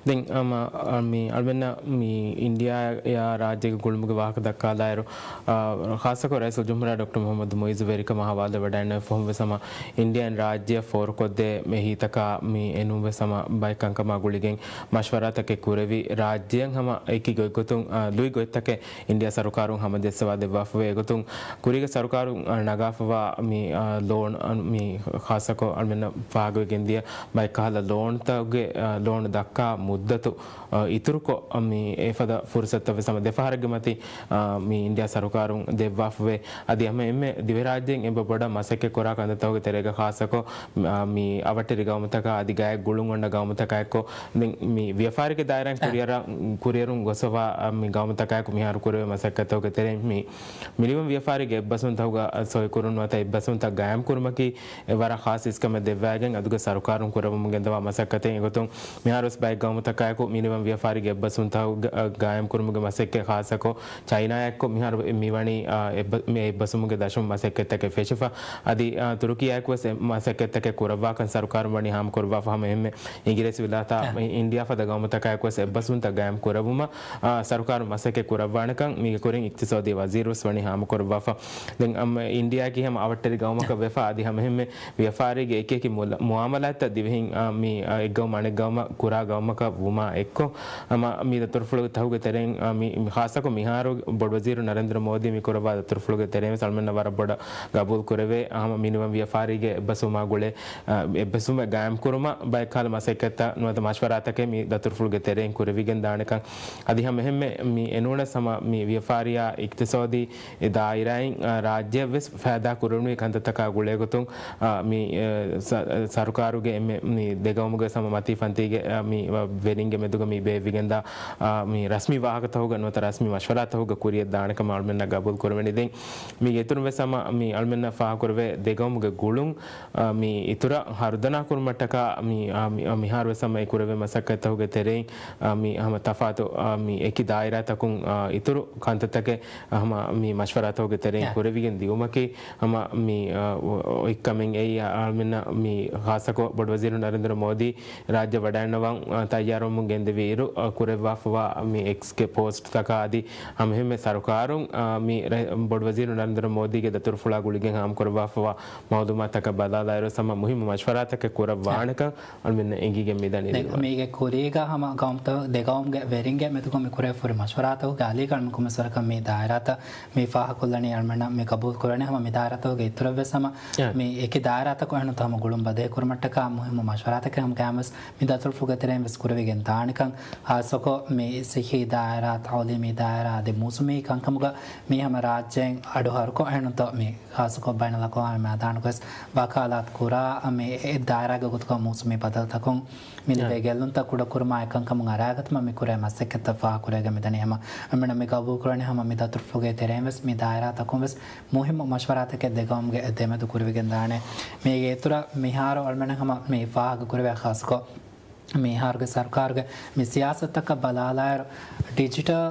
ދެން އަމަ، އަ، މި އަޅުމެންނަށް މި އިންޑިއާއާ ރާއްޖޭގެ ގުޅުމުގެ ވާހަކަ ދައްކާލާއިރު، އަ، ޚާއްޞަކޮށް ރައީސުލްޖުމްހޫރިއްޔާ ޑޮކްޓަރ މުޙައްމަދު މުޢިއްޒު ވެރިކަމަށް ހަވާލުވެވަޑައިގަންނަވާ ފަހުން ވެސް އަމަ އިންޑިއާއިން ރާއްޖެއަށް ފޯރުކޮށްދޭ މި ހިތަކާ މި އެނޫން ވެސް އަމަ ބައެއް ކަންކަމާ ގުޅިގެން މަޝްވަރާތަކެއް ކުރެވި، ރާއްޖެއަށް ހަމަ އެކި ގޮތްގޮތުން، އަ، ލުއި ގޮތްތަކެއް އިންޑިއާ ސަރުކާރުން ހަމަޖައްސަވާ ދެއްވާފަވޭ. އެގޮތުން ކުރީގެ ސަރުކާރުން، އަ، ނަގާފަވާ މި، އަ، ލޯން، އަ، މި ޚާއްޞަކޮށް އަޅުމެންނަށް ފާހަގަވެގެންދިޔަ ބައެއް ކަހަލަ ލޯންތަކުގެ، އަ، ލޯން ދައްކާ މުއްދަތު، އަ، އިތުރުކޮށް، އަ، މި އެފަދަ ފުރުސަތުތައް ވެސް ހަމަ ދެފަހަރެއްގެ މަތިން، އަ، މި އިންޑިއާ ސަރުކާރުން ދެއްވާފަވޭ. އަދި ހަމަ އެންމެ ދިވެހިރާއްޖޭން އެބަ ބޮޑަށް މަސައްކަތް ކުރާ ކަންތައްތަކުގެ ތެރޭގަ ޚާއްޞަކޮށް، އަ، މި އަވަށްޓެރި ގައުމުތަކާ އަދި ގާތް ގުޅުން އޮންނަ ގައުމުތަކާ އެއްކޮށް ދެން މި ވިޔަފާރިގެ ދާއިރާއިން ކުރިއަރަ-، ކުރިއަރުން ގޮސްފަވާ، އަ، މި ގައުމުތަކާއެކު މިހާރު ކުރެވޭ މަސައްކަތްތަކުގެ ތެރެއިން މި މިނިވަން ވިޔަފާރީގެ އެއްބަސްވުންތަކުގަ ސޮއިކުރުން ނުވަތަ އެއްބަސްވުންތައް ގާއިމްކުރުމަކީ ވަރަށް ޚާއްޞަ އިސްކަމެއް ދެއްވައިގެން އަދުގެ ސަރުކާރުން ކުރައްވަމުން ގެންދަވާ މަސައްކަތެއް. އެގޮތުން މިހާރުވެސް ބައެއް ގައުމުތަކާއެކު މިނިވަން ވިޔަފާރީގެ އެއްބަސްވުންތަކުގަ، އަ، ގާއިމްކުރުމުގެ މަސައްކަތް ޚާއްޞަކޮށް ޗައިނާއާއެކު މިހާރު މިވަނީ، އަ، އެއްބަ-، މި އެއްބަސްވުމުގެ ދަށުން މަސައްކަތްތަކެއް ފެށިފަ. އަދި، އަ، ތުރުކީއާއެކުވެސް އެ މަސައްކަތްތަކެއް ކުރައްވާކަން ސަރުކާރުން ވަނީ ހާމަކުރައްވާފަ. ހަމަ އެހެންމެ އިނގިރޭސި ވިލާތާ އިންޑިއާ ފަދަ ގައުމުތަކާއެކުވެސް އެއްބަސްވުންތައް ގާއިމް ކުރެއްވުމަށް، އާ، ސަރުކާރުން މަސައްކަތް ކުރައްވާނެކަން މީގެ ކުރިން އިޤްތިޞާދީ ވަޒީރުވެސް ވަނީ ހާމަކުރައްވާފަ. ދެން އަމް އިންޑިއާއަކީ ހަމަ އަވަށްޓެރި ގައުމަކަށް ވެފަ އަދި ހަމަ އެހެންމެ ވިޔަފާރީގެ އެކިއެކި މުލަ-، މުއާމަލާތްތައް ދިވެހިން، އާ، މި، އާ، އެއްގައުމު އަނެއްގައުމަށް ކުރާ ގައުމަކަށް ވުމާ އެއްކޮށް، ހަމަ މި ދަތުރުފުޅުތަކުގެ ތެރެއިން، އާ، މި، މި ޚާއްޞަކޮށް މިހާރު ބޮޑުވަޒީރު ނަރެންދްރަ މޯދީ މި ކުރައްވާ ދަތުރުފުޅުގެ ތެރެއިން ވެސް އަޅުމެންނަށް ވަރަށް ބޮޑަށް ގަބޫލު ކުރެވޭ. ހަމަ މިނިވަން ވިޔަފާރީގެ އެއްބަސްވުމާ ގުޅޭ، އާ، އެއްބަސްވުމެއް ގާއިމްކުރުމަށް ބައެއް ކަހަލަ މަސައްކަތްތައް ނުވަތަ މަޝްވަރާތަކެއް މި ދަތުރުފުޅުގެ ތެރެއިން ކުރެވިގެން ދާނެކަން. އަދި ހަމަ އެހެންމެ މި އެނޫނަސް ހަމަ މި ވިޔަފާރިއާ އިޤްތިޞާދީ ދާއިރާއިން، އާ، ރާއްޖެއަށް ވެސް ފައިދާ ކުރެވުނުވި ކަންތައްތަކާ ގުޅޭގޮތުން، އާ، މި، އާ، ސަ-، ސަރުކާރުގެ އެންމެ މި ދެގައުމުގެ ހަމަ މަތީ ފަންތީގެ، އާ، މި ވެރިންގެ މެދުގަ މި ބޭއްވިގެންދާ، އާ، މި ރަސްމީ ވާހަކަތަކުގަ ނުވަތަ ރަސްމީ މަޝްވަރާތަކުގަ ކުރިއަށް ދާނެކަމަށް އަޅުމެންނަށް ގަބޫލު ކުރެވެނީ. ދެން މީގެ އިތުރުން ވެސް ހަމަ މި އަޅުމެންނަށް ފާހަގަކުރެވޭ ދެގައުމުގެ ގުޅުން، އާ، މި އިތުރަށް ހަރުދަނާ ކުރުމަށްޓަކާ މި، އާ، މި، އާ، މިހާރު ވެސް ހަމަ އެ ކުރެވޭ މަސައްކަތްތަކުގެ ތެރެއިން، އާ، މި ހަމަ ތަފާތު، އާ، މި އެކި ދާއިރާތަކުން، އާ، އިތުރު ކަންތައްތަކެއް، އާ، ހަމަ މި މަޝްވަރާތަކުގެ ތެރެއިން ކުރެވިގެން ދިއުމަކީ ހަމަ މި، އާ، އޮ-، އޮތްކަމެއް އެއީ، އާ، އަޅުމެންނަށް މި ޚާއްޞަކޮށް ބޮޑުވަޒީރު ނަރެންދްރަ މޯދީ ރާއްޖެ ވަޑައިންނަވަން، އާ، ތައްޔާރުވަމުން ގެންދެވި އިރު، އާ، ކުރެއްވާފަވާ މި އެކްސްގެ ޕޯސްޓްތަކާ އަދި ހަމަ އެހެންމެ ސަރުކާރުން، އާ، މި ރަ-، ބޮޑުވަޒީރު ނަރެންދްރަ މޯދީގެ ދަތުރުފުޅާ ގުޅިގެން ހާމަކުރައްވާފަވާ މައުލޫމާތަކަށް ބަލާލާއިރު ހަމަ މުހިއްމު މަޝްވަރާތަކެއް ކުރައްވާނެކަން އަޅުމެންނަށް އެނގިގެން މިދަނީ. ދެން މީގެ ކުރީގަ ހަމަ ގައުމުތަ-، ދެ ގައުމުގެ ވެރިންގެ މެދުގަ މި ކުރެވިފަ ހުރި މަޝްވަރާތަކުގެ އަލީގަނޑު ކޮމިސަރަކަށް މި ދާއިރާތައް މި ފާހަކޮށްލަނީ އަޅުމެންނަށް މި ގަބޫލު ކުރަނީ. ހަމަ މި ދާއިރާތަކުގެ އިތުރަށް ވެސް ހަމަ މި އެކި ދާއިރާތަކު އެހެންތަ ހަމަ ގުޅުން ބަދޭ ކުރުމަށްޓަކާ މުހިއްމު މަޝްވަރާތަކެއް ހަމަ ގައިމުވެސް މި ދަތުރުފުޅުގެ ތެރެއިން ވެސް ކުރެވިގެން ދާނެކަން. ޚާއްޞަކޮށް މި ސިއްހީ ދާއިރާ، ތައުލީމީ ދާއިރާ އަދި މޫސުމީ ކަންކަމުގަ މި ހަމަ ރާއްޖޭން އަޑު ހަރުކޮށް އެހެންތޯ މި ޚާއްޞަކޮށް ބައިނަލްއަޤްވާމީ މައިދާނުގަވެސް ވަކާލާތު ކުރާ މި އެ ދާއިރާގެ ގޮތުގަ މޫސުމީ ބަދަލުތަކުން މި ލިބޭ ގެއްލުންތައް ކުޑަކުރުމާ އެކަންކަމުން އަރާގަތުމަށް މި ކުރޭ މަސައްކަތްތައް ފާހަގަކުރެވިގެން މިދަނީ. ހަމަ އަޅުމެންނަށް މި ގަބޫލުކުރަނީ ހަމަ މި ދަތުރުފުޅުގެ ތެރެއިން ވެސް މި ދާއިރާތަކުން ވެސް މުހިއްމު މަޝްވަރާތަކެއް ދެގައުމުގެ ދެމެދު ކުރެވިގެން ދާނެ. މީގެ އިތުރަށް މިހާރު އަޅުމެންނަށް ހަމަ މި ފާހަގަކުރެވޭ ޚާއްޞަކޮށް މިހާރުގެ ސަރުކާރުގެ މި ސިޔާސަތުތަކަށް ބަލާލާއިރު، ޑިޖިޓަލް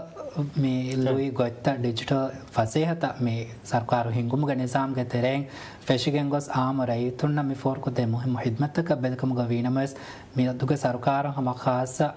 މި ލުއި ގޮތްތައް، ޑިޖިޓަލް ފަސޭހަތައް މި ސަރުކާރު ހިންގުމުގެ ނިޒާމްގެ ތެރެއިން ފެށިގެން ގޮސް، އާއްމު ރައްޔިތުންނަށް މި ފޯރުކޮށްދޭ މުހިއްމު ހިދްމަތްތަކަށް ބެލިކަމުގަ ވީނަމަވެސް، މިއަދުގެ ސަރުކާރުން ހަމަ ޚާއްޞަ،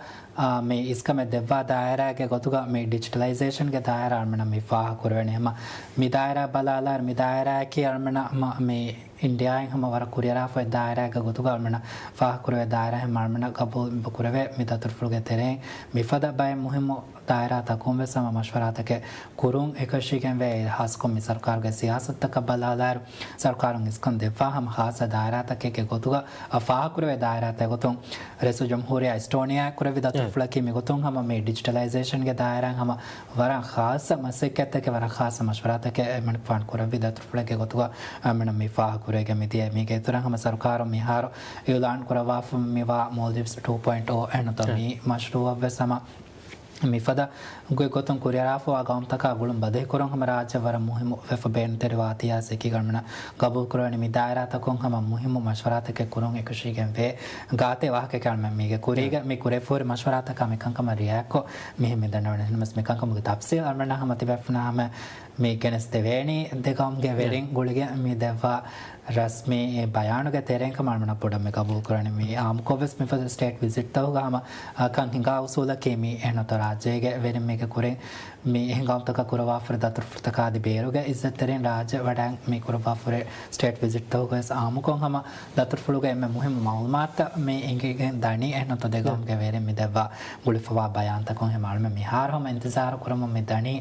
އާ، މި އިސްކަމެއް ދެއްވާ ދާއިރާގެ ގޮތުގަ މި ޑިޖިޓަލައިޒޭޝަންގެ ދާއިރާ އަޅުމެނަށް މި ފާހަގަކުރެވެނީ. ހަމަ މި ދާއިރާ ބަލާލާއިރު، މި ދާއިރާއަކީ އަޅުމެނަށް މަ-، މި އިންޑިއާއިން ހަމަ ވަރަށް ކުރިއަރާފައި ދާއިރާގެ ގޮތުގަ އަޅުމެނަށް ފާހަގަކުރެވޭ ދާއިރާ ހަމަ އަޅުމެނަށް ގަބޫލު ކުރެވޭ. މި ދަތުރުފުޅުގެ ތެރެއިން މިފަދަ ބައެއް މުހިއްމު ދާއިރާތަކުން ވެސް ހަމަ މަޝްވަރާތަކެއް ކުރުން އެކަށީގެންވޭ. ހާއްސަކޮށް މި ސަރުކާރުގެ ސިޔާސަތުތަކަށް ބަލާލާއިރު، ސަރުކާރުން އިސްކަން ދެއްވާ ހަމަ ޚާއްޞަ ދާއިރާތަކެއްގެ ގޮތުގަ އަ، ފާހަގަކުރެވޭ ދާއިރާތައް ގޮތުން ރައީސުލްޖުމްހޫރިއްޔާ އެސްޓޯނިއާ ކުރެއްވި ދަތުރުފުޅަކީ މިގޮތުން ހަމަ މި ޑިޖިޓަލައިޒޭޝަންގެ ދާއިރާއިން ހަމަ ވަރަށް ޚާއްޞަ މަސައްކަތްތަކެއް، ވަރަށް ޚާއްޞަ މަޝްވަރާތަކެއް އެމަނިކުފާނު ކުރެއްވި ދަތުރުފުޅެއްގެ ގޮތުގަ އަ، މިނަ މި ފާހަގަކުރެވިގެން މިދިޔަ. މީގެ އިތުރަށް ހަމަ ސަރުކާރުން މިހާރު އިއުލާން ކުރައްވާފަ މިވާ މޯލްޑިވްސް ޓޫ ޕޮއިންޓް އޯ އެހެންތޯ މި މަޝްރޫއަށްވެސް ހަމަ މިފަދަ ގޮތްގޮތުން ކުރިއަރާފަވާ ގައުމުތަކާ ގުޅުން ބަދޭކުރުން ހަމަ ރާއްޖެ ވަރަށް މުހިއްމު ވެފަ ބޭނުންތެރިވާތީ އާސެކީ ގަންމަނަށް ގަބޫލުކުރެވެނީ. މި ދާއިރާތަކުން ހަމަ މުހިއްމު މަޝްވަރާތަކެއް ކުރުން އެކަށީގެން ވޭ. ގާތެއް ވާހަކައެކޭ އަޅުމެން މީގެ ކުރީގަ މި ކުރެފަހުރި މަޝްވަރާތަކާ މި ކަންކަމަށް ރިއާކޮށް މިހެން މި ދަންނަވަނީ. ނަމަވެސް މި ކަންކަމުގެ ތަފްސީލް އަޅުމެންނަށް ހަމަ ތިބޭފުޅުންނާ ހަމަ މި ގެނެސްދެވޭނީ ދެގައުމުގެ ވެރިން ގުޅިގެން މި ދެއްވާ ރަސްމީ ބަޔާނުގެ ތެރެއިން ކަމަށް އަޅުގަނޑަށް ބޮޑަށް މި ގަބޫލުކުރަނީ. މި އާއްމުކޮށްވެސް މިފަދަ ސްޓޭޓް ވިޒިޓްތަކުގަ ހަމަ ކަން ހިނގާ އުސޫލަކީ މި އެހެންނުތޯ ރާއްޖޭގެ ވެރިން މީގެ ކުރިން މި ހިނގައުމުތަކަށް ކުރައްވާފަރި ދަތުރުފުޅުތަކާ އަދި ބޭރުގެ އިއްޒަތްތެރިން ރާއްޖެ ވަޑައި މި ކުރައްވާފަރި ސްޓޭޓް ވިޒިޓްތަކުގަވެސް އާއްމުކޮށް ހަމަ ދަތުރުފުޅުގެ އެންމެ މުހިއްމު މައުލޫމާތުތައް މި އެނގިގެން ދަނީ. އެހެންނުތޯ ދެގައުމުގެ ވެރިން މި ދެއްވާ ގުޅިފަވާ ބަޔާންތަކުން ހަމަ އަޅުމެން މިހާރު ހަމަ އިންތިޒާރު ކުރަމުން މި ދަނީ.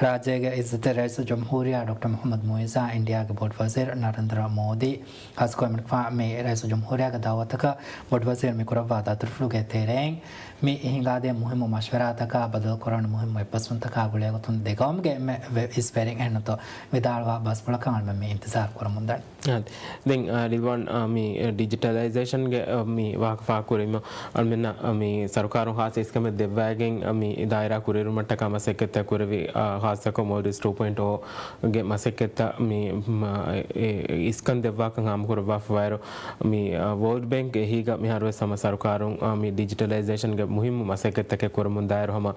ރާއްޖޭގެ އިއްޒަތްތެރި ރައީސުލްޖުމްހޫރިއްޔާ ޑޮކްޓަރ މުޙައްމަދު މުޢިއްޒާ އިންޑިއާގެ ބޮޑުވަޒީރު ނަރެންދްރަ މޯދީ ޚާއްސަކޮށް މި ރައީސުލްޖުމްހޫރިއްޔާގެ ދައުވަތަކަށް ބޮޑުވަޒީރު މި ކުރައްވާ ދަތުރުފުޅުގެ ތެރެއިން މި ހިނގާދޭ މުހިއްމު މަޝްވަރާތަކާ، ބަދަލުކުރާނެ މުހިއްމު އެއްބަސްވުންތަކާ ގުޅޭގޮތުން ދެގައުމުގެ އެންމެ ވެ-، އިސް ވެރިން އެހެންނުތޯ ވިދާޅުވާ ބަސްފުޅަކަށް އަޅުމެން މި އިންތިޒާރު ކުރަމުން ދަނީ. އާ، ދެން، އާ، ރިލްވާން، އާ، މި ޑިޖިޓަލައިޒޭޝަންގެ، އާ، މި ވާހަކަ ފާހަގަކުރީމަ، އަޅުމެންނަށް، އާ، މި ސަރުކާރުން ޚާއްސަ އިސްކަމެއް ދެއްވައިގެން، އާ، މި ދާއިރާ ކުރިއެރުމަށްޓަކާ މަސައްކަތްތައް ކުރެވި، އާ، ޚާއްސަކޮށް މޯލްޑިވްސް ޓޫ ޕޮއިންޓް އޯ ގެ މަސައްކަތްތައް މި، މަ، އެ، އިސްކަން ދެއްވާކަން ހާމަކުރައްވާފަވާއިރު، މި، އާ، ވޯލްޑް ބޭންކް އެހީގަ މިހާރުވެސް ހަމަ ސަރުކާރުން، އާ، މި ޑިޖިޓަލައިޒޭޝަންގެ މުހިއްމު މަސައްކަތްތަކެއް ކުރަމުން ދާއިރު ހަމަ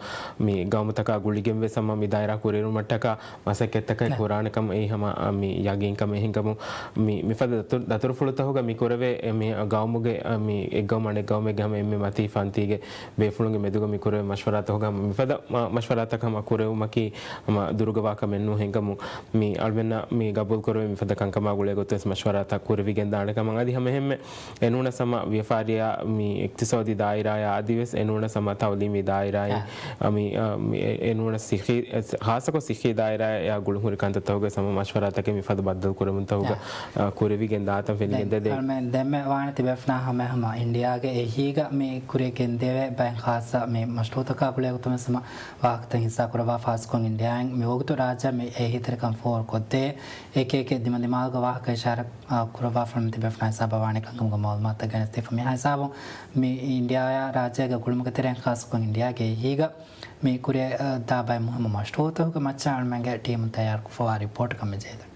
މި ގައުމުތަކާ ގުޅިގެންވެސް ހަމަ މި ދާއިރާ ކުރިއެރުމަށްޓަކާ މަސައްކަތްތަކެއް ކުރާނެ ކަމަށް އެއީ ހަމަ، އާ، މި ޔަގީންކަމެއް ހިނގަމުން. މި، މިފަދަ ދަތު-، ދަތުރުފުޅުތަކުގަ މި ކުރެވޭ، އެ، މި ގައުމުގެ، އާ، މި އެއްގައުމު އަނެއްގައުމެއްގެ ހަމަ އެންމެ މަތީ ފަންތީގެ ބޭފުޅުންގެ މެދުގަ މި ކުރެވޭ މަޝްވަރާތަކުގަ ހަމަ މިފަދަ މަ-، މަޝްވަރާތަކަށް ހަމަ ކުރެވުމަކީ ހަމަ ދުރުގެ ވާކަމެއް ނޫން ހިނގަމުން. މި އަޅުމެންނަށް މި ގަބޫލު ކުރެވޭ މިފަދަ ކަންކަމާ ގުޅޭ ގޮތުން ވެސް މަޝްވަރާތައް ކުރެވިގެން ދާނެ ކަމަށް އަދި ހަމަ އެހެންމެ އެނޫނަސް ހަމަ ވިޔަފާރިއާ މި އިޤްތިޞާދީ ދާއިރާއާ އަދިވެސް އެނޫނަސް ހަމަ ތައުލީމީ ދާއިރާއިން، އާ، މި، އާ، މި އެ-، އެނޫނަސް ސިއްހީ، އެ، ޚާއްސަކޮށް ސިއްހީ ދާއިރާއާ ގުޅުންހުރި ކަންތައްތަކުގައި ހަމަ މަޝްވަރާތަކެއް މިފަދަ ބައްދަލު ކުރެވުންތަކުގަ، އާ، ކުރެވިގެން ދާތަން ފެނިގެން ދޭ. ދެން އަޅުމެން ދެންމެ ވާނެ ތިބޭފުޅާ ހަމަ ހަމަ އިންޑިއާގެ އެހީގަ މި ކުރިއަށް ގެންދެވޭ ބައެއް ޚާއްސަ މި މަޝްރޫޢުތަކާ ގުޅޭ ގޮތުން ވެސް ހަމަ ވާހަކަތައް ހިއްސާ ކުރައްވާ. ޚާއްސަކޮށް އިންޑިއާއިން މިވަގުތު ރާއްޖެ މި އެހީތެރިކަން ފޯރުކޮށްދޭ އެކި އެކި ދިމަދިމާލުގެ ވާހަކަ އިޝާރަތް، އާ، ކުރައްވާފަ މި ތިބޭފުޅާ ހިސާބަށް ވާނެ ކަންކަމުގެ މައުލޫމާތުތައް ގެނެސްދީފަ. މިހާ ހިސާބުން މި އިންޑިއާއާ ރާއްޖޭގެ ގުޅުމުގެ ތެރެއިން ޚާއްސަކޮށް އިންޑިއާގެ އެހީގަ މި ކުރިއަށް ދާ ބައެއް މުހިއްމު މަޝްރޫޢުތަކުގެ މައްޗަށް އަޅުމެންގެ ޓީމުން ތައްޔާރުކޮށްފަވާ ރިޕޯޓަކަށް މި ޖެހިދަނީ.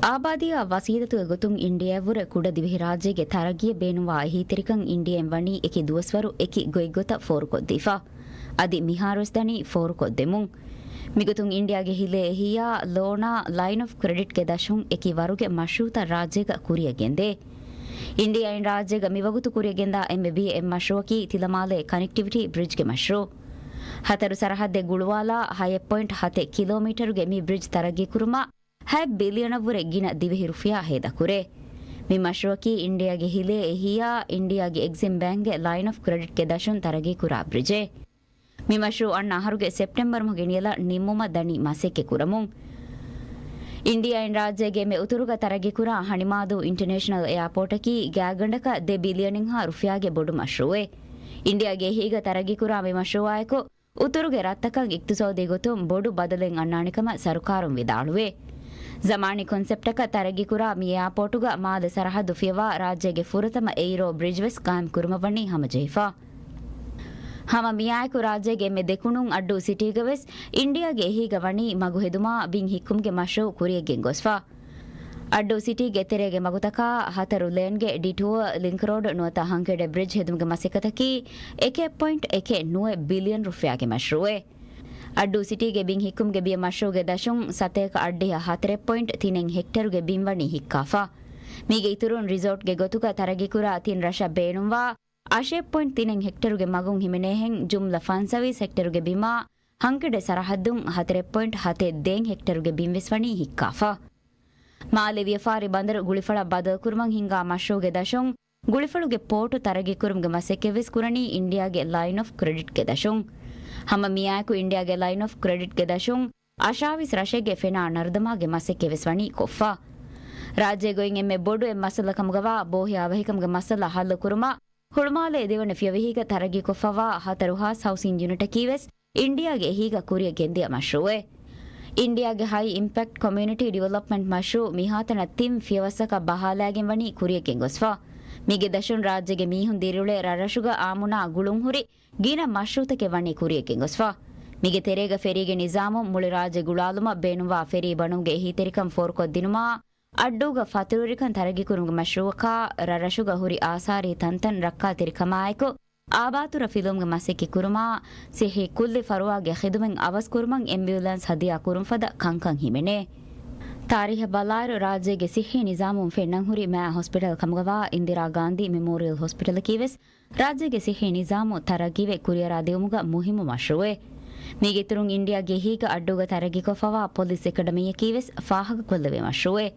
އާބާދީއާ ވަސީލަތުގެ ގޮތުން އިންޑިއާއަށްވުރެ ކުޑަ ދިވެހިރާއްޖޭގެ ތަރައްގީއަށް ބޭނުންވާ އެހީތެރިކަން އިންޑިއާއިން ވަނީ އެކި ދުވަސްވަރު އެކި ގޮތްގޮތަށް ފޯރުކޮށްދީފަ. އަދި މިހާރުވެސް ދަނީ ފޯރުކޮށްދެމުން. މިގޮތުން އިންޑިއާގެ ހިލޭ އެހީއާ ލޯނާ ލައިން އޮފް ކްރެޑިޓްގެ ދަށުން އެކި ވަރުގެ މަޝްރޫޢުތައް ރާއްޖޭގަ ކުރިއަށް ގެންދޭ. އިންޑިއާއިން ރާއްޖޭގަ މިވަގުތު ކުރިއަށް ގެންދާ އެންމެ ބިޔަ އެއް މަޝްރޫޢަކީ ތިލަމާލޭ ކަނެކްޓިވިޓީ ބްރިޖްގެ މަޝްރޫޢު. ހަތަރު ސަރަހައްދެއް ގުޅުވާލާ ހަތް ޕޮއިންޓް ހަތެއް ކިލޯމީޓަރުގެ މި ބްރިޖް ތަރައްގީކުރުމަށް ހަތް ބިލިއަނަށްވުރެ ގިނަ ދިވެހި ރުފިޔާ ހޭދަކުރޭ. މި މަޝްރޫޢަކީ އިންޑިއާގެ ހިލޭ އެހީއާ އިންޑިއާގެ އެގްޒިމް ބޭންކްގެ ލައިން އޮފް ކްރެޑިޓްގެ ދަށުން ތަރައްގީކުރާ ބްރިޖެއް. މި މަޝްރޫޢު އަންނަ އަހަރުގެ ސެޕްޓެމްބަރު މަހުގެ ނިޔަލަށް ނިންމުމަށް ދަނީ މަސައްކަތް ކުރަމުން. އިންޑިއާއިން ރާއްޖޭގެ އެންމެ އުތުރުގަ ތަރައްގީކުރާ ހަނިމާދޫ އިންޓަނޭޝަނަލް އެއާޕޯޓަކީ ގާތްގަނޑަކަށް ދެ ބިލިއަނެއްހާ ރުފިޔާގެ ބޮޑު މަޝްރޫޢެއް. އިންޑިއާގެ އެހީގަ ތަރައްގީކުރާ މި މަޝްރޫޢާއެކު، އުތުރުގެ ރަށްތަކަށް އިޤްތިޞާދީ ގޮތުން ބޮޑު ބަދަލެއް އަންނާނެ ކަމަށް ސަރުކާރުން ވިދާޅުވޭ. ޒަމާނީ ކޮންސެޕްޓަކަށް ތަރައްގީކުރާ މި އެއާޕޯޓުގަ މާލެ ސަރަހައްދު ފިޔަވާ ރާއްޖޭގެ ފުރަތަމަ އެއިރޯ ބްރިޖް ވެސް ޤާއިމް ކުރުމަށް ވަނީ ހަމަޖެހިފަ. ހަމަ މިއާއެކު ރާއްޖޭގެ އެންމެ ދެކުނުން އައްޑޫ ސިޓީގަ ވެސް އިންޑިއާގެ އެހީގަ ވަނީ މަގު ހެދުމާ ބިން ހިއްކުމުގެ މަޝްރޫޢު ކުރިއަށް ގެންގޮސްފަ. އައްޑޫ ސިޓީގެ ތެރޭގެ މަގުތަކާ ހަތަރު ލޭންގެ ޑިޓޯލް ލިންކް ރޯޑް ނުވަތަ ހަންކެޑެ ބްރިޖް ހެދުމުގެ މަސައްކަތަކީ އެކެއް ޕޮއިންޓް އެކެއް ނުވަ ބިލިއަން ރުފިޔާގެ މަޝްރޫޢެއް. އައްޑޫ ސިޓީގެ ބިން ހިއްކުމުގެ ބިޔަ މަޝްރޫޢުގެ ދަށުން ސަތޭކަ އަށްޑިހަ ހަތަރެއް ޕޮއިންޓް ތިނެއް ހެކްޓަރުގެ ބިން ވަނީ ހިއްކާފަ. މީގެ އިތުރުން ރިސޯޓްގެ ގޮތުގަ ތަރައްގީކުރާ ތިން ރަށަށް ބޭނުންވާ އަށެއް ޕޮއިންޓް ތިނެއް ހެކްޓަރުގެ މަގުން ހިމެނޭހެން ޖުމްލަ ފަންސަވީސް ހެކްޓަރުގެ ބިމާ ހަންކެޑެ ސަރަހައްދުން ހަތަރެއް ޕޮއިންޓް ހަތެއް ދޭއް ހެކްޓަރުގެ ބިން ވެސް ވަނީ ހިއްކާފަ. މާލެ ވިޔަފާރި ބަނދަރު ގުޅިފަޅަށް ބަދަލުކުރުމަށް ހިންގާ މަޝްރޫޢުގެ ދަށުން ގުޅިފަޅުގެ ޕޯޓު ތަރައްގީކުރުމުގެ މަސައްކަތްވެސް ކުރަނީ އިންޑިއާގެ ލައިން އޮފް ކްރެޑިޓްގެ ދަށުން. ހަމަ މިއާއެކު އިންޑިއާގެ ލައިން އޮފް ކްރެޑިޓްގެ ދަށުން އަށާވީސް ރަށެއްގެ ފެނާ ނަރުދަމާގެ މަސައްކަތްވެސް ވަނީ ކޮށްފަ. ރާއްޖޭގައި އެންމެ ބޮޑު އެއް މައްސަލަ ކަމުގަވާ ބޯހިޔާ އަވަހިކަމުގެ މައްސަލަ ހައްލުކުރުމަށް ހުޅުމާލޭ ދެވަނަ ފިޔަވަހީގަ ތަރައްގީކޮށްފަވާ ހަތަރު ހާސް ހައުސިން ޔުނިޓަކީވެސް އިންޑިއާގެ އެހީގަ ކުރިއަށް ގެންދިޔަ މަޝްރޫޢެއް. އިންޑިއާގެ ހައި އިމްޕެކްޓް ކޮމިއުނިޓީ ޑިވެލޮޕްމަންޓް މަޝްރޫޢު މިހާތަނަށް ތިން ފިޔަވައްސަކަށް ބަހާލައިގެން ވަނީ ކުރިއަށް ގެންގޮސްފަ. މީގެ ދަށުން ރާއްޖޭގެ މީހުން ދިރިއުޅޭ ރަށްރަށުގަ އާއްމުންނާ ގުޅުންހުރި ގިނަ މަޝްރޫޢުތަކެއް ވަނީ ކުރިއަށް ގެންގޮސްފަ. މީގެ ތެރޭގަ ފެރީގެ ނިޒާމުން މުޅި ރާއްޖެ ގުޅާލުމަށް ބޭނުންވާ ފެރީ ބަނުމުގެ އެހީތެރިކަން ފޯރުކޮށްދިނުމާ، އައްޑޫގަ ފަތުރުވެރިކަން ތަރައްގީކުރުމުގެ މަޝްރޫޢަކާ، ރަށްރަށުގަ ހުރި އާސާރީ ތަންތަން ރައްކާތެރިކަމާއެކު، އާބާތުރަ ފިލުވުމުގެ މަސައްކަތް ކުރުމާ، ސިއްހީ ކުއްލި ފަރުވާގެ ޚިދުމަތް އަވަސް ކުރުމަށް އެމްބިއުލާންސް ހަދިޔާ ކުރުން ފަދަ ކަންކަން ހިމެނޭ. ތާރީހަށް ބަލާއިރު، ރާއްޖޭގެ ސިއްހީ ނިޒާމުން ފެންނަން ހުރި މާ ހޮސްޕިޓަލް ކަމުގަވާ އިންދިރާ ގާންދީ މެމޯރިއަލް ހޮސްޕިޓަލަކީ ވެސް ރާއްޖޭގެ ސިއްހީ ނިޒާމު ތަރައްގީވެ ކުރިއަރާ ދިއުމުގަ މުހިއްމު މަޝްރޫއެއް. މީގެ އިތުރުން އިންޑިއާގެ އެހީގަ އައްޑޫގަ ތަރައްގީކޮށްފަވާ ޕޮލިސް އެކަޑަމީއަކީ ވެސް ފާހަގަކޮށްލެވޭ މަޝްރޫއެއް.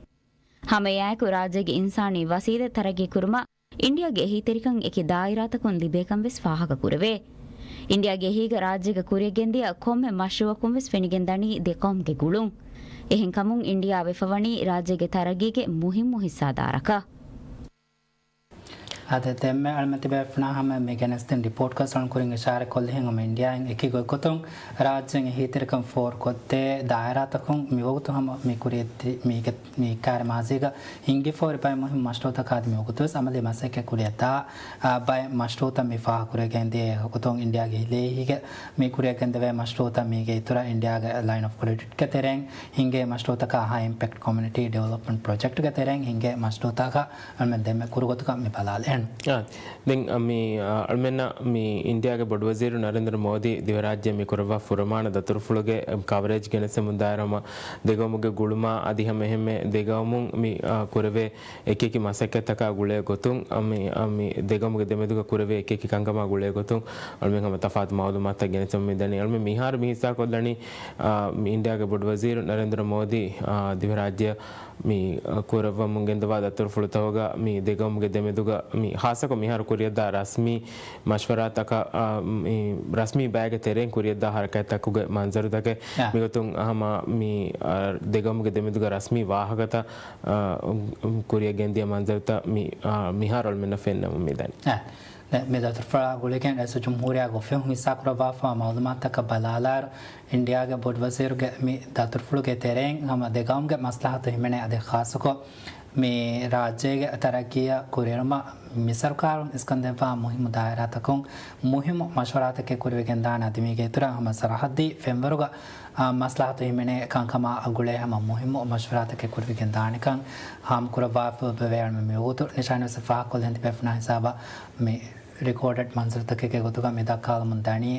ހަމައެއާއެކު ރާއްޖޭގެ އިންސާނީ ވަސީލަތް ތަރައްގީ ކުރުމަށް އިންޑިއާގެ އެހީތެރިކަން އެކި ދާއިރާތަކުން ލިބޭކަން ވެސް ފާހަގަ ކުރެވޭ. އިންޑިއާގެ އެހީގަ ރާއްޖޭގަ ކުރިއަށް ގެންދިޔަ ކޮންމެ މަޝްރޫއަކުން ވެސް ފެނިގެން ދަނީ ދެ ޤައުމުގެ ގުޅުން. އެހެންކަމުން އިންޑިއާ ވެފަވަނީ ރާއްޖޭގެ ތަރައްގީގެ މުހިއްމު ހިއްސާދާރަކަށް. އާދެ، ދެންމެ އަޅުމެން ތިބޭފުނާ ހަމަ މި ގެނެސްދިން ރިޕޯޓްކޮށް ކުރިން އިޝާރަތް ކޮށްލިހެން ހަމަ އިންޑިއާއިން އެކި ގޮތްގޮތުން ރާއްޖޭން އެހީތެރިކަން ފޯރުކޮށްދޭ ދާއިރާތަކުން މިވަގުތު ހަމަ މި ކުރިއަށް މީގެ މި ކާރި މާޒީގަ ހިނގިފަހުރި ބައެއް މުހިންމު މަޝްރޫއުތަކާ އަދި މިވަގުތުވެސް އަމަލީ މަސައްކަތް ކުރިއަށްދާ، އާ، ބައެއް މަޝްރޫއުތައް މި ފާހަގަކުރެވިގެންދިޔަ އެކަކުތުން އިންޑިއާގެ ހިލޭ އެހީގެ މި ކުރިއަށްގެންދެވޭ މަޝްރޫއުތައް މީގެ އިތުރަށް އިންޑިއާގެ ލައިން އޮފް ކްރެޑިޓްގެ ތެރެއިން ހިނގޭ މަޝްރޫއުތަކާ ހައި އިމްޕެކްޓް ކޮމިއުނިޓީ ޑިވެލޮޕްމަންޓް ޕްރޮޖެކްޓްގެ ތެރެއިން ހިނގޭ މަޝްރޫއުތަކަށް އަޅުމެން ދެންމެ ކުރުގޮތުގަ މި ބަލާލަން. އާ، ދެން، އަ، މި، އަ، އަޅުމެންނަށް މި އިންޑިއާގެ ބޮޑުވަޒީރު ނަރެންދްރަ މޯދީ ދިވެހިރާއްޖެ މި ކުރައްވާ ފުރަމާނަ ދަތުރުފުޅުގެ ކަވަރޭޖް ގެނެސްދެމުންދާއިރު ހަމަ ދެގައުމުގެ ގުޅުމާ އަދި ހަމަ އެހެންމެ ދެގައުމުން މި، އަ، ކުރެވޭ އެކިއެކި މަސައްކަތްތަކާ ގުޅޭ ގޮތުން، އަ، މި، އަ، މި ދެގައުމުގެ ދެމެދުގަ ކުރެވޭ އެކިއެކި ކަންކަމާ ގުޅޭ ގޮތުން އަޅުމެން ހަމަ ތަފާތު މައުލޫމާތުތައް ގެނެސްދެމުން މިދަނީ. އަޅުމެން މިހާރު މި ހިއްސާކޮށްލަނީ، އާ، މި އިންޑިއާގެ ބޮޑުވަޒީރު ނަރެންދްރަ މޯދީ، އާ، ދިވެހިރާއްޖެއަށް މި، އާ، ކުރައްވަމުން ގެންދަވާ ދަތުރުފުޅުތަކުގަ މި ދެގައުމުގެ ދެމެދުގަ މި ހާއްސަކޮށް މިހާރު ކުރިއަށްދާ ރަސްމީ މަޝްވަރާތަކަށް، އާ، މި ރަސްމީ ބައެއްގެ ތެރެއިން ކުރިއަށްދާ ހަރަކާތްތަކުގެ މަންޒަރުތަކެއް، އާ، މިގޮތުން ހަމަ މި، އާ، ދެގައުމުގެ ދެމެދުގަ ރަސްމީ ވާހަކަތައް، އާ، ކުރިއަށް ގެންދިޔަ މަންޒަރުތައް މި، އާ، މިހާރު އަޅުމެންނަށް ފެންނަމުން މިދަނީ. އާ. ދެން މި ދަތުރުފުޅާ ގުޅިގެން ރައީސުލްޖުމްހޫރިއްޔާގެ އޮފީހުން ހިއްސާކުރައްވާފައިވާ މައުލޫމާތަކަށް ބަލާލާއިރު، އިންޑިއާގެ ބޮޑުވަޒީރުގެ މި ދަތުރުފުޅުގެ ތެރެއިން ހަމަ ދެގައުމުގެ މަސްލަހަތު ހިމެނޭ. އަދި ޚާއްޞަކޮށް މި ރާއްޖޭގެ ތަރައްގީއަށް ކުރިއެރުމަށް މި ސަރުކާރުން އިސްކަންދެއްވާ މުހިއްމު ދާއިރާތަކުން މުހިއްމު މަޝްވަރާތަކެއް ކުރެވިގެންދާނެ. އަދި މީގެ އިތުރަށް ހަމަ ސަރަހައްދީ ފެންވަރުގަ އާ، މަސްލަހަތު ހިމެނޭ ކަންކަމާ ގުޅޭ ހަމަ މުހިއްމު މަޝްވަރާތަކެއް ކުރެވިގެން ދާނެކަން ހާމަކުރައްވާފައިވޭ. އަޅުމެން މިވަގުތު ނިޝާންވެސް ފާހަގަކޮށްލަން ތިބޭފުނާ ހިސާބަށް މި ރިކޯޑެޑް މަންޒަރުތަކެއްގެ ގޮތުގަ މި ދައްކާލަމުން ދަނީ.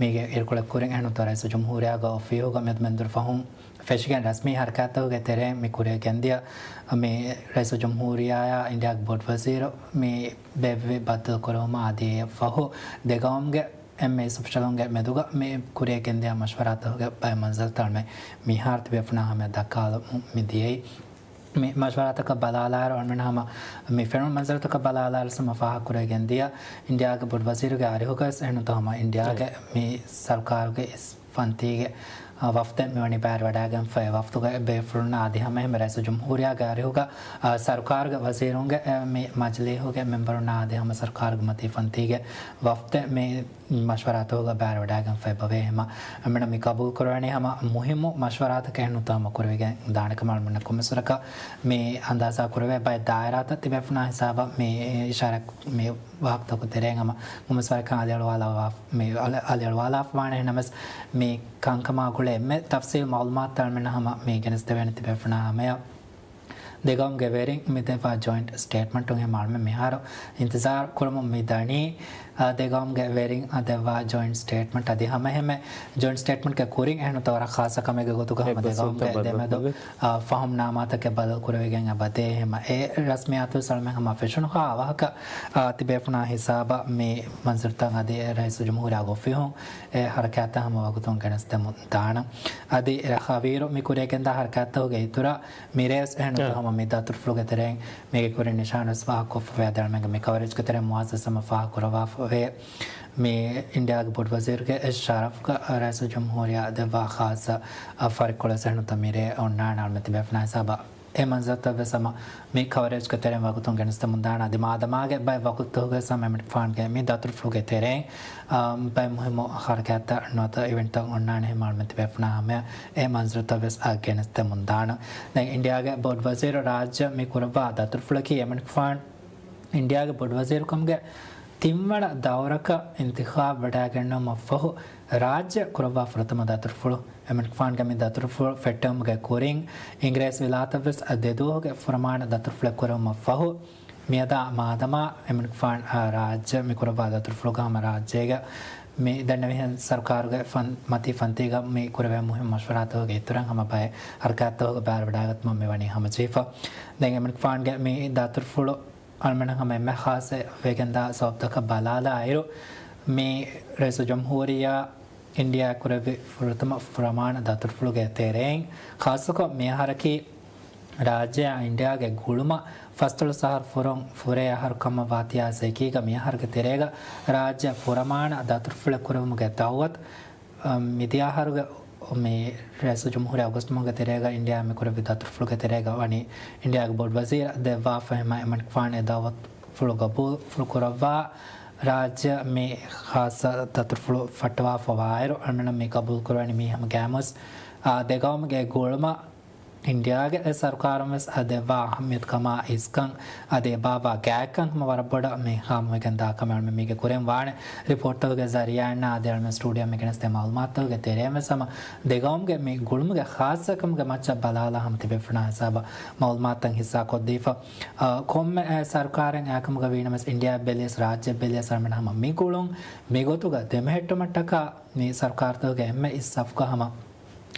މީގެ އިރުކޮޅެއް ކުރިން އެހެންތޯ ރައީސުލްޖުމްހޫރިއްޔާގެ އޮފީހުގަ މެދުމެންދުރު ފަހުން ފެށިގެން ރަސްމީ ހަރަކާތްތަކުގެ ތެރެއިން މި ކުރިއަށް ގެންދިޔަ މި ރައީސުލްޖުމްހޫރިއްޔާއާ އިންޑިއާގެ ބޮޑުވަޒީރު މި ބޭއްވި ބައްދަލުކުރެވުމާ އަދި ފަހު ދެގައުމުގެ އެންމެ އޮފިޝަލުންގެ މެދުގަ މި ކުރިއަށް ގެންދިޔަ މަޝްވަރާތަކުގެ ބައެއް މަންޒަރުތައް އަޅުމެން މިހާރު ތިބޭފުނާ ހަމަޔަށް ދައްކާލަމުން މި ދިޔައީ. މި މަޝްވަރާތަކަށް ބަލާލާއިރު އަޅުމެން ހަމަ މި ފެނުނު މަންޒަރުތަކަށް ބަލާލާއިރު ހަމަ ފާހަގަކުރެވިގެން ދިޔަ އިންޑިއާގެ ބޮޑުވަޒީރުގެ އަރިހުގަވެސް އެހެންތޯ ހަމަ އިންޑިއާގެ މި ސަރުކާރުގެ ފަންތީގެ، އާ، ވަފްދެއް މިވަނީ ބައިވެރިވަޑައިގެންފައި. ވަފްދުގެ ބޭފުޅުންނާ އަދި ހަމައެހެންމެ ރައީސުލްޖުމްހޫރިއްޔާގެ އަރިހުގަ، އާ، ސަރުކާރުގެ ވަޒީރުންގެ، އެ، މި މަޖިލީހުގެ މެމްބަރުންނާ އަދި ހަމަ ސަރުކާރުގެ މަތީ ފަންތީގެ ވަފްދެއް މި މަޝްވަރާތަކުގަ ބައިވެރިވަޑައިގެންފައި އެބަވޭ. ހަމަ އަޅުމެންނަށް މި ގަބޫލުކުރެވެނީ ހަމަ މުހިއްމު މަޝްވަރާތަކެއް ނުތަ ހަމަ ކުރެވިގެން ދާނެ ކަމަށް އަޅުމެންނަށް ކޮންމެސްވަރަކަށް މި އަންދާޒާ ކުރެވޭ. ބައެއް ދާއިރާތައް ތިބޭފުނާ ހިސާބަށް މި އިޝާރާތް މި ވާހަކަތަކުގެ ތެރެއިން ހަމަ ކޮންމެސްވަރަކަށް އަލިއަޅުވާލާ، މި އަލި-، އަލިއަޅުވާލާފަވާނެ. އެހެންނަމަވެސް މި ކަންކަމާ ގުޅޭ އެންމެ ތަފްސީލް މައުލޫމާތުތައް އަޅުމެންނަށް ހަމަ މި ގެނެސްދެވޭނެ ތިބޭފުނާ ހަމަޔަށް. ދެގައުމުގެ ވެރިން މި ދެއްވާ ޖޮއިންޓް ސްޓޭޓްމަންޓުން ހަމަ އަޅުމެން މިހާރު އިންތިޒާރު ކުރަމުން މި ދަނީ. އާ، ދެގައުމުގެ ވެރިން އާ ދެއްވާ ޖޮއިންޓް ސްޓޭޓްމަންޓް އަދި ހަމައެހެންމެ ޖޮއިންޓް ސްޓޭޓްމަންޓްގެ ކުރިން އެހެންތޯ ވަރަށް ޚާއްޞަ ކަމެއްގެ ގޮތުގަ ހަމަ ދެގައުމުގެ ދެމެދު، އާ، ފަހުމްނާމާތަކެއް ބަދަލު ކުރެވިގެން އެބަދޭ. ހަމަ އެ ރަސްމިއްޔާތުވެސް އަޅުމެން ހަމަ ފެށުނުހާ އަވަހަކަށް، އާ، ތިބޭފުނާ ހިސާބަށް މި މަންޒަރުތައް އަދި ރައީސުލްޖުމްހޫރިއްޔާގެ އޮފީހުން އެ ހަރަކާތްތައް ހަމަ ވަގުތުން ގެނެސްދެމުން ދާނަން. އަދި ރަ-، ހަވީރު މި ކުރިއަށް ގެންދާ ހަރަކާތްތަކުގެ އިތުރަށް މިރޭވެސް އެހެންތޯ ހަމަ މި ދަތުރުފުޅުގެ ތެރެއިން މީގެ ކުރިން ނިޝާންވެސް ފާހަގަކޮށްފައިވޭ. އަދި އަޅުމެންގެ މި ކަވަރޭޖްގެ ތެރެއިން މުއައްޒަޒް ހަމަ ފާހަގަކުރައްވާފައިވޭ. މި އިންޑިއާގެ ބޮޑުވަޒީރުގެ ޝަރަފްގަ ރައީސުލްޖުމްހޫރިއްޔާ ދެއްވާ ޚާއްޞަ ފަރިއްކޮޅެއް އެހެންތޯ މިރޭ އޮންނާނެ އަޅުމެން ތިބޭފުނާ ހިސާބަށް. އެ މަންޒަރުތައްވެސް ހަމަ މި ކަވަރޭޖްގެ ތެރެއިން ވަގުތުން ގެނެސްދެމުން ދާނަން. އަދި މާދަމާގެ ބައެއް ވަގުތުތަކުގަވެސް ހަމަ އެމިނިޓްފާންގެ މި ދަތުރުފުޅުގެ ތެރެއިން، އާ، ބައެއް މުހިއްމު ހަރަކާތްތައް ނުވަތަ އިވެންޓްތައް އޮންނާނެ ހަމަ އަޅުމެން ތިބޭފުނާ ހަމަޔަށް އެ މަންޒަރުތައްވެސް އަށް ގެނެސްދެމުން ދާނަން. ދެން އިންޑިއާގެ ބޮޑުވަޒީރު ރާއްޖެ މި ކުރައްވާ ދަތުރުފުޅަކީ އެމިނިޓްފާން އިންޑިއާގެ ބޮޑުވަޒީރުކަމުގެ ތިންވަނަ ދައުރަކަށް އިންތިޚާބް ވަޑައިގެންނެވުމަށްފަހު ރާއްޖެ ކުރައްވާ ފުރަތަމަ ދަތުރުފުޅު. އެމިނިޓްފާންގެ މި ދަތުރުފުޅު ފެއްޓެވުމުގެ ކުރިން އިނގިރޭސި ވިލާތަށްވެސް ދެދުވަހުގެ ފުރަމާނަ ދަތުރުފުޅެއް ކުރެވުމަށްފަހު، މިއަދާ މާދަމާ އެމަނިކުފާން ރާއްޖެ މި ކުރައްވާ ދަތުރުފުޅުގަ ހަމަ ރާއްޖޭގަ މި ދެންނެވިހެން ސަރުކާރުގެ ފަން މަތީ ފަންތީގަ މި ކުރެވޭ މުހިންމު މަޝްވަރާތަކުގެ އިތުރަށް ހަމަ ބައެއް ހަރަކާތްތަކުގެ ބައިވެރިވަޑައިގަތުމަށް މި ވަނީ ހަމަޖެހިފަ. ދެން އެމަނިކުފާންގެ މި ދަތުރުފުޅު އަޅުމެން ހަމަ އެންމެ ޚާއްސަ ވެގެންދާ ސަބަބުތަކަށް ބަލާލާއިރު، މި ރައީސުލްޖުމްހޫރިއްޔާ އިންޑިއާ ކުރެއްވި ފުރަތަމަ ފުރަމާނަ ދަތުރުފުޅުގެ ތެރެއިން، ޚާއްޞަކޮށް މިއަހަރަކީ ރާއްޖެއާ އިންޑިއާގެ ގުޅުމަށް ފަސްދޮޅަސް އަހަރު ފުރުން ފުރޭ އަހަރު ކަމަށް ވާތީ އާ އެކީގަ މިއަހަރުގެ ތެރޭގަ ރާއްޖެ ފުރަމާނަ ދަތުރުފުޅެއް ކުރެވުމުގެ ދައުވަތު، އަ، މިދިޔަ އަހަރުގެ މި ރައީސުލްޖުމްހޫރިއްޔާ އޮގަސްޓު މަހުގެ ތެރޭގަ އިންޑިއާ މި ކުރެއްވި ދަތުރުފުޅުގެ ތެރޭގަ ވަނީ އިންޑިއާގެ ބޮޑު ވަޒީރަށް ދެއްވާފަ ހަމަ އެމަނިކުފާނު އެ ދައުވަތުފުޅު ގަބޫލުފުޅު ކުރައްވާ ރާއްޖެ މި ޚާއްޞަ ދަތުރުފުޅު ފައްޓަވާފަ ވާއިރު، އަޅުމެންނަށް މި ގަބޫލު ކުރެވެނީ މީ ހަމަ ގައިމުވެސް، އާ، ދެގައުމުގެ ގުޅުމަށް އިންޑިއާގެ އެ ސަރުކާރުން ވެސް އަ ދެއްވާ އަހައްމިޔަތު ކަމާ އިސްކަން އަދި އެބާއްވާ ގާތްކަން ހަމަ ވަރަށް ބޮޑަށް މި ހާމަވެގެން ދާ ކަމެއް އަޅުމެން މީގެ ކުރިން ވާނެ. ރިޕޯޓްތަކުގެ ޒަރީއާއިންނާ އަދި އަޅުމެން ސްޓޫޑިއޯ މި ގެނެސްދޭ މައުލޫމާތުތަކުގެ ތެރެއިން ވެސް ހަމަ ދެގައުމުގެ މި ގުޅުމުގެ ޚާއްޞަކަމުގެ މައްޗަށް ބަލާލާ ހަމަ ތިބޭފުޅުންނާ ހިސާބަށް މައުލޫމާތުތައް ހިއްސާ ކޮށްދީފަ. އަ، ކޮންމެ އެ ސަރުކާރެއް އެކަމުގަ ވީނަމަވެސް އިންޑިއާ ބެލިޔަސް ރާއްޖެ ބެލިޔަސް އަޅުމެން ހަމަ މި ގުޅުން މި ގޮތުގަ ދެމެހެއްޓުމަށްޓަކާ މި ސަރުކާރުތަކުގެ އެންމެ އިސް ސަފުގަ ހަމަ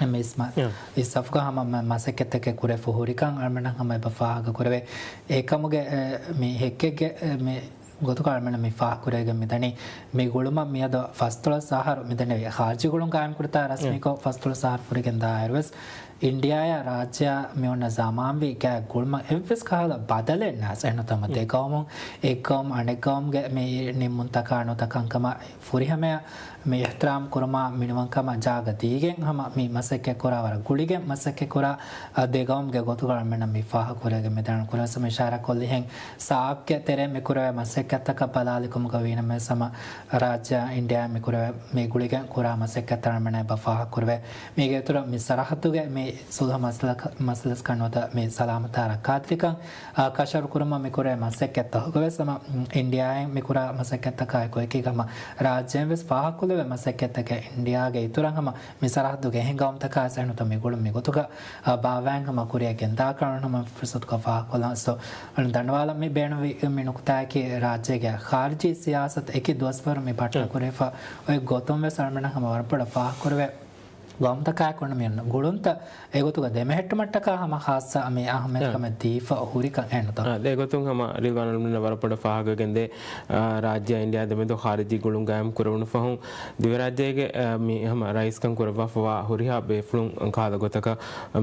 އެންމެ އިސް މަ-، އިސް ސަފުގަ ހަމަ މަ-، މަސައްކަތްތަކެއް ކުރެފަ ހުރިކަން އަޅުމެންނަށް ހަމަ އެބަ ފާހަގަ ކުރެވޭ. އެކަމުގެ، އެ، މި ހެއްކެއްގެ، އެ، މި ގޮތުގަ އަޅުމެންނަށް މި ފާހަގަ ކުރެވިގެން މިދަނީ. މި ގުޅުމަށް މިއަދު ފަސްދޮޅަސް އަހަރު މިދެންނެވި ޚާރިޖީ ގުޅުން ގާއިމް ކުރިތާ ރަސްމީކޮށް ފަސްދޮޅަސް އަހަރު ފުރިގެން ދާއިރުވެސް އިންޑިއާއާ ރާއްޖެއާ މި އޮންނަ ޒަމާންވީ ގާތް ގުޅުމަށް އެއްވެސް ކަހަލަ ބަދަލެއް ނާސް އެހެންނުތަމަ ދެގައުމުން އެއްގައުމު އަނެއްގައުމުގެ މި ނިންމުންތަކާ ނުވަތަ ކަންކަމަށް ފުރިހަމަޔަށް މި އިޙްތިރާމް ކުރުމާ މިނިވަންކަމަށް ޖާގަ ދީގެން ހަމަ މި މަސައްކަތް ކުރާ ވަރަށް ގުޅިގެން މަސައްކަތް ކުރާ، އަ، ދެގައުމުގެ ގޮތުގަ އަޅުމެންނަށް މި ފާހަގަ ކުރެވިގެން މިދާން ކުރިން ވެސް އިޝާރާ ކޮށްލިހެން ސާފްގެ ތެރޭ މި ކުރެވޭ މަސައްކަތްތަކަށް ބަލާލިކަމުގަ ވީނަމަވެސް ހަމަ ރާއްޖެ އިންޑިއާ މި ކުރެވޭ މި ގުޅިގެން ކުރާ މަސައްކަތް އަޅުމެންނަށް އެބަ ފާހަގަ ކުރެވޭ. މީގެ އިތުރަށް މި ސަރަހައްދުގެ މި ސުލްހަ މަސަލަކަ-، މަސަލަސްކަން ނުވަތަ މި ސަލާމަތާ ރައްކާތެރިކަން، އާ، ކަށަވަރު ކުރުމަށް މި ކުރެވޭ މަސައްކަތްތަކުގަ ވެސް ހަމަ، އިންޑިއާއިން މި ކުރާ މަސައްކަތްތަކާ އެކު އެކީގަ ހަމަ ރާއްޖޭން ވެސް ފާހަގަކޮށްލެވޭ މަސައްކަތްތަކެއް އިންޑިއާގެ އިތުރަށް ހަމަ މި ސަރަހައްދުގެ އެހެން ގައުމުތަކާ ވެސް އެހެންނުތަ މި ގުޅުން މި ގޮތުގަ، އާ، ބާއްވާން ހަމަ ކުރިއަށް ގެންދާކަށް ހަމަ ފުރުސަތުގަ ފާހަގަކޮށްލަން. ސޯ، އަޅުން ދަންނަވާލަން މި ބޭނުންވި މި ނުކުތާއަކީ ރާއްޖޭގެ ޚާރިޖީ ސިޔާސަތު އެކި ދުވަސްވަރު މި ބައްޓަ ކުރެފަ އޮތް ގޮތުން ވެސް އަޅުމެންނަށް ހަމަ ވަރަށް ބޮޑަށް ފާހަގަކުރެވޭ. ގައުމުތަކާއެކު މި އޮންނަ ގުޅުންތައް އެގޮތުގަ ދެމެހެއްޓުމަށްޓަކާ ހަމަ ޚާއްޞަ މި އަހައްމިޔަތުކަމެއް ދީފަ ހުރިކަން އެހެންނުތަ؟ އާ، އެގޮތުން ހަމަ ރިލްވާން އަޅުމެންނަށް ވަރަށް ބޮޑަށް ފާހަގަވެގެންދޭ، އާ، ރާއްޖެ އިންޑިއާ ދެމެދު ޚާރިޖީ ގުޅުން ގާއިމް ކުރެވުނު ފަހުން ދިވެހިރާއްޖޭގެ، އާ، މި ހަމަ ރައީސްކަން ކުރައްވާފަވާ ހުރިހާ ބޭފުޅުން ކަހަލަ ގޮތަކަށް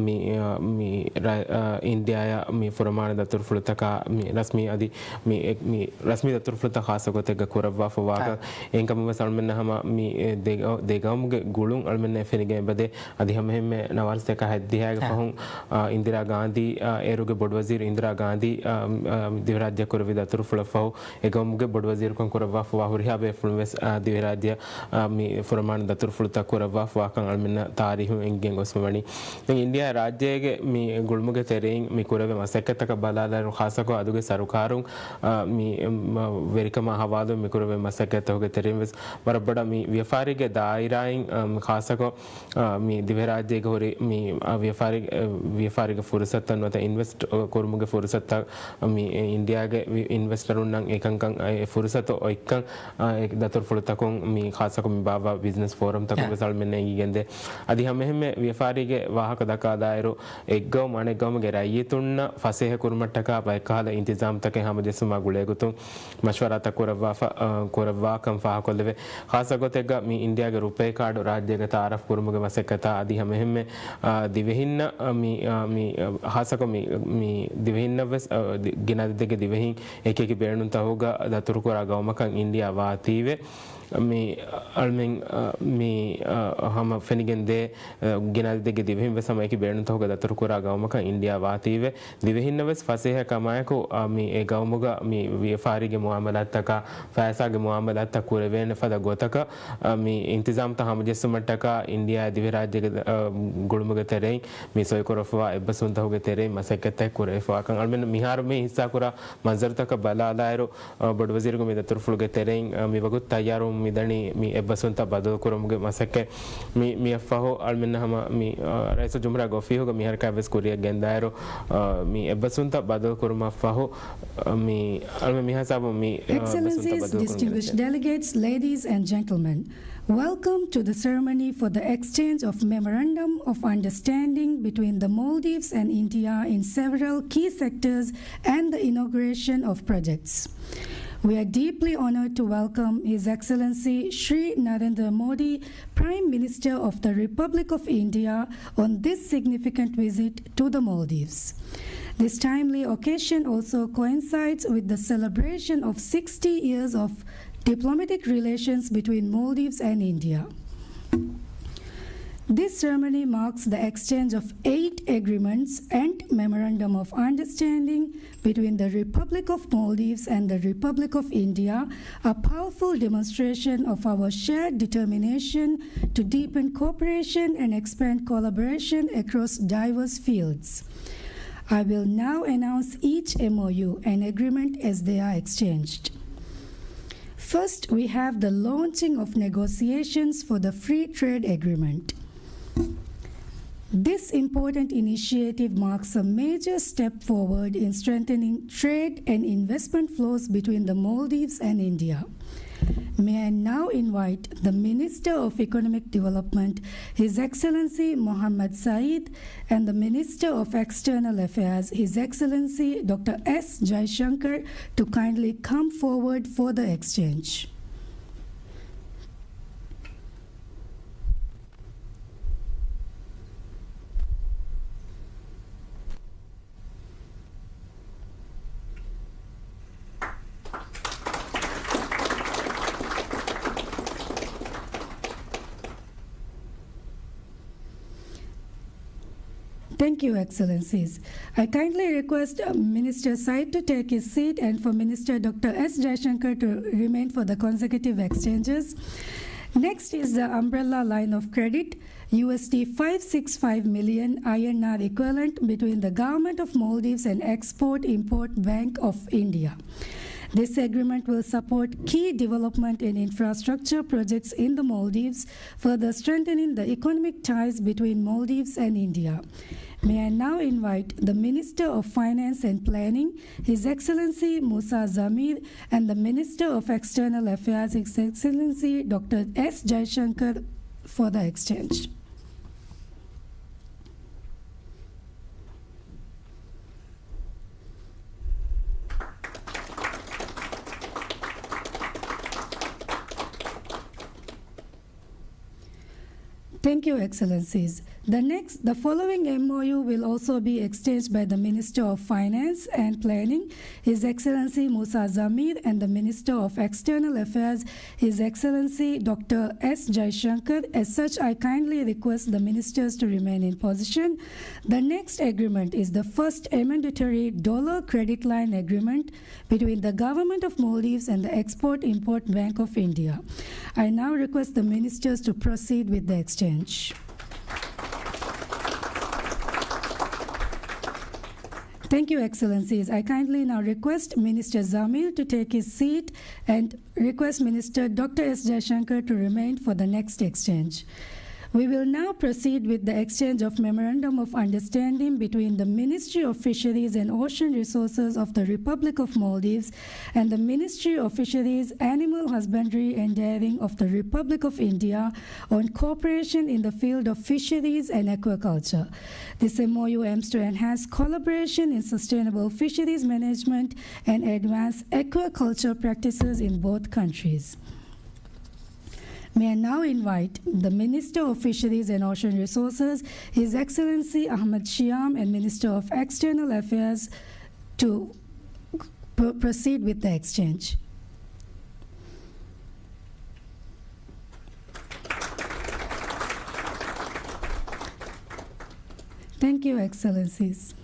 މި، އާ، މި ރަ-، އާ، އިންޑިއާއަށް މި ފުރަމާނަ ދަތުރުފުޅުތަކާ މި ރަސްމީ އަދި މި، އެ، މި ރަސްމީ ދަތުރުފުޅުތައް ޚާއްޞަ ގޮތެއްގަ ކުރައްވާފަ ވާކަށް. އެހެންކަމުން ވެސް އަޅުމެންނަށް ހަމަ މި، އެ، ދެ ގަ-، ދެ ގައުމުގެ ގުޅުން އަޅުމެންނަށް ފެނިގެން އެބަދޭ. އަދި ހަމައެހެންމެ ނަވާރަސަތޭކާ ހަތްދިހައިގެ ފަހުން، އާ، އިންދިރާ ގާންދީ، އާ، އޭރުގެ ބޮޑުވަޒީރު އިންދިރާ ގާންދީ، އާ، އާ، ދިވެހިރާއްޖެ ކުރެއްވި ދަތުރުފުޅަށްފަހު، އެ ގައުމުގެ ބޮޑުވަޒީރުކަން ކުރައްވާފަވާ ހުރިހާ ބޭފުޅުން ވެސް، އާ، ދިވެހިރާއްޖެ، އާ، މި ފުރަމާނަ ދަތުރުފުޅުތައް ކުރައްވާފަވާކަން އަޅުމެންނަށް ތާރީހުން އެނގިގެން ގޮސްފަ ވަނީ. ދެން އިންޑިއާ ރާއްޖޭގެ މި ގުޅުމުގެ ތެރެއިން މި ކުރެވޭ މަސައްކަތްތަކަށް ބަލާލާއިރު، ޚާއްޞަކޮށް އަދުގެ ސަރުކާރުން، އާ، މި، މަ-، ވެރިކަމާ ހަވާލު މި ކުރެވޭ މަސައްކަތްތަކުގެ ތެރެއިން ވެސް ވަރަށް ބޮޑަށް މި ވިޔަފާރީގެ ދާއިރާއިން، އާ، މި ޚާއްޞަކޮށް، އާ، މި ދިވެހިރާއްޖޭގެ ހުރި މި، އާ، ވިޔަފާރި-، އާ، ވިޔަފާރީގެ ފުރުސަތުތައް ނުވަތަ އިންވެސްޓް، އާ، ކުރުމުގެ ފުރުސަތުތައް، އާ، މި އިންޑިއާގެ ވި-، އިންވެސްޓަރުންނަށް އެކަންކަން، އާ، އެ ފުރުސަތު އޮތްކަން، އާ، އެ ދަތުރުފުޅުތަކުން މި ޚާއްޞަކޮށް މި ބާއްވާ ބިޒްނަސް ފޯރަމްތަކުން ވެސް އަޅުމެންނަށް އެނގިގެންދޭ. އަދި ހަމައެހެންމެ ވިޔަފާރީގެ ވާހަކަ ދައްކާލާއިރު، އެއްގައުމު އަނެއްގައުމުގެ ރައްޔިތުންނަށް ފަސޭހަ ކުރުމަށްޓަކާ ބައެއްކަހަލަ އިންތިޒާމްތަކެއް ހަމަޖެއްސުމާ ގުޅޭގޮތުން މަޝްވަރާތައް ކުރައްވާފަ-، އަ، ކުރައްވާކަން ފާހަގަކޮށްލެވޭ. ޚާއްޞަ ގޮތެއްގަ މި އިންޑިއާގެ ރުޕޭ ކާޑު ރާއްޖޭގަ ތައާރަފް ކުރުމުގެ މަސައްކަތާ އަދި ހަމައެހެންމެ، އަ، ދިވެހިންނަށް، އަ، މި، އަ، މި، އަ، ޚާއްޞަކޮށް މި، މި ދިވެހިންނަށްވެސް، އަ، ދި-، ގިނަ އަދަދެއްގެ ދިވެހިން އެކިއެކި ބޭނުންތަކުގަ ދަތުރުކުރާ ގައުމަކަށް އިންޑިއާ ވާތީވެ. މި އަޅުމެން، އަ، މި، އަ، ހަމަ ފެނިގެންދޭ، އަ، ގިނަ އަދަދެއްގެ ދިވެހިން ވެސް ހަމަ އެކި ބޭނުންތަކުގަ ދަތުރުކުރާ ގައުމަކަށް އިންޑިއާ ވާތީވެ. ދިވެހިންނަށް ވެސް ފަސޭހަ ކަމާއެކު، އަ، މި އެ ގައުމުގަ މި ވިޔަފާރީގެ މުއާމަލާތްތަކާ، ފައިސާގެ މުއާމަލާތްތައް ކުރެވޭނެ ފަދަ ގޮތަކަށް، އަ، މި އިންތިޒާމްތައް ހަމަޖެއްސުމަށްޓަކާ އިންޑިއާ ދިވެހިރާއްޖޭގެ، އަ، ގުޅުމުގެ ތެރެއިން މި ސޮއިކުރައްވާ އެއްބަސްވުންތަކުގެ ތެރެއިން މަސައްކަތްތައް ކުރެވިފަވާކަން އަޅުމެން މިހާރު މި ހިއްސާކުރާ މަންޒަރުތަކަށް ބަލާލާއިރު، އަ، ބޮޑުވަޒީރުގެ މި ދަތުރުފުޅުގެ ތެރެއިން، އަ، މިވަގުތު ތައްޔާރުވުން މިދަނީ މި އެއްބަސްވުންތައް ބަދަލުކުރުމުގެ މަސައްކަތް. މި، މިއަށްފަހު އަޅުމެންނަށް ހަމަ މި، އާ، ރައީސުލްޖުމްހޫރިއްޔާގެ އޮފީހުގަ މިހާރަކާ ވެސް ކުރިއަށް ގެންދާއިރު، އާ، މި އެއްބަސްވުންތައް ބަދަލުކުރުމަށްފަހު، އާ، މި އަޅުމެން މިހާ ހިސާބުން މި، އާ، އެއްބަސްވުންތައް Excellencies, ބަދަލުކުރުމުގެ distinguished މަސައްކަތް. Delegates, ladies and gentlemen, welcome to the ceremony for the exchange of Memorandum of Understanding between the Maldives and India in several key sectors and the inauguration of projects. We are deeply honored to welcome His Excellency Shri Narendra Modi, Prime Minister of the Republic of India, on this significant visit to the Maldives. This timely occasion also coincides with the celebration of sixty years of diplomatic relations between Maldives and India. This ceremony marks the exchange of eight agreements and memorandum of understanding between the Republic of Maldives and the Republic of India, a powerful demonstration of our shared determination to deepen cooperation and expand collaboration across diverse fields. I will now announce each M O U and agreement as they are exchanged. First, we have the launching of negotiations for the Free Trade Agreement. This important initiative marks a major step forward in strengthening trade and investment flows between the Maldives and India. May I now invite the Minister of Economic Development, His Excellency Mohammad Saeed, and the Minister of External Affairs, His Excellency Doctor S Jaishankar, to kindly come forward for the exchange. Thank you, Excellencies. I kindly request, uh, Minister Saeed to take his seat and for Minister Doctor S Jaishankar to remain for the consecutive exchanges. Next is the umbrella line of credit, U S D five six five million I N R equivalent between the Government of Maldives and Export-Import Bank of India. This agreement will support key development and infrastructure projects in the Maldives, further strengthening the economic ties between Maldives and India. May I now invite the Minister of Finance and Planning, His Excellency Musa Zamir, and the Minister of External Affairs, His Excellency Doctor S Jaishankar, for the exchange. Thank you, Excellencies. The next, the following M O U will also be exchanged by the Minister of Finance and Planning, His Excellency Musa Zamir, and the Minister of External Affairs, His Excellency Doctor S Jaishankar. As such, I kindly request the ministers to remain in position. The next agreement is the first amendatory dollar credit line agreement between the Government of Maldives and the Export-Import Bank of India. I now request the ministers to proceed with the exchange. Thank you, Excellencies. I kindly now request Minister Zamir to take his seat and request Minister Doctor S Jaishankar to remain for the next exchange. We will now proceed with the exchange of Memorandum of Understanding between the Ministry of Fisheries and Ocean Resources of the Republic of Maldives and the Ministry of Fisheries, Animal Husbandry and Dairying of the Republic of India on cooperation in the field of fisheries and aquaculture. This M O U aims to enhance collaboration in sustainable fisheries management and advance aquaculture practices in both countries. May I now invite the Minister of Fisheries and Ocean Resources, His Excellency Ahmad Shyam, and Minister of External Affairs to p- proceed with the exchange. Thank you, Excellencies.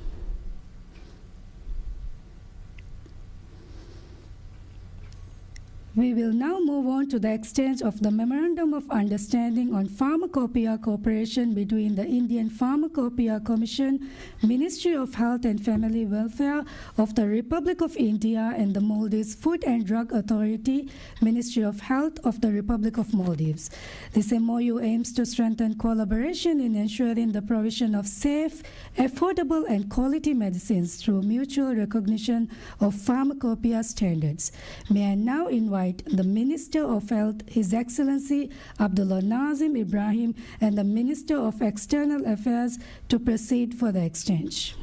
We will now move on to the exchange of the Memorandum of Understanding on Pharmacopoeia Cooperation between the Indian Pharmacopoeia Commission, Ministry of Health and Family Welfare of the Republic of India, and the Maldives Food and Drug Authority, Ministry of Health of the Republic of Maldives. This M O U aims to strengthen collaboration in ensuring the provision of safe, affordable and quality medicines through mutual recognition of pharmacopoeia standards. May I now invite the Minister of Health, His Excellency Abdullah Nazim Ibrahim, and the Minister of External Affairs to proceed for the exchange.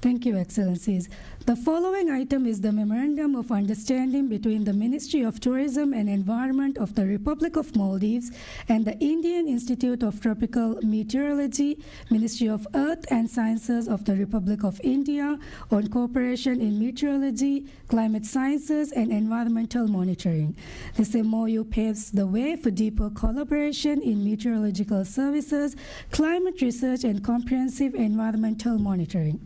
Thank you, Excellencies. The following item is the Memorandum of Understanding between the Ministry of Tourism and Environment of the Republic of Maldives and the Indian Institute of Tropical Meteorology, Ministry of Earth and Sciences of the Republic of India, on cooperation in meteorology, climate sciences, and environmental monitoring. This M O U paves the way for deeper collaboration in meteorological services, climate research, and comprehensive environmental monitoring.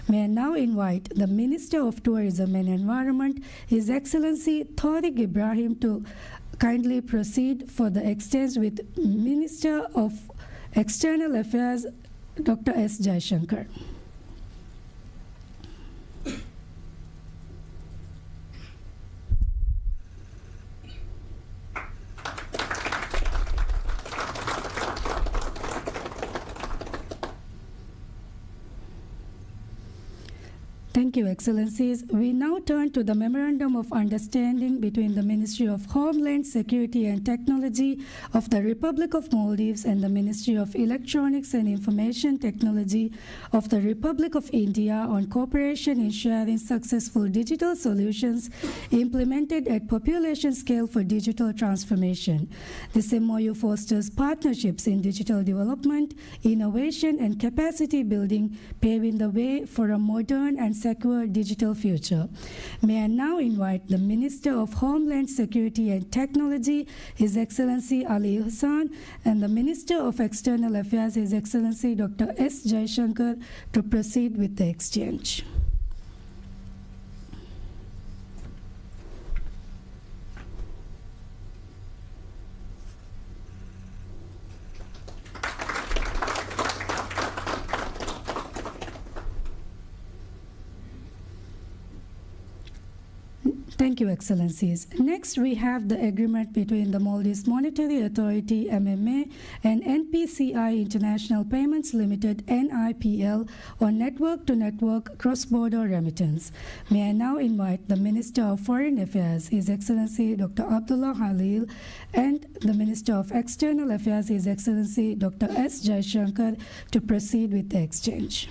May I now invite the Minister of Tourism and Environment, His Excellency Tariq Ibrahim, to kindly proceed for the exchange with Minister of External Affairs, Doctor S Jaishankar. Thank you, Excellencies. We now turn to the Memorandum of Understanding between the Ministry of Homeland Security and Technology of the Republic of Maldives and the Ministry of Electronics and Information Technology of the Republic of India on cooperation in sharing successful digital solutions implemented at population scale for digital transformation. This M O U fosters partnerships in digital development, innovation, and capacity building, paving the way for a modern and secure digital future. May I now invite the Minister of Homeland Security and Technology, His Excellency Ali Ihsan, and the Minister of External Affairs, His Excellency Doctor S Jaishankar, to proceed with the exchange. Thank you, Excellencies. Next, we have the agreement between the Maldives Monetary Authority, M M A, and N P C I International Payments Limited, N I P L, on network-to-network cross-border remittance. May I now invite the Minister of Foreign Affairs, His Excellency Doctor Abdullah Khalil, and the Minister of External Affairs, His Excellency Doctor S Jaishankar, to proceed with the exchange.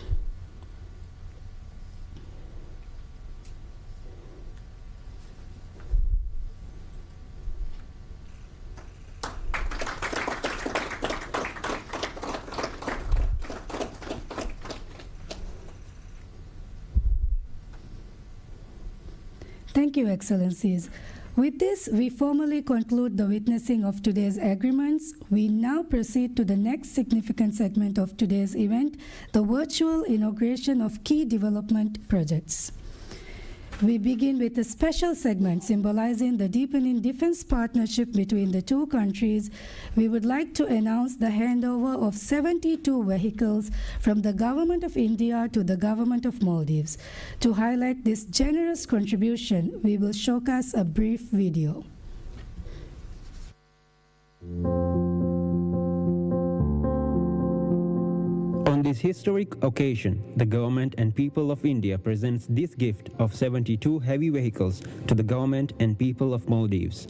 Thank you, Excellencies. With this, we formally conclude the witnessing of today's agreements. We now proceed to the next significant segment of today's event, the virtual inauguration of key development projects. We begin with a special segment symbolizing the deepening defense partnership between the two countries. We would like to announce the handover of seventy-two vehicles from the Government of India to the Government of Maldives. To highlight this generous contribution, we will showcase a brief video. On this historic occasion, the government and people of India presents this gift of seventy-two heavy vehicles to the government and people of Maldives.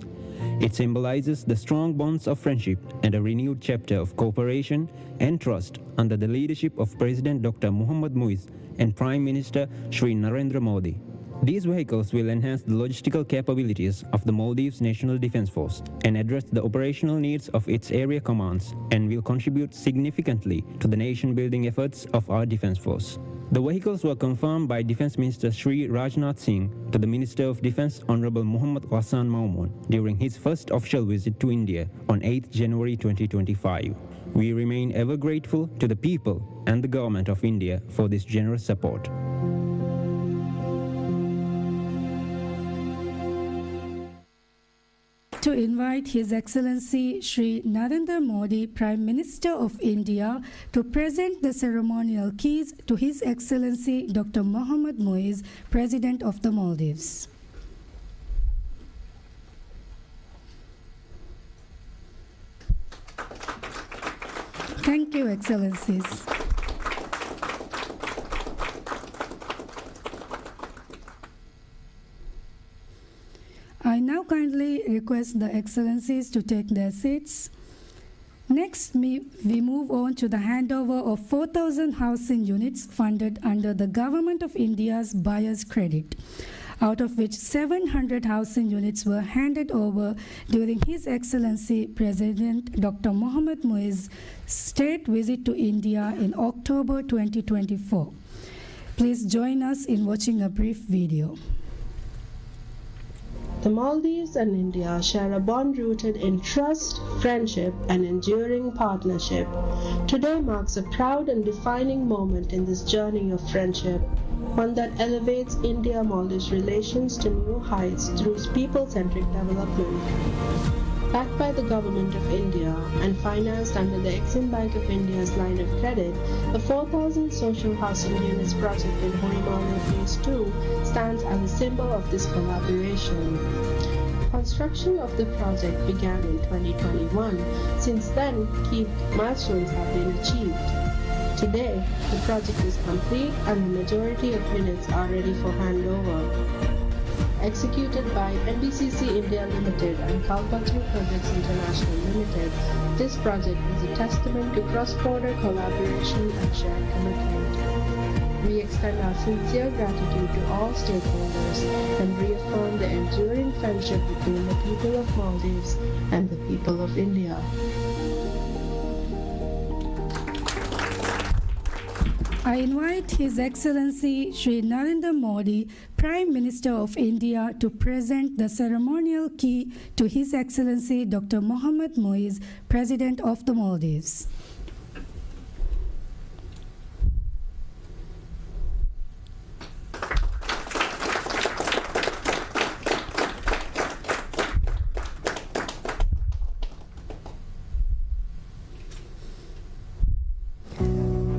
It symbolizes the strong bonds of friendship and a renewed chapter of cooperation and trust under the leadership of President Doctor Mohammad Muiz and Prime Minister Shri Narendra Modi. These vehicles will enhance the logistical capabilities of the Maldives National Defense Force and address the operational needs of its area commands and will contribute significantly to the nation-building efforts of our Defense Force. The vehicles were confirmed by Defense Minister Shri Rajnath Singh to the Minister of Defense Honorable Mohammad Ghassan Mamoon during his first official visit to India on eighth January twenty twenty-five. We remain ever grateful to the people and the Government of India for this generous support. To invite His Excellency Shri Narendra Modi, Prime Minister of India, to present the ceremonial keys to His Excellency Doctor Mohammad Muiz, President of the Maldives. Thank you, Excellencies. I now kindly request the Excellencies to take their seats. Next, me, we move on to the handover of four thousand housing units funded under the Government of India's Buyer's Credit, out of which seven hundred housing units were handed over during His Excellency President Doctor Mohammad Muiz's state visit to India in October twenty twenty-four. Please join us in watching a brief video. The Maldives and India share a bond rooted in trust, friendship, and enduring partnership. Today marks a proud and defining moment in this journey of friendship, one that elevates India-Maldives relations to new heights through people-centric development. Backed by the Government of India and financed under the Exim Bank of India's line of credit, the four thousand social housing units project in Hoimale Phase two stands as a symbol of this collaboration. Construction of the project began in twenty twenty-one. Since then, key milestones have been achieved. Today, the project is complete and the majority of units are ready for handover. Executed by M B C C India Limited and Kalpataru Projects International Limited, this project is a testament to cross-border collaboration and shared commitment. We extend our sincere gratitude to all stakeholders and reaffirm the enduring friendship between the people of Maldives and the people of India. I invite His Excellency Shri Narendra Modi, Prime Minister of India, to present the ceremonial key to His Excellency Doctor Mohammad Muiz, President of the Maldives.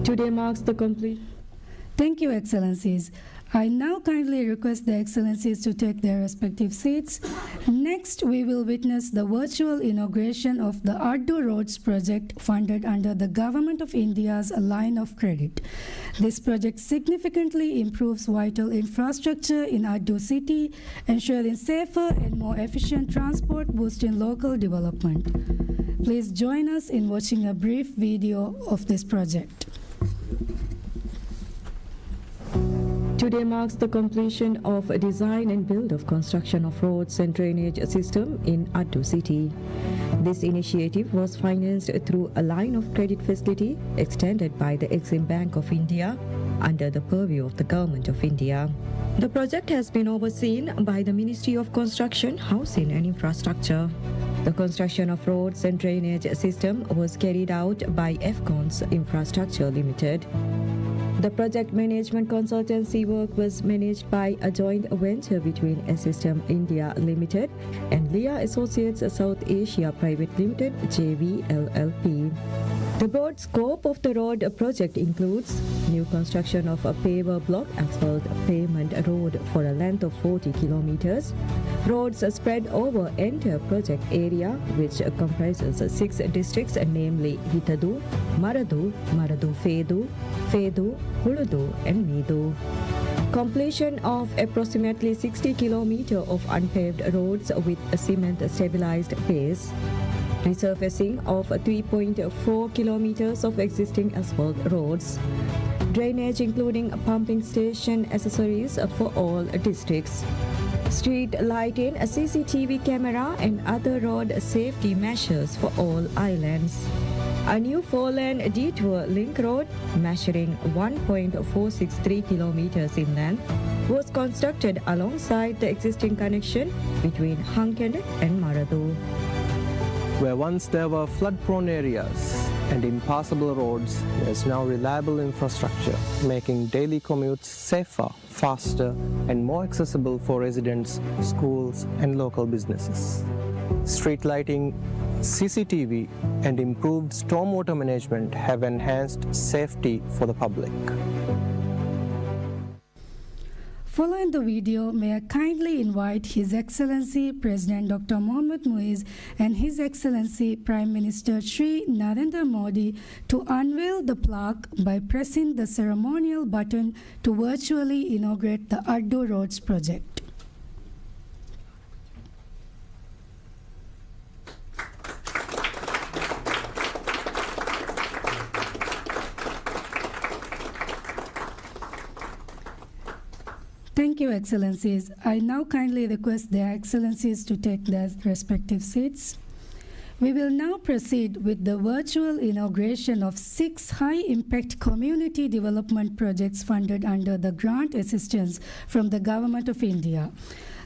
Today marks the complete. Thank you, Excellencies. I now kindly request the Excellencies to take their respective seats. Next, we will witness the virtual inauguration of the Addu Roads project funded under the Government of India's line of credit. This project significantly improves vital infrastructure in Addu city, ensuring safer and more efficient transport, boosting local development. Please join us in watching a brief video of this project. Today marks the completion of design and build of construction of roads and drainage system in Addu city. This initiative was financed through a line of credit facility extended by the Exim Bank of India under the purview of the Government of India. The project has been overseen by the Ministry of Construction, Housing and Infrastructure. The construction of roads and drainage system was carried out by Efcons Infrastructure Limited. The project management consultancy work was managed by a joint venture between Assystem India Limited and Lia Associates South Asia Private Limited, J V L L P. The broad scope of the road project includes new construction of a paver block asphalt pavement road for a length of forty kilometers. Roads spread over entire project area, which comprises six districts, namely Hitadu, Maradu, Maradu Fedu, Fedu, Huludu, and Midu. Completion of approximately sixty kilometer of unpaved roads with a cement stabilized base. Resurfacing of three point four kilometers of existing asphalt roads. Drainage, including pumping station accessories for all districts. Street lighting, a C C T V camera and other road safety measures for all islands. A new four-lane detour link road measuring one point four six three kilometers in length was constructed alongside the existing connection between Hankende and Maradu. Where once there were flood-prone areas and impassable roads, there's now reliable infrastructure, making daily commutes safer, faster, and more accessible for residents, schools, and local businesses. Street lighting, C C T V, and improved stormwater management have enhanced safety for the public. Following the video, may I kindly invite His Excellency President Doctor Mohammad Muiz and His Excellency Prime Minister Shri Narendra Modi to unveil the plaque by pressing the ceremonial button to virtually inaugurate the Addu Roads project. Thank you, Excellencies. I now kindly request their Excellencies to take their respective seats. We will now proceed with the virtual inauguration of six high-impact community development projects funded under the grant assistance from the Government of India.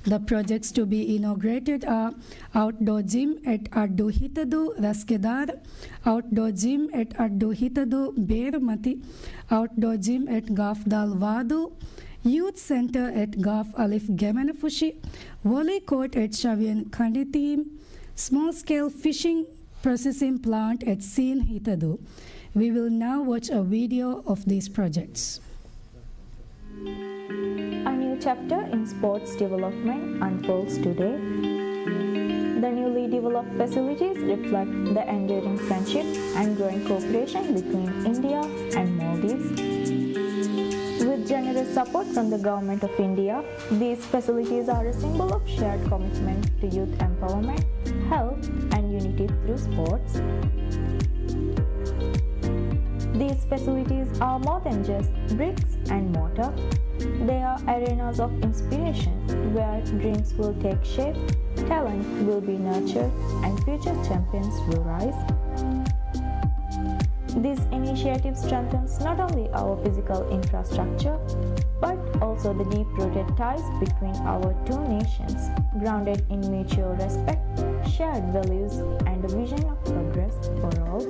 The projects to be inaugurated are outdoor gym at Addu Hitadu, Raskedar, outdoor gym at Addu Hitadu, Berumati, outdoor gym at Gaf Dal Wadu, youth center at Gaf Alif Gemenefushi, volley court at Shavian Kanditim, small-scale fishing processing plant at Sin Hitadu. We will now watch a video of these projects. A new chapter in sports development unfolds today. The newly developed facilities reflect the enduring friendship and growing cooperation between India and Maldives. With generous support from the Government of India, these facilities are a symbol of shared commitment to youth empowerment, health, and unity through sports. These facilities are more than just bricks and mortar. They are arenas of inspiration where dreams will take shape, talent will be nurtured, and future champions will rise. This initiative strengthens not only our physical infrastructure, but also the deep-rooted ties between our two nations, grounded in mutual respect, shared values, and a vision of progress for all.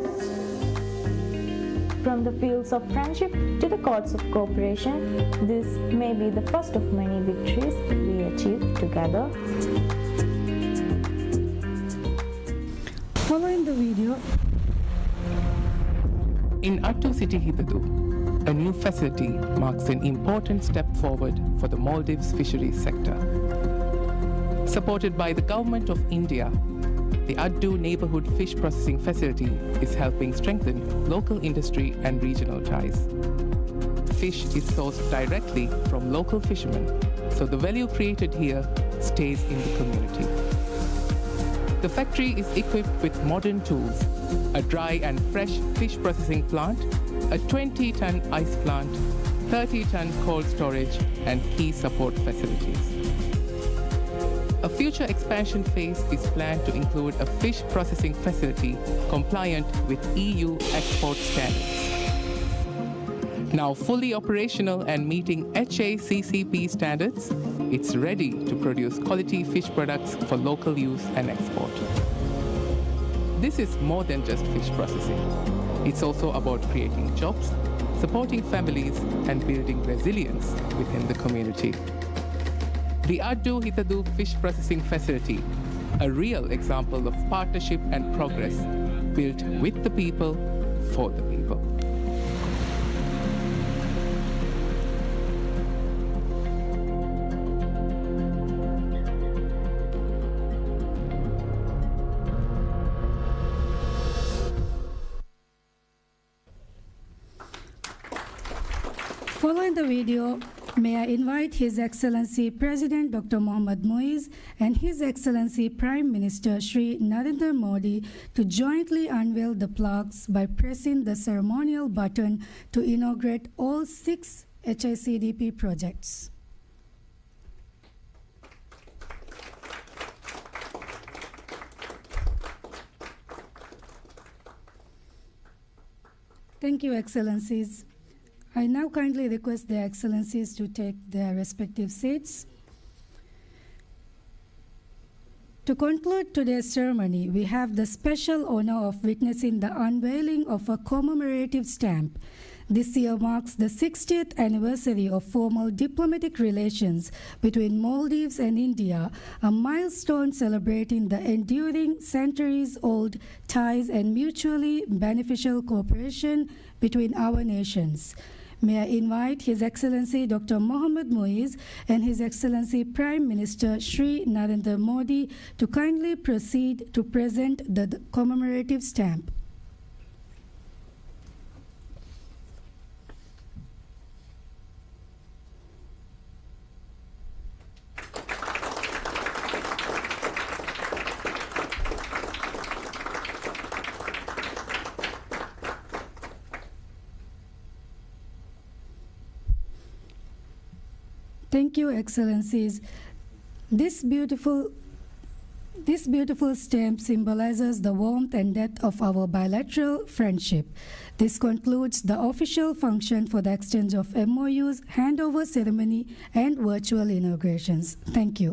From the fields of friendship to the courts of cooperation, this may be the first of many victories we achieve together. Following the video. In Addu City Hitadu, a new facility marks an important step forward for the Maldives fisheries sector. Supported by the Government of India, the Addu Neighbourhood Fish Processing Facility is helping strengthen local industry and regional ties. Fish is sourced directly from local fishermen, so the value created here stays in the community. The factory is equipped with modern tools, a dry and fresh fish processing plant, a twenty-ton ice plant, thirty-ton cold storage, and key support facilities. A future expansion phase is planned to include a fish processing facility compliant with E U export standards. Now fully operational and meeting H A C C P standards, it's ready to produce quality fish products for local use and export. This is more than just fish processing. It's also about creating jobs, supporting families, and building resilience within the community. The Addu Hitadu Fish Processing Facility, a real example of partnership and progress built with the people, for the people. Following the video, May I invite His Excellency President Doctor Mohammad Muiz and His Excellency Prime Minister Shri Narendra Modi to jointly unveil the plaques by pressing the ceremonial button to inaugurate all six H I C D P projects. Thank you, Excellencies. I now kindly request their Excellencies to take their respective seats. To conclude today's ceremony, we have the special honor of witnessing the unveiling of a commemorative stamp. This year marks the sixtieth anniversary of formal diplomatic relations between Maldives and India, a milestone celebrating the enduring centuries-old ties and mutually beneficial cooperation between our nations. May I invite His Excellency Doctor Mohammad Muiz and His Excellency Prime Minister Shri Narendra Modi to kindly proceed to present the commemorative stamp. Thank you, Excellencies. This beautiful, this beautiful stamp symbolizes the warmth and depth of our bilateral friendship. This concludes the official function for the exchange of M O Us, handover ceremony, and virtual inaugurations. Thank you.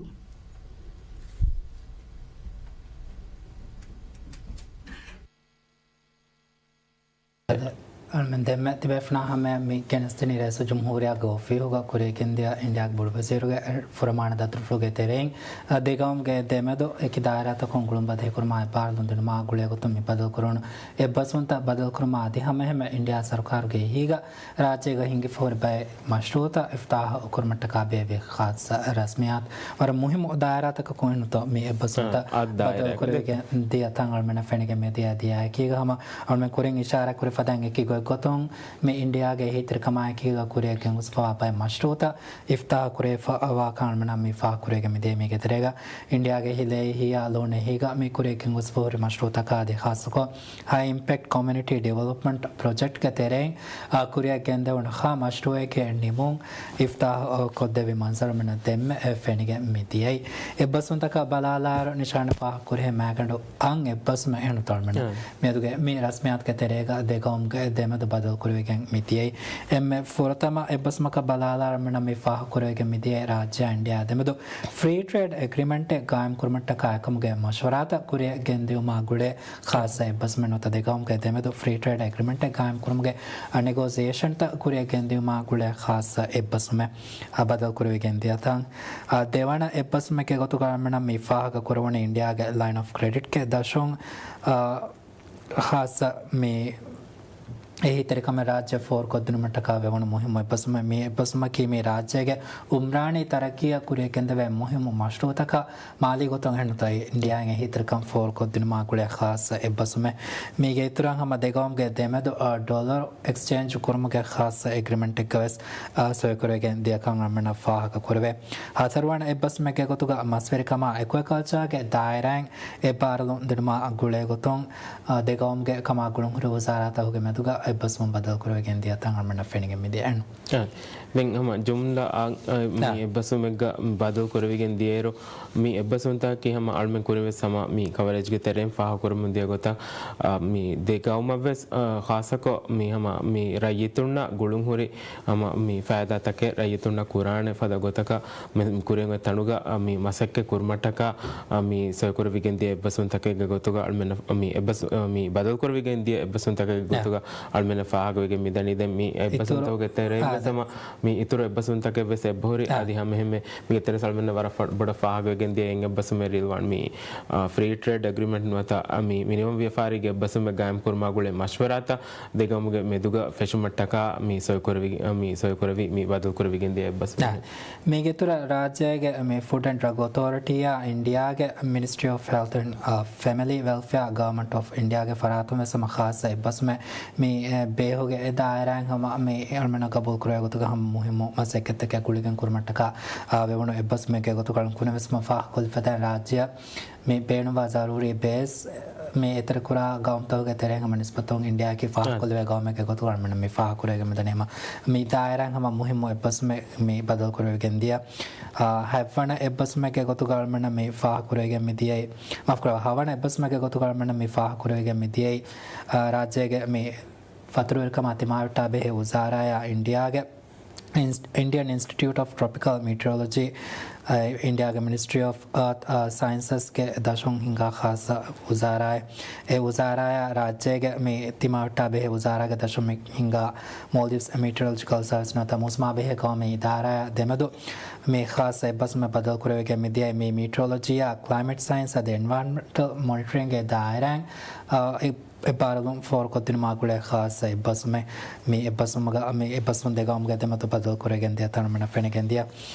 އަޅުމެން ދެންމެ ތިބޭފުޅާ ހަމަޔަށް މި ގެނެސްދިނީ ރައީސުލްޖުމްހޫރިއްޔާގެ އޮފީހުގަ ކުރިޔަށްގެންދިޔަ އިންޑިއާގެ ބޮޑުވަޒީރުގެ ފުރަމާނަ ދަތުރުފުޅުގެ ތެރެއިން، އަ، ދެގައުމުގެ ދެމެދު އެކި ދާއިރާތަކުން ގުޅުން ބަދަހިކުރުމާ އެއްބާރުލުން ދިނުމާ ގުޅޭގޮތުން މި ބަދަލުކުރުނު އެއްބަސްވުންތައް ބަދަލުކުރުމާ އަދި ހަމައެހެމެ އިންޑިއާ ސަރުކާރުގެ އެހީގަ ރާއްޖޭގަ ހިނގިފަހުރި ބައެއް މަޝްރޫއުތައް އިފްތާހު ކުރުމަށްޓަކާ ބޭއްވި ޚާއްޞަ ރަސްމިއްޔާތު. ވަރަށް މުހިއްމު ދާއިރާތަކަކުން އެހެންތޯ މި އެއްބަސްވުންތައް އާ، އާ، ބަދަލު ދާއިރާ ކުރެވިގެން ދިޔަ ތަން އަޅުމެންނަށް ފެނިގެން މިދިޔަ ދިޔައި އެކީގަ ހަމަ އަޅުމެން ކުރިން އިޝާރާތް ކުރި ފަދައިން އެކި ގޮތްގޮތުން މި އިންޑިއާގެ އެހީތެރިކަމާއެކީގަ ކުރިއަށް ގެންގޮސްފަވާ ބައެއް މަޝްރޫއުތައް އިފްތާހު ކުރެވިފަވާކަން އަޅުމެންނަށް މި ފާހަގަކުރެވިގެން މިދިޔަ މީގެ ތެރޭގަ އިންޑިއާގެ އެހީ ލޭހިއްޔާ ލޯން އެހީގަ މި ކުރިއަށް ގެންގޮސްފަހުރި މަޝްރޫއުތަކާ އަދި ޚާއްޞަކޮށް ހައި އިމްޕެކްޓް ކޮމިއުނިޓީ ޑިވެލޮޕްމަންޓް ޕްރޮޖެކްޓްގެ ތެރެއިން، އާ، ކުރިއަށް ގެންދެވުނު ޚާ މަޝްރޫއެއްގެ ނިމުން އިފްތާހު ކޮށްދެއްވި މަންޒަރު އަޅުމެންނަށް ދެންމެ ފެނިގެން މި ދިޔައީ. އެއްބަސްވުންތަކަށް ބަލާލާއިރު ނިޝާން ފާހަގަކުރިހެން މައިގަނޑު އަށް އެއްބަސްވުމެއް އެހެންތޯ އަޅުމެންނަށް މިއަދުގެ މި ރަސްމިއްޔާތުގެ ތެރޭގަ ދެގައުމުގެ ދެމެދު ބަދަލުކުރެވިގެން މި ދިޔައީ. އެންމެ ފުރަތަމަ އެއްބަސްވުމަކަށް ބަލާލާ އަޅުމެންނަށް މި ފާހަގަކުރެވިގެން މި ދިޔައީ ރާއްޖެއާ އިންޑިއާ ދެމެދު ފްރީ ޓްރޭޑް އެގްރިމެންޓެއް ގާއިމްކުރުމަށްޓަކާ އެކަމުގެ މަޝްވަރާތައް ކުރިއަށް ގެންދިއުމާ ގުޅޭ ޚާއްޞަ އެއްބަސްވުމެއް ނުވަތަ ދެގައުމުގެ ދެމެދު ފްރީ ޓްރޭޑް އެގްރިމެންޓެއް ގާއިމްކުރުމުގެ ނެގޯސިއޭޝަންތައް ކުރިއަށް ގެންދިއުމާ ގުޅޭ ޚާއްޞަ އެއްބަސްވުމެއް ބަދަލުކުރެވިގެން ދިޔަތަން. ދެވަނަ އެއްބަސްވުމެއްގެ ގޮތުގަ އަޅުމެންނަށް މި ފާހަގަކުރެވުނީ އިންޑިއާގެ ލައިން އޮފް ކްރެޑިޓްގެ ދަށުން، އާ، ޚާއްޞަ މި އެހީތެރިކަމެއް ރާއްޖެ ފޯރުކޮށްދިނުމަށްޓަކާ ވެވުނު މުހިއްމު އެއްބަސްވުމެއް. މި އެއްބަސްވުމަކީ މި ރާއްޖޭގެ އުމްރާނީ ތަރައްޤީއަށް ކުރިއަށް ގެންދެވޭ މުހިއްމު މަޝްރޫއުތަކަށް މާލީ ގޮތުން އެހެން ނުތައް އިންޑިއާއިން އެހީތެރިކަން ފޯރުކޮށްދިނުމާ ގުޅޭ ޚާއްޞަ އެއްބަސްވުމެއް. މީގެ އިތުރަށް ހަމަ ދެގައުމުގެ ދެމެދު، އާ، ޑޮލަރު އެކްސްޗޭންޖް ކުރުމުގެ ޚާއްޞަ އެގްރިމެންޓެއްގަވެސް، އާ، ސޮއިކުރެވިގެން ދިޔަކަން އަޅުމެންނަށް ފާހަގަކުރެވޭ. ހަތަރުވަނަ އެއްބަސްވުމެއްގެ ގޮތުގަ މަސްވެރިކަމާ އެކުއެކަލްޗާގެ ދާއިރާއިން އެއްބާރުލުން ދިނުމާ ގުޅޭގޮތުން، އާ، ދެގައުމުގެ ކަމާ ގުޅުންހުރި ވުޒާރާތަކުގެ މެދުގަ އެއްބަސްވުން ބަދަލުކުރެވިގެން ދިޔަތަން އަޅުމެންނަށް ފެނިގެން މިދިޔައެއްނު. އާ، ދެން ހަމަ ޖުމްލަ އާ، މި އާ. އެއްބަސްވުމެއްގަ ބަދަލު ކުރެވިގެން ދިޔައިރު، މި އެއްބަސްވުންތަކަކީ ހަމަ އަޅުމެން ކުރިންވެސް ހަމަ މި ކަވަރޭޖްގެ ތެރެއިން ފާހަގަކުރަމުން ދިޔަ ގޮތަށް، އާ، މި ދެ ގައުމަށްވެސް، އާ، ޚާއްޞަކޮށް މި ހަމަ މި ރައްޔިތުންނަށް ގުޅުންހުރި ހަމަ މި ފައިދާތަކެއް ރައްޔިތުންނަށް ކުރާނެ ފަދަ ގޮތަކަށް މި، މި ކުރިން އޮތް ތަނުގަ، އާ، މި މަސައްކަތް ކުރުމަށްޓަކާ، އާ، މި ސޮއިކުރެވިގެން ދިޔަ އެއްބަސްވުންތަކެއްގެ ގޮތުގަ އަޅުމެން މި އެއްބަސް، އާ، މި ބަދަލުކުރެވިގެން ދިޔަ އެއްބަސްވުންތަކެއްގެ އާ. ގޮތުގަ އަޅުމެންނަށް ފާހަގަވެގެން މިދަނީ. ދެން މި އިތުރު، އެއްބަސްވުންތަކުގެ ތެރެއިން އާ، ވެސް ދެން. ހަމަ މި އިތުރު އެއްބަސްވުންތަކެއް ވެސް އެބަހުރި. އާ. އަދި ހަމައެހެންމެ މިގެ ތެރެ އަޅުމެންނަށް ވަރަށް ފަ-، ބޮޑަށް ފާހަގަވެގެން ދިޔަ އެއް އެއްބަސްވުމެއް ރިލްވާން މި، އާ، ފްރީ ޓްރޭޑް އެގްރިމެންޓް ނުވަތަ، އާ، މި މިނިވަން ވިޔަފާރީގެ އެއްބަސްވުމެއް ގާއިމް ކުރުމާ ގުޅޭ މަޝްވަރާތައް ދެގައުމުގެ މެދުގަ ފެށުމަށްޓަކާ މި ސޮއިކުރެވި-، މި ސޮއިކުރެވި، މި ބަދަލުކުރެވިގެން ދިޔަ އެއްބަސްވުމެއް. އާ. މީގެ އިތުރަށް ރާއްޖޭގެ މި ފުޑް އެންޑް ޑްރަގް އޮތޯރިޓީއާ އިންޑިއާގެ މިނިސްޓްރީ އޮފް ހެލްތް އެންޑް، އާ، ފެމިލީ ވެލްފެއާ ގަވަރމަންޓް އޮފް އިންޑިއާގެ ފަރާތުން ވެސް ހަމަ ޚާއްޞަ އެއްބަސްވުމެއް މި ބޭހުގެ އެ ދާއިރާއިން ހަމަ މި އަޅުމެންނަށް ގަބޫލު ކުރެވޭ ގޮތުގަ ހަމަ މުހިއްމު މަސައްކަތްތަކެއް ގުޅިގެން ކުރުމަށްޓަކާ، އާ، ވެވުނު އެއްބަސްވުމެއްގެ ގޮތުގަ ކުނިވެސް މަ ފާހަގަކޮށްލިފަދައިން ރާއްޖެއަށް މި ބޭނުންވާ ޒަރޫރީ ބޭސް މި އެތެރެކުރާ ގައުމުތަކުގެ ތެރެއިން ހަމަ ނިސްބަތުން އިންޑިއާއަކީ ފާހަގަކޮށްލެވޭ ގައުމެއްގެ ގޮތުގަ އަޅުމެންނަށް މި ފާހަގަކުރެވިގެން މިދަނީ ހަމަ މި ދާއިރާއިން ހަމަ މުހިއްމު އެއްބަސްވުމެއް މި ބަދަލުކުރެވިގެން ދިޔަ. އާ، ހަތްވަނަ އެއްބަސްވުމެއްގެ ގޮތުގަ އަޅުމެންނަށް މި ފާހަގަކުރެވިގެން މި ދިޔައީ، މާފުކުރައްވާ، ހަވަނަ އެއްބަސްވުމެއްގެ ގޮތުގަ އަޅުމެންނަށް މި ފާހަގަކުރެވިގެން މި ދިޔައީ، އާ، ރާއްޖޭގެ މި ފަތުރުވެރިކަމާ ތިމާވެއްޓާ ބެހޭ ވުޒާރާޔާ އިންޑިއާގެ އިންސް-، އިންޑިއަން އިންސްޓިޓިއުޓް އޮފް ޓްރޮޕިކަލް މީޓިއޮލޮޖީ، އައި، އިންޑިއާގެ މިނިސްޓްރީ އޮފް އާތް، އާ، ސައިންސަސްގެ ދަށުން ހިންގާ ޚާއްޞަ ވުޒާރާއެއް. އެ ވުޒާރާޔާ ރާއްޖޭގެ މި ތިމާވެއްޓާ ބެހޭ ވުޒާރާގެ ދަށުން މި ހިންގާ މޯލްޑިވްސް މީޓިއޮލޮޖިކަލް ސަރވިސް ނުވަތަ މޫސުމާ ބެހޭ ގައުމީ އިދާރާޔާ ދެމެދު މި ޚާއްޞަ އެއްބަސްވުމެއް ބަދަލުކުރެވިގެން މި ދިޔައީ. މި މީޓިއޮލޮޖީއާ ކްލައިމެޓް ސައިންސް އަދި އެންވަޔަރންމެންޓަލް މޮނިޓަރިންގެ ދާއިރާއިން، އާ، އެ އެއްބާރުލުން ފޯރުކޮށްދިނުމާ ގުޅޭ ޚާއްޞަ އެއްބަސްވުމެއް. މި އެއްބަސްވުމުގަ، މި އެއްބަސްވުން ދެ ގައުމުގެ ދެމެދު ބަދަލު ކުރެވިގެން ދިޔަ ތަނަމެނަށް ފެނިގެން ދިޔަ.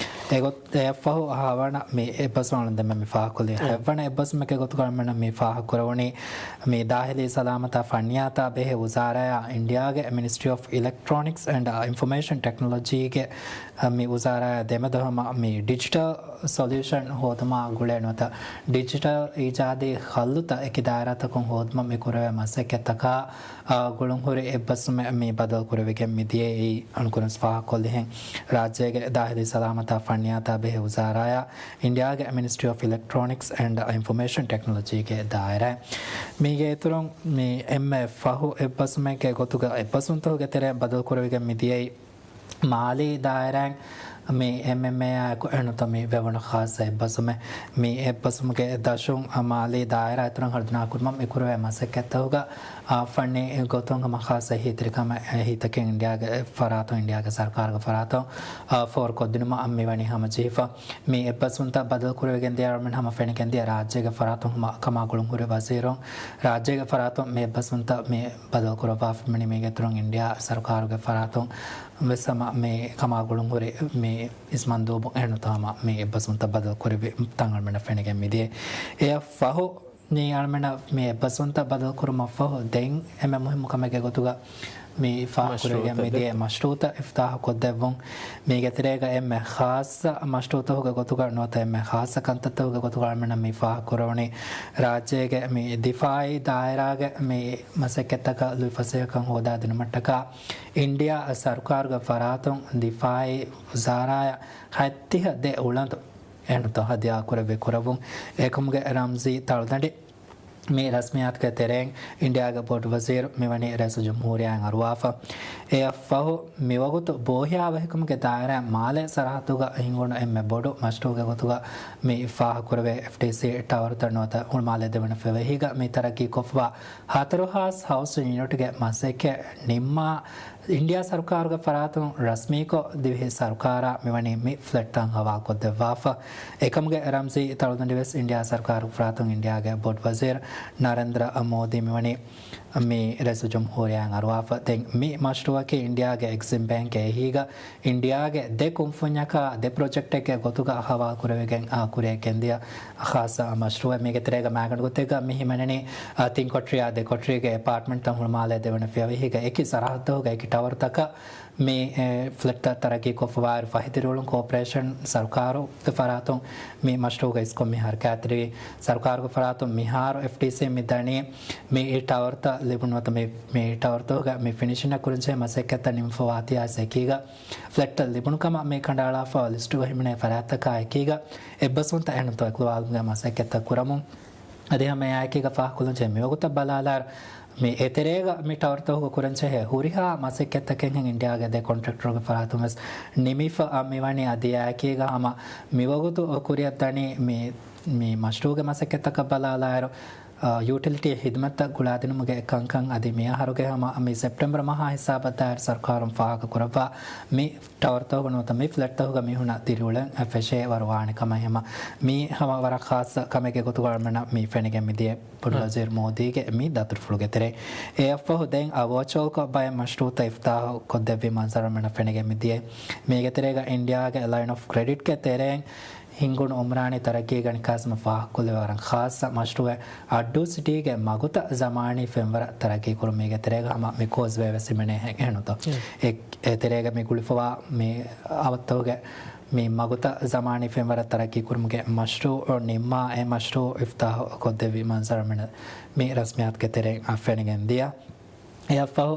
އެގޮތް، އެއަށްފަހު ހަވަނަ މި އެއްބަސްވުން އަޅުން ދެންމެ މި ފާހަގަކޮށްލީ. ހަތްވަނަ އެއްބަސްވުމެއްގެ ގޮތުގަ އަޅުމެންނަށް މި ފާހަގަކުރެވުނީ، މި ދާހިލީ ސަލާމަތާ ފަންނިޔާތާ ބެހޭ ވުޒާރާޔާ އިންޑިއާގެ މިނިސްޓްރީ އޮފް އިލެކްޓްރޯނިކްސް އެންޑް އިންފޮމޭޝަން ޓެކްނޮލޮޖީގެ މި ވުޒާރާއާ ދެމެދު ހަމަ މި ޑިޖިޓަލް ސޮލިއުޝަން ހޯދުމާ ގުޅޭ ނުވަތަ ޑިޖިޓަލް އީޖާދީ ހައްލުތައް އެކި ދާއިރާތަކުން ހޯދުމަށް މި ކުރެވޭ މަސައްކަތްތަކާ، އާ، ގުޅުންހުރި އެއްބަސްވުމެއް މި ބަދަލު ކުރެވިގެން މި ދިޔައީ. އަޅުން ކުރިން ފާހަގަކޮށްލިހެން ރާއްޖޭގެ ދާހިލީ ސަލާމަތާ ފަންނިޔާތާ ބެހޭ ވުޒާރާޔާ އިންޑިއާގެ މިނިސްޓްރީ އޮފް އިލެކްޓްރޯނިކްސް އެންޑް އިންފޮމޭޝަން ޓެކްނޮލޮޖީގެ ދާއިރާ. މީގެ އިތުރުން މި އެންމެ ފަހު އެއްބަސްވުމެއްގެ ގޮތުގަ އެއްބަސްވުންތަކުގެ ތެރެއިން ބަދަލު ކުރެވިގެން މި ދިޔައީ. މާލީ ދާއިރާއިން މި އެމްއެމްއޭއާއެކު އެންނުތަ މި ވެވުނު ޚާއްސަ އެއްބަސްވުމެއް. މި އެއްބަސްވުމުގެ ދަށުން މާލީ ދާއިރާ އިތުރަށް ހަރުދަނާ ކުރުމަށް މި ކުރެވޭ މަސައްކަތްތަކުގަ، އާ، ފަންނީ ގޮތުން ހަމަ ޚާއްސަ އެހީތެރިކަމެއް، އެހީތަކެއް އިންޑިއާގެ ފަރާތުން، އިންޑިއާގެ ސަރުކާރުގެ ފަރާތުން، އާ، ފޯރުކޮށްދިނުމަށް މިވަނީ ހަމަޖެހިފަ. މި އެއްބަސްވުންތައް ބަދަލު ކުރެވިގެން ދިޔަ އަޅުމެން ހަމަ ފެނިގެން ދިޔަ ރާއްޖޭގެ ފަރާތުން ހަމަ ކަމާ ގުޅުންހުރި ވަޒީރުން ރާއްޖޭގެ ފަރާތުން މި އެއްބަސްވުންތައް މި ބަދަލު ކުރައްވާފަ މިވަނީ. މީގެ އިތުރުން އިންޑިއާ ސަރުކާރުގެ ފަރާތުން ވެސް ހަމަ މި ކަމާ ގުޅުންހުރި މި އިސް މަންދޫބު އެހެންނުތާ ހަމަ މި އެއްބަސްވުންތައް ބަދަލު ކުރެވި ތަން އަޅުމެންނަށް ފެނިގެން މިދިޔަ. އެއަށް ފަހު މި އަޅުމެންނަށް މި އެއްބަސްވުންތައް ބަދަލު ކުރުމަށް ފަހު ދެން އެންމެ މުހިއްމު ކަމެއްގެ ގޮތުގަ މި ފާހަގަކުރެވިގެން މިދިޔަ މަޝްރޫޢުތައް އިފްތާޙު ކޮށްދެއްވުން. މީގެ ތެރޭގަ އެންމެ ޚާއްޞަ މަޝްރޫޢުތަކުގެ ގޮތުގަ ނުވަތަ އެންމެ ޚާއްޞަ ކަންތައްތަކުގެ ގޮތުގަ އަޅުމެންނަށް މި ފާހަގަކުރެވުނީ ރާއްޖޭގެ މި ދިފާޢީ ދާއިރާގެ މި މަސައްކަތްތަކަށް ލުއިފަސޭހަކަން ހޯދާދިނުމަށްޓަކާ އިންޑިއާ ސަރުކާރުގެ ފަރާތުން ދިފާޢީ ވުޒާރާއަށް ހަތްދިހަ ދެ އުޅަނދު އެންނުތަ ހަދިޔާ ކުރެއްވި ކުރައްވުން. އެކަމުގެ ރަމްޒީ ތަޅުދަނޑި މި ރަސްމިއްޔާތުގެ ތެރެއިން އިންޑިއާގެ ބޮޑު ވަޒީރު މިވަނީ ރައީސުލްޖުމްހޫރިއްޔާއިން އަރުވާފަ. އެއަށްފަހު މިވަގުތު ބޯހިޔާވަހިކަމުގެ ދާއިރާއިން މާލޭ ސަރަހައްދުގަ ހިނގުނު އެންމެ ބޮޑު މަޝްރޫޢުގެ ގޮތުގަ މި ފާހަގަކުރެވޭ އެފްޑީސީ ޓަވަރުތައް ނުވަތަ ހުޅުމާލޭ ދެވަނަ ފިޔަވަހީގަ މި ތަރައްގީކޮށްފަވާ ހަތަރު ހާސް ހައުސް ޔުނިޓްގެ މަސައްކަތް ނިންމާ އިންޑިއާ ސަރުކާރުގެ ފަރާތުން ރަސްމީކޮށް ދިވެހި ސަރުކާރާ މިވަނީ މި ފްލެޓްތައް ހަވާލުކޮށްދެއްވާފަ. އެކަމުގެ ރަމްޒީ ތަޅުދަނޑިވެސް އިންޑިއާ ސަރުކާރުގެ ފަރާތުން އިންޑިއާގެ ބޮޑު ވަޒީރު ނަރެންދްރަ މޯދީ މިވަނީ މި ރައީސުލްޖުމްހޫރިއްޔާއިން އަރުވާފަ. ދެން މި މަޝްރޫޢަކީ އިންޑިއާގެ އެގްޒިމް ބޭންކް އެހީގަ އިންޑިއާގެ ދެ ކުންފުންޏަކާ ދެ ޕްރޮޖެކްޓެއްގެ ގޮތުގަ ހަވާލުކުރެވިގެން އާ ކުރިއަށް ގެންދިޔަ ޚާއްސަ މަޝްރޫޢެއް. މީގެ ތެރޭގަ މައިގަނޑު ގޮތެއްގަ މި ހިމެނެނީ، އާ، ތިން ކޮޓަރިއާ ދެ ކޮޓަރީގެ އެޕާޓްމަންޓްތައް ހުޅުމާލޭ ދެވަނަ ފިޔަވަހީގަ އެކި ސަރަހައްދަކުގަ އެކި ޓަވަރުތަކަށް މި، އެ، ފްލެޓްތައް ތަރައްގީކޮށްފަވާއިރު، ފަހިތިރިއުޅުން ކޯޕަރޭޝަން ސަރުކާރުގެ ފަރާތުން މި މަޝްރޫޢުގަ އިސްކޮށް މިހާރު ކާތިރިވި. ސަރުކާރުގެ ފަރާތުން މިހާރު އެފްޑީސީ މި ދަނީ މި ޓަވަރުތައް ލިބުނު ނުވަތަ މި، މި ޓަވަރުތަކުގަ މި ފިނިޝިން ކުރަންޖެހޭ މަސައްކަތްތައް ނިމިފަވާތީ އައިސް އެކީގަ ފްލެޓްތައް ލިބުނު ކަމަށް މި ކަނޑައަޅާފަ ލިސްޓުގަ ހިމެނޭ ފަރާތްތަކާ އެކީގަ އެއްބަސްވުންތައް އެހެންތޯ އެކުލަވާލުމުގެ މަސައްކަތްތައް ކުރަމުން. އަދި ހަމަ އެއާއެކީގަ ފާހަގަކޮށްލަންޖެހޭ މިވަގުތަށް ބަލާލާއިރު، މި އެތެރޭގަ މި ޓަވަރުތަކުގަ ކުރަންޖެހޭ ހުރިހާ މަސައްކަތްތަކެއްހެން އިންޑިއާގެ ދެ ކޮންޓްރެކްޓަރުގެ ފަރާތުން ވެސް ނިމިފަ މިވަނީ. އަދި އެއާއެކީގަ ހަމަ މިވަގުތު ކުރިއަށްދަނީ މި، މި މަޝްރޫޢުގެ މަސައްކަތްތަކަށް ބަލާލާއިރު، އާ، ޔޫޓިލިޓީ ހިދުމަތްތައް ގުޅާދިނުމުގެ ކަންކަން. އަދި މިއަހަރުގެ ހަމަ މި ސެޕްޓެމްބަރު މަހާ ހިސާބަށްދާއިރު ސަރުކާރުން ފާހަގަކުރައްވާ މި ޓަވަރުތަކުގަ ނުވަތަ މި ފްލެޓްތަކުގަ މި ހުންނަ ދިރިއުޅެން ފެށޭ ވަރު ވާނެ ކަމަށް ހަމަ މީ ހަމަ ވަރަށް ޚާއްޞަ ކަމެއްގެ ގޮތުގަ އަޅުމެންނަށް މި ފެނިގެން މިދިޔަ ބޮޑު ވަޒީރު މޯދީގެ މި ދަތުރުފުޅުގެ ތެރޭ. އެއަށްފަހު ދެން އަ ވާޗުއަލްކޮށް ބައެއް މަޝްރޫޢުތައް އިފްތާޙު ކޮށްދެއްވި މަންޒަރު އަޅުމެންނަށް ފެނިގެން މިދިޔަ. މީގެ ތެރޭގަ އިންޑިއާގެ ލައިން އޮފް ކްރެޑިޓްގެ ތެރެއިން ހިންގުނު އުމްރާނީ ތަރައްގީގެ ނިކާސް ހަމަ ފާހަގަކޮށްލެވޭ ވަރަށް ޚާއްޞަ މަޝްރޫއެއް. އައްޑޫ ސިޓީގެ މަގުތައް ޒަމާނީ ފެންވަރަށް ތަރައްގީ ކުރުމީގެ ތެރޭގަ ހަމަ މި ކޯސްވޭ ވެސް ހިމެނޭ ހެން އެހެންތޯ. އެ، އެ ތެރޭގަ މި ގުޅިފަވާ މި އަވަށްތަކުގެ މި މަގުތައް ޒަމާނީ ފެންވަރަށް ތަރައްގީ ކުރުމުގެ މަޝްރޫއު ނިންމާ އެ މަޝްރޫއު އިފްތާހު ކޮށްދެއްވި މަންޒަރު މި، މި ރަސްމިއްޔާތުގެ ތެރެއިން އަށް ފެނިގެން ދިޔަ. އެއަށްފަހު،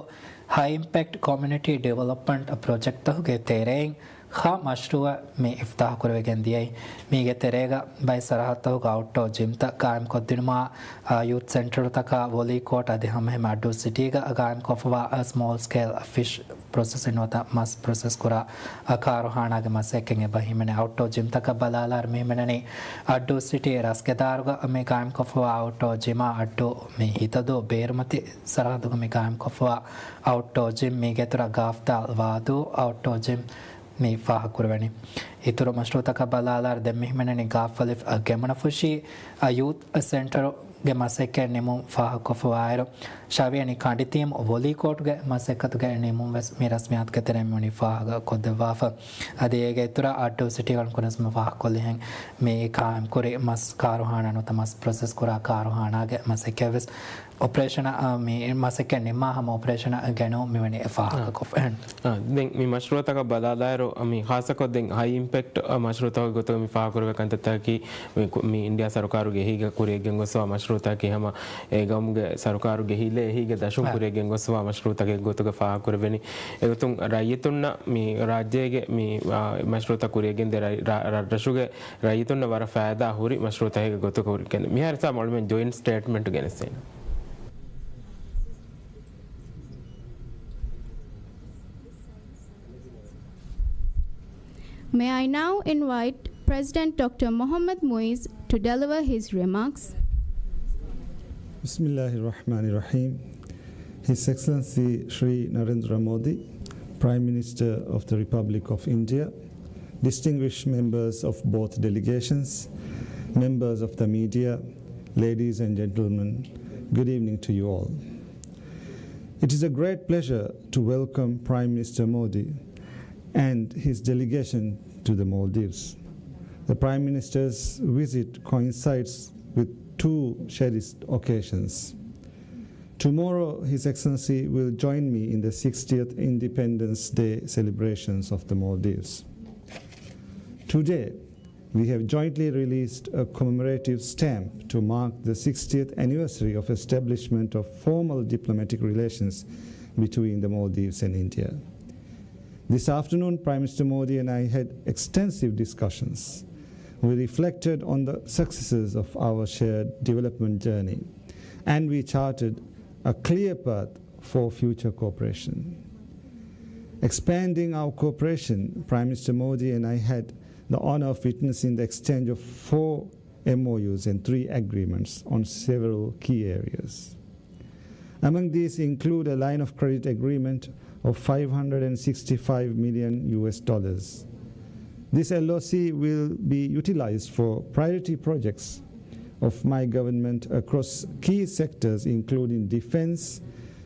ހައި އިމްޕެކްޓް ކޮމިއުނިޓީ ޑިވެލޮޕްމަންޓް ޕްރޮޖެކްޓްތަކުގެ ތެރެއިން ހަ މަޝްރޫއެއް މި އިފްތާހު ކުރެވިގެން ދިޔައީ. މީގެ ތެރޭގަ ބައެއް ސަރަހައްދުތަކުގަ އައުޓްޑޯ ޖިމްތައް ގާއިމްކޮށްދިނުމާ، އާ، ޔޫތު ސެންޓަރުތަކާ، ވޮލީ ކޯޓް އަދި ހަމައެހެން އައްޑޫ ސިޓީގަ ގާއިމްކޮށްފަވާ، އާ، ސްމޯލް ސްކޭލް ފިޝް ޕްރޮސެސިން ނުވަތަ މަސް ޕްރޮސެސް ކުރާ، އާ، ކާރުހާނާގެ މަސައްކަތް އެބަ ހިމެނޭ. އައުޓްޑޯ ޖިމްތަކަށް ބަލާލާއިރު މި ހިމެނެނީ އައްޑޫ ސިޓީ ރަސްގެދާރުގަ މި ގާއިމްކޮށްފަވާ އައުޓްޑޯ ޖިމާ އައްޑޫ މި ހިތަދޫ ބޭރުމަތި ސަރަހައްދުގަ މި ގާއިމްކޮށްފަވާ އައުޓްޑޯ ޖިމް، މީގެއިތުރަށް ގާފްދާލް ވާދޫ އައުޓްޑޯ ޖިމް މި ފާހަގަކުރެވެނީ. އިތުރު މަޝްރޫއުތަކަށް ބަލާލާއިރު ދެން މި ހިމެނެނީ ގާފް އަލިފް ގެމުނަފުށީ އަ ޔޫތު ސެންޓަރުގެ މަސައްކަތް ނިމުން ފާހަގަކޮށްފަވާއިރު، ޝަވިޔަނި ކަނޑިތީމު ވޮލީ ކޯޓުގެ މަސައްކަތުގެ ނިމުން ވެސް މި ރަސްމިއްޔާތުގެ ތެރެއިން ވަނީ ފާހަގަކޮށްދެއްވާފަ. އަދި އޭގެ އިތުރަށް އައްޑޫ ސިޓީ ކޮންފަރެންސް މަ ފާހަގަކޮށްލިހެން މި ގާއިމްކުރި މަސް ކާރުހާނާ ނުވަތަ މަސް ޕްރޮސެސް ކުރާ ކާރުހާނާގެ މަސައްކަތް ވެސް އޮޕަރޭޝަނަށް، އާ، މި މަސައްކަތް ނިންމާ ހަމަ އޮޕަރޭޝަނަށް ގެނައުން މިވަނީ އެ ފާހަގަކޮށްފަ. އާ، ދެން މި މަޝްރޫއުތަކަށް ބަލާލާއިރު، މި ޚާއްޞަކޮށް ދެން ހައި އިމްޕެކްޓް، އާ، މަޝްރޫއުތަކުގެ ގޮތުގަ މި ފާހަގަކުރެވޭ ކަންތައްތަކަކީ، މި ކު-، މި އިންޑިއާ ސަރުކާރުގެ އެހީގަ ކުރިއަށްގެންގޮސްފަވާ މަޝްރޫއުތަކަކީ ހަމަ އެ ގައުމުގެ ސަރުކާރުގެ ހިލޭ އެހީގެ ދަށުން އާ. ކުރިއަށްގެންގޮސްފަވާ މަޝްރޫއުތަކެއް ގޮތުގަ ފާހަގަކުރެވެނީ. އެގޮތުން ރައްޔިތުންނަށް މި ރާއްޖޭގެ މި، އާ، މަޝްރޫއުތައް ކުރިއަށްގެންދިޔަ ރަ-، ރަ-، ރަށްރަށުގެ ރައްޔިތުންނަށް ވަރަށް ފައިދާ ހުރި މަޝްރޫއުތަކެއްގެ ގޮތުގަ ހުރި ކަން. މިހާރު ސާ މޮޅުމެން ޖޮއިންޓް ސްޓޭޓްމަންޓް ގެނެސްދޭނަން. May I now invite President Doctor Mohammad Muiz to deliver his remarks. بسم الله الرحمن الرحيم. His Excellency Shri Narendra Modi, Prime Minister of the Republic of India, distinguished members of both delegations, members of the media, ladies and gentlemen, good evening to you all. It is a great pleasure to welcome Prime Minister Modi and his delegation to the Maldives. The Prime Minister's visit coincides with two cherished occasions. Tomorrow, His Excellency will join me in the sixtieth Independence Day celebrations of the Maldives. Today, we have jointly released a commemorative stamp to mark the sixtieth anniversary of establishment of formal diplomatic relations between the Maldives and India. This afternoon, Prime Minister Modi and I had extensive discussions. We reflected on the successes of our shared development journey, and we charted a clear path for future cooperation. Expanding our cooperation, Prime Minister Modi and I had the honor of witnessing the exchange of four M O Us and three agreements on several key areas. Among these include a line of credit agreement of five hundred and sixty-five million U S dollars. This L O C will be utilized for priority projects of my government across key sectors including defense,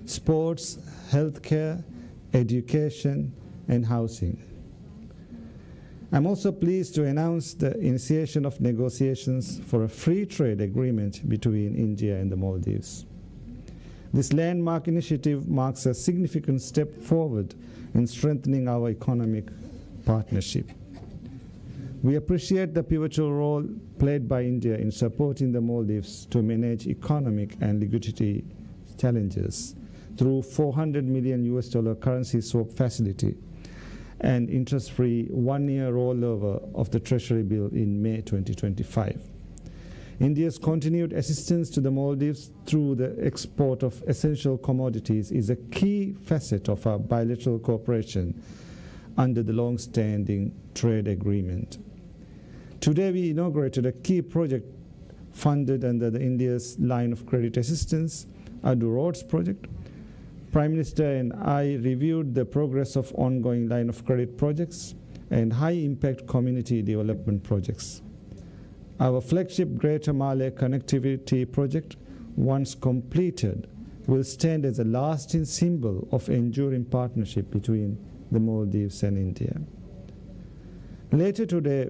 sports, healthcare, education, and housing. I'm also pleased to announce the initiation of negotiations for a free trade agreement between India and the Maldives. This landmark initiative marks a significant step forward in strengthening our economic partnership. We appreciate the pivotal role played by India in supporting the Maldives to manage economic and liquidity challenges through four hundred million U S dollar currency swap facility and interest-free one-year rollover of the Treasury bill in May twenty twenty-five. India's continued assistance to the Maldives through the export of essential commodities is a key facet of our bilateral cooperation under the long-standing trade agreement. Today, we inaugurated a key project funded under the India's line of credit assistance, Addoo Roads project. Prime Minister and I reviewed the progress of ongoing line of credit projects and high-impact community development projects. Our flagship Greater Malé Connectivity Project, once completed, will stand as a lasting symbol of enduring partnership between the Maldives and India. Later today,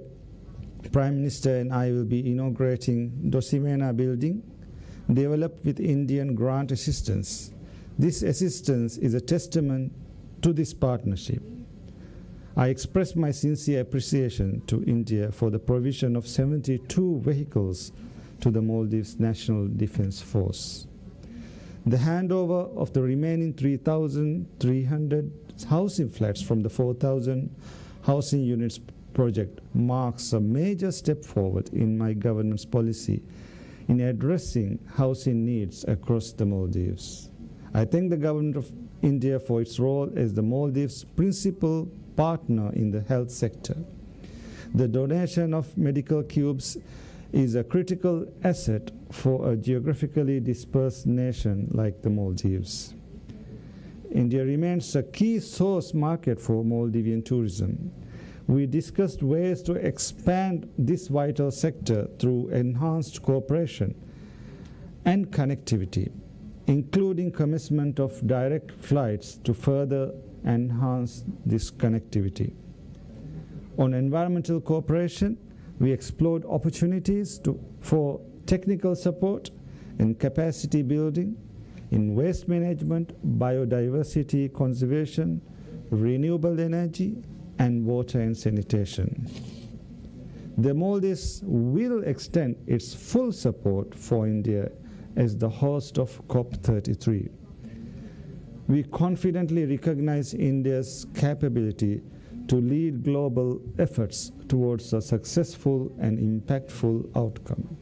Prime Minister and I will be inaugurating Dosimena Building, developed with Indian grant assistance. This assistance is a testament to this partnership. I express my sincere appreciation to India for the provision of seventy-two vehicles to the Maldives National Defense Force. The handover of the remaining three thousand three hundred housing flats from the four thousand housing units project marks a major step forward in my government's policy in addressing housing needs across the Maldives. I thank the Government of India for its role as the Maldives' principal partner in the health sector. The donation of medical cubes is a critical asset for a geographically dispersed nation like the Maldives. India remains a key source market for Maldivian tourism. We discussed ways to expand this vital sector through enhanced cooperation and connectivity, including commencement of direct flights to further enhance this connectivity. On environmental cooperation, we explored opportunities to, for technical support in capacity building, in waste management, biodiversity conservation, renewable energy, and water and sanitation. The Maldives will extend its full support for India as the host of COP thirty-three. We confidently recognize India's capability to lead global efforts towards a successful and impactful outcome.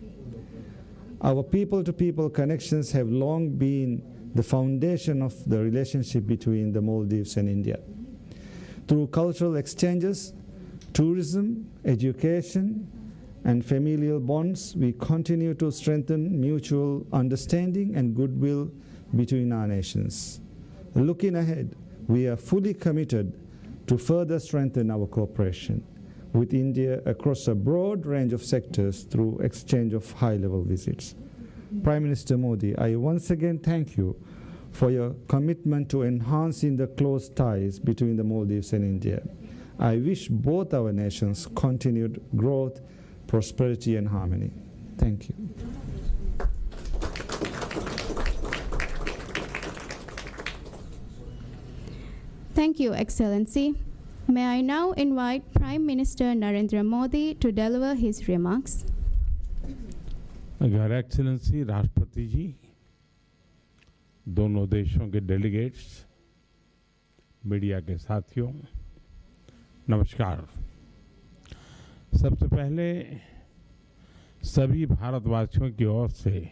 Our people-to-people connections have long been the foundation of the relationship between the Maldives and India. Through cultural exchanges, tourism, education, and familial bonds, we continue to strengthen mutual understanding and goodwill between our nations. Looking ahead, we are fully committed to further strengthen our cooperation with India across a broad range of sectors through exchange of high-level visits. Prime Minister Modi, I once again thank you for your commitment to enhancing the close ties between the Maldives and India. I wish both our nations continued growth, prosperity and harmony. Thank you. Thank you, Excellency. May I now invite Prime Minister Narendra Modi to deliver his remarks. Your Excellency, राष्ट्रपति जी, दोनों देशों के delegates, media के साथियों, नमस्कार। सबसे पहले सभी भारतवासियों की ओर से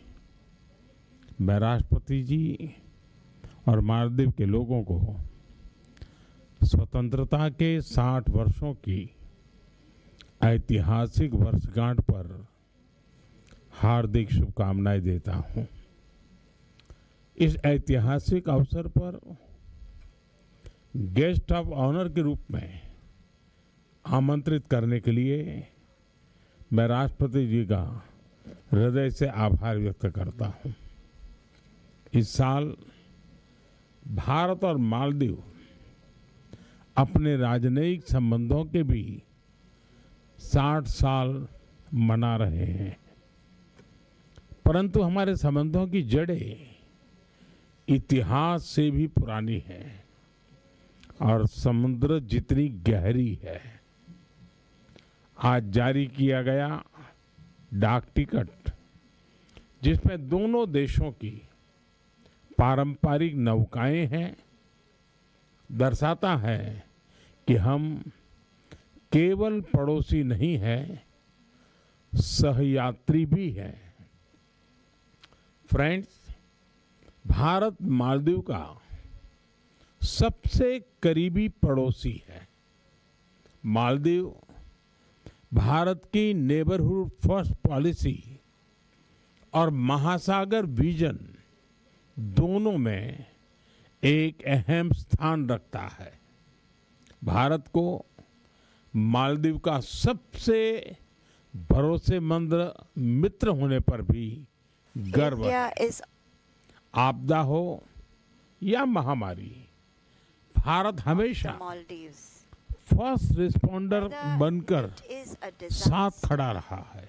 मैं राष्ट्रपति जी और मालदीव के लोगों को स्वतंत्रता के साठ वर्षों की ऐतिहासिक वर्षगांठ पर हार्दिक शुभकामनाएं देता हूं। इस ऐतिहासिक अवसर पर गेस्ट ऑफ ऑनर के रूप में आमंत्रित करने के लिए मैं राष्ट्रपति जी का हृदय से आभार व्यक्त करता हूं। इस साल भारत और मालदीव अपने राजनयिक संबंधों के भी साठ साल मना रहे हैं, परंतु हमारे संबंधों की जड़ें इतिहास से भी पुरानी हैं और समुद्र जितनी गहरी है। आज जारी किया गया डाक टिकट, जिसमें दोनों देशों की पारंपरिक नौकाएं हैं, दर्शाता है कि हम केवल पड़ोसी नहीं हैं, सहयात्री भी हैं। फ्रेंड्स, भारत मालदीव का सबसे करीबी पड़ोसी है। मालदीव भारत की नेबरहुड फर्स्ट पॉलिसी और महासागर विजन दोनों में एक अहम स्थान रखता है। भारत को मालदीव का सबसे भरोसेमंद मित्र होने पर भी गर्व है। India is आपदा हो या महामारी, भारत हमेशा Maldives. فسٹ ریسپونڈر بن کر ساتھ کھڑا رہا ہے۔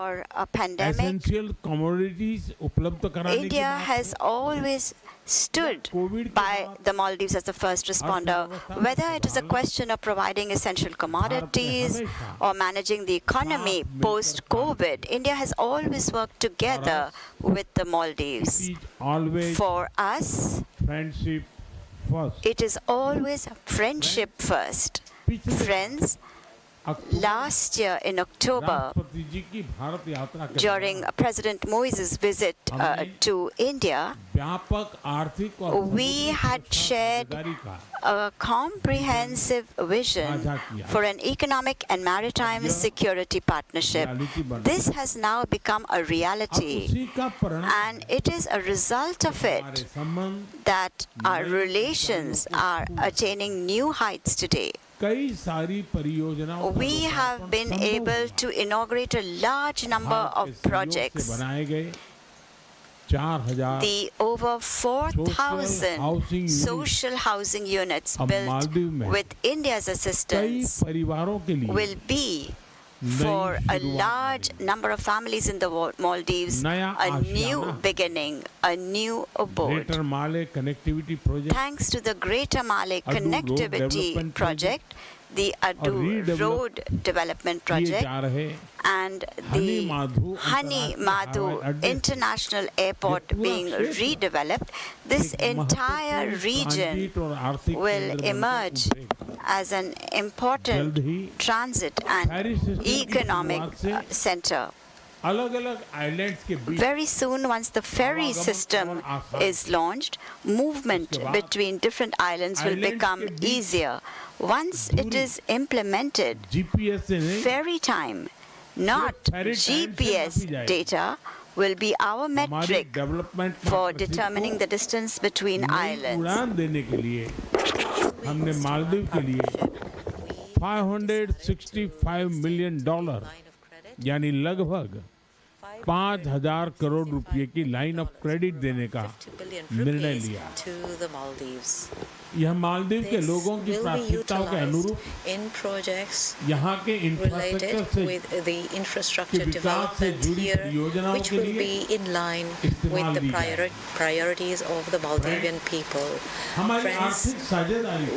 Or a pandemic, Essential commodities اپلبدھ کرانے کے India has always stood by the Maldives as the first responder. Whether it is a question of providing essential commodities or managing the economy post COVID, India has always worked together with the Maldives. For us, it is always friendship first. Friends, last year in October, during President Moi's visit uh, to India, we had shared a comprehensive vision for an economic and maritime security partnership. This has now become a reality, and it is a result of it that our relations are attaining new heights today. We have been able to inaugurate a large number of projects. The over four thousand social housing units built with India's assistance will be for a large number of families in the Wa- Maldives a new beginning, a new abode. Thanks to the Greater Male Connectivity Project, the Adu Road Development Project, and the Hani Madhu International Airport being redeveloped, this entire region will emerge as an important transit and economic uh, center. Very soon, once the ferry system is launched, movement between different islands will become easier. Once it is implemented, ferry time, not G P S data, will be our metric for determining the distance between islands. ہم نے مالدیو کے لیے فائیو ہنڈریڈ سکسٹی فائیو ملین ڈالر، یعنی لگ بھگ پانچ ہزار کروڑ روپے کی لائن آف کریڈٹ دینے کا نرنے لیا۔ یہ مالدیو کے لوگوں کی پراتھمکتاؤں کے انوروپ یہاں کے انفراسٹرکچر سے وکاس سے جڑی پریوجناؤں کے لیے استعمال دی جائے۔ Priorities of the Maldivian people. ہماری آرتھک ساجھیداری کو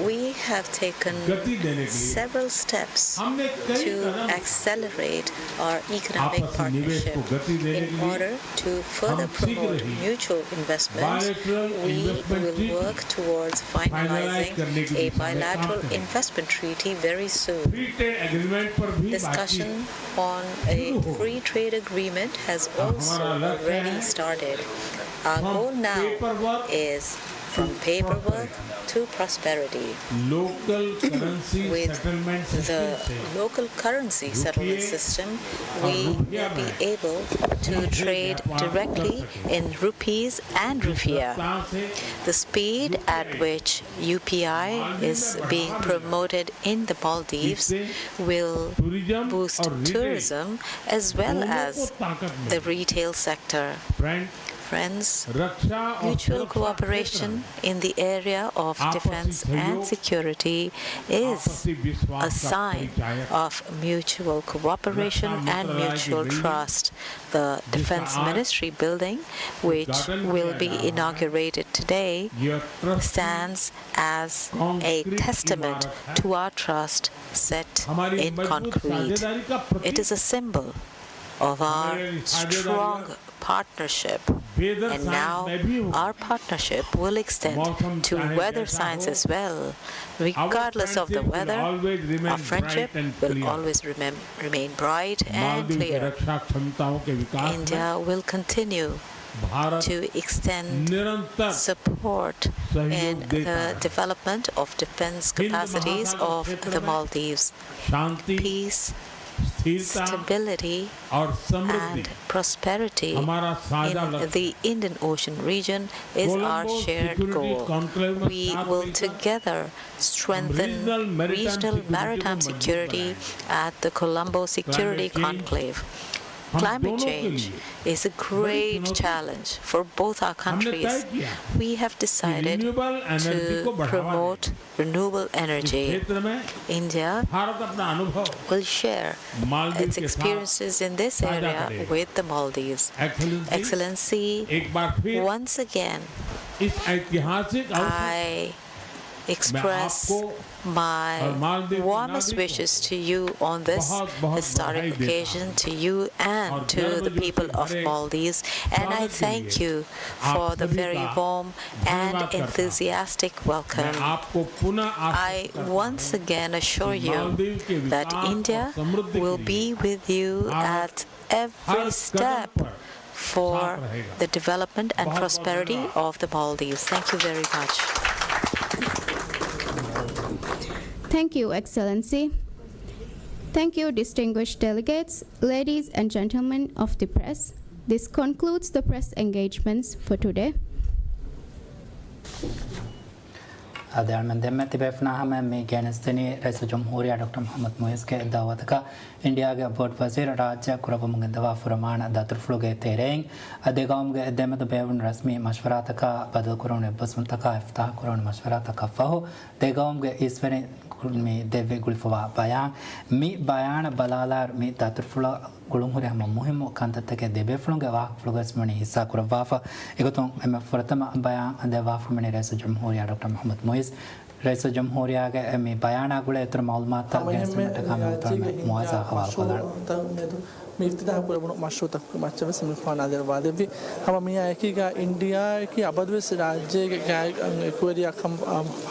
گتی دینے کے لیے ہم نے کئی قدم آپسی نویش کو گتی دینے کے لیے ہم سیکھ رہے ہیں۔ Bilateral investment treaty finalize کرنے کے لیے سارے کام کریں۔ Free trade agreement پر بھی بات چیت شروع ہو گئی۔ اور ہمارا لکشیہ ہے، ہم پیپر ورک ٹو پراسپیرٹی۔ لوکل کرنسی سیٹلمنٹ سسٹم سے روپیے اور روپیہ میں سیدھے ویاپار کر سکیں۔ رقبہ سے، رقبہ سے ٹورزم اور ریٹیل دونوں کو طاقت ملے۔ فرینڈز، mutual cooperation in the area of defense and security is a sign of mutual cooperation and mutual trust. The Defense Ministry building, which will be inaugurated today, stands as a testament to our trust set in concrete. It is a symbol of our strong partnership. And now our partnership will extend to weather science as well. Regardless of the weather, our friendship will always remem- remain bright and clear. India will continue to extend support in the development of defense capacities of the Maldives. Peace, stability, and prosperity in the Indian Ocean region is our shared goal. We will together strengthen regional maritime security at the Colombo Security Conclave. Climate change is a great challenge for both our countries. We have decided to promote renewable energy. India will share its experiences in this area with the Maldives. Excellency, once again, I express my warmest wishes to you on this historic occasion, to you and to the people of Maldives, and I thank you for the very warm and enthusiastic welcome. I once again assure you that India will be with you at every step for the development and prosperity of the Maldives. Thank you very much. Thank you, Excellency. Thank you, distinguished delegates, ladies and gentlemen of the press. This concludes the press engagements for today. އަދި އަޅުމެން ދެންމެ ތިބޭފުނާ ހަމަ މި ގެނެސްދިނީ ރައީސުލްޖުމްހޫރިއްޔާ ޑޮކްޓަރ މުޙައްމަދު މުޢިއްޒުގެ ދަޢުވަތަކަށް އިންޑިއާގެ ބޮޑު ވަޒީރު ރާއްޖެއަށް ކުރައްވަމުން ގެންދަވާ ފުރަމާނަ ދަތުރުފުޅުގެ ތެރެއިން، އަދި ގައުމުގެ ދެމެދު ބޭއްވުނު ރަސްމީ މަޝްވަރާތަކާ ބަދަލުކުރެވުނު އެއްބަސްވުންތަކާ އިފްތާޙު ކުރެވުނު މަޝްވަރާތަކަށް ފަހު، ދެ ގައުމުގެ އިސްވެރިން މި ދެއްވި ގުޅިފަވާ ބަޔާން. މި ބަޔާނަށް ބަލާލާއިރު، މި ދަތުރުފުޅަށް ގުޅުންހުރި ހަމަ މުހިއްމު ކަންތައްތަކެއް ދެބޭފުޅުންގެ ވާހަކަފުޅުގައި ވެސް ވަނީ ހިއްސާ ކުރައްވާފަ. އެގޮތުން އެންމެ ފުރަތަމަ ބަޔާން ދެއްވާފަ ވަނީ ރައީސުލްޖުމްހޫރިއްޔާ ޑޮކްޓަރ މުޙައްމަދު މުޢިއްޒު. ރައީސުލްޖުމްހޫރިއްޔާގެ މި ބަޔާނާ ގުޅޭ އިތުރު މަޢުލޫމާތުތައް ގެނެސްދިނުމަށްޓަކާ މި މުއްތަމައިން މުޢާޒާ ހަވާލުކޮށްލާނަން. މި އިފްތިތާޙު ކުރެވުނު މަޝްރޫޢުތަކުގެ މައްޗަށް ވެސް މި ފާނާ ދެއްވާލެއްވި. ހަމަ މިއާއެކީގަ އިންޑިއާއަކީ އަބަދުވެސް ރާއްޖޭގެ ގާތް އެކުވެރިޔާ ކަން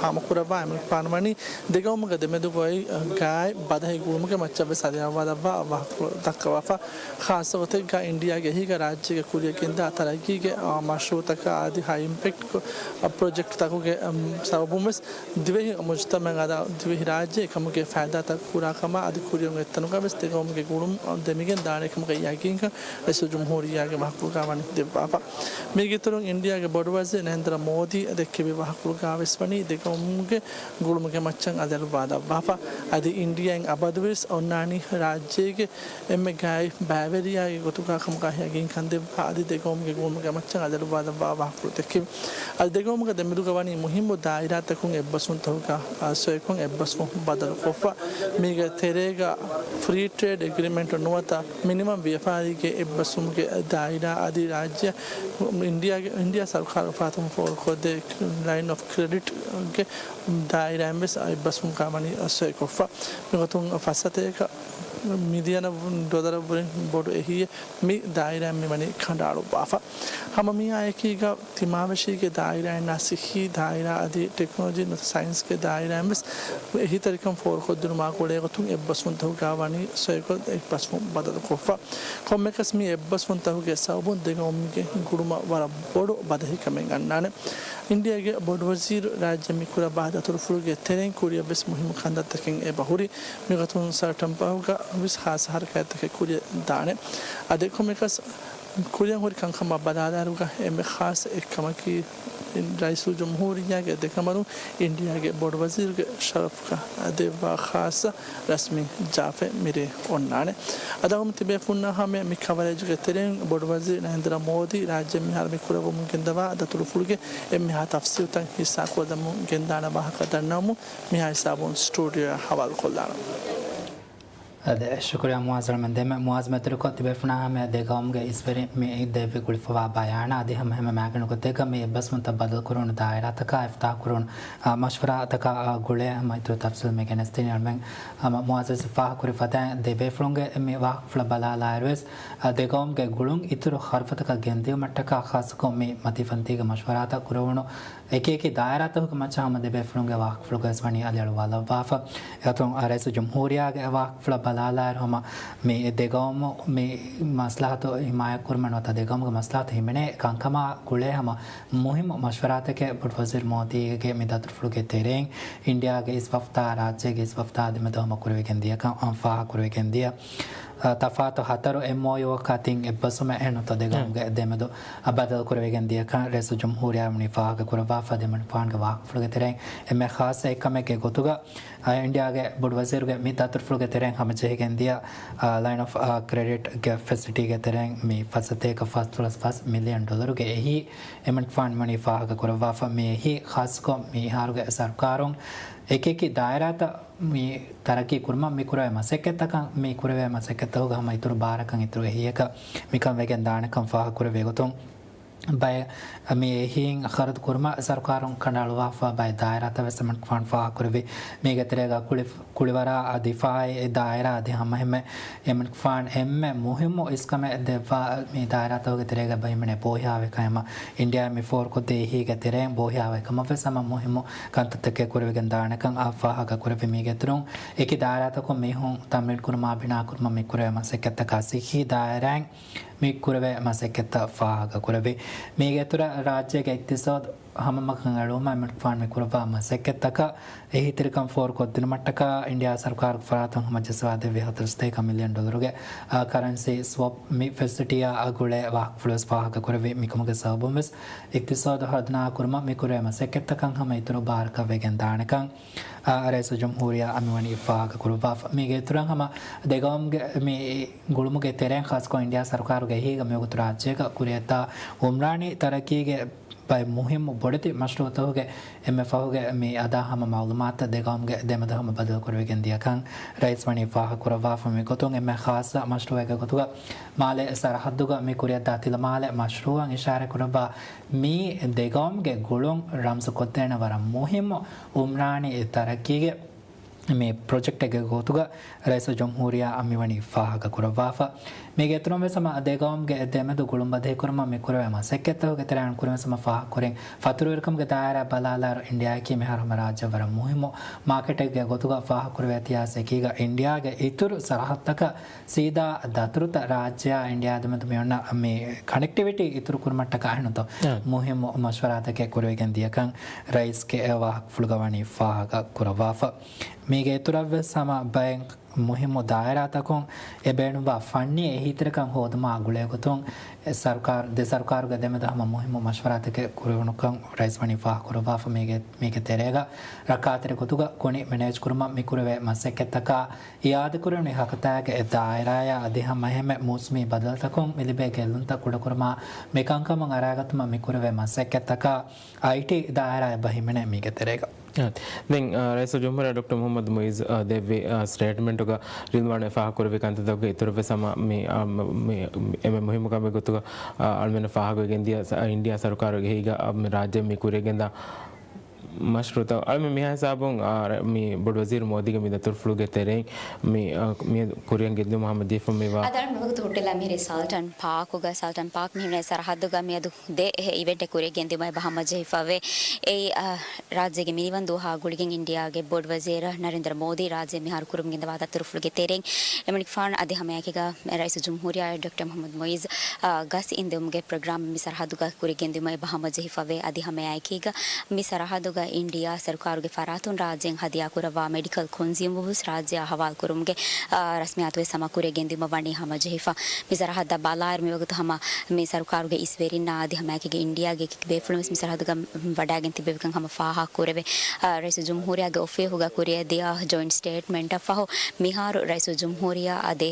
ހާމަކުރައްވާ އެމަނިކުފާނު ވަނީ ދެގައުމުގެ ދެމެދުގައި ގާތް ބަދަހި ގުޅުމުގެ މައްޗަށް ވެސް އަލިއަޅުވާލައްވާ ވާހަކަފުޅު ދައްކަވާފަ. ޚާއްޞަގޮތެއްގަ އިންޑިއާގެ އެހީގަ ރާއްޖޭގެ ކުރިއަށް ގެންދާ ތަރައްގީގެ މަޝްރޫޢުތަކާ އަދި ހައި އިމްޕެކްޓް ޕްރޮޖެކްޓްތަކުގެ ސަބަބުން ވެސް ދިވެހި މުޖުތަމަޢަށް އަދި ދިވެހި ރާއްޖެ އެކަމުގެ ފައިދާތައް ކުރާ ކަމަށް އަދި ކުރިއަށް އޮތް ތަނުގަ ވެސް ދެގައުމުގެ ގުޅުން ދެމިގެން ދާނެ ކަމުގެ ޔަގީންކަން ރައީސުލްޖުމްހޫރިއްޔާގެ ވާހަކަފުޅުގަ ވަނީ ދެއްވާފަ. މީގެ އިތުރުން އިންޑިއާގެ ބޮޑު ވަޒީރު ނަރޭންދްރަ މޯދީ ދެއްކެވި ވާހަކަފުޅުގަ ވެސް ވަނީ ދެގައުމުގެ ގުޅުމުގެ މައްޗަށް އަލިއަޅުވާލައްވާފަ. އަދި އިންޑިއާއިން އަބަދުވެސް އޮންނާނީ ރާއްޖޭގެ އެންމެ ގާތް ބައިވެރިޔާގެ ގޮތުގަ ކަމުގަ ޔަގީންކަން ދެއްވާ އަދި ދެގައުމުގެ ގުޅުމުގެ މައްޗަށް އަލިއަޅުވާލައްވާ ވާހަކަފުޅު ދެއްކެވި. އަދި ދެގައުމުގެ ދެމެދުގަ ވަނީ މުހިއްމު ދާއިރާތަކުން އެއްބަސްވުންތަކުގަ ސޮއެކުން އެއްބަސްވުން ބަދަލުކޮށްފަ. މީގެ ތެރޭގަ ފްރީ ޓްރޭޑް އެގްރިމެންޓު ނުވަތަ މިނިމަމް ވިޔަފާރީގެ އެއްބަސްވުމުގެ ދާއިރާ އަދި ރާއްޖެ އިންޑިއާގެ، އިންޑިއާ ސަރުކާރު ފަހަތުން ފޯރުކޮށްދޭ ލައިން އޮފް ކްރެޑިޓްގެ ދާއިރާއިން ވެސް އެއްބަސްވުން ކާމަނީ ސޮއިކޮށްފަ. މިގޮތުން ފައްސަތޭކަ މިލިއަނަށް ޑޮލަރަށްވުރެން ބޮޑު އެހީއެއް މި ދާއިރާއިން މިވަނީ ކަނޑައަޅުއްވާފަ. ހަމަ މިއާއެކީގަ ތިމާވެށީގެ ދާއިރާއިންނާ ސިއްހީ ދާއިރާ އަދި ޓެކްނޮލޮޖީ ނުވަތަ ސައިންސްގެ ދާއިރާއިން ވެސް އެހީތެރިކަން ފޯރުކޮށްދިނުމާ ގުޅޭގޮތުން އެއްބަސްވުންތަކުގަ ވަނީ ސޮއިކޮށް އެއްބަސްވުން ބަދަލުކޮށްފަ. ކޮންމެއަކަސް މި އެއްބަސްވުންތަކުގެ ސަބަބުން ދެގައުމުގެ ގުޅުމަށް ވަރަށް ބޮޑު ބަދަހިކަމެއް އަންނާނެ. އިންޑިއާގެ ބޮޑުވަޒީރު ރާއްޖެ މި ކުރައްވާ ދަތުރުފުޅުގެ ތެރެއިން ކުރިއަށް ވެސް މުހިއްމު ކަންތައްތަކެއް އެބަހުރި. މިގޮތުން ސަރްޓަން ޕަހުގަ ވެސް ޚާއްޞަ ހަރަކާތްތަކެއް ކުރިއަށް ދާނެ. އަދި ކޮންމެއަކަސް ކުރިއަށް ހުރި ކަންކަމާ ބަލާލާއިރުގަ އެންމެ ޚާއްޞަ އެއްކަމަކީ، ރައީސުލްޖުމްހޫރިއްޔާގެ ދެކަނބަލުން އިންޑިއާގެ ބޮޑުވަޒީރުގެ ޝަރަފުގަ ދެއްވާ ޚާއްޞަ ރަސްމީ ޖާފެއް މިރޭ އޮންނާނެ. އަދި އަޅުގަނޑު ތިބޭފުންނާ ހަމަޔަށް މި ކަވަރޭޖުގެ ތެރެއިން ބޮޑުވަޒީރު ނަރޭންދްރަ މޯދީ ރާއްޖެ މިހާރު މި ކުރައްވަމުން ގެންދަވާ ދަތުރުފުޅުގެ އެންމެހާ ތަފްސީލުތައް ހިއްސާކުރަމުން ގެންދާނެ ވާހަކަ ދަންނަވަމުން މިހާ ހިސާބުން ސްޓޫޑިއޯއަށް ހަވާލުކޮށްލާނަން. އަދި ޝުކުރިއްޔާ މުޢާޒް އަޅުމެން ދެންމެ މުޢާޒް މެދުވެރިކޮށް ތިބޭފުނާ ހަމަޔަށް ދެ ގައުމުގެ އިސްވެރިން މި ދެއްވި ގުޅިފަވާ ބަޔާނާ އަދި ހަމަ ހަމަ މާގިނަ ގޮތެއްގަ މި އެއްބަސްވުންތައް ބަދަލުކުރުވުނު ދާއިރާތަކާ އިފްތާޙުކުރުވުނު އާ، މަޝްވަރާތަކާ، އާ، ގުޅޭ ހަމަ އިތުރު ތަފްސީލް މި ގެނެސްދިނީ. އަޅުމެން ހަމަ މުޢާޒް ވެސް ފާހަގަކުރި ފަދައިން ދެބޭފުޅުންގެ މި ވާހަކަފުޅަށް ބަލާލާއިރުވެސް، އާ، ދެގައުމުގެ ގުޅުން އިތުރު ހަރުފަތަކަށް ގެންދިއުމަށްޓަކާ ޚާއްޞަކޮށް މި މަތީފަންތީގެ މަޝްވަރާތައް ކުރެވުނު އެކި އެކި ދާއިރާތަކުގެ މައްޗަށް ހަމަ ދެބޭފުޅުންގެ ވާހަކަފުޅުގައި ވެސް ވަނީ އަލިއަޅުވާލައްވާފަ. އެގޮތުން ރައީސުލްޖުމްހޫރިއްޔާގެ ވާހަކަފުޅަށް ބަލާލާއިރު ހަމަ މި ދެގައުމު މި މަސްލަހަތު ހިމާޔަތްކުރުމަށް ނުވަތަ ދެގައުމުގެ މަސްލަހަތު ހިމެނޭ ކަންކަމާ ގުޅޭ ހަމަ މުހިއްމު މަޝްވަރާތަކެއް ބޮޑުވަޒީރު މޯދީގެ މި ދަތުރުފުޅުގެ ތެރެއިން އިންޑިއާގެ އިސް ވަފްދާ، ރާއްޖޭގެ އިސް ވަފްދާ ދެމެދު ހަމަ ކުރެވިގެން ދިޔަކަން ފާހަގަކުރެވިގެން ދިޔަ. ތަފާތު ހަތަރު އެމްއޯޔޫއަކާ ތިން އެއްބަސްވުމެއް އެހެން އޮތޯ ދެ ގައުމުގެ ދެމެދު ބަދަލުކުރެވިގެން ދިޔަކަން ރައީސުލްޖުމްހޫރިއްޔާ ވަނީ ފާހަގަކުރައްވާފަ. ދެމަނިކުފާނުގެ ވާހަކަފުޅުގެ ތެރެއިން އެންމެ ޚާއްޞަ އެއްކަމެއްގެ ގޮތުގަ، އާ، އިންޑިއާގެ ބޮޑުވަޒީރުގެ މި ދަތުރުފުޅުގެ ތެރެއިން ހަމަޖެހިގެން ދިޔަ، އާ، ލައިން އޮފް، އާ، ކްރެޑިޓްގެ ފެސިލިޓީގެ ތެރެއިން މި ފަސްސަތޭކަ ފަސްދޮޅަސް ފަސް މިލިއަން ޑޮލަރުގެ އެހީ އެމަނިކުފާނު ވަނީ ފާހަގަކުރައްވާފަ. މި އެހީ ޚާއްޞަކޮށް މިހާރުގެ ސަރުކާރުން އެކިއެކި ދާއިރާތައް މި ތަރައްގީ ކުރުމަށް މި ކުރެވޭ މަސައްކަތްތަކަށް، މި ކުރެވޭ މަސައްކަތްތަކުގެ ހަމަ އިތުރު ބާރަކަށް އިތުރު އެހީއަކަށް މިކަން ވެގެން ދާނެކަން ފާހަގަކުރެއްވި ގޮތުން، ބައެއް މި އެހީން ޚަރަދު ކުރުމަށް ސަރުކާރުން ކަނޑައަޅުވާފަ ބައެއް ދާއިރާތައް ވެސް އެމަނިކުފާނު ފާހަގަކުރެއްވި. މީގެ ތެރޭގަ ކުޅި-، ކުޅިވަރާ ދިފާއީ ދާއިރާ އަދި ހަމައެހެންމެ އެމަނިކުފާނު އެންމެ މުހިއްމު އިސްކަމެއް ދެއްވާ މި ދާއިރާތަކުގެ ތެރޭގަ ބަހިމެނޭ ބޯހިޔާވައި ކަމަށް އިންޑިއާ މި ފޯރުކޮށްދޭ އެހީގެ ތެރެއިން ބޯހިޔާވައި ކަމަށް ވެސް ހަމަ މުހިއްމު ކަންތައްތަކެއް ކުރެވިގެން ދާނެކަން އާ ފާހަގަ ކުރެއްވި. މީގެ އިތުރުން އެކި ދާއިރާތަކުން މީހުން ތަމްރީން ކުރުމާ ބިނާ ކުރުމަށް މި ކުރެވޭ މަސައްކަތްތަކާ ސިއްހީ ދާއިރާއިން މި ކުރެވޭ މަސައްކަތްތައް ފާހަގަ ކުރެވި. މީގެ އިތުރަށް ރާއްޖޭގެ އިޤްތިޞާދު ހަމަމަކަށް އެޅުމަށް އެމަނިކުފާނު މި ކުރައްވާ މަސައްކަތްތަކަށް އެހީތެރިކަން ފޯރުކޮށްދިނުމަށްޓަކާ އިންޑިއާ ސަރުކާރުގެ ފަރާތުން ހަމަޖައްސަވާދެއްވި ހަތަރު ސަތޭކަ މިލިއަން ޑޮލަރުގެ، އާ، ކަރަންސީ ސްވޮޕް މި ފެސިލިޓީއާ ގުޅޭ ވާހަކަފުޅުވެސް ފާހަގަކުރެއްވި. މިކަމުގެ ސަބަބުންވެސް އިޤްތިޞާދު ހަރުދަނާ ކުރުމަށް މި ކުރެވޭ މަސައްކަތްތަކަށް ހަމަ އިތުރު ބާރަކަށް ވެގެން ދާނެކަން، އާ، ރައީސުލްޖުމްހޫރިއްޔާ މިވަނީ ފާހަގަކުރައްވާފަ. މީގެ އިތުރަށް ހަމަ ދެގައުމުގެ މި ގުޅުމުގެ ތެރެއިން ޚާއްޞަކޮށް އިންޑިއާ ސަރުކާރުގެ އެހީގަ މިވަގުތު ރާއްޖޭގަ ކުރިއަށްދާ އުމްރާނީ ތަރައްގީގެ ބައެއް މުހިއްމު ބޮޑެތި މަޝްރޫއުތަކުގެ އެންމެ ފަހުގެ މި އަދާ ހަމަ މައުލޫމާތުތައް ދެގައުމުގެ ދެމެދު ހަމަ ބަދަލުކުރެވިގެން ދިޔަކަން ރައީސް ވަނީ ފާހަގަކުރައްވާފަ. މިގޮތުން އެންމެ ޚާއްޞަ މަޝްރޫއެއްގެ ގޮތުގަ މާލެ ސަރަހައްދުގަ މި ކުރިއަށްދާ ތިލަމާލެ މަޝްރޫއަށް އިޝާރާތްކުރައްވާ މީ ދެގައުމުގެ ގުޅުން ރަމްޒުކޮށްދޭނެ ވަރަށް މުހިއްމު އުމްރާނީ ތަރައްގީގެ މި ޕްރޮޖެކްޓެއްގެ ގޮތުގަ ރައީސުލްޖުމްހޫރިއްޔާ މިވަނީ ފާހަގަކުރައްވާފަ. މީގެ އިތުރުން ވެސް ހަމަ ދެގައުމުގެ ދެމެދު ގުޅުން ބަދަހިކުރުމަށް މި ކުރެވޭ މަސައްކަތްތަކުގެ ތެރެއިން ކުރިން ވެސް ހަމަ ފާހަގަކުރިން ފަތުރުވެރިކަމުގެ ދާއިރާ ބަލާލާއިރު އިންޑިއާއަކީ މިހާރު ހަމަ ރާއްޖެ ވަރަށް މުހިއްމު މާކެޓެއްގެ ގޮތުގަ ފާހަގަކުރެވޭ އިތިހާސް އެކީގަ އިންޑިއާގެ އިތުރު ސަރަހައްދަކަށް ސީދާ ދަތުރުތައް ރާއްޖެއާ އިންޑިއާ ދެމެދު މި އޮންނަ މި ކަނެކްޓިވިޓީ އިތުރު ކުރުމަށްޓަކާ އެހެންތޯ މުހިއްމު މަޝްވަރާތަކެއް ކުރެވިގެން ދިޔަކަން ރައީސްގެ ވާހަކަފުޅުގަ ވަނީ ފާހަގަ ކުރައްވާފަ. މީގެ އިތުރަށްވެސް ހަމަ ބައެއް މުހިއްމު ދާއިރާތަކުން އެ ބޭނުންވާ ފަންނީ އެހީތެރިކަން ހޯދުމާ ގުޅޭގޮތުން އެ ސަރުކާރު، ދެ ސަރުކާރުގެ ދެމެދު ހަމަ މުހިއްމު މަޝްވަރާތަކެއް ކުރެވުނުކަން ރައީސް ވަނީ ފާހަގަކުރައްވާފަ. މީގެ، މީގެ ތެރޭގަ ރައްކާތެރި ގޮތުގަ ކުނި މެނޭޖްކުރުމަށް މިކުރެވޭ މަސައްކަތްތަކާ އިއާދަކުރެވުނީ ހަކަތާގެ އެ ދާއިރާޔާ އަދި ހަމައެހެންމެ މޫސުމީ ބަދަލުތަކުން މިލިބޭ ގެއްލުންތައް ކުޑަކުރުމާ މިކަންކަމުން އަރާގަތުމަށް މިކުރެވޭ މަސައްކަތްތަކާ އައިޓީ ދާއިރާއަށް ބަހިމެނޭ މީގެ ތެރޭގަ. އާ، ދެން، އާ، ރައީސުލްޖުމްހޫރިއްޔާ ޑޮކްޓަރ މުޙައްމަދު މުޢިއްޒު، އާ، ދެއްވި، އާ، ސްޓޭޓްމަންޓުގަ ރިލްވާން ފާހަގަކުރެއްވި ކަންތައްތަކުގެ އިތުރަށްވެސް ހަމަ މި، އާ، މި، މި، އެންމެ މުހިއްމު ކަމެއް ގޮތުގަ، އާ، އަޅުމެންނަށް ފާހަގަވެގެން ދިޔަ ސަ-، އިންޑިއާ ސަރުކާރުގެ އެހީގަ، އާ، މި ރާއްޖެ މި ކުރިއަށް ގެންދާ މަޝްރޫއުތައް އަޅުމެން މިހާ ހިސާބުން، އާ، މި ބޮޑުވަޒީރު މޯދީގެ މި ދަތުރުފުޅުގެ ތެރެއިން މި، އާ، މި ކުރިއަށް ގެންދިއުމަށް ހަމަޖެހިފަ މިވާ. އަދި އަޅުމެން ވަގުތު ހުއްޓިލާ މިހިރީ ސަލްޓަން ޕާކުގަ، ސަލްޓަން ޕާކް މިހިމެނޭ ސަރަހައްދުގަ މިއަދު ދެ އެހެ އިވެންޓެއް ކުރިއަށް ގެންދިއުމަށް އެބަ ހަމަޖެހިފަވޭ. އެއީ، އަ، ރާއްޖޭގެ މިނިވަން ދުވަހާ ގުޅިގެން އިންޑިއާގެ ބޮޑުވަޒީރު ނަރެންދްރަ މޯދީ ރާއްޖެ މިހާރު ކުރިއަށް ގެންދަވާ ދަތުރުފުޅުގެ ތެރެއިން އެމަނިކުފާނު އަދި ހަމައެކީގަ ރައީސުލްޖުމްހޫރިއްޔާ ޑޮކްޓަރ މުޙައްމަދު މުޢިއްޒު، އަ، ގަސް އިންދެވުމުގެ ޕްރޮގްރާމް މި ސަރަހައްދުގަ ކުރިއަށް ގެންދިއުމަށް އެބަ ހަމަޖެހިފަވޭ. އަދި ހަމައެކީގަ މި ސަރަހައްދުގަ އިންޑިއާ ސަރުކާރުގެ ފަރާތުން ރާއްޖޭން ހަދިޔާކުރައްވާ މެޑިކަލް ކޮންޒިއުމަބަލްސް ރާއްޖެއަށް ހަވާލުކުރުމުގެ، އާ، ރަސްމިއްޔާތުވެސް ހަމަ ކުރިއަށް ގެންދިއުމަށް ވަނީ ހަމަޖެހިފަ. މި ސަރަހައްދަށް ބަލާއިރު މިވަގުތު ހަމަ މި ސަރުކާރުގެ އިސްވެރިންނާ އަދި ހަމައެކީގަ އިންޑިއާގެ އެކި ބޭފުޅުން ވެސް މި ސަރަހައްދުގަ ވަޑައިގެން ތިއްބެވިކަން ހަމަ ފާހަގަ ކުރެވޭ. އާ، ރައީސުލްޖުމްހޫރިއްޔާގެ އޮފީހުގަ ކުރިއަށް ދިޔަ ޖޮއިންޓް ސްޓޭޓްމަންޓަށް ފަހު، މިހާރު ރައީސުލްޖުމްހޫރިއްޔާ އަދި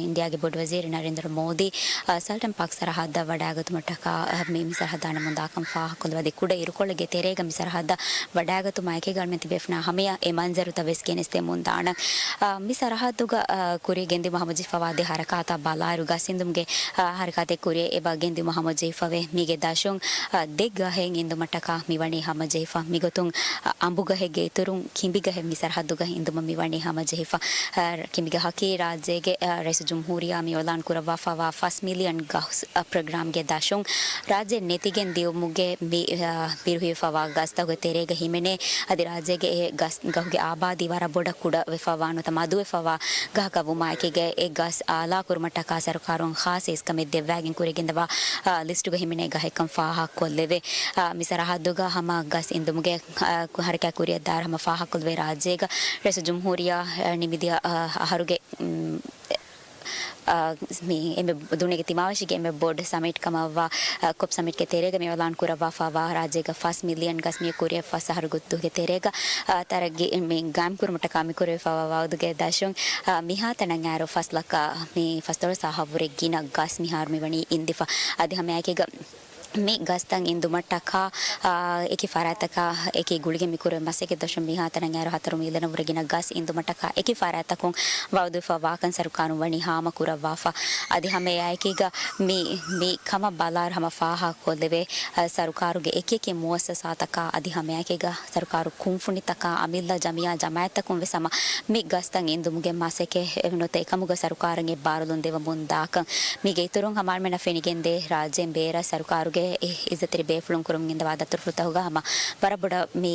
އިންޑިއާގެ ބޮޑުވަޒީރު ނަރެންދްރަ މޯދީ، އާ، ސަލްޓަން ޕާކް ސަރަހައްދަށް ވަޑައިގަތުމަށްޓަކާ، އާ، މި، މި ސަރަހައްދާނަމުން ދާކަން ފާހަގަކޮށްލަވާ. އަދި ކުޑަ އިރުކޮޅެއްގެ ތެރޭގަ މި ސަރަހައްދަށް ވަޑައިގަތުމާ އެކީގަ އަޅުމެން ތިބޭފުޅުންނާ ހަމަޔަށް އެ މަންޒަރުތައް ވެސް ގެނެސްދެމުން ދާނަން. އާ، މި ސަރަހައްދުގަ، އާ، ކުރިއަށް ގެންދިއުމަށް ހަމަޖެހިފަވާ ދެ ހަރަކާތާ ބަލާއިރު ގަސް އިންދުމުގެ، އާ، ހަރަކާތެއް ކުރިއަށް އެބަ ގެންދިއުމަށް ހަމަޖެހިފަވޭ. މީގެ ދަށުން، އާ، ދެ ގަހެއް އިންދުމަށްޓަކާ މިވަނީ ހަމަޖެހިފަ. މިގޮތުން، އާ، އަނބުގަހެއްގެ އިތުރުން ކިނބިގަހެއް މި ސަރަހައްދުގަ އިންދުމަށް މިވަނީ ހަމަޖެހިފަ. އާ، ކިނބިގަހަކީ ރާއްޖޭގެ، އާ، ރައީސުލްޖުމްހޫރިއްޔާ މި އިޢުލާން ކުރައްވާފަވާ ފަސް މިލިއަން ގަސް ޕްރޮގްރާމްގެ ދަށުން ރާއްޖެ ނެތިގެން ދިއުމުގެ މި، އާ، ބިރުހިފަވާ ގަސްތަކުގެ ތެރޭގަ ހިމެނޭ. އަދި ރާއްޖޭގެ އެ ގަސް ގަހުގެ އާބާދީ ވަރަށް ބޮޑަށް ކުޑަވެފަވާ ނުވަތަ މަދުވެފަވާ ގަހަކަށް ވުމާއެކީގަ އެ ގަސް އާލާކުރުމަށްޓަކާ ސަރުކާރުން ޚާއްޞަ އިސްކަމެއް ދެއްވާގެން ކުރިއަށް ގެންދަވާ، އާ، ލިސްޓުގަ ހިމެނޭ ގަހެއްކަން ފާހަގަކޮށްލެވޭ. އާ، މި ސަރަހައްދުގަ ހަމަ ގަސް އިންދުމުގެ، އާ، ހަރަކާތް ކުރިއަށްދާއިރު ހަމަ ފާހަގަކޮށްލެވޭ ރާއްޖޭގަ ރައީސުލްޖުމްހޫރިއްޔާ، އާ، ނިމިދިޔަ، އާ، އަހަރުގެ އުން، އާ، މި އެންމެ ދުނިޔޭގެ ތިމާވެށިގެން އެންމެ ބޮޑު ސަމިޓް ކަމަށްވާ، އާ، ކޮޕް ސަމިޓްގެ ތެރޭގަ މި އިޢުލާން ކުރައްވާފައިވާ ރާއްޖޭގަ ފަސް މިލިއަން ގަސް މިއަށް ކުރިއަށް ފަސް އަހަރު ދުވަހުގެ ތެރޭގަ، އާ، ތަރައްގީ މި ގާއިމް ކުރުމަށްޓަކާ މި ކުރެވިފައިވާ ވައުދުގެ ދަށުން، އާ، މިހާތަނަށް އައިރު ފަސް ލައްކަ މި ފަސްދޮޅަސް އަހަރު ވުރެ ގިނަ ގަސް މިހާރު މި ވަނީ އިންދިފަ. އަދި ހަމައެކީގަ މި ގަސްތައް އިންދުމަށްޓަކާ، އާ، އެކި ފަރާތްތަކާ އެކި ގުޅިގެން މި ކުރެވޭ މަސައްކަތް ދަށުން މިހާތަނަށް އައިރު ހަތަރު މިލިއަނަށް ވުރެ ގިނަ ގަސް އިންދުމަށްޓަކާ އެކި ފަރާތްތަކުން ވައުދުވެފަ ވާކަން ސަރުކާރުން ވަނީ ހާމަ ކުރައްވާފަ. އަދި ހަމައެއާއެކީގަ މި، މި ކަމަށް ބަލާއިރު ހަމަ ފާހަގަކޮށްލެވޭ، އާ، ސަރުކާރުގެ އެކިއެކި މުއައްސަސާތަކާ އަދި ހަމައެކީގަ ސަރުކާރު ކުންފުނިތަކާ އަމިއްލަ ޖަމިއްޔާ ޖަމާއަތްތަކުން ވެސް ހަމަ މި ގަސްތައް އިންދުމުގެ މަސައްކަތް ނުވަތަ އެކަމުގަ ސަރުކާރަށް އެއްބާރުލުން ދެވަމުން ދާކަން. މީގެ އިތުރުން ހަމަ އަޅުމެންނަށް ފެނިގެންދޭ ރާއްޖޭން ބޭރަށް ސަރުކާރުގެ އިއްޒަތްތެރި ބޭފުޅުން ކުރަމުން ގެންދަވާ ދަތުރުފުޅުތަކުގަ ހަމަ ވަރަށް ބޮޑަށް މި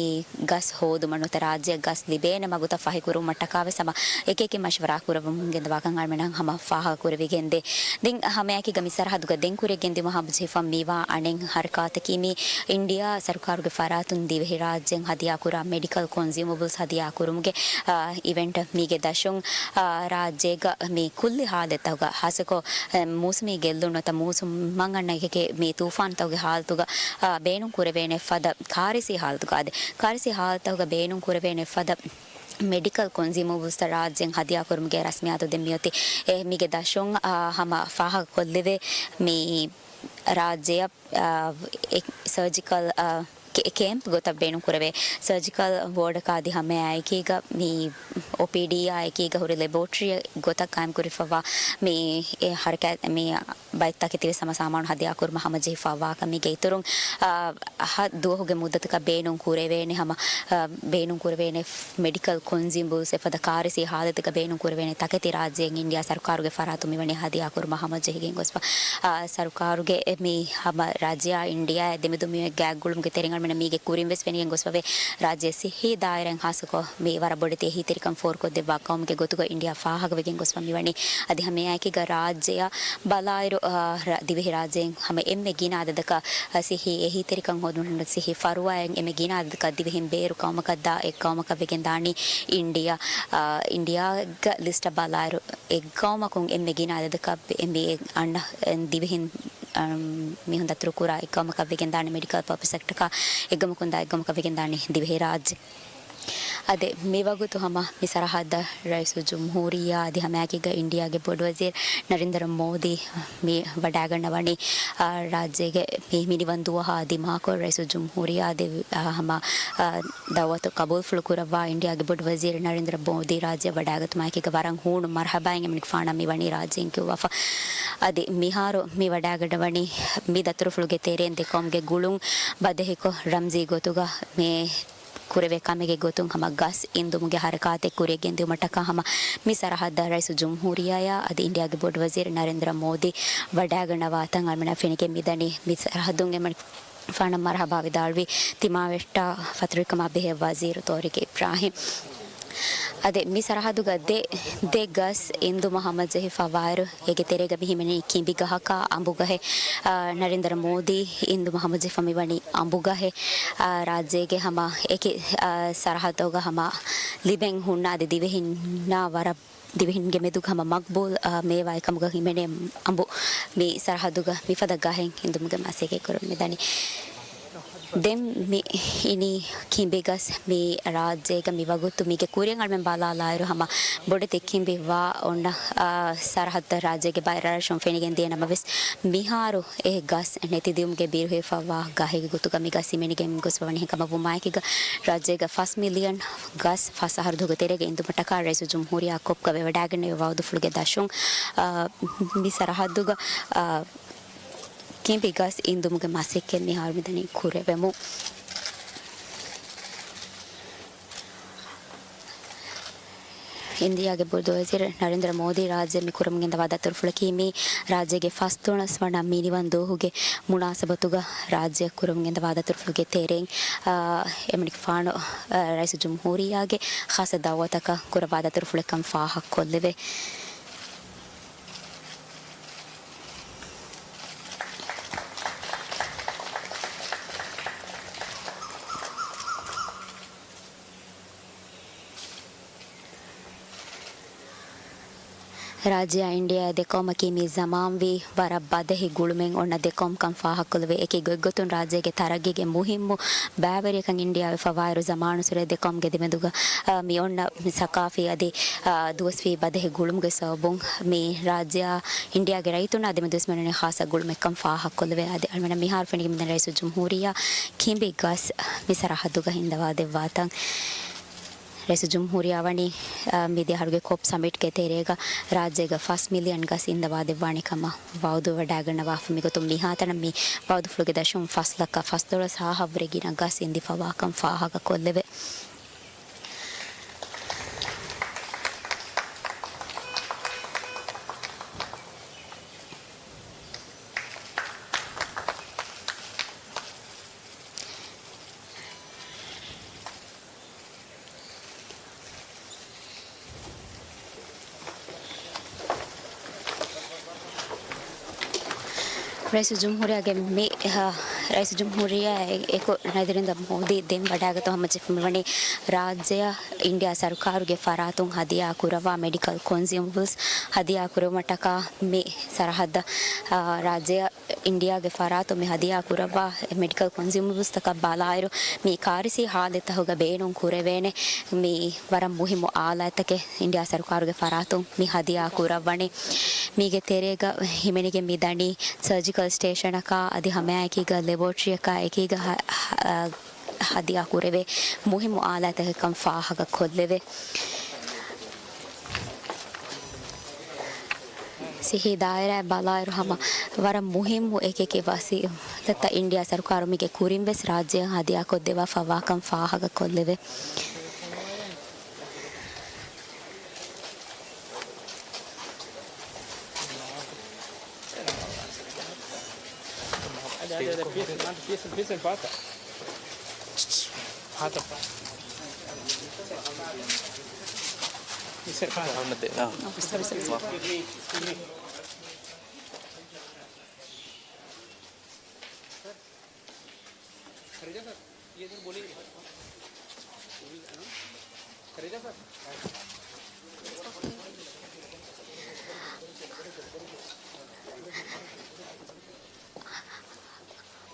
ގަސް ހޯދުމަށް ނުވަތަ ރާއްޖެއަށް ގަސް ލިބޭނެ މަގުތައް ފަހިކުރުމަށްޓަކާ ވެސް ހަމަ އެކިއެކި މަޝްވަރާ ކުރަމުން ގެންދަވާކަން އަޅުމެންނަށް ހަމަ ފާހަގަ ކުރެވިގެންދޭ. ދެން ހަމައެކީގަ މި ސަރަހައްދުގަ ދެން ކުރިއަށް ގެންދިއުމަށް ހަމަޖެހިފަ މިވާ އަނެއް ހަރަކާތަކީ މި އިންޑިއާ ސަރުކާރުގެ ފަރާތުން ދިވެހިރާއްޖޭން ހަދިޔާކުރާ މެޑިކަލް ކޮންސިއުމަބަލްސް ހަދިޔާކުރުމުގެ، އާ، އިވެންޓް. މީގެ ދަށުން، އާ، ރާއްޖޭގަ މި ކުއްލި ހާލަތްތަކުގަ ހާއްސަކޮށް، އެ، މޫސުމީ ގެއްލުން ނުވަތަ މޫސުމް މަންގަނޑަކަކީ މި ތޫފާންތަކުގެ ހާލަތުގަ، އާ، ބޭނުން ކުރެވޭނެ ފަދަ ކާރިސީ ހާލަތުގަ އާދެ، ކާރިސީ ހާލަތުގަ ބޭނުން ކުރެވޭނެ ފަދަ މެޑިކަލް ކޮންސިއުމަބަލްސް ރާއްޖޭން ހަދިޔާކުރުމުގެ ރަސްމިއްޔާތު ދެން މިއޮތީ. އެ، މީގެ ދަށުން، އާ، ހަމަ ފާހަގަކޮށްލެވޭ މި ރާއްޖެއަށް، އާ، އެ، ސަރޖިކަލް، އާ، ކެ-، ކޭމްޕް ގޮތަށް ބޭނުން ކުރެވޭ ސަރޖިކަލް ވޯޑަކާ އަދި ހަމައާއެކީގަ މި އޯޕީޑީއާ އެކީގަ ހުރި ލެބޯޓްރީ ގޮތަށް ޤާއިމްކުރެވިފައިވާ މި އެ ހަރަކާތް މި ބައެއް ތަކެތި ވެސް ހަމަ ސާމާނު ހަދިޔާކުރުމަށް ހަމަޖެހިފައިވާކަމުގެ އިތުރުން، އާ، ހަ ދުވަހުގެ މުއްދަތަކަށް ބޭނުން ކުރެވޭނެ ހަމަ، އާ، ބޭނުން ކުރެވޭނެ މެޑިކަލް ކޮންސިއުމަބަލްސް އެފަދަ ކާރިސީ ހާލަތުގަ ބޭނުން ކުރެވޭނެ ތަކެތި ރާއްޖޭން އިންޑިއާ ސަރުކާރުގެ ފަރާތުން މިވަނީ ހަދިޔާކުރުމަށް ހަމަޖެހިގެން ގޮސްފަ. އާ، ސަރުކާރުގެ މި ހަމަ ރާއްޖެއާ އިންޑިއާއާ ދެމެދު މިއޮތް ގާތްގުޅުމުގެ ތެރެއިން އަޅުމެންނަށް މީގެ ކުރިން ވެސް ފެނިގެން ގޮސްފަވޭ. ރާއްޖޭ ސިއްހީ ދާއިރާއިން ހާއްސަކޮށް މި ވަރަށް ބޮޑެތި އެހީތެރިކަން ފޯރުކޮށްދެއްވާ ޤައުމުގެ ގޮތުގަ އިންޑިއާ ފާހަގަވެގެން ގޮސްފަ މިވަނީ. އަދި ހަމައެއާއެކީގަ ރާއްޖެއަށް ބަލާއިރު، އާ، ރ-، ދިވެހިރާއްޖޭން ހަމަ އެންމެ ގިނަ އަދަދަކަށް، އާ، ސިއްހީ އެހީތެރިކަން ހޯދުމަށް ސިއްހީ ފަރުވާއެއް އެންމެ ގިނަ އަދަދަކަށް ދިވެހިން ބޭރު ޤައުމަކަށް ދާ އެއް ޤައުމަކަށް ވެގެން ދާނީ އިންޑިއާ. އާ، އިންޑިއާގެ ލިސްޓަށް ބަލާއިރު އެއް ޤައުމަކުން އެންމެ ގިނަ އަދަދަކަށް އެންމެ އަންނަ ދިވެހިން، އަން، މީހުން ދަތުރުކުރާ އެއް ޤައުމަކަށް ވެގެން ދާނީ މެޑިކަލް ޕަރޕަސް އެކްޓަކާ އެއް ޤައުމަކުން ދާ އެއް ޤައުމަކަށް ވެގެން ދާނީ ދިވެހިރާއްޖެ. އަދި މިވަގުތު ހަމަ މި ސަރަހައްދަށް ރައީސުލްޖުމްހޫރިއްޔާ އަދި ހަމައެކީގަ އިންޑިއާގެ ބޮޑުވަޒީރު ނަރެންދްރަ މޯދީ މި ވަޑައިގަންނަވަނީ، އާ، ރާއްޖޭގެ މި މިނިވަން ދުވަހާ ދިމާކޮށް ރައީސުލްޖުމްހޫރިއްޔާ އަދި، އާ، ހަމަ، އާ، ދަޢުވަތު ޤަބޫލުފުޅު ކުރައްވާ އިންޑިއާގެ ބޮޑުވަޒީރު ނަރެންދްރަ މޯދީ ރާއްޖެ ވަޑައިގަތުމާއެކީގަ ވަރަށް ހޫނު މަރުޙަބާއިން އެމަނިކުފާނަށް މިވަނީ ރާއްޖޭން ކިޔުއްވާފަ. އަދި މިހާރު މި ވަޑައިގަންނަވަނީ މި ދަތުރުފުޅުގެ ތެރެއިން ދެ ޤައުމުގެ ގުޅުން ބަދަހިކޮށް ރަމްޒީ ގޮތުގަ މި ކުރެވޭ ކަމެއްގެ ގޮތުން ހަމަ ގަސް އިންދުމުގެ ހަރަކާތެއް ކުރިއަށް ގެންދިއުމަށްޓަކާ ހަމަ މި ސަރަހައްދަށް ރައީސުލްޖުމްހޫރިއްޔާއާ އަދި އިންޑިއާގެ ބޮޑުވަޒީރު ނަރެންދްރަ މޯދީ ވަޑައިގަންނަވާތަން އަޅުމެންނަށް ފެނިގެން މިދަނީ. މި ސަރަހައްދުން އެމަނިކުފާނަށް މަރުޙަބާ ވިދާޅުވީ ތިމާވެއްޓާ ފަތުރުވެރިކަމާ ބެހޭ ވަޒީރު ތޯރިގް އިބްރާހިމް. އަދި މި ސަރަހައްދުގަ ދެ، ދެ ގަސް އިންދުމަށް ހަމަޖެހިފައިވާއިރު، އޭގެ ތެރޭގަ މި ހިމެނީ ކިނބި ގަހަކާ އަނބުގަހެއް. އާ، ނަރެންދްރަ މޯދީ އިންދުމަށް ހަމަޖެހިފަ މިވަނީ އަނބުގަހެއް. އާ، ރާއްޖޭގެ ހަމަ އެކި، އާ، ސަރަހައްދުގަ ހަމަ ލިބެން ހުންނަ އަދި ދިވެހިންނާ ވަރަށް، ދިވެހިންގެ މެދުގަ ހަމަ މަޤްބޫލް، އާ، މޭވާ އެކަމުގަ ހިމެނޭ އަނބު މި ސަރަހައްދުގަ މިފަދަ ގަހެއް އިންދުމުގެ މަސައްކަތް ކުރަމުން މިދަނީ. ދެން މި އިނީ ކިނބި ގަސް މި ރާއްޖޭގަ މި ވަގުތު މީގެ ކުރިއަށް އަޅުމެން ބަލާލާއިރު ހަމަ ބޮޑެތި ކިނބި ވާ އޮންނަ، އާ، ސަރަހައްދަށް ރާއްޖޭގެ ބައި ރަށްރަށުން ފެނިގެން ދިޔަ ނަމަވެސް، މިހާރު އެ ގަސް ނެތިދިޔުމުގެ ބިރުހެއް ފައްވާ ގަހެއްގެ ގޮތުގަ މި ގަސް ހިމެނިގެން ގޮސްފަވަނީ. އެހެންކަމަށް ވުމާއެކީގަ ރާއްޖޭގަ ފަސް މިލިއަން ގަސް ފަސް އަހަރު ދުވަހުގެ ތެރޭގަ އިންދުމަށްޓަކާ ރައީސުލްޖުމްހޫރިއްޔާ ކޮޕްގަ ވެވަޑައިގެންނެވި ވައުދުފުޅުގެ ދަށުން، އާ، މި ސަރަހައްދުގަ، އާ، ކިނބި ގަސް އިންދުމުގެ މަސައްކަތް މިހާރު މިދަނީ ކުރެވެމުން. އިންޑިއާގެ ބޮޑުވަޒީރު ނަރެންދްރަ މޯދީ ރާއްޖެ މި ކުރަމުން ގެންދަވާ ދަތުރުފުޅަކީ މި ރާއްޖޭގެ ފަސްދޮޅަސް ވަނަ މިނިވަން ދުވަހުގެ މުނާސަބަތުގަ ރާއްޖެއަށް ކުރަމުން ގެންދަވާ ދަތުރުފުޅުގެ ތެރެއިން، އާ، އެމަނިކުފާނު، އާ، ރައީސުލްޖުމްހޫރިއްޔާގެ ޚާއްޞަ ދަޢުވަތަކަށް ކުރައްވާ ދަތުރުފުޅެއްކަން ފާހަގަކޮށްލެވޭ. ރާއްޖެއާ އިންޑިއާ ދެ ޤައުމަކީ މި ޒަމާންވީ ވަރަށް ބަދަހި ގުޅުމެއް އޮންނަ ދެ ޤައުމުކަން ފާހަގަކޮށްލެވޭ. އެކި ގޮތްގޮތުން ރާއްޖޭގެ ތަރައްގީގެ މުހިއްމު ބައިވެރިޔަކަން އިންޑިއާ ވެފަ ވާއިރު، ޒަމާނުއްސުރެ ދެ ޤައުމުގެ ދެމެދުގަ، އާ، މި އޮންނަ މި ސަޤާފީ އަދި، އާ، ދުވަސްވީ ބަދަހި ގުޅުމުގެ ސަބަބުން މި ރާއްޖެއާ އިންޑިއާގެ ރައްޔިތުންނާ ދެމެދުވެސް މިއޮންނަނީ ޚާއްޞަ ގުޅުމެއްކަން ފާހަގަކޮށްލެވޭ. އަދި އަޅުމެންނަށް މިހާރު ފެނިގެން މިދަނީ ރައީސުލްޖުމްހޫރިއްޔާ ކިނބި ގަސް މި ސަރަހައްދުގަ އިންދަވާދެއްވާތަން. ރައީސުލްޖުމްހޫރިއްޔާ ވަނީ، އާ، މިދިޔަ އަހަރުގެ ކޮޕް ސަމިޓްގެ ތެރޭގަ ރާއްޖޭގަ ފަސް މިލިއަން ގަސް އިންދަވާދެއްވާނެ ކަމަށް ވައުދުވެވަޑައިގަންނަވާފަ. މިގޮތުން މިހާތަނަށް މި ވައުދުފުޅުގެ ދަށުން ފަސް ލައްކަ ފަސްދޮޅަސް ހާހަށްވުރެ ގިނަ ގަސް އިންދިފަވާކަން ފާހަގަކޮށްލެވޭ. ރައީސުލްޖުމްހޫރިއްޔާގެ މި، އަ، ރައީސުލްޖުމްހޫރިއްޔާ އެ، އެކު ނަރެންދްރަ މޯދީ ދެން ވަޑައިގަތުމަށް ހަމަޖެއްފަ މިވަނީ ރާއްޖެއަށް އިންޑިއާ ސަރުކާރުގެ ފަރާތުން ހަދިޔާ ކުރައްވާ މެޑިކަލް ކޮންސިއުމަބަލްސް ހަދިޔާ ކުރެވުމަށްޓަކާ މި ސަރަހައްދަށް، އަ، ރާއްޖެއަށް އިންޑިއާގެ ފަރާތުން މި ހަދިޔާ ކުރައްވާ މެޑިކަލް ކޮންސިއުމަބަލްސްތަކަށް ބަލާއިރު، މި ކާރިސީ ހާލަތްތަކުގަ ބޭނުން ކުރެވޭނެ މި ވަރަށް މުހިއްމު އާލާތްތަކެއް އިންޑިއާ ސަރުކާރުގެ ފަރާތުން މި ހަދިޔާ ކުރައްވަނީ. މީގެ ތެރޭގަ ހިމެނިގެން މި ދަނީ ސަރޖިކަލް ސްޓޭޝަނަކާ އަދި ހަމައެކީގަ ލެބޯޓްރީއަކާ އެކީގަ ހަ-، ހަ-، ހަދިޔާ ކުރެވޭ މުހިއްމު އާލާތްތަކެއްކަން ފާހަގަ ކޮށްލެވޭ. ސިއްހީ ދާއިރާއަށް ބަލާއިރު ހަމަ ވަރަށް މުހިއްމު އެކިއެކި ވަސީލަތްތައް އިންޑިއާ ސަރުކާރު މީގެ ކުރިން ވެސް ރާއްޖެއަށް ހަދިޔާކޮށްދެއްވާފަ ވާކަން ފާހަގަ ކޮށްލެވޭ.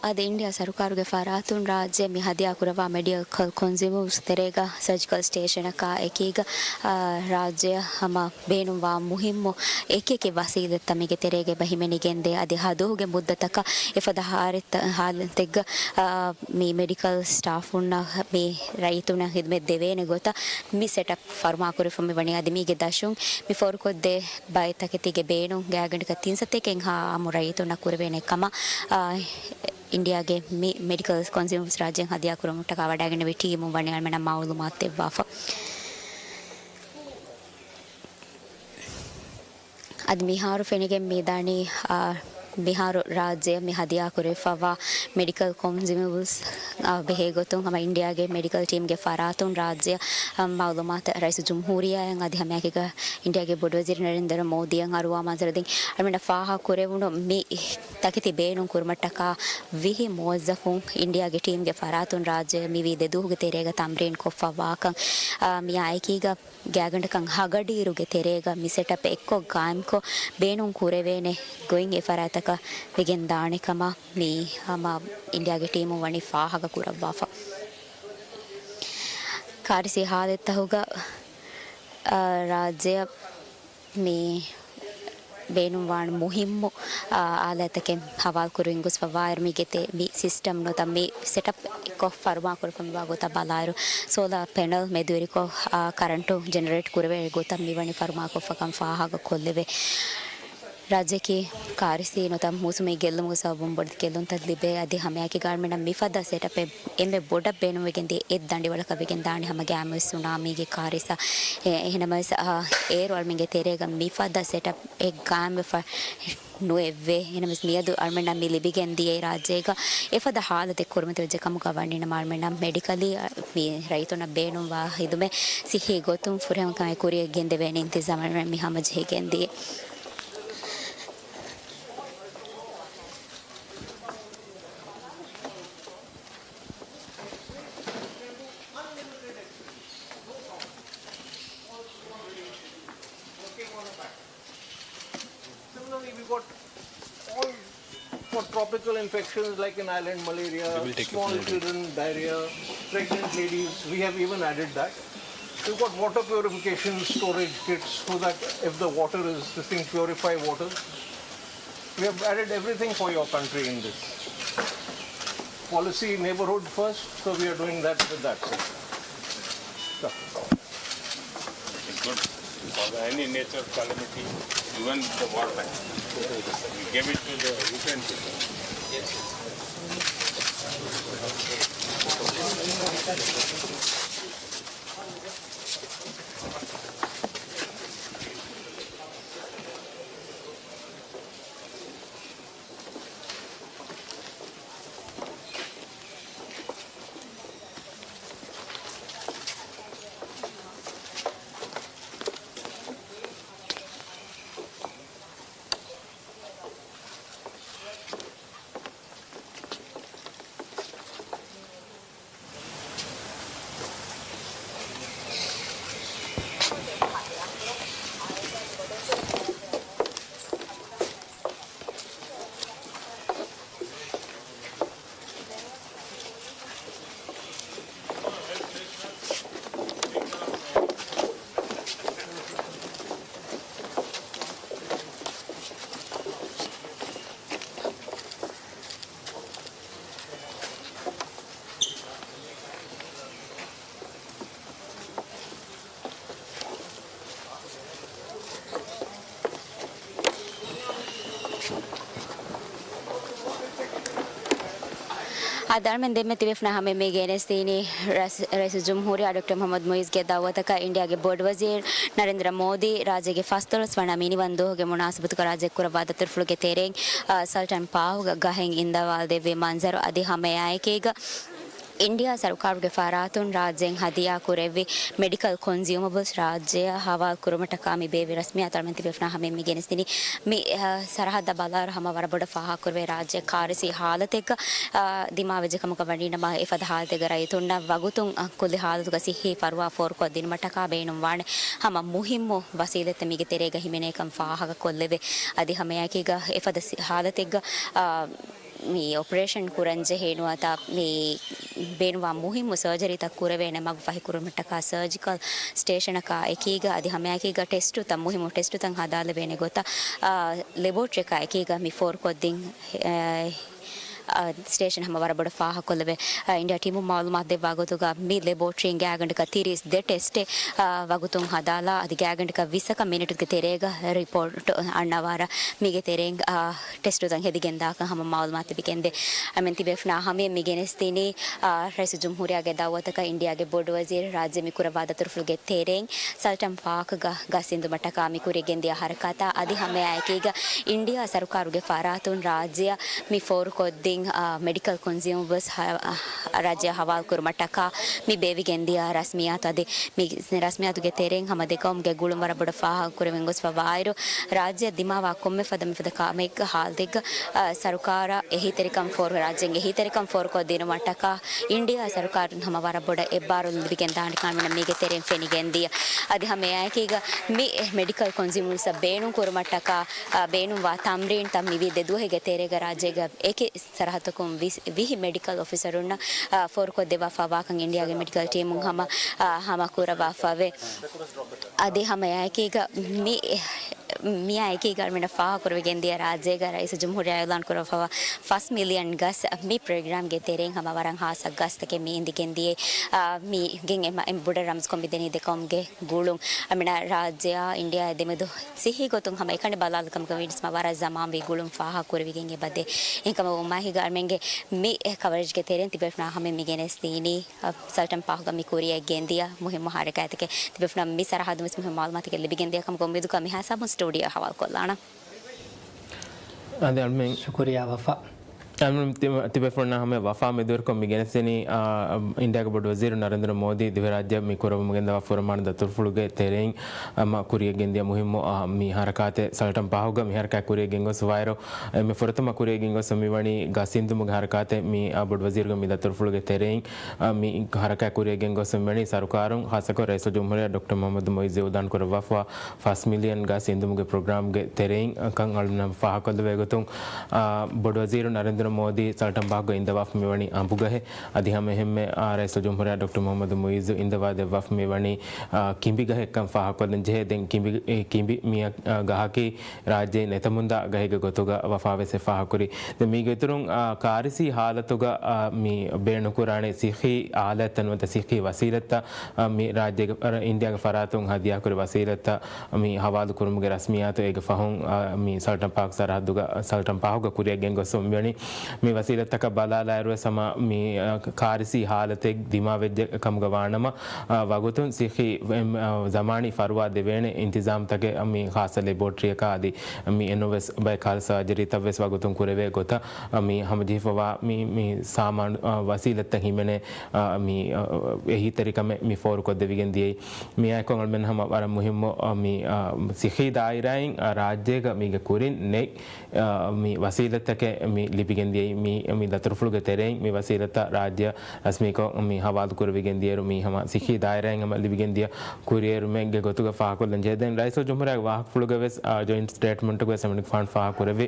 އަދި އިންޑިއާ ސަރުކާރުގެ ފަރާތުން ރާއްޖެ މި ހަދިޔާ ކުރައްވާ މެޑިކަލް ކޮންސިއުމަބަލްސް ތެރޭގަ ސަރޖިކަލް ސްޓޭޝަނަކާ އެކީގަ، އާ، ރާއްޖެއަށް ހަމަ ބޭނުންވާ މުހިއްމު އެކިއެކި ވަސީލަތްތައް މީގެ ތެރޭގަ އެބަ ހިމެނިގެންދޭ. އަދި ހަ ދުވަހުގެ މުއްދަތަކަށް އެފަދަ ހާރެއްތަ-، ހާލަތެއްގަ، އާ، މި މެޑިކަލް ސްޓާފުންނަށް މި ރައްޔިތުންނަށް ހިދުމަތް ދެވޭނެ ގޮތަށް މި ސެޓަޕް ފަރުމާކުރެވިފަ މިވަނީ. އަދި މީގެ ދަށުން މި ފޯރުކޮށްދޭ ބައެއް ތަކެތީގެ ބޭނުން ގާތްގަނޑަކަށް ތިން ސަތޭކައެއްހާ އާއްމު ރައްޔިތުންނަށް ކުރެވޭނެ ކަމަށް، އާ، އިންޑިއާގެ މި މެޑިކަލް ކޮންސިއުމަރސް ރާއްޖެއިން ހަދިޔާ ކުރުމަށްޓަކާ ވަޑައިގެންނެވި ޓީމުން ވަނީ އަޅަމެނަށް މައުލޫމާތު ދެއްވާފަ. އަދި މިހާރު ފެނިގެން މިދަނީ، އާ، މިހާރު ރާއްޖެއަށް މި ހަދިޔާ ކުރެވިފައިވާ މެޑިކަލް ކޮންސިއުމަބަލްސް، އާ، ބެހޭ ގޮތުން ހަމަ އިންޑިއާގެ މެޑިކަލް ޓީމްގެ ފަރާތުން ރާއްޖެއަށް، އާ، މައުލޫމާތު ރައީސުލްޖުމްހޫރިއްޔާއަށް އަދި ހަމައެކީގަ އިންޑިއާގެ ބޮޑުވަޒީރު ނަރެންދްރަ މޯދީއަށް އަރުވާ މަންޒަރު ދިން އަޅަމެންނަށް ފާހަގަކުރެވުނު މި ތަކެތި ބޭނުން ކުރުމަށްޓަކާ ވިހި މުވައްޒަފުން އިންޑިއާގެ ޓީމްގެ ފަރާތުން ރާއްޖެއަށް މިވީ ދެ ދުވަހުގެ ތެރޭގަ ތަމްރީން ކޮށްފަ ވާކަން، އާ، މިއާއެކީގަ ގާތްގަނޑަކަށް ހަގަޑިއިރުގެ ތެރޭގަ މި ސެޓަޕް އެއްކޮށް ގާއިމްކޮށް، ބޭނުން ކުރެވޭނެ ގޮތް އެ ފަރާތަކަށް ވެގެން ދާނެ ކަމަށް މި ހަމަ އިންޑިއާގެ ޓީމުން ވަނީ ފާހަގަ ކުރައްވާފަ. ކާރިސީ ހާލަތްތަކުގަ، އާ، ރާއްޖެއަށް މި ބޭނުންވާން މުހިއްމު، އާ، އާލާތްތަކެއް ހަވާލުކުރުވިން ގޮސްފަ ވާއިރު، މީގެ ތެ-، މި ސިސްޓަމް ނުވަތަ މި ސެޓަޕް އެއްކޮށް ފަރުމާކުރެވިފަ މިވާ ގޮތަށް ބަލާއިރު، ސޯލާ ޕެނަލް މެދުވެރިކޮށް، އާ، ކަރަންޓު ޖެނެރޭޓް ކުރެވޭ ގޮތަށް މިވަނީ ފަރުމާކޮށްފަކަން ފާހަގަކޮށްލެވޭ. ރާއްޖެއަކީ ކާރިސީ ނުވަތަ މޫސުމީ ގެއްލުމުގެ ސަބަބުން ބޮޑެތި ގެއްލުންތައް ލިބޭ. އަދި ހަމައެކީގަ އަޅަމެންނަށް މިފަދަ ސެޓަޕެއް އެންމެ ބޮޑަށް ބޭނުންވެގެންދިޔަ އެއް ދަނޑިވަޅަކަށް ވެގެން ދާނެ ހަމަ ގާއިމުވެ ސުނާމީގެ ކާރިސާ. އެ، އެހެނަމަވެސް، އާ، އޭރު އަޅަމެންގެ ތެރޭގަ މިފަދަ ސެޓަޕް އެއް ގާއިމްވެފަ ނުއެއްވޭ. އެހެނަމަވެސް މިއަދު އަޅަމެންނަށް މި ލިބިގެން ދިޔައީ ރާއްޖޭގަ އެފަދަ ހާލަތެއް ކުރިމަތިވެއްޖެ ކަމުގަ ވަނީ ނަމަ އަޅަމެންނަށް މެޑިކަލީ، އާ، މި ރައްޔިތުންނަށް ބޭނުންވާ ހިދުމަތް ސިއްހީ ގޮތުން ފުރިހަމަކަމާއެކު ކުރިއަށް ގެންދެވޭނެ އިންތިޒާމް އަޅަމެން މި ހަމަޖެހިގެން ދިޔަ. Tropical infections like in island malaria, small children diarrhea, pregnant ladies, we have even added that. We've got water purification storage kits so that if the water is, this thing purify water. We have added everything for your country in this policy, neighborhood first, so we are doing that with that sector. Good. For any nature calamity, even the war time, we gave it to the Ukraine people. އާދެ، އަޅުމެން ދެންމެ ތިބޭފުޅުންނާ ހަމަޔަށް މި ގެނެސްދިނީ ރަސް-، ރައީސުލްޖުމްހޫރިއްޔާ ޑޮކްޓަރ މުޙައްމަދު މުޢިއްޒުގެ ދަޢުވަތަކަށް އިންޑިއާގެ ބޮޑުވަޒީރު ނަރެންދްރަ މޯދީ ރާއްޖޭގެ ފަސްދޮޅަސް ވަނަ މިނިވަން ދުވަހުގެ މުނާސަބަތުގަ ރާއްޖެ ކުރައްވާ ދަތުރުފުޅުގެ ތެރެއިން، އާ، ސަލްޓަން ޕާހުގަ ގަހެއް އިންދަވާލަދެއްވި މަންޒަރު އަދި ހަމައެއާއެކީގަ، އިންޑިއާ ސަރުކާރުގެ ފަރާތުން ރާއްޖޭން ހަދިޔާ ކުރެއްވި މެޑިކަލް ކޮންޒިއުމަބަލްސް ރާއްޖެއަށް ހަވާލު ކުރުމަށްޓަކާ މި ބޭއްވި ރަސްމިއްޔާތު އަޅުމެން ތިބޭފުޅުންނާ ހަމަޔަށް މި ގެނެސްދިނީ. މި، އަ، ސަރަހައްދަށް ބަލާއިރު ހަމަ ވަރަށް ބޮޑަށް ފާހަގަކުރެވޭ ރާއްޖެ ކާރިސީ ހާލަތެއްގަ، އަ، ދިމާވެއްޖެ ކަމުގަ ވަނީނަމަ އެފަދަ ހާލަތެއްގަ ރައްޔިތުންނަށް ވަގުތުން، އަ، ކުއްލި ހާލަތުގަ ސިއްހީ ފަރުވާ ފޯރުކޮށްދިނުމަށްޓަކާ ބޭނުންވާނެ ހަމަ މުހިއްމު ވަސީލަތްތައް މީގެ ތެރޭގަ ހިމެނޭކަން ފާހަގަކޮށްލެވޭ. އަދި ހަމައެއާއެކީގަ އެފަދަ ސި-، ހާލަތެއްގަ، އާ، މި އޮޕަރޭޝަން ކުރަންޖެހޭ ނުވަތަ މި ބޭނުންވާ މުހިއްމު ސަރޖަރީތައް ކުރެވޭނެ މަގު ފަހިކުރުމަށްޓަކާ ސަރޖިކަލް ސްޓޭޝަނަކާ އެކީގަ އަދި ހަމައެކީގަ ޓެސްޓުތައް، މުހިއްމު ޓެސްޓުތައް ހަދާލެވޭނެ ގޮތަށް، އާ، ލެބޯޓްރީއަކާ އެކީގަ މި ފޯރުކޮށްދިން، އާ، އާ، ސްޓޭޝަން ހަމަ ވަރަށް ބޮޑަށް ފާހަގަކޮށްލެވޭ. އާ، އިންޑިއާ ޓީމުން މައުލޫމާތު ދެއްވާ ގޮތުގަ މި ލެބޯޓްރީން ގާތްގަނޑަކަށް ތިރީސް ދެ ޓެސްޓެއް، އާ، ވަގުތުން ހަދާލާ އަދި ގާތްގަނޑަކަށް ވިއްސަކަށް މިނިޓުގެ ތެރޭގަ ރިޕޯޓް އަންނަވާރަށް މީގެ ތެރެއިން، އާ، ޓެސްޓުތައް ހެދިގެންދާކަން ހަމަ މައުލޫމާތު ލިބިގެންދޭ. އަމެން ތިބޭފުނާ ހަމަޔަށް މި ގެނެސްދިނީ، އާ، ރައީސުލްޖުމްހޫރިއްޔާގެ ދައުވަތަކަށް އިންޑިއާގެ ބޮޑުވަޒީރު ރާއްޖެ މި ކުރައްވާ ދަތުރުފުޅުގެ ތެރެއިން ސަލްޓަން ޕާކްގަ ގަސް އިންދުމަށްޓަކާ މި ކުރިޔަށް ގެންދިޔަ ހަރަކާތާ އަދި ހަމައާއެކީގަ އިންޑިއާ ސަރުކާރުގެ ފަރާތުން ރާއްޖެއަށް މި ފޯރުކޮށްދިން، އާ، މެޑިކަލް ކޮންޒިއުމަބަލްސް ހަ-، އާ، ރާއްޖެއަށް ހަވާލު ކުރުމަށްޓަކާ މި ބޭއްވިގެންދިޔަ ރަސްމިއްޔާތު އަދި މި ރަސްމިއްޔާތުގެ ތެރެއިން ހަމަ ދެގައުމުގެ ގުޅުން ވަރަށް ބޮޑަށް ފާހަގަކުރެވެން ގޮސްފަވާއިރު، ރާއްޖެއަށް ދިމާވާ ކޮންމެ ފަދަ މިފަދަ ކަމެއްގަ ހާލަތެއްގަ، އާ، ސަރުކާރަށް އެހީތެރިކަން ފޯރު، ރާއްޖޭގެ އެހީތެރިކަން ފޯރުކޮށްދިނުމަށްޓަކާ އިންޑިއާ ސަރުކާރުން ހަމަ ވަރަށް ބޮޑަށް އެއްބާރުލުން ލިބިގެންދާނެ ކަމަށް މީގެ ތެރެއިން ފެނިގެންދިޔަ. އަދި ހަމައެއާއެކީގަ މި މެޑިކަލް ކޮންޒިއުމަބަލްސް ބޭނުން ކުރުމަށްޓަކާ، އާ، ބޭނުންވާ ތަމްރީންތައް މި ދެ ދުވަހެއްގެ ތެރޭގަ ރާއްޖޭގަ އެކި ސަރަހައްދަކުން ވިސް، ވިހި މެޑިކަލް އޮފިސަރުންނަށް، އާ، ފޯރުކޮށްދެއްވާފަވާކަން އިންޑިއާގެ މެޑިކަލް ޓީމުން ހަމަ، އާ، ހަމަ ކުރައްވާފަވޭ. އަދި ހަމައެއާއެކީގަ މި، މިއާއެކީގަ އަޅުމެންނަށް ފާހަގަކުރެވިގެންދިޔަ ރާއްޖޭގަ ރައީސުލްޖުމްހޫރިއްޔާ އިޢުލާން ކުރައްވާފަވާ ފަސް މިލިއަން ގަސް މި ޕްރޮގްރާމްގެ ތެރެއިން ހަމަ ވަރަށް ހާއްސަ ގަސްތަކެއް މި އިންދިގެންދިޔަ. އާ، މީގެން އެ މަ-، އެ ބޮޑަށް ރަމްޒުކޮށް މިދެނީ ދެ ޤައުމުގެ ގުޅުން. އަޅުމެންނަށް ރާއްޖެއާ އިންޑިއާ ދެމެދު ސިއްހީ ގޮތުން ހަމަ އެކަނި ބަލާލިކަމުގަ ވިނިސްމަ ވަރަށް ޒަމާންވީ ގުޅުން ފާހަގަކުރެވިގެން އެބަދޭ. އެހެންކަމުން މާހިގަ އަޅުމެންގެ މި ކަވަރޭޖްގެ ތެރެއިން ތިބޭފުޅުންނާ ހަމަ މި ގެނެސްދީނީ، އަ، ސަލްޓަން ޕާކްގަ މި ކުރިޔަށް ގެންދިޔަ މުހިއްމު ހަރަކާތްތަކެއް. ތިބޭފުޅުންނަށް މި ސަރަހައްދުން ވެސް މުހިއްމު މައުލޫމާތުތަކެއް ލިބިގެންދިޔަ ކަމުގަ އުއްމީދުކޮށް މި ހިސާބުން ސްޓޫޑިއޯ ހަވާލުކޮށްލާނަން. އަދި އަޅުމެން ޝުކުރިއްޔާ ވެފަ. އަން ތި-، ތިބޭފުޅުންނާ ހަމަޔަށް ވަފާ މެދުވެރިކޮށް މި ގެނެސްދެނީ، އާ، އިންޑިއާގެ ބޮޑު ވަޒީރު ނަރެންދްރަ މޯދީ ދިވެހިރާއްޖެ މި ކުރައްވަމުން ގެންދަވާ ފުރަމާނު ދަތުރުފުޅުގެ ތެރެއިން، އަމަ ކުރިޔަށް ގެންދިޔަ މުހިއްމު، އާ، މި ހަރަކާތެއް ސަލްޓަން ޕާހުގަ މި ހަރަކާތް ކުރިޔަށް ގެންގޮސްފައިރު، އެންމެ ފުރަތަމަ ކުރިޔަށް ގެންގޮސް މިވަނީ ގަސް އިންދުމުގެ ހަރަކާތެއް މި، އާ، ބޮޑު ވަޒީރުގެ މި ދަތުރުފުޅުގެ ތެރެއިން، އާ، މި ހަރަކާތް ކުރިޔަށް ގެންގޮސް މިވަނީ ސަރުކާރުން ޚާއްޞަކޮށް ރައީސުލްޖުމްހޫރިއްޔާ ޑޮކްޓަރ މުޙައްމަދު މުޢިއްޒު އިޢުލާން ކުރައްވާފަ ފަސް މިލިއަން ގަސް އިންދުމުގެ ޕްރޮގްރާމްގެ ތެރެއިން ކަން އަޅުގަނޑު ފާހަގަކޮށްލެވޭ ގޮތުން، އާ، ބޮޑު ވަޒީރު ނަރެންދްރަ މޯދީ ސަލްޓަން ބާހުގަ އިންދަވާފަ މިވަނީ އަނބުގަހެއް. އަދި ހަމައެހެންމެ، އާ، ރައީސުލްޖުމްހޫރިއްޔާ ޑޮކްޓަރ މުޙައްމަދު މުޢިއްޒު އިންދަވާ ދެއްވާފަ މިވަނީ، އާ، ކިނބިގަހެއްކަން ފާހަގަކޮށްލަން ޖެހޭ. ދެން ކިނބި، އެ، ކިނބި މި، އާ، ގަހަކީ ރާއްޖެ ނެތަމުންދާ ގަހެއްގެ ގޮތުގަ ވަފާވެސް ފާހަގަކުރި. ދެން މީގެ އިތުރުން، އާ، ކާރިސީ ހާލަތުގަ، އާ، މި ބޭނުންކުރާނެ ސިއްހީ އާލާތްތައް ނުވަތަ ސިއްހީ ވަސީލަތްތައް، އާ، މި ރާއްޖޭގެ، އަރަ، އިންޑިއާގެ ފަރާތުން ހަދިޔާކުރި ވަސީލަތްތައް މި ހަވާލު ކުރުމުގެ ރަސްމިއްޔާތު އޭގެ ފަހުން، އާ، މި ސަލްޓަން ޕާކް ސަރަހައްދުގަ، ސަލްޓަން ޕާހުގަ ކުރިޔަށް ގެންގޮސް މިވަނީ. މި ވަސީލަތްތަކަށް ބަލާލާއިރުވެސް ހަމަ މި، އާ، ކާރިސީ ހާލަތެއް ދިމާވެއްޖެ ކަމުގަ ވާނަމަ، އާ، ވަގުތުން ސިއްހީ، އެ، އާ، ޒަމާނީ ފަރުވާ ދެވޭނެ އިންތިޒާމްތަކެއް މި ޚާއްޞަ ލެބޯޓްރީއަކާ އަދި މި އެންނުވެސް ބައެއް ކަހަލަ ސާޖަރީތައްވެސް ވަގުތުން ކުރެވޭ ގޮތަށް، އާ، މި ހަމަޖެހިފަވާ މި، މި ސާމާނު، އާ، ވަސީލަތްތައް ހިމެނޭ، އާ، މި، އާ، އެހީތެރިކަމެއް މި ފޯރުކޮށްދެވިގެން ދިޔައީ. މިއާއެކު އަޅުމެން ހަމަ ވަރަށް މުހިއްމު، އާ، މި، އާ، ސިއްހީ ދާއިރާއިން، އާ، ރާއްޖޭގަ މީގެ ކުރިން ނެތް، އާ، މި ވަސީލަތްތަކެއް މި ލިބިގެން ދިޔައީ. މި، މި ދަތުރުފުޅުގެ ތެރެއިން މި ވަސީލަތްތައް ރާއްޖެއަށް ރަސްމީކޮށް މި ހަވާލު ކުރެވިގެން ދިޔައިރު، މީ ހަމަ ސިއްހީ ދާއިރާއިން ހަމަ ލިބިގެން ދިޔަ ކުރިއެރުމެއްގެ ގޮތުގަ ފާހަގަކޮށްލަން ޖެހޭ. ދެން ރައީސުލްޖުމްހޫރިއްޔާގެ ވާހަކަފުޅުގަވެސް، އާ، ޖޮއިންޓް ސްޓޭޓްމަންޓުގަވެސް އެމަނިކުފާނު ފާހަގަކުރެއްވި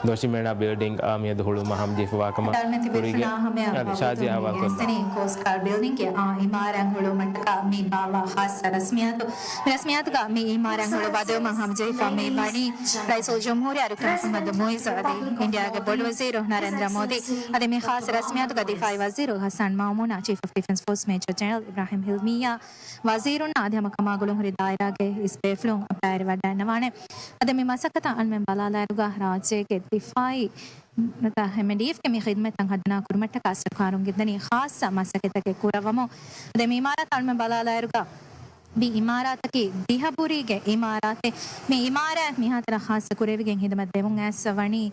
ދޮށިމޭނާ ބިލްޑިންގ، އާ، މިއަދު ހުޅުވުމަށް ހަމަޖެހިފަވާކަމަށް ކުރިގެ، އަދި ޝާޒިޔާ އަހުވާލު ކޮށްލާ. ކޯސްޓް ގާޑް ބިލްޑިންގގެ، އާ، އިމާރާތް ހުޅުވުމަށްޓަކާ މި ބާއްވާ ޚާއްޞަ ރަސްމިއްޔާތު. މި ރަސްމިއްޔާތުގަ މި އިމާރާތް ހުޅުވާދެވުމަށް ހަމަޖެހިފަ މި ވަނީ ރައީސުލްޖުމްހޫރިއްޔާ ޑޮކްޓަރ މުޙައްމަދު މުޢިއްޒު އަދި އިންޑިއާގެ ބޮޑުވަޒީރު ނަރެންދްރަ މޯދީ. އަދި މި ޚާއްޞަ ރަސްމިއްޔާތުގަ ދިފާއީ ވަޒީރު ހަސަން މައުމޫނާ، ޗީފް އޮފް ޑިފެންސް ފޯސް މޭޖަރ ޖެނެރަލް އިބްރާހިމް ހިލްމިއްޔާ، ވަޒީރުންނާ އަދި ހަމަ ކަމާގުޅުންހުރި ދާއިރާގެ އިސް ބޭފުޅުން ބައިވެރިވެ ވަޑައިގަންނަވާނެ. އަދި މި މަސައްކަތަށް އަންމެން ބަލާލާއިރުގަ ރާއްޖޭގެ ދިފާއީ ނުވަތަ އެމްޑީއެފްގެ މި ޚިދުމަތްތައް ހައްދަނާ ކުރުމަށްޓަކާ ސަރުކާރުން ގެންދަނީ ޚާއްޞަ މަސައްކަތްތަކެއް ކުރައްވަމުން. އަދި މި އިމާރާތް އަންމެން ބަލާލާއިރުގަ މި އިމާރާތަކީ ދިހަބުރީގެ އިމާރާތެއް. މި އިމާރާތް މިހާތަނަށް ޚާއްޞަ ކުރެވިގެން ހިދުމަތް ދެމުން އައިސްފަ ވަނީ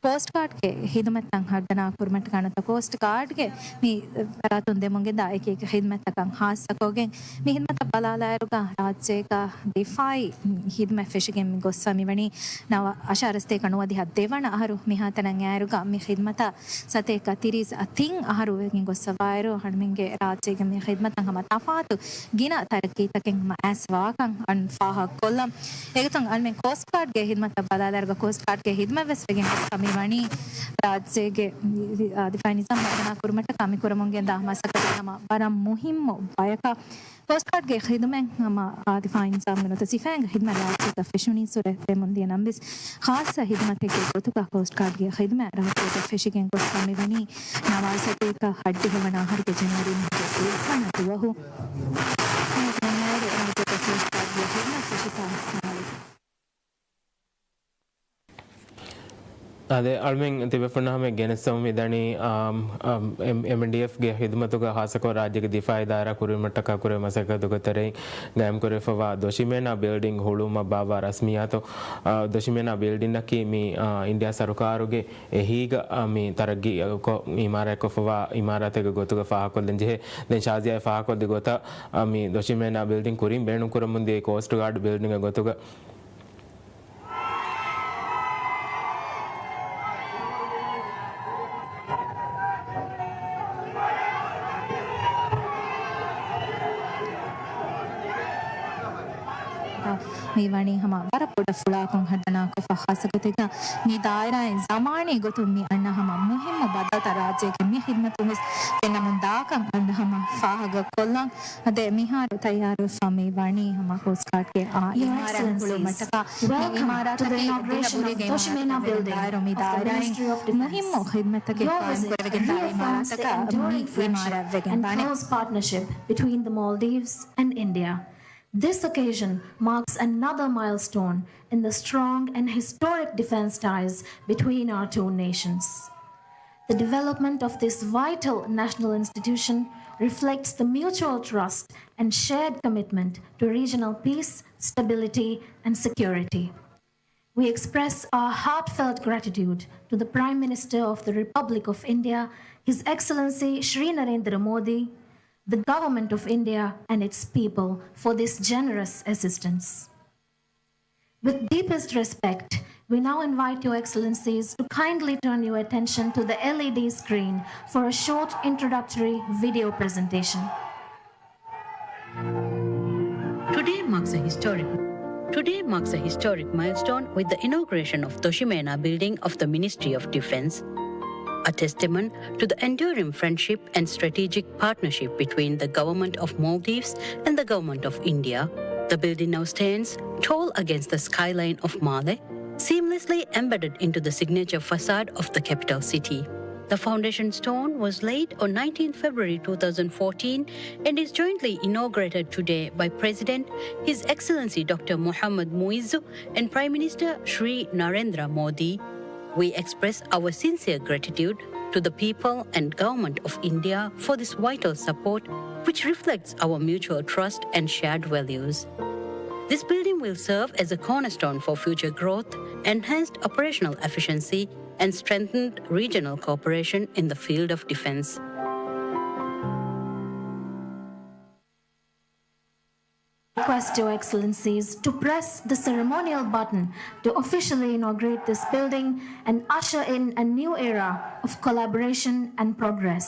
ކޯސްޓް ގާޑްގެ ހިދުމަތްތައް ހައްދަނާ ކުރުމަށްޓަކާ ނުވަތަ ކޯސްޓް ގާޑްގެ މި ފަރާތުން ދެމުން ގެންދާ އެކި އެކި ހިދުމަތްތަކަށް ޚާއްޞަކޮށްގެން މި ހިދުމަތަށް ބަލާލާއިރުގަ ރާއްޖޭގަ ދިފާއީ ހިދުމަތް ފެށިގެން މި ގޮއްސަ މިވަނީ ނަވަ އަށާރަ ސަތޭކަ ނުވަދިހަ ދެވަނަ އަހަރު. މިހާތަނަށް އައިރުގަ މި ޚިދުމަތަށް ސަތޭކަ ތިރީސް ތިން އަހަރު ވެގެން ގޮއްސަވާއިރު، އަންމެންގެ ރާއްޖޭގެ މި ޚިދުމަތަށް ހަމަ ތަފާތު ގިނަ ތަރައްގީތަކެއް ހަމަ އައިސްފަވާކަން އަން ފާހަގަކޮށްލަން. އެގޮތުން އަންމެން ކޯސްޓް ގާޑްގެ ހިދުމަތަށް ބަލާލާއިރުގަ ކޯސްޓް ގާޑްގެ ހިދުމަތް ވެސް ވެގެން ގޮއްސަ މިވަނީ ރާއްޖޭގެ، އާ، ދިފާއީ ނިޒާމް ހައްދަނާ ކުރުމަށްޓަކާ މި ކުރަމުން ގެންދާ މަސައްކަތެއް ހަމަ ވަރަށް މުހިއްމު ބަޔަކަށް. ކޯސްޓް ގާޑްގެ ޚިދުމަތް ހަމަ، އާ، ދިފާއީ ނިޒާމްގެ ނުވަތަ ސިފައިންގެ ޚިދުމަތް ރާއްޖޭގަ ފެށުނީއްސުރެ ދެމުން ދިޔަ ނަމަވެސް، ޚާއްޞަ ޚިދުމަތެއްގެ ގޮތުގަ ކޯސްޓް ގާޑްގެ ޚިދުމަތް ރާއްޖޭގަ ފެށިގެން ގޮސްފަ މިވަނީ ނަވާރަ ސަތޭކަ ހައްޑިހަ ވަނަ އަހަރުގެ ޖެނުއަރީ މަހުގެ ދުވަހު. މި ދުނިޔޭގެ ރާއްޖޭގަ ކޯސްޓް ގާޑްގެ ޚިދުމަތް ފެށިފަ ސާޅީސް. އާދެ، އަޅުމެން ތިބޭފުޅުންނާ ހަމަ ގެނެސްދެމުން މިދަނީ، އާ، އާ، އެމް-، އެމްޑީއެފްގެ ޚިދުމަތުގަ ޚާއްޞަކޮށް ރާއްޖޭގެ ދިފާއީ ދާއިރާ ކުރިއެރުމަށްޓަކާ ކުރެވޭ މަސައްކަތުގެ ތެރެއިން ގާއިމްކުރެވިފަވާ ދޮށިމޭނާ ބިލްޑިން ހުޅުވުމަށް ބާއްވާ ރަސްމިއްޔާތު، އާ، ދޮށިމޭނާ ބިލްޑިންއަކީ މި، އާ، އިންޑިއާ ސަރުކާރުގެ އެހީގަ، އާ، މި ތަރައްގީ ކޮށް އިމާރާތްކޮށްފަވާ އިމާރާތެއްގެ ގޮތުގަ ފާހަގަކޮށްލަން ޖެހޭ. ދެން ޝާޒިޔާ ފާހަގަކޮށްލި ގޮތަށް، އާ، މި ދޮށިމޭނާ ބިލްޑިން ކުރިން ބޭނުންކުރަމުންދިޔަ ކޯސްޓް ގާޑް ބިލްޑިންގެ ގޮތުގަ މި ވަނީ ހަމަ ވަރަށް ބޮޑަށް ފުޅާކޮށް ހައްދަނާކޮށްފަ ޚާއްޞަގޮތެއްގަ މި ދާއިރާއިން ޒަމާނީ ގޮތުން މި އަންނަ ހަމަ މުހިއްމު ބަދަލުތައް ރާއްޖޭގެ މި ޚިދުމަތުން ވެސް ފެންނަމުން ދާކަން އަންނަ ހަމަ ފާހަގަކޮށްލަން. އަދި މިހާރު ތައްޔާރުވެފަ މި ވަނީ ހަމަ ކޯސްޓް ގާޑްގެ އާ އިމާރާތް ހުޅުވުމަށްޓަކާ މި އިމާރާތަކީ ދިހަ ބުރީގެ އިމާރާތެއް ދާއިރު މި ދާއިރާއިން މުހިއްމު ޚިދުމަތްތަކެއް ގާއިމްކުރެވިގެންދާ އިމާރާތަކަށް މި އިމާރާތް ވެގެންދާނެ. This occasion marks another milestone in the strong and historic defense ties between our two nations. The development of this vital national institution reflects the mutual trust and shared commitment to regional peace, stability, and security. We express our heartfelt gratitude to the Prime Minister of the Republic of India, His Excellency Shri Narendra Modi, the Government of India and its people for this generous assistance. With deepest respect, we now invite Your Excellencies to kindly turn your attention to the L E D screen for a short introductory video presentation. Today marks a historic Today marks a historic milestone with the inauguration of Doshimena Building of the Ministry of Defense, a testament to the enduring friendship and strategic partnership between the Government of Maldives and the Government of India. The building now stands tall against the skyline of Male, seamlessly embedded into the signature facade of the capital city. The foundation stone was laid on nineteenth February two thousand fourteen and is jointly inaugurated today by President His Excellency Doctor Mohammad Muizzu and Prime Minister Shri Narendra Modi. We express our sincere gratitude to the people and Government of India for this vital support, which reflects our mutual trust and shared values. This building will serve as a cornerstone for future growth, enhanced operational efficiency, and strengthened regional cooperation in the field of defense. Request Your Excellencies to press the ceremonial button to officially inaugurate this building and usher in a new era of collaboration and progress.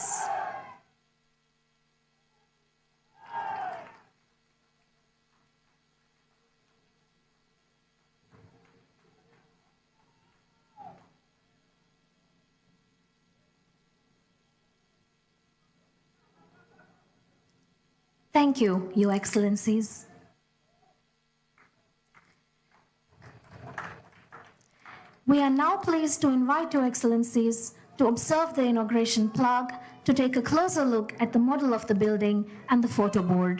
Thank you, Your Excellencies. We are now pleased to invite Your Excellencies to observe the inauguration plaque, to take a closer look at the model of the building and the photo board.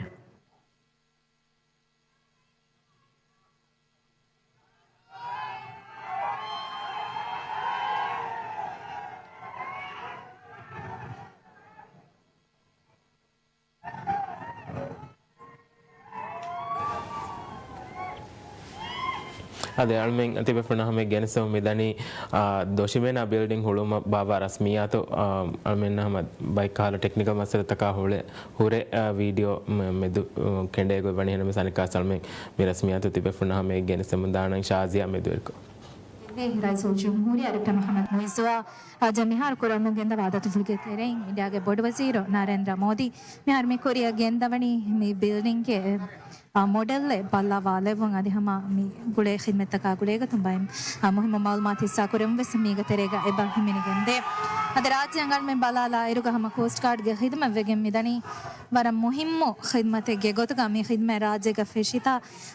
އަދި އަޅުމެން ތިބޭފުޅުންނާ ހަމަ ގެނެސްދެމުން މިދަނީ، އާ، ދޮށިމޭނާ ބިލްޑިން ހުޅުވުމަށް ބާއްވާ ރަސްމިއްޔާތު، އާ، އަޅުމެންނާ ހަމަ ބައެއް ކަހަލަ ޓެކްނިކަލް މައްސަލަތަކާ ހުޅެ، ހުރެ، އާ، ވީޑިއޯ މެ-، މެދު، އު، ކެނޑޭގޮތް ވަނީ. އެހެންނަމަވެސް އަނެއްކާ އަޅުމެން މި ރަސްމިއްޔާތު ތިބޭފުޅުންނާ ހަމަ ގެނެސްދެމުން ދާނަން. ޝާޒިޔާ މެދުވެރިކޮށް. ރައީސުލްޖުމްހޫރިއްޔާ ޑޮކްޓަރ މުޙައްމަދު މުޢިއްޒުއާ އާ، ޖަ މިހާރު ކުރަމުން ގެންދަވާ އަދަދުފުޅުގެ ތެރެއިން އިންޑިއާގެ ބޮޑުވަޒީރު ނަރޭންދްރަ މޯދީ މިހާރު މި ކުރިއަށް ގެންދަވަނީ މި ބިލްޑިންގެ، އާ، މޮޑެލްއެއް ބައްލަވާލެއްވުން. އަދި ހަމަ މި ގުޅޭ ޚިދްމަތްތަކާ ގުޅޭގޮތުން ބައެއް، އާ، މުހިއްމު މައުލޫމާތު ހިއްސާ ކުރެވުން ވެސް މީގެ ތެރޭގަ އެބަ ހިމެނިގެންދޭ. އަދި ރާއްޖެ އަނގައަޅުމެން ބަލާލާ އިރުގަ ހަމަ ކޯސްޓް ގާޑްގެ ޚިދުމަތް ވެގެން މިދަނީ ވަރަށް މުހިއްމު ޚިދުމަތެއްގެ ގޮތުގަ. މި ޚިދުމަތް ރާއްޖޭގަ ފެށިތާ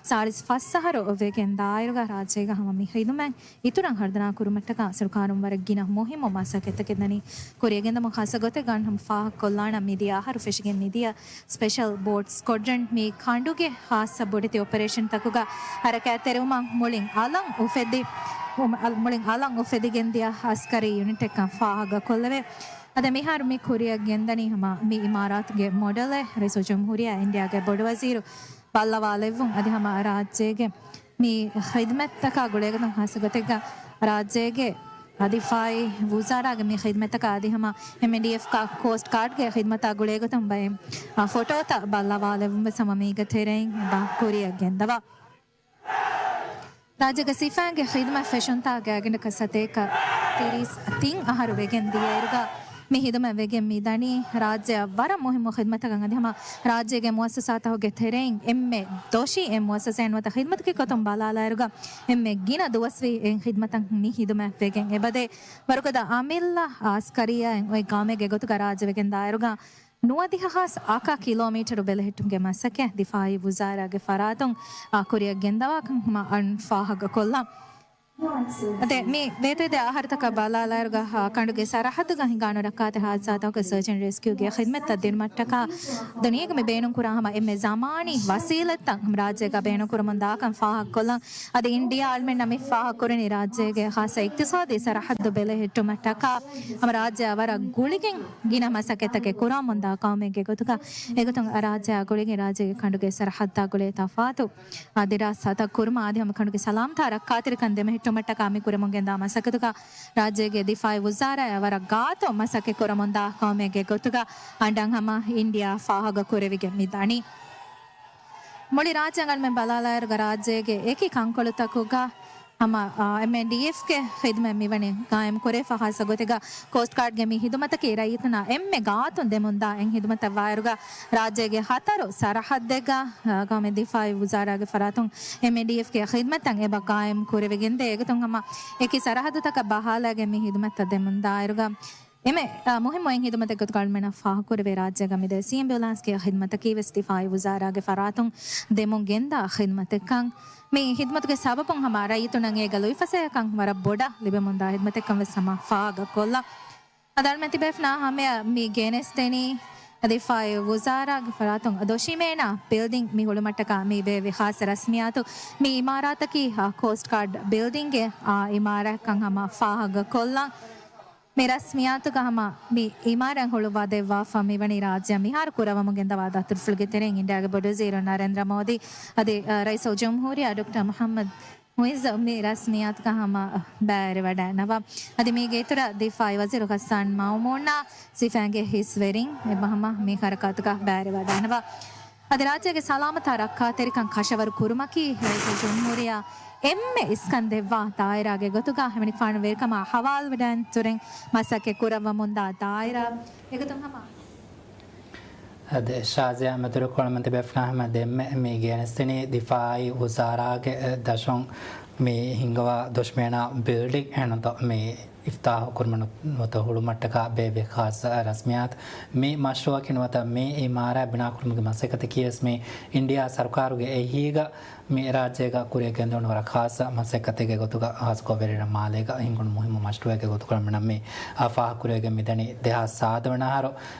ސާޅީސް ފަސް އަހަރު ވެގެން ދާއިރުގަ ރާއްޖޭގަ ހަމަ މި ޚިދުމަތް އިތުރަށް ހަރުދަނާ ކުރުމަށްޓަކާ ސަރުކާރުން ވަރަށް ގިނަ މުހިއްމު މަސައްކަތްތަކެއް ދަނީ ކުރިއަށް ގެންދަމުން. ޚާއްސަ ގޮތެއްގަ ހަމަ ފާހަގަކޮށްލާނަން މިދިޔަ އަހަރު ފެށިގެން މިދިޔަ ސްޕެޝަލް ބޯޓް ސްކޮޑްރަން މި ކަނޑުގެ ޚާއްސަ ބޮޑެތި އޮޕަރޭޝަންތަކުގަ ހަރަކާތްތެރިވުމަށް މުޅިން އަލަށް އުފެދި، މުޅިން އަލަށް އުފެދިގެން ދިޔަ އަސްކަރީ ޔުނިޓެއްކަން ފާހަގަކޮށްލެވޭ. އަދި މިހާރު މި ކުރިއަށް ގެންދަނީ ހަމަ މި އިމާރާތުގެ މޮޑެލެއް. ރައީސުލްޖުމްހޫރިއްޔާ އިންޑިއާގެ ބޮޑުވަޒީރު ބައްލަވާލެއްވުން. އަދި ހަމަ ރާއްޖޭގެ މި ޚިދުމަތްތަކާ ގުޅޭގޮތުން ޚާއްސަ ގޮތެއްގަ ރާއްޖޭގެ ދިފާއީ ވުޒާރާގެ މި ޚިދުމަތްތަކާ އަދި ހަމަ އެމްޑީއެފް ކޯސްޓް ގާޑްގެ ޚިދުމަތާ ގުޅޭގޮތުން ބައެއް، އާ، ފޮޓޯތައް ބައްލަވާލެއްވުން ވެސް ހަމަ މީގެ ތެރެއިން އެބަ ކުރިއަށް ގެންދަވާ. ރާއްޖޭގެ ސިފައިންގެ ޚިދުމަތް ފެށުންތާ ގާތްގަނޑަކަށް ސަތޭކަ ތިރީސް ތިން އަހަރު ވެގެން ދިޔައިރުގަ މި ޚިދުމަތް ވެގެން މި ދަނީ ރާއްޖެއަށް ވަރަށް މުހިއްމު ޚިދުމަތަކަށް. އަދި ހަމަ ރާއްޖޭގެ މުއައްސަސާތަކުގެ ތެރެއިން އެންމެ ދޮށީ އެއް މުއައްސަސާއެއް ނުވަތަ ޚިދުމަތުގެ ގޮތުން ބަލާލާއިރުގަ އެންމެ ގިނަ ދުވަސްވީ އެއް ޚިދުމަތަށް މި ޚިދުމަތް ވެގެން އެބަދޭ. ވަރުގަދަ އަމިއްލަ އާސްކަރިއްޔާއިން އޮތް ގައުމެއްގެ ގޮތުގަ ރާއްޖެ ވެގެން ދާއިރުގަ ނުވަދިހަ ހާސް އަކަ ކިލޯމީޓަރު ބެލެހެއްޓުމުގެ މަސައްކަތް ދިފާއީ ވުޒާރާގެ ފަރާތުން، އާ، ކުރިއަށް ގެންދަވާކަން ހަމަ އަޅުން ފާހަގަކޮށްލަން. އަދި މި ދޭތެރޭ ދެ އަހަރުތަކަށް ބަލާލާއިރުގަ، އާ، ކަނޑުގެ ސަރަހައްދުގަ ހިނގާނު ރައްކާތެރި ހާދިސާތަކުގެ ސަރޗް އެންޑް ރެސްކިއުގެ ޚިދުމަތްތައް ދިނުމަށްޓަކާ ދުނިޔޭގަ މި ބޭނުންކުރާ ހަމަ އެންމެ ޒަމާނީ ވަސީލަތްތައް ހަމަ ރާއްޖޭގަ ބޭނުންކުރަމުން ދާކަން ފާހަގަކޮށްލަން. އަދި އިންޑިއާ އަޅުމެންނަށް މި ފާހަގަކުރަނީ ރާއްޖޭގެ ޚާއްސަ އިޤްތިޞާދީ ސަރަހައްދު ބެލެހެއްޓުމަށްޓަކާ ހަމަ ރާއްޖެއަށް ވަރަށް ގުޅިގެން ގިނަ މަސައްކަތްތަކެއް ކުރަމުންދާ ގައުމެއްގެ ގޮތުގަ އެގޮތުން ރާއްޖެއާ ގުޅިގެން ރާއްޖޭގެ ކަނޑުގެ ސަރަހައްދާ ގުޅޭ ތަފާތު އާ، ދިރާސާތައް ކުރުމަށް އަދި ހަމަ ކަނޑުގެ ސަލާމަތާ ރައްކާތެރިކަން ދެމެހެއް އެއްކުރުމަށްޓަކާ މި ކުރަމުން ގެންދާ މަސައްކަތުގަ ރާއްޖޭގެ ދިފާއީ ވުޒާރާ ވަރަށް ގާތު މަސައްކަތް ކުރަމުންދާ ޤައުމެއްގެ ގޮތުގަ އަންޑަން ހަމަ އިންޑިއާ ފާހަގަ ކުރެވިގެން މިދަނީ. މުޅި ރާއްޖެ އަންގަނޑުމެން ބަލާލާއިރުގަ ރާއްޖޭގެ އެކި ކަންކޮޅުތަކުގަ ހަމަ، އާ، އެމްއެންޑީއެފްގެ ޚިދުމަތް މިވަނީ ގާއިމް ކުރެވިފަ، ޚާއްޞަ ގޮތެއްގަ ކޯސްޓް ގާޑްގެ މި ޚިދުމަތަކީ ރައްޔިތުންނަށް އެންމެ ގާތުން ދެމުންދާ އެއް ޚިދުމަތަށް ވާއިރުގަ ރާއްޖޭގެ ހަތަރު ސަރަހައްދެއްގަ، އާ، ގައުމީ ދިފާއީ ވުޒާރާގެ ފަރާތުން އެމްއެންޑީއެފްގެ ޚިދުމަތްތައް އެބަ ގާއިމް ކުރެވިގެންދޭ. އެގޮތުން ހަމަ އެކި ސަރަހައްދުތަކަށް ބަހާލައިގެން މި ޚިދުމަތްތައް ދެމުންދާއިރުގަ އެންމެ، އާ، މުހިއްމު އެއް ޚިދުމަތެއް ގޮތުގަ އަޅުމެންނަށް ފާހަގަކުރެވޭ ރާއްޖޭގަ މިދޭ ސީ އެމްބިއުލާންސްގެ ޚިދުމަތަކީ ވެސް ދިފާއީ ވުޒާރާގެ ފަރާތުން ދެމުން ގެންދާ ޚިދުމަތެއްކަން. މި ޚިދުމަތުގެ ސަބަބުން ހަމަ ރައްޔިތުންނަށް އޭގަ ލުއިފަސޭހަކަން ވަރަށް ބޮޑަށް ލިބެމުންދާ ޚިދުމަތެއްކަން ވެސް ހަމަ ފާހަގަކޮށްލަން. އަދި އަޅުމެން ތިބޭފުޅުންނާ ހަމަޔަށް މި ގެނެސްދެނީ ދިފާއީ ވުޒާރާގެ ފަރާތުން ދޮށީމޭނާ ބިލްޑިން މި ހުޅުމަށްޓަކާ މި ބޭއްވި ޚާއްޞަ ރަސްމިއްޔާތު. މި އިމާރާތަކީ، އާ، ކޯސްޓް ގާޑް ބިލްޑިންގެ، އާ، އިމާރާތްކަން ހަމަ ފާހަގަކޮށްލަން. މި ރަސްމިއްޔާތުގަ ހަމަ މި އިމާރާތް ހުޅުވާ ދެއްވާފަ މިވަނީ ރާއްޖެއަށް މިހާރު ކުރައްވަމުން ގެންދަވާ ދަތުރުފުޅުގެ ތެރެއިން އިންޑިއާގެ ބޮޑުވަޒީރު ނަރެންދްރަ މޯދީ އަދި، އަ، ރައީސުލްޖުމްހޫރިއްޔާ ޑޮކްޓަރ މުޙައްމަދު މުޢިއްޒު މި ރަސްމިއްޔާތުގަ ހަމަ ބައިވެރިވަޑައިގަންނަވާ. އަދި މީގެ އިތުރަށް ދިފާއީ ވަޒީރު ޣައްސާން މައުމޫނާ ސިފައިންގެ ހިސްވެރިން އެބަ ހަމަ މި ހަރަކާތުގަ ބައިވެރިވަޑައިގަންނަވާ. އަދި ރާއްޖޭގެ ސަލާމަތާ ރައްކާތެރިކަން ކަށަވަރު ކުރުމަކީ ރައީސުލްޖުމްހޫރިއްޔާ އެންމެ އިސްކަން ދެއްވާ ދާއިރާގެ ގޮތުގަ އެމަނިކުފާނު ވެރިކަމާ ހަވާލުވެޑައިން ތުރެން މަސައްކަތް ކުރައްވަމުންދާ ދާއިރާ. އެގޮތުން ހަމަ އަދި ޝާޒިޔާ މެދުރުކޮޅު މަތި ބޭފުޅާ ހަމަ ދެންމެ މި ގެނެސްދިނީ ދިފާއީ ވުޒާރާގެ ދަށުން މި ހިންގަވާ ދޮށީމޭނާ ބިލްޑިން އެހެންނުތޯ މި އިފްތާޙު ކުރުމަށް ނުވަތަ ހުޅުމަށްޓަކާ ބޭއްވި ޚާއްޞަ ރަސްމިއްޔާތު. މި މަޝްރޫޢަކީ ނުވަތަ މި އިމާރާތް ބިނާކުރުމުގެ މަސައްކަތަކީ ވެސް މި އިންޑިއާ ސަރުކާރުގެ އެހީގަ މި ރާއްޖޭގަ ކުރިއަށް ގެންދަވަން ވަރަށް ޚާއްޞަ މަސައްކަތެއްގެ ގޮތުގަ، ޚާއްޞަކޮށް ވެރިރަށް މާލޭގަ ހިނގުނު މުހިއްމު މަޝްރޫޢެއްގެ ގޮތުގަ އަޅުމެންނަށް މި ފާހަގަކުރެވިގެން މިދަނީ. ދެހާސް ސާދަ ވަނަ އަހަރު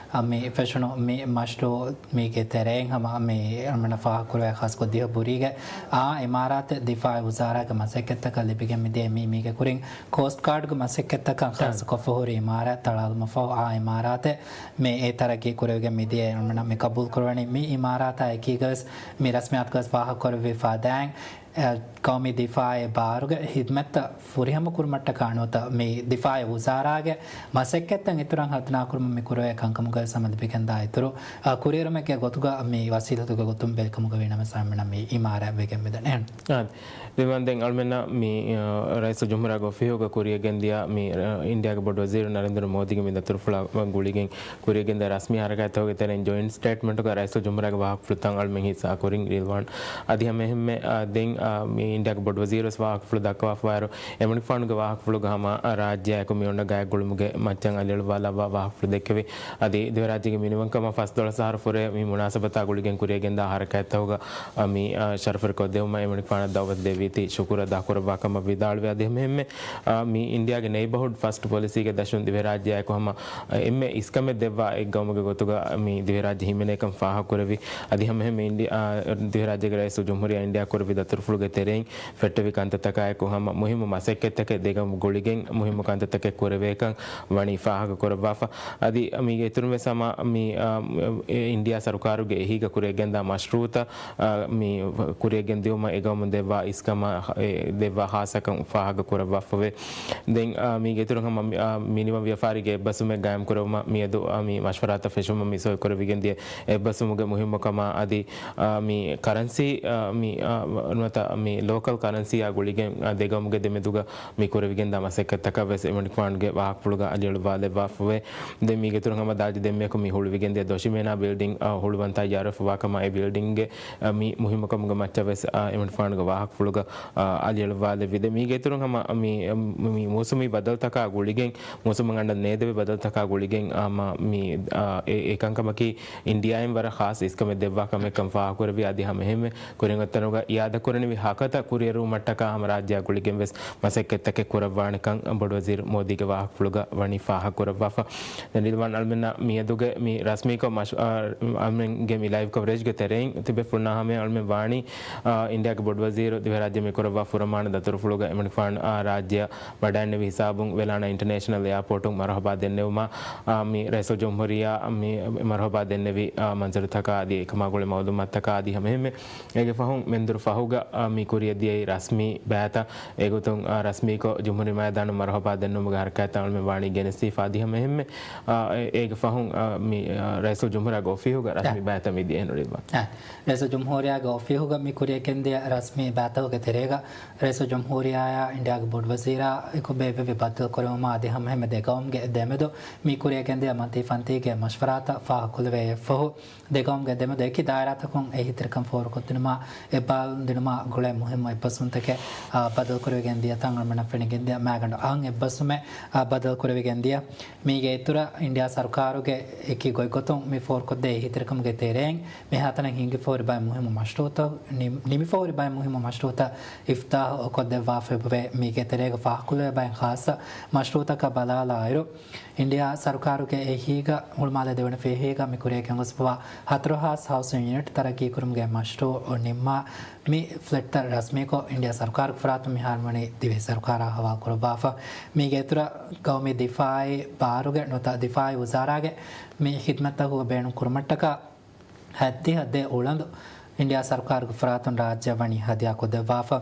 މި ފެށުނު މި މަޝްރޫޢު މީގެ ތެރެއިން ހަމަ މި އަޅުމެންނަށް ފާހަގަކުރެވޭ ޚާއްޞަކޮށް ދިހަ ބުރީގެ އާ އިމާރާތެއް ދިފާއީ ވުޒާރާގެ މަސައްކަތްތަކަށް ލިބިގެން މިދިޔަ މީ މީގެ ކުރިން ކޯސްޓް ގާޑްގެ މަސައްކަތްތަކަށް ޚާއްޞަކޮށްފަ ހުރި އިމާރާތް ތަޅާލުމަށްފަހު އާ އިމާރާތެއް މި އެ ތަރައްގީ ކުރެވިގެން މިދިޔަ އަޅުމެންނަށް މި ޤަބޫލު ކުރުވަނީ. މި އިމާރާތާ އެކީގަވެސް މި ރަސްމިއްޔާތުގަވެސް ފާހަގަކުރެއްވި ފަދައިން، އެ، ޤައުމީ ދިފާއީ ބާރުގެ ޚިދުމަތްތައް ފުރިހަމަ ކުރުމަށްޓަކާ ނުވަތަ މި ދިފާއީ ވުޒާރާގެ މަސައްކަތްތައް އިތުރަށް ހަރުދަނާ ކުރުމަށް މި ކުރެވޭ ކަންކަމުގަވެސް ހަމަ ލިބިގެންދާ އިތުރު، އަ، ކުރިއެރުމެއްގެ ގޮތުގަ މި ވަސީލަތުގެ ގޮތުން ބެލިކަމުގަ ވީނަމަވެސް އަޅުމެންނަށް މި އިމާރާތް ވެގެން މިދަނީ. އާ، ދެން ދެން އަޅުމެންނަށް މި، އަ، ރައީސުލްޖުމްހޫރިއްޔާގެ އޮފީހުގަ ކުރިއަށް ގެންދިޔަ މި، އަ، އިންޑިއާގެ ބޮޑުވަޒީރު ނަރެންދްރަ މޯދީގެ މި ދަތުރުފުޅާ ގުޅިގެން ކުރިއަށް ގެންދާ ރަސްމީ ހަރަކާތްތަކުގެ ތެރެއިން ޖޮއިންޓް ސްޓޭޓްމަންޓުގަ ރައީސުލްޖުމްހޫރިއްޔާގެ ވާހަކަފުޅުތައް އަޅުމެން ހިއްސާ ކުރިން ރިލްވާން. އަދި ހަމައެހެންމެ، އާ، ދެން، އާ، މި އިންޑިއާގެ ބޮޑުވަޒީރުވެސް ވާހަކަފުޅު ދައްކަވާފަވާއިރު، އެމަނިކުފާނުގެ ވާހަކަފުޅުގަ ހަމަ ރާއްޖެއާއެކު މި އޮންނަ ގާތް ގުޅުމުގެ މައްޗަށް އަލިއަޅުވާލައްވާ ވާހަކަފުޅު ދެއްކެވި. އަދި ދިވެހިރާއްޖޭގެ މިނިވަންކަމަށް ފަސްދޮޅަސް އަހަރު ފުރޭ މި މުނާސަބަތާ ގުޅިގެން ކުރިއަށް ގެންދާ ހަރަކާތްތަކުގަ، އާ، މި، އާ، ޝަރަފުވެރިކޮށްދެވުމަށް އެމަނިކުފާނަށް ދައުވަތު ދެއްވީތީ ޝުކުރަށް ދާކުރައްވާ ކަމަށް ވިދާޅުވި. އަދި ހަމައެހެންމެ، އާ، މި އިންޑިއާގެ ނެއިބަހުޑް ފަސްޓް ޕޮލިސީގެ ދަށުން ދިވެހިރާއްޖެއާއެކު ހަމަ އެންމެ އިސްކަމެއް ދެއްވާ އެއް ގައުމުގެ ގޮތުގަ މި ދިވެހިރާއްޖެ ހިމެނޭކަން ފާހަގަކުރެވި. އަދި ހަމައެހެންމެ އިންޑި-، އާ، ދިވެހިރާއްޖޭގެ ރައީސުލްޖުމްހޫރިއްޔާ އިންޑިއާ ކުރެއްވި ދަތުރުފުޅުގެ ތެރެއިން ފެއްޓެވި ކަންތައްތަކާއެކު ހަމަ މުހިއްމު މަސައްކަތްތަކެއް ދެގައުމު ގުޅިގެން މުހިއްމު ކަންތައްތަކެއް ކުރެވޭކަން ވަނީ ފާހަގަކުރައްވާފަ. އަދި މީގެ އިތުރުން ވެސް ހަމަ މި، އާ، އެ އިންޑިއާ ސަރުކާރުގެ އެހީގަ ކުރިއަށްގެންދާ މަޝްރޫޢުތައް، އާ، މި ކުރިއަށްގެންދިއުމަށް އެގައުމުން ދެއްވާ އިސްކަމާ، އެ ދެއްވާ ޚާއްޞަކަން ފާހަގަކުރައްވާފަވޭ. ދެން، އާ، މީގެ އިތުރުން ހަމަ މި، އާ، މިނިވަން ވިޔަފާރީގެ އެއްބަސްވުމެއް ގާއިމްކުރެވުމަށް މިއަދު، އާ، މި މަޝްވަރާތައް ފެށުމަށް މި ސޮއިކުރެވިގެންދިޔަ އެއްބަސްވުމުގެ މުހިއްމުކަމާ އަދި، އާ، މި ކަރަންސީ، އާ، މި، އާ، ނުވަތަ މި ލޯކަލް ކަރަންސީއާ ގުޅިގެން، އާ، ދެގައުމުގެ ދެމެދުގަ މި ކުރެވިގެންދާ މަސައްކަތްތަކަށް ވެސް އެމަނިކުފާނުގެ ވާހަކަފުޅުގަ އަލިއަޅުވާލެއްވާފަވޭ. ދެން މީގެ އިތުރުން ހަމަ ދާދި ދެންމެއަކު މި ހުޅުވިގެންދިޔަ ދޮށިމޭނާ ބިލްޑިން، އާ، ހުޅުވަން ތައްޔާރުވެފަވާ ކަމަށް އެ ބިލްޑިންގެ، އާ، މި މުހިއްމުކަމުގެ މައްޗަށް ވެސް، އާ، އެމަނިކުފާނުގެ ވާހަކަފުޅުގަ، އާ، އަލިއަޅުވާލެއްވި. ދެން މީގެ އިތުރުން ހަމަ މި، މި މޫސުމީ ބަދަލުތަކާ ގުޅިގެން، މޫސުމަށް އަންނަ ނޭދެވޭ ބަދަލުތަކާ ގުޅިގެން، އާ، މަ-، މި، އާ، އެ، އެކަންކަމަކީ އިންޑިއާއިން ވަރަށް ޚާއްޞަ އިސްކަމެއް ދެއްވާ ކަމެއްކަން ފާހަގަކުރެވި. އަދި ހަމައެހެންމެ ކުރިން އޮތްތަނުގަ އިއާދަކުރަނިވި ހަކަތަ ކުރިއެރުވުމަށްޓަކާ ހަމަ ރާއްޖެއާ ގުޅިގެން ވެސް މަސައްކަތްތަކެއް ކުރައްވާނެކަން ބޮޑުވަޒީރު މޯދީގެ ވާހަކަފުޅުގަ ވަނީ ފާހަގަކުރައްވާފަ. ދެން ރިލްވާން އަޅުމެންނަށް މިއަދުގެ މި ރަސްމީކޮށް މަޝް-، އާ، އަޅުމެންގެ މި ލައިވް ކަވަރޭޖްގެ ތެރެއިން ތިބޭފުޅުންނާ ހަމަޔަށް އަޅުމެން ވާނީ، އާ، އިންޑިއާގެ ބޮޑުވަޒީރު ދިވެހިރާއްޖެ މި ކުރައްވާ ފުރަމާނަ ދަތުރުފުޅުގަ އެމަނިކުފާނު، އާ، ރާއްޖެއަށް ވަޑައިންނެވި ހިސާބުން ވެލާނާ އިންޓަރނޭޝަނަލް އެއާޕޯޓުން މަރުޙަބާ ދެންނެވުމާ، އާ، މި ރައީސުލްޖުމްހޫރިއްޔާ މި މަރުޙަބާ ދެންނެވި، އާ، މަންޒަރުތަކާ އަދި އެކަމާ ގުޅި މައުލޫމާތުތަކާ އަދި ހަމައެހެންމެ އޭގެ ފަހުން މެންދުރު ފަހުގަ، މި ކުރިއަށް ދިޔައީ ރަސްމީ ބައިތައް. އެގޮތުން، އާ، ރަސްމީކޮށް ޖުމްހޫރީ މައިދާނު މަރުހަބާ ދެންނުމުގެ ހަރަކާތްތައް އަޅުމެން ވާނީ ގެނެސްދީފަ އަދި ހަމަ އެހެންމެ. އާ، އެ-، އޭގެ ފަހުން، އާ، މި، އާ، ރައީސުލްޖުމްހޫރިއްޔާގެ އޮފީހުގަ ރަސްމީ ބައިތައް މި ދިޔައެއް ނުލިބުން. އާ، ރައީސުލްޖުމްހޫރިއްޔާގެ އޮފީހުގަ މި ކުރިއަށް ގެންދިޔަ ރަސްމީ ބައިތަކުގެ ތެރޭގަ ރައީސުލްޖުމްހޫރިއްޔާއާ އިންޑިއާގެ ބޮޑުވަޒީރާ އެކު ބޭއްވެވި ބައްދަލުކުރެވުމާ އަދި ހަމަ އެހެންމެ ދެގައުމުގެ ދެމެދު މި ކުރިއަށް ގެންދިޔަ މަތީ ފަންތީގެ މަޝްވަރާތައް ފާހަގަކޮށްލެވޭ. އެއަށްފަހު، ދެގައުމުގެ ދެމެދު އެކި ދާއިރާތަކުން އެހީތެރިކަން ފޯރުކޮށްދިނުމާ، އެއްބާރުލުން ދިނުމާ ގުޅޭ މުހިއްމު އެއްބަސްވުންތަކެއް، އާ، ބަދަލުކުރެވިގެން ދިޔަ ތަން އަޅުމެންނަށް ފެނިގެންދިޔަ މައިގަނޑު އަހަން އެއްބަސްވުމެއް، އާ، ބަދަލުކުރެވިގެން ދިޔަ. މީގެ އިތުރަށް އިންޑިއާ ސަރުކާރުގެ އެކި ގޮތްގޮތުން މި ފޯރުކޮށްދޭ އެހީތެރިކަމުގެ ތެރެއިން މިހާތަނަށް ހިނގިފަހުރި ބައެއް މުހިއްމު މަޝްރޫއުތައް، ނި-، ނިމިފަހުރި ބައެއް މުހިއްމު މަޝްރޫއުތައް އިފްތާހު ކޮށްދެއްވާފައި ބެހޭ. މީގެ ތެރޭގަ ފާހަގަކޮށްލެވޭ ބައެއް ޚާއްޞަ މަޝްރޫއުތަކަށް ބަލާލާއިރު، އިންޑިއާ ސަރުކާރުގެ އެހީގަ ހުޅުމާލޭ ދެވަނަ ފިރިހެންގަ މި ކުރިއަށް ގެންގޮސްފަވާ ހަތަރު ހާސް ހައުސިން ޔުނިޓް ތަރައްގީ ކުރުމުގެ މަޝްރޫއު ނިންމާ، މި ފްލެޓްތައް ރަސްމީކޮށް، އިންޑިއާ ސަރުކާރުގެ ފަރާތުން މިހާރު ވަނީ ދިވެހި ސަރުކާރާ ހަވާލު ކުރައްވާފަ. މީގެ އިތުރަށް ގައުމީ ދިފާއީ ބާރުގެ ނުވަތަ ދިފާއީ ވުޒާރާގެ މި ޚިދްމަތްތަކުގެ ބޭނުން ކުރުމަށްޓަކާ ހަތްދިހަ ދެ އުޅަނދު އިންޑިއާ ސަރުކާރުގެ ފަރާތުން ރާއްޖެއަށް ވަނީ ހަދިޔާ ކޮށްދެއްވާފަ.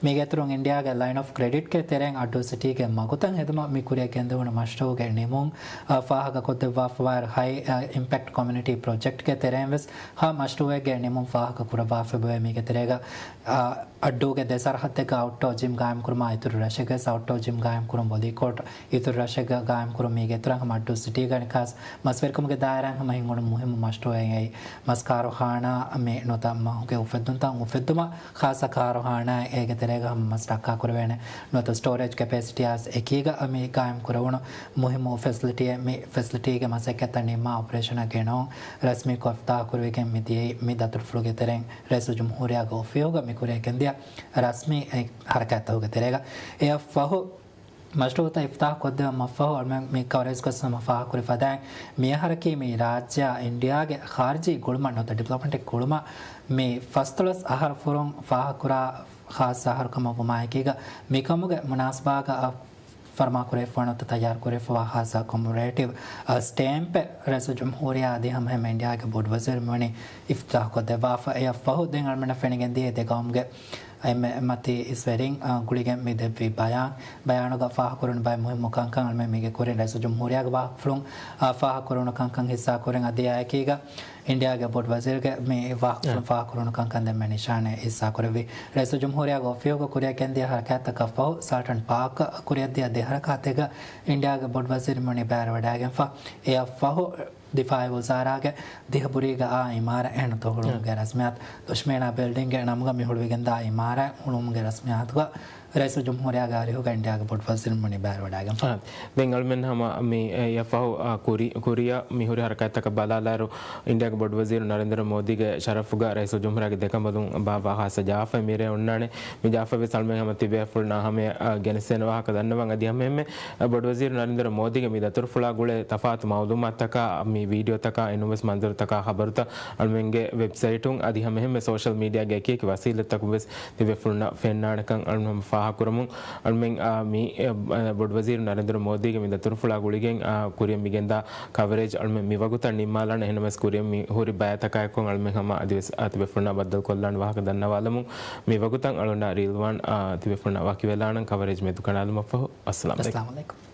މީގެ އިތުރުން އިންޑިއާގެ ލައިން އޮފް ކްރެޑިޓްގެ ތެރެއިން އައްޑޫ ސިޓީގެ މަގުތައް ހެދުމަށް މި ކުރިއަށް ގެންދެވުނު މަޝްރޫއުގެ ނިމުން، އާ، ފާހަގަ ކޮށްދެއްވާފަވާއިރު، ހައި، އާ، އިމްޕެކްޓް ކޮމިއުނިޓީ ޕްރޮޖެކްޓްގެ ތެރެއިން ވެސް ހަ މަޝްރޫއެއްގެ ނިމުން ފާހަގަ ކުރައްވާފަ އެބަވޭ. މީގެ ތެރޭގަ، އާ، އައްޑޫގެ ދެ ސަރަހައްދެއްގަ އައުޓްޑޯ ޖިމް ގާއިމްކުރުމާ، އިތުރު ރަށެއްގަ ވެސް އައުޓްޑޯ ޖިމް ގާއިމްކުރުން، ވޮލީކޯޓް އިތުރު ރަށެއްގަ ގާއިމްކުރުން، މީގެ އިތުރަށް ހަމަ އައްޑޫ ސިޓީގަ ނިކާސް މަސްވެރިކަމުގެ ދާއިރާއިން ހަމަ ހިނގުނު މުހިއްމު މަޝްރޫއެއް އެއީ. މަސް ކާރުޚާނާ މި ނުވަތަ މަހުގެ އުފެއްދުންތައް އުފެއްދުމަށް ޚާއްޞަ ކާރުޚާނާއެއް އޭގެ ތެރޭގަ ހަމަ މަސް ރައްކާކުރެވޭނެ ނުވަތަ ސްޓޯރޭޖް ކެޕޭސިޓީއާސް އެކީގަ މި ގާއިމް ކުރެވުނު މުހިއްމު ފެސިލިޓީއެއް. މި ފެސިލިޓީގެ މަސައްކަތްތައް ނިންމާ އޮޕަރޭޝަނަށް ގެނައުން ރަސްމީކޮށް އިފްތާޙު ކުރެވިގެން މި ދިޔައީ މި ދަތުރުފުޅުގެ ތެރެއިން ރައީސުލްޖުމްހޫރިއްޔާގެ އޮފީހުގަ މި ކުރިއަށް ގެންދިޔަ ރަސްމީ ހަރަކާތްތަކުގެ ތެރޭގަ. އެއަށްފަހު، މަޝްރޫޢުތައް އިފްތާޙު ކޮށްދެވުމަށްފަހު، އަޅުމެން މި ކަވަރޭޖްކޮށް ހަމަ ފާހަގަކުރި ފަދައިން، މިއަހަރަކީ މި ރާއްޖެއާ އިންޑިއާގެ ޚާރިޖީ ގުޅުމަށް ނުވަތަ ޑިޕްލޮމެޓިކް ގުޅުމަށް މި ފަސްދޮޅަސް އަހަރު ފުރުން ފާހަގަކުރާ ޚާއްޞަ އަހަރު ކަމަށް ވުމާއެކީގަ، މިކަމުގެ މުނާސަބާގަ ފަރުމާކުރެވިފަ ނުވަތަ ތައްޔާރުކުރެވިފަވާ ޚާއްޞަ ކޮމެމޮރޭޓިވް، އަ، ސްޓޭމްޕެއް ރައީސުލްޖުމްހޫރިއްޔާ އަދި ހަމައެހެންމެ އިންޑިއާގެ ބޮޑުވަޒީރު މިވަނީ އިފްތާޙުކޮށްދެއްވާފަ. އެއަށްފަހު ދެން އަޅުމެންނަށް ފެނިގެންދިޔަ ދެގައުމުގެ އެންމެ މަތީ އިސްވެރިން، އަ، ގުޅިގެން މި ދެއްވި ބަޔާން، ބަޔާނުގަ ފާހަގަކުރުނު ބައެއް މުހިއްމު ކަންކަން އަޅުމެން މީގެ ކުރިން ރައީސުލްޖުމްހޫރިއްޔާގެ ވާހަކަފުޅުން، އަ، ފާހަގަކުރުނު ކަންކަން ހިއްސާކުރިން އަދި އާއެކީގަ އިންޑިއާގެ ބޮޑު ވަޒީރުގެ މި ވާހަކަފުޅުން އަ. ފާހަގަކުރުނު ކަންކަން ދެންމެ ނިޝާނެއް ހިއްސާކުރެއްވި. ރައީސުލްޖުމްހޫރިއްޔާގެ އޮފީހުގަ ކުރިއަށް ގެންދިޔަ ހަރަކާތްތަކަށްފަހު ސަލްޓަންޓް ޕާކަށް ކުރިއަށްދިޔަ ދެ ހަރަކާތެއްގަ އިންޑިއާގެ ބޮޑު ވަޒީރު މިވަނީ ބައިވެރިވަޑައިގެންފަ. އެއަށްފަހު ދިފާއީ ވުޒާރާގެ ދިހަ ބުރީގަ އާ އިމާރާތް އެހެން ތޮހުޅުމުގެ އަ. ރަސްމިއްޔާތު ދުޝްމޭނާ ބިލްޑިންގެ ނަމުގަ މި ހުޅުވިގެންދާ އިމާރާތް ހުޅުވުމުގެ ރަސްމިއްޔާތުގަ ރައީސުލްޖުމްހޫރިއްޔާގެ އަރިހުގަ އިންޑިއާގެ ބޮޑު ވަޒީރު މިވަނީ ބައިވެރިވަޑައިގެންފަ. އާ، ދެން އަޅުމެން ހަމަ މި އެއަށްފަހު، އާ، ކުރި-، ކުރިއަށް މި ހުރި ހަރަކާތްތަކަށް ބަލާލާއިރު، އިންޑިއާގެ ބޮޑު ވަޒީރު ނަރެންދްރަ މޯދީގެ ޝަރަފުގަ ރައީސުލްޖުމްހޫރިއްޔާގެ ދެކަނބަލުން ބާއްވާ ޚާއްޞަ ޖާފައެއް މިރޭ އޮންނާނެ. މި ޖާފަ ވެސް އަޅުމެން ހަމަ ތިބޭފުޅުންނާ ހަމަޔަށް، އާ، ގެނެސްދޭނެ ވާހަކަ ދަންނަވަން. އަދި ހަމައެހެންމެ، އާ، ބޮޑު ވަޒީރު ނަރެންދްރަ މޯދީގެ މި ދަތުރުފުޅާ ގުޅޭ ތަފާތު މައުލޫމާތުތަކާ، މި ވީޑިއޯތަކާ، އެނޫންވެސް މަންޒަރުތަކާ، ޚަބަރުތައް އަޅުމެންގެ ވެބްސައިޓުން އަދި ހަމައެހެންމެ ސޯޝަލް މީޑިއާގެ އެކިއެކި ވަސީލަތްތަކުން ވެސް ތިބޭފުޅުންނަށް ފެންނާނެކަން އަޅުމެން ފާހަގަކުރަމުން. އަޅުމެން، އާ، މި، އެ، އެ، ބޮޑުވަޒީރު ނަރެންދުރަ މޯދީގެ މި ދަތުރުފުޅާ ގުޅިގެން، އާ، ކުރިއަށް މިގެންދާ ކަވަރޭޖް އަޅުމެން މިވަގުތަށް ނިންމާލާނެ. އެހެންނަމަވެސް ކުރިއަށް މި ހުރި ބައިތަކާއެކު އަޅުމެން ހަމަ އަދިވެސް، އާ، ތިބޭފުޅުންނާ ބައްދަލުކޮށްލާނެ ވާހަކަ ދަންނަވާލަމުން. މިވަގުތަށް އަޅުންނާ ރީލްވާން، އާ، ތިބޭފުޅުންނާ ވަކިވެލާނަން. ކަވަރޭޖް މެދުކަނޑާލުމަށްފަހު. އައްސަލާމް އައްސަލާމް އަލައިކުމް.